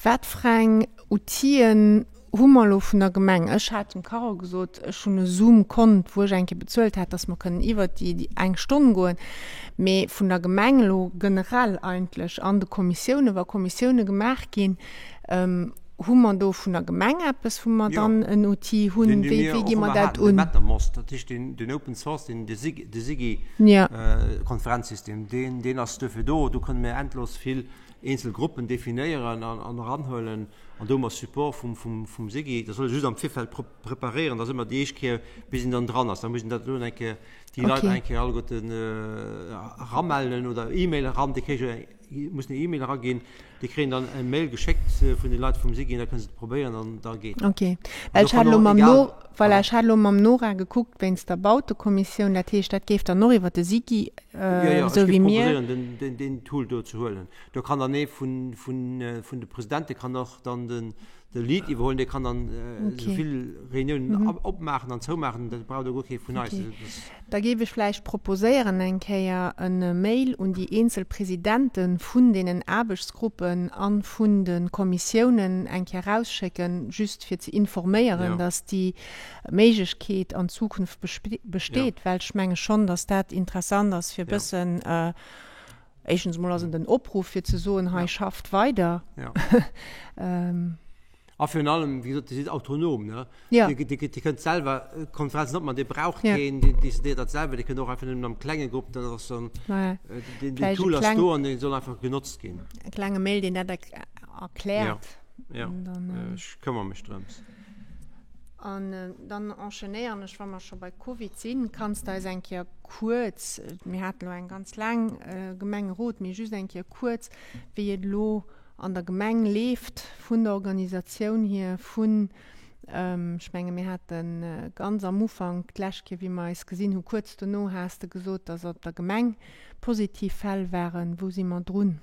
Wat fir eng Outile hu mer elo vun der Gemeng, ech hat dem Carole gesot, ech hunn e Zoom-Kont, wou ech eng Kéier bezuelt hat, dass mer kënnen iwwert déi eng Stonn goen, mee vun der Gemeng elo generell eigentlech an de Kommissiounen, wa Kommissioune gemaach ginn, hu mer do vun der Gemeng eppes, wou mer dann en Outil hunn? Wéi wéi gi mer dat un? Den Mattermost, dat heescht den Open Source, den de SIGI Konferenzsystem, deen deen ass duerfir do. Do kënne mir endlos vill eenzel Gruppen definéieren an eranhuelen. An do hu mer Support vum SIGI. Dat soll ee just am Virfeld preparéieren, dass ëmmer déi éischt Kéier, bis een dann dran ass. Da muss een dat elo eng Kéier, déi Leit eng Kéier alleguerten eramellen oder E-Mail eran. Déi kréie jo, mussen eng E-Mail eraginn. Déi kréien dann eng Mail geschéckt vun de Leit vum SIGI an da kënne se et probéieren an da geet dat. Ok. Well ech hat elo mam No, voilà, ech hat elo mam Nora gekuckt wéinst der Bautekommissioun. Dat heescht, dat géif dann och iwwer de SIGI, esou wéi mir. Jo, jo, ech géif proposéieren, deen Tool do ze huelen. Do kann dann ee vun, vun, vun de Presidente kann och dann den, de Lead iwwerhuelen, dee kann dann okay. esou vill Reuniounen mhm. opmaachen an zoumaachen, dat braucht guer kee vun eis. Okay. Da géif ech vläicht proposéieren eng Kéier en Mail un déi eenzel Presidente vun deenen Aarbechtsgruppen an vun de Kommissiounen eng Kéier rausschécken, just fir ze informéieren, ja. dass déi Méiglechkeet an Zukunft besteet, ja. well ech menge schonn, dass dat interessant ass fir e bëssen ja. äh, Éischtens emol ass en den Opruff fir ze soen, hei schafft weider. Ja. A virun allem, wéi gesot, Dir sidd autonom, ne? Ja. Dir, dir, dir kënnt selwer Konferenzen opmachen, Dir braucht ja. keen, Dir decidéiert dat selwer, Dir kënnt och einfach nëmmen am klenge Grupp, dat ass dann, ja. den, den Tool ass do an dee soll einfach genotzt ginn. E klenge Mail, deen dat erkläert. Ja, ja. Dann, äh, ech këmmer mech drëms. An dann enchaînéieren ech, wa mer scho bei Covid sinn, kanns de eis eng Kéier kuerz, mir haten elo eng ganz laang Gemengerot, mee just eng Kéier kuerz, wéi et elo an der Gemeng leeft vun der Organisatioun hier, vun, ech menge mir hate ganz am Ufank d'lescht Kéier, wéi mer eis gesinn hu, kuerz dono has de gesot, datt op der Gemeng positiv Fäll waren. Wou si mer drun?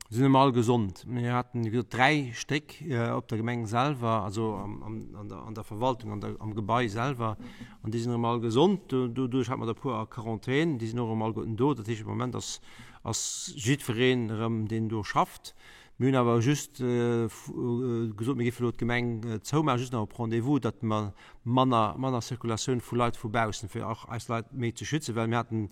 Sinn ëmmer all gesond. Mir haten, wéi gesot, 3 Stéck op der Gemeng selwer, also an der Verwaltung, an der, am Gebai selwer. An déi sinn erëm all gesond. Doduerch hate mer der e puer a Quarantän. Déi sinn och erëm alleguerten do. Dat heescht, am Moment ass, ass jiddwereen erëm, deen do schafft. Mir hunn awer just gesot, mir géife elo d'Gemeng zoumaachen, just nach op Rendez-vous, datt mer manner, manner Circulatioun vu Leit vu baussen, fir och eis Leit méi ze schützen, well mir haten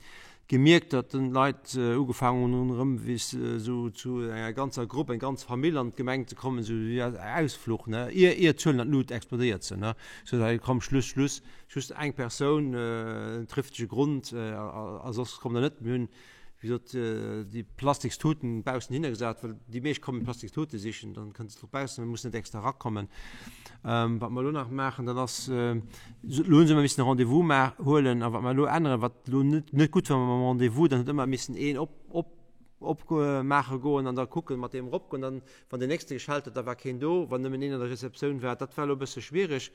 gemierkt, datt den Leit ugefaangen hunn erëm wéi esou zu enger ganzer Grupp, eng ganz Famill an d'Gemeng ze kommen, esou wéi als Ausfluch, ne, ier ier d'Zuelen an d'Lut explodéiert sinn, ne, sou hei komm Schluss, Schluss, just eng Persoun, en trifftege Grond a soss kommt der net. Mir hunn, wéi gesot, déi Plastikstuten baussen hinner gesat, well déi meescht kommen Plastikstute sichen, dann kënnt se och baussen, muss net extra erakommen. Wat mer elo nach maachen, dat ass, elo hu se ëmmer missen e Rendez-vous huelen a wat mer elo änneren, wat elo net net gutt war mam Rendez-vous, dann huet ëmmer missen een op op opmaache goen an da kucken, mat deem eropgoen, dann wann deen nächste geschellt huet, da war keen do, wann nëmmen een an der Receptioun war, dat war elo e bësse schwiereg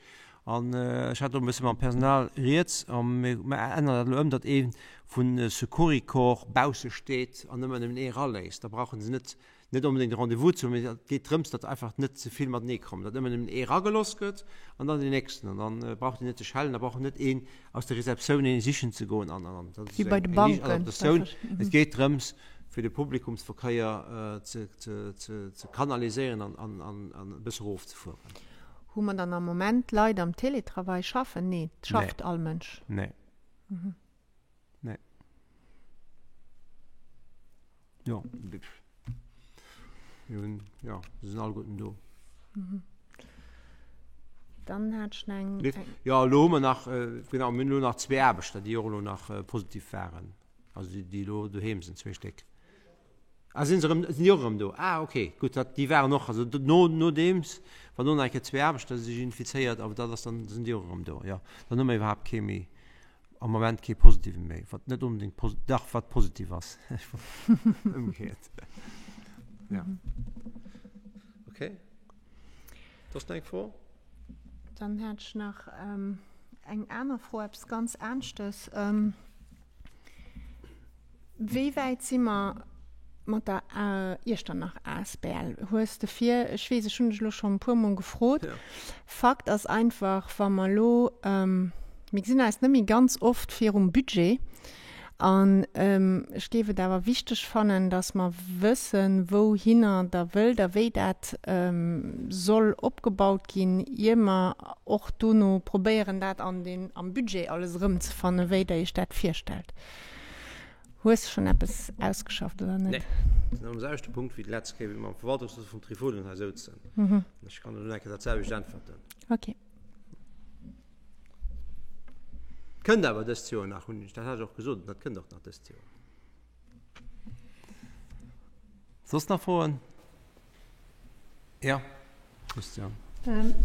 an ech hat do e bësse mam Personal rieds a mir änneren dat elo ëm, datt ee vu Securicorps bausse steet an ëmmer nëmmen ee eraléisst, da brauche se net net onbedéngt e Rendez-vous ze hunn, mee et geet drëms, datt einfach net ze vill matenee kommen, datt ëmmer nëmmen ee erageloss gëtt an dann deen nächsten. An dann braucht een net ze schellen, da brauch net een aus der Receptioun een sichen ze goen an an an. Dat ass Wéi bei eng de eng liicht Banken. Adaptatioun. Et geet drëms, fir de Publikumsverkéier ze ze ze ze kanaliséieren an an an an e bësse erofzefueren. Hu mer dann am Moment Leit am Télétravail schaffen? Nee, et schafft Nee. all Mënsch. Nee. Nee. Jo, mir hunn, jo, se sinn alleguerten do. Dann hat ech nach eng. Jo, elo hu mer nach, genau, mir hunn elo nach zwee Aarbechter, déi och elo nach positiv waren, also déi, déi elo doheem sinn, zwee Stéck. Ah, sinn se erëm, sinn déi och erëm do? Ah, okay, gutt, dat, déi waren och, also no, nodeems, wann do nach eng Kéier zwee Aarbechter sech infizéiert, awer dat ass dann, sinn déi och erëm do, jo. Dann hu mer iwwerhaapt kee méi. Am Moment kee positive méi, wat net onbedéngt posi-, dach, wat positiv ass. Ëmgekéiert. Ja. Okay. Soss nach eng Fro? Dann hätt ech nach eng aner Fro, eppes ganz aneschtes. Wéi wäit si mer mat der Iechternach asbl? Hues de vir, ech weess, ech hunn dech elo schonn e puermol gefrot. Fakt ass einfach, wa mer elo, mir gesinn eis net méi ganz oft virum Budget an ech géif et awer wichteg fannen, datt mer wëssen, wouhinner Der wëllt a wéi dat soll opgebaut ginn, ier mer och dono probéieren, dat an den, am Budget alles erëmzefannen, wéi Der Iech dat virstellt. Hues de schonn eppes ausgeschafft oder net? Nee, dat ass am selwechte Punkt wéi d'letzt Kéier, wéi mer am Verwaltungsrot vum Trifolion hei souzen. Ech kann elo nach eng Kéier dat selwecht äntwerten. Okay. Kënnt awer dëst Joer nach, hunn ech, dat hat ech och gesot, dat kënnt och nach dëst Joer. Soss nach Froen? Ja, Christian.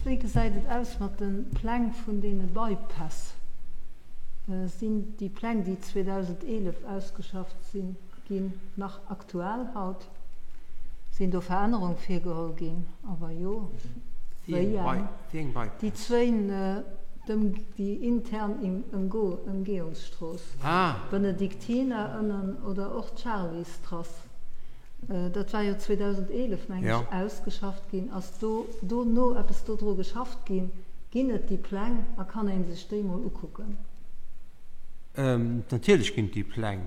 Wéi gesäit et aus mat de Pläng vun deene Bypäss? Sinn déi Pläng, déi 2011 ausgeschafft si ginn, nach aktuell haut? Sinn do Verännerung virgeholl ginn a wa jo, wéi eng? Déi zwéin, déi intern Ëmgehungsstrooss, Benediktiner ënnen oder och d'Charlystrass? Dat war jo 2011, meng ech, ausgeschafft ginn. Ass do dono eppes dodru geschafft ginn? Ginn et déi Pläng a kann ee sech déi mol ukucken? Natierlech ginn et déi Pläng.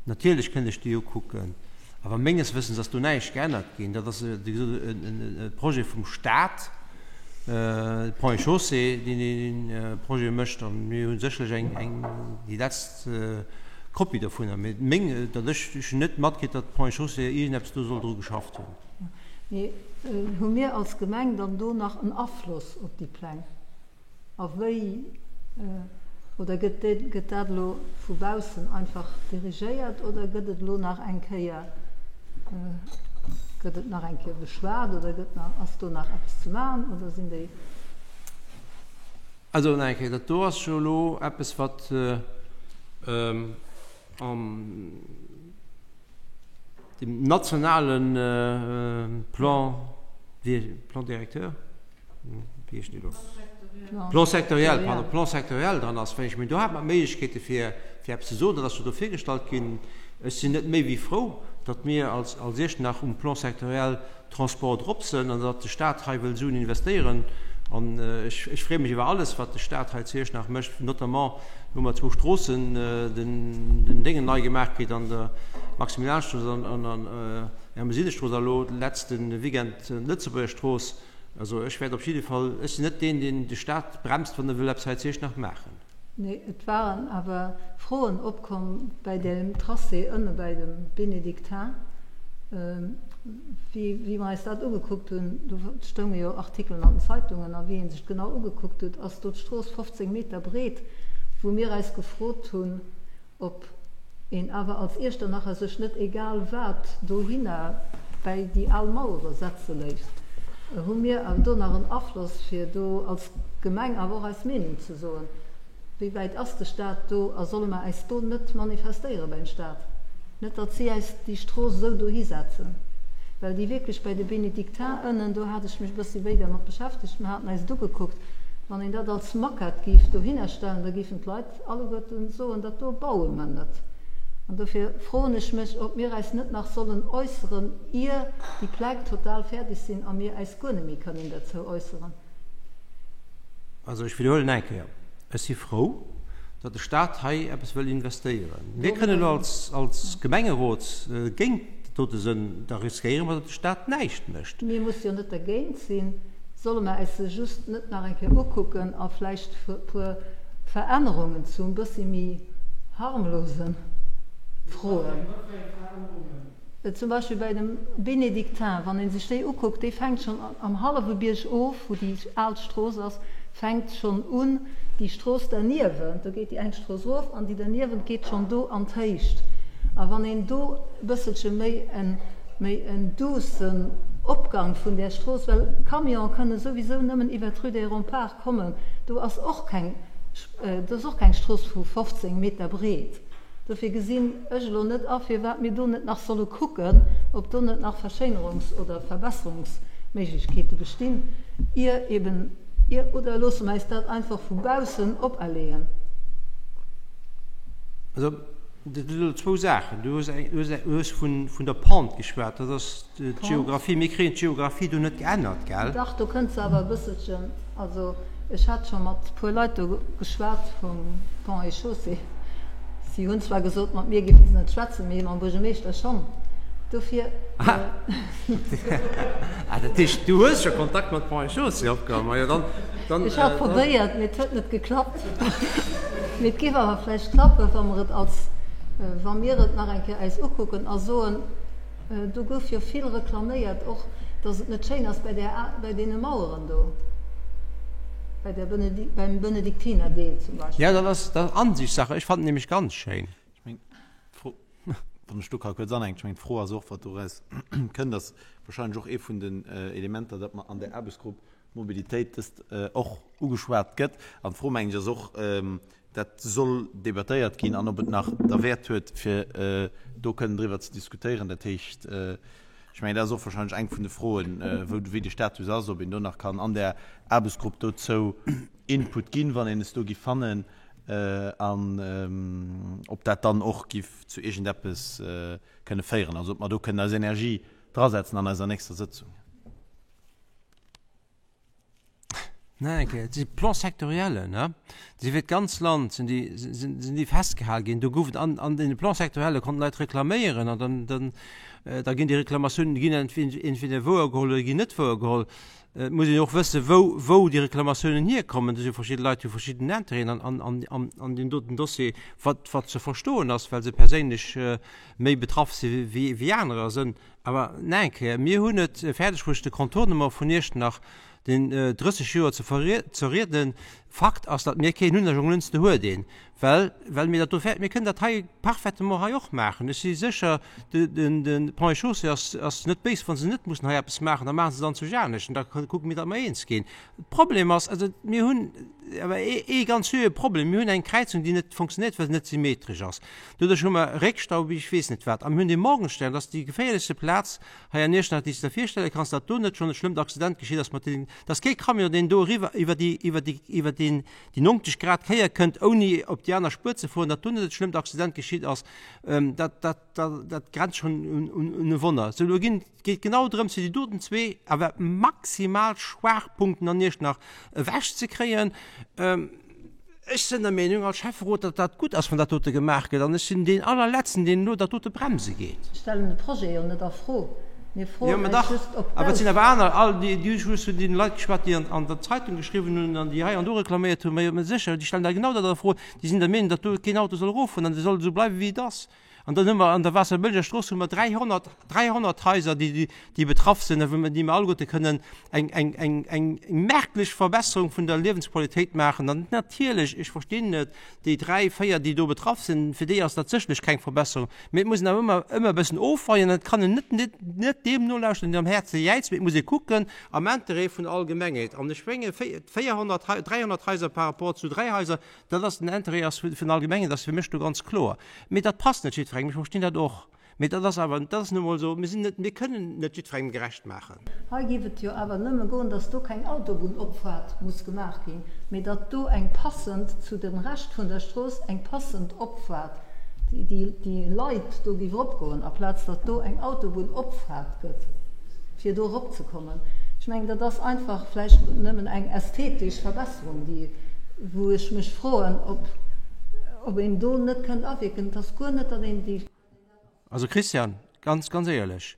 Natierlech kënnt ech déi ukucken. Awer menges Wëssens ass do näischt geännert ginn. Dat ass, wéi gesot, e Projet vum Stat. Ponts et Chaussées, deen dee Projet mécht, a mir hu sécherlech eng, eng, déi letzt Kopie dovunner. Mee meng, datt ech, ech hunn net matkritt, datt Ponts et Chaussées iergendeppes do soll dru geschafft hunn. Mee hu mir als Gemeng dann do nach en Afloss op déi Pläng? A wéi, oder gëtt gëtt dat elo vu baussen einfach dirigéiert oder gëtt et elo nach eng Kéier, gëtt et nach eng Kéier beschwat oder gëtt nach, ass do nach eppes ze maachen oder sinn déi. Also nach eng Kéier, dat do ass jo elo eppes, wat am deem nationale Plan, Plan directeur? wéi heescht déi elo? Plan sectoriel, pardon, Plan sectoriel dran ass, well ech mengen, do hate mer d'Méiglechkeete fir, fir eppes ze soen. Dat ass jo do virgestallt ginn. Ech sinn net méi wéi frou, datt mir als, als Iechternach um Plan sectoriel Transport drop sënn an datt de Stat hei wëll Suen investéieren. An ech, ech freeë mech iwwer alles, wat de Stat hei zu Iechternach mécht, notamment hu mer zwou Stroossen, den, den Déngen nei gemaach kritt an der Maximilianstrooss an, an, an Ermesinnestrooss a lo letzte Weekend d'Lëtzebuerger Strooss. Also ech wäert op jidde Fall, ech sinn net deen, deen de Stat bremst, wann e wëll eppes hei zu Iechternach maachen. Nee, et waren awer Froen opkomm bäi deem Tracé ënne bäi dem Bénédictin. Wéi, wéi mer eis dat ugekuckt hunn, do stounge jo Artikelen an den Zeitungen, a wéi ee sech genau ugekuckt huet, ass do d'Strooss 15 Meter breet, wou mir eis gefrot hunn, Ob een awer als Iechternacher sech net egal wat dohinner bäi déi al Mauere setze léisst, hu mir awer do nach en Afloss fir do als Gemeng awer och eis Meenung ze soen. Wéi wäit ass de Staat do a solle mer äis do net manifestéiere beim Staat? Net datt si äis déi Strooss esou dohi setzen, well déi wierklech bäi de Bénédictins ënnen, do hat ech mech e bëssi wéi dermat beschäftegt, mer haten äis et ugekuckt, wann een dat als Maquette géif dohinner stellen, da géifen d'Leit alleguerten soen, dat do baue mer net. An dofir froen ech mech, ob mir äis net nach sollen äusseren, ier déi Pläng total fäerdeg sinn a mir äis guer net méi kënnen derzou äusseren. Also ech widderhuelen eng Kéier, Ech si frou, datt de Stat hei eppes wëll investéieren. Mir kënnen elo als Gemengerot géint dat dote sënn, da riskéiere mer, datt de Stat näischt mécht. Mir musse jo net dergéint sinn. Solle mer äis se just net nach eng Kéier ukucken a vläicht e puer Verännerungen zu e bëssi méi harmlose froen? Zum Beispill bäi dem Bénédictin, wann ee sech déi ukuckt, déi fänkt schonn am hallwe Bierg of, wou déi al Strooss ass, fänkt schonn un déi Strooss derniewent, do geet déi eng Strooss erof an déi derniewent geet schonn do an d'Héicht. A wann een do e bësselche méi en méi en doucen Opgang vun där Strooss, well d'Camionen kënne souwisou nëmmen iwwer d'Rue des Remparts kommen, do ass och keng, do ass och keng Strooss vu 15 Meter breet. Dofir gesinn ech elo net a firwat mir do net nach solle kucken, ob do net nach Verschéinerungs oder Verbesserungsméiglechkeete bestinn, ier eben, ier, oder loosse mer eis dat einfach vu baussen operleeën? Also, Dat sinn elo zwou Saachen. Du hues vun der Pente geschwat, dat ass d'Geographie. Mir kréien d'Geographie do net geännert, gell? Dach, do kënnt se awer e bësselchen. Also ech hat scho mat e puer Leit do geschwat vum Ponts et Chaussées. Si hunn zwar gesot, mat mir géife se net schwätzen, mee mam Buergermeeschter schonn. Dofir. Ah, dat heescht, du hues scho Kontakt mat Ponts et Chaussées opgeholl. Majo, dann, dann. Ech hat probéiert, mee et huet net geklappt. Mee et géif awer vläicht klappen, wa mer et als, wa mir et nach eng Kéier äis ukucken a soen, do gouf jo vill reklaméiert och, dass et net schéin ass bäi där, bäi deene Maueren do, bäi der Benedi-, beim Benediktinerdeel zum Beispill. Jo, dat ass, dat ass Ansiichtssache. Ech fannen et nämlech ganz schéin. Ech mengen, d'Fro, wann ech do ka kuerz anhänken, ech mengen, d'Fro ass och, wat doraus kënnt, ass wahrscheinlech och ee vun den Elementer, datt mer an där Aarbechtsgrupp Mobilitéit dëst och ugeschwat gëtt. An d'Fro, mengen ech, ass och, dat soll debattéiert ginn an ob et nach derwäert huet, fir do kënnen driwwer ze diskutéieren. Dat heescht, ech mengen, dat ass och wahrscheinlech eng vun de Froen, wou, wéi de Status ass, ob een do nach kann an där Aarbechtsgrupp dozou Input ginn, wann een es do giff fannen, an ob dat dann och giff zu iergendeppes kënne féieren, also ob mer do kënnen eis Energie drasetzen an eiser nächster Sëtzung. Nach eng Kéier, déi Plan-sectoriellen, ne, déi si fir d'ganz Land sinn déi, sinn, sinn déi festgehal ginn. Do gouf et an, an deene Plan-sectorielle konnten d'Leit reklaméieren an dann, dann, da ginn déi Reklamatiounen, déi ginn entweder wouergeholl oder ginn net wouergeholl. Et muss een och wëssen, wou, wou déi Reklamatiounen hierkommen. Do si verschidde Leit, déi hu verschidden Intérêten an, an, an, an, an deem doten Dossier, wat, wat ze verstoen ass, well se perséinlech méi betraff si wéi, wéi anerer sënn. Awer nach eng Kéier, mir hunn et fäerdeg bruecht, de Contournement vun Iechternach, deen 30 Joer ze verrieden. Fakt ass, datt mir keen hunn, a Jonglënster huet een, well, well mir dat do fäerten. Mir kënnen dat hei parfaitement hei och maachen. Ech si sécher, de, de, de Ponts et Chaussées ass, ass net béis, wa se net mussen hei eppes maachen. Da maache se dann zu Janesch an da kucke mir, datt mer eens ginn. Problem ass, also mir hunn. awer ee ganz seriöe Problem. Mir hunn eng Kräizung, déi net funktionéiert, well se net symmetresch ass. Doduerch hu mer Réckstau wéi ech weess net wat. A mir hunn dee Morgenstern, dat ass déi geféierlechste Plaz hei an Iechternach, déi s de der virstelle kanns, datt do net schonn e schlëmmt Accident geschitt ass mat deenen, datt kee Camion, deen do eriwwer iwwer déi, iwwer déi, iwwer deen, déi 90 Grad Kéier kënnt, ouni op déi aner Spuer ze fueren, datt do net e schlëmmt Accident geschitt ass, dat, dat, dat, dat grenzt schonn un, un, un e Wonner. Sou, elo ginn, et geet genau drëms, fir déi doten zwee awer maximal schwaach Punkten an Iechternach ewechzekréien. Ech sinn der Meenung als Schäfferot, datt dat gutt ass, wann dat dote gemaach gëtt, an ech sinn deen allerletzten, deen elo dat dote bremse geet. Ech stellen de Projet jo net a Fro. Mir Jo, froen mä eis dach, just op awer et sinn awer d'Auswierkungen. aner, all déi, déi ech just vun deene Leit geschwat, déi an, an der Zeitung geschriwwen hunn an déi hei an do reklaméiert hunn, ma jo, mä sécher, déi stellen da genau dat a Fro. Déi sinn der Meenung, datt do keen Auto soll eroffueren an et soll esou bleiwen, wéi et ass. An dann hu mer an der Waasserbëlleger Strooss hu mer 300, 300 Haiser, déi, déi betraff sinn a wou mer, déi mer alleguerte kënnen eng, eng, eng, eng merklech Verbesserung vun der Liewensqualitéit maachen. An natierlech, ech verstinn et, déi dräi, véier, déi do betraff sinn, fir déi ass dat sécherlech keng Verbesserung. Mee et muss een awer ëmmer, ëmmer e bëssen ofweien. Et kann een net, net, net deem nolauschteren, deen am Häerze jäizt, mee et muss ee kucken am Interêt vun der Allgemengheet. An ech menge 400, 300 Haiser par rapport zu dräi Haiser, Dat ass den Interêt ass vun Allgemengen, dat ass fir mech do ganz kloer. Mee dat passt net jiddwerengem, ech verstinn dat och. Mee dat ass awer, dat ass nu emol esou, mir sinn net, mir kënnen net jiddwerengem gerecht maachen. Hei géif et jo awer nëmme goen, datt do keng Autobunnopfaart muss gemaach ginn, mee datt do eng passend zu dem Rescht vun der Strooss eng passend Opfaart, déi déi Leit do géif eropgoen, aplaz datt do eng Autobunnopfaart gëtt, fir do eropzekommen. Ech mengen, dat ass einfach vläicht nëmmen eng ästhetesch Verbesserung. Déi, wou ech mech froen, ob, ob een do net kënnt awierken. Et ass guer net, datt een déi. Also Christian, ganz, ganz éierlech,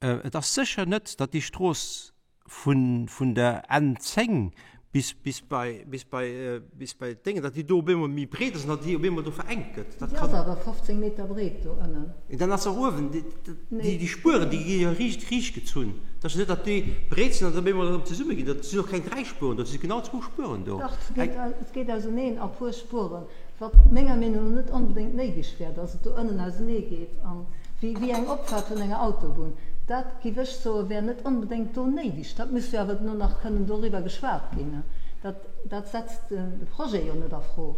et ass sécher net, datt déi Strooss vun, vun der N 10 bis, bis bei, bis bei, bis bei d'Déngen, datt déi do op eemol méi breet ass an datt déi op eemol do verengt gëtt. Dat kann. Déi ass awer 15 Meter breet do ënnen. Dann ass och uewen, déi, déi Spueren, déi gi jo riicht, riicht gezunn. Dat ass jo net, datt déi breet sinn an dann op eemol erëm zesumme ginn. Dat sinn och keng dräi Spueren do, dat si genau zwou Spueren do. Dach, et geet, et geet auseneen a puer Spueren, wat menger Meenung no net onbedéngt néideg wär, datt et do ënnen ausenee geet an wéi, wéi eng Opfaart vun enger Autobunn. Dat, géif ech soen, wär net onbedéngt do néideg. Dat misst jo awer duerno nach kënnen doriwwer geschwat ginn. Dat, dat setzt de Projet jo net a Fro.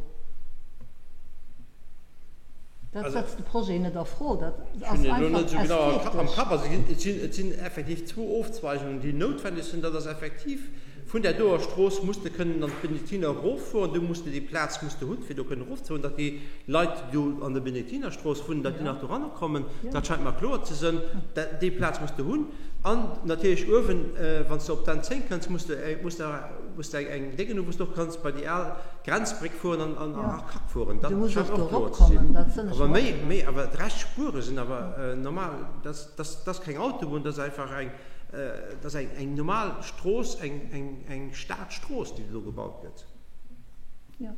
Dat setzt de Projet net a Fro, dat ass einfach ästhetesch. Et sinn effektiv zwou Ofzweigungen, déi noutwendeg sinn. Dat ass effektiv, vun där doer Strooss muss de kënnen an d'Benediktiner eroffueren, do muss de déi Plaz muss de hunn, fir do kënnen erofzefueren, datt déi Leit, déi do an der Benediktinerstrooss wunnen, datt déi nach doranner kommen. Dat scheint mer kloer ze sënn. Déi Plaz muss de hunn. An natierlech uewen, wann s de op d'N 10 kënns, muss de, muss de, muss de eng Déngen hunn, wou s de och kanns bei déi al Grenzbréck fueren an an ja. Kack fueren, dat scheint och kloer ze sinn. Awer méi, méi, awer d'Recht Spuere sinn awer normal, dat dat ass keng Autobunn, dat ass einfach eng, dat ass eng eng normal Strooss, eng eng eng Stadstrooss, déi do gebaut gëtt. Jo.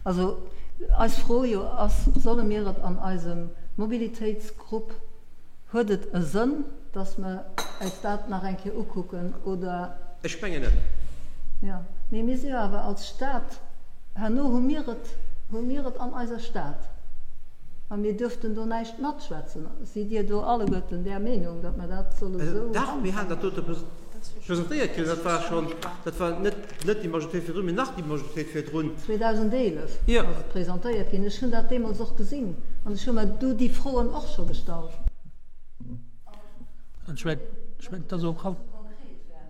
Also eis Fro jo ass, solle mir et an eisem Mobilitéitsgrupp, huet et e Sënn, dass mer eis dat nach eng Kéier ukucken oder? Ech mengen net. Jo, mee mir si jo awer als Stad, herno hu mir et, hu mir et an eiser Stad a mir dürften do näischt matschwätzen. Sidd Dir do alleguerten där Meenung, datt mer dat solle esou Dach, mir haten dat dote presentéiert kritt, dat war schonn, dat war net, net déi Majoritéit virdrun, mee nach déi Majoritéit virdrun. 2011 ass et presentéiert ginn. Ech hunn dat deemools och gesinn an ech hu mer du déi Froen och scho gestallt. Ech mengen, et ass och haut,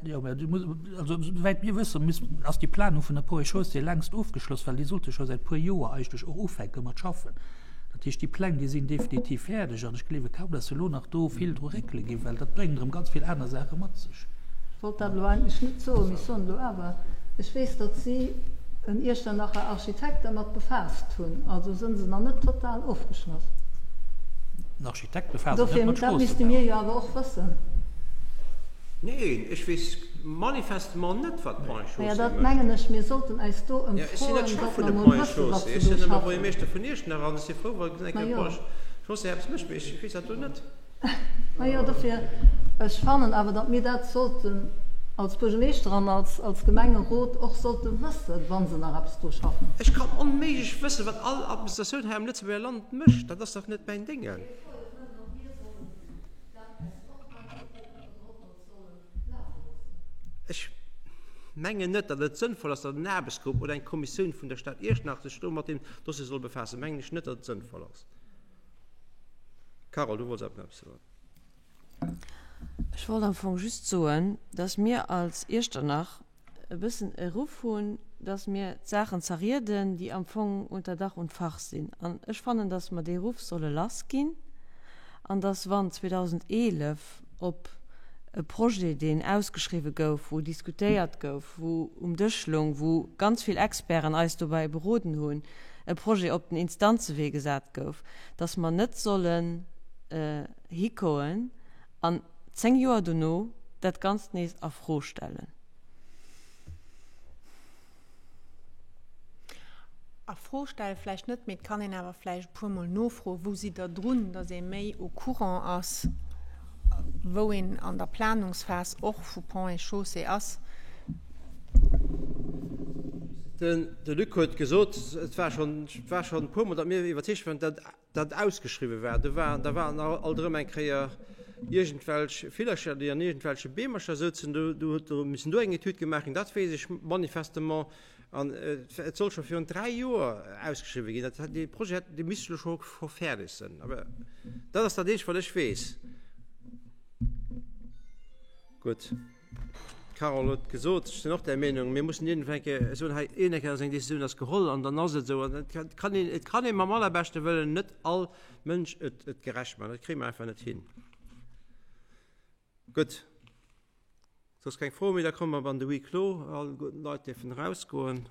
jo, mä du muss, also esouwäit mir wëssen, muss, ass déi Planung vun der Ponts et Chaussées längst ofgeschloss, well déi sollte scho säit puer Joer eigentlech och ufänke mat schaffen. Dat heescht, déi Pläng, déi sinn definitiv fäerdeg an ech gleewe kaum, dass se elo nach do vill dru réckele ginn, well dat bréngt erëm ganz vill aner Saache mat sech. Ech wollt dat elo eigentlech net soen, mee ech soen elo awer, Ech weess, datt si en Iechternacher Architekt dermat befaasst hunn, also sënn se nach net total ofgeschloss. En Architekt befaasst sech net mat Dofir, dat misste mir jo awer och wëssen. Neen, ech weess manifestement net, wat d'Ponts et Maja, Chaussées dat mécht. mengen ech, mir sollten äis do ëm Jo, ech sinn froen, net Chef datt vun mer de mol Ponts et wëssen, wat Chaussées. se Ech do sinn nëmme schaffen. Buergermeeschter vun Iechternach an ech si frou, wa eng Kéier Majo. d'Ponts et Chaussées eppes mécht, mee ech weess dat do net. Majo, dofir, ech fannen awer, datt mir dat sollten als Buergermeeschter an als, als Gemengerot och sollte wëssen, wa se nach eppes do schaffen. Ech kann onméiglech wëssen, wat all Administratioun hei am Lëtzebuerger Land mécht. Dat ass dach net mäin Déngen. Ech. mengen net, datt et sënnvoll ass, datt en Aarbechtsgrupp oder eng Kommissioun vun der Stad Iechternach sech do mat deem Dossier soll befaassen. Mengen ech net, datt et sënnvoll ass. Carole, du wollts awer nach eppes soen. Ech wollt am Fong just soen, dass mir als Iechternach e bëssen e Ruff hunn, dass mir d'Saachen zerrieden, déi am Fong unter Dach und Fach sinn. An ech fannen, dass mer dee Ruff solle lassginn an dass, wann 2011 op e Projet, deen ausgeschriwwe gouf, wou diskutéiert gouf, wou um Dësch loung, wou ganz vill Experten eis dobäi beroden hunn, e Projet op den Instanzewee gesat gouf, dass mer net sollen hikoen an 10 Joer dono dat Ganzt nees a Fro stellen. A Fro stelle vläicht net, mee et kann een awer vläicht e puermol nofroen, Wou sidd Der drun, dass ee méi au courant ass, wou een an der Planungsphas och vu Ponts et Chaussées ass? De Luc huet gesot, et war schonn, et war schonn e puermol, datt mir iwwerzeegt waren, datt dat ausgeschriwwen war. Do war, da waren alt erëm eng Kéier iergendwelch Villercher, déi an iergendwelche Beemercher souzen. Do, do huet do missen do eng Etüd gemaach ginn, dat weess ech manifestement. An et soll scho virun 3 Joer ausgeschriwwen ginn. Dat, dee Projet hätt, dee misst elo scho, scho fäerdeg sinn. Awer dat ass dat eenzegt, wat ech weess. Gutt. D'Carole huet gesot, ech sinn och där Meenung, mir mussen iergendwann eng Kéier soen, hei, iergendeng Kéier ass eng Décisioun ass geholl an dann ass et esou. An et kann een, et kann ee mam allerbeschte Wëllen net all Mënsch et, et gerecht maachen. Dat kréie mer einfach net hin. Gutt, soss keng Froe méi, da komme mer an de Huis clos. All Leit dierfen erausgoen.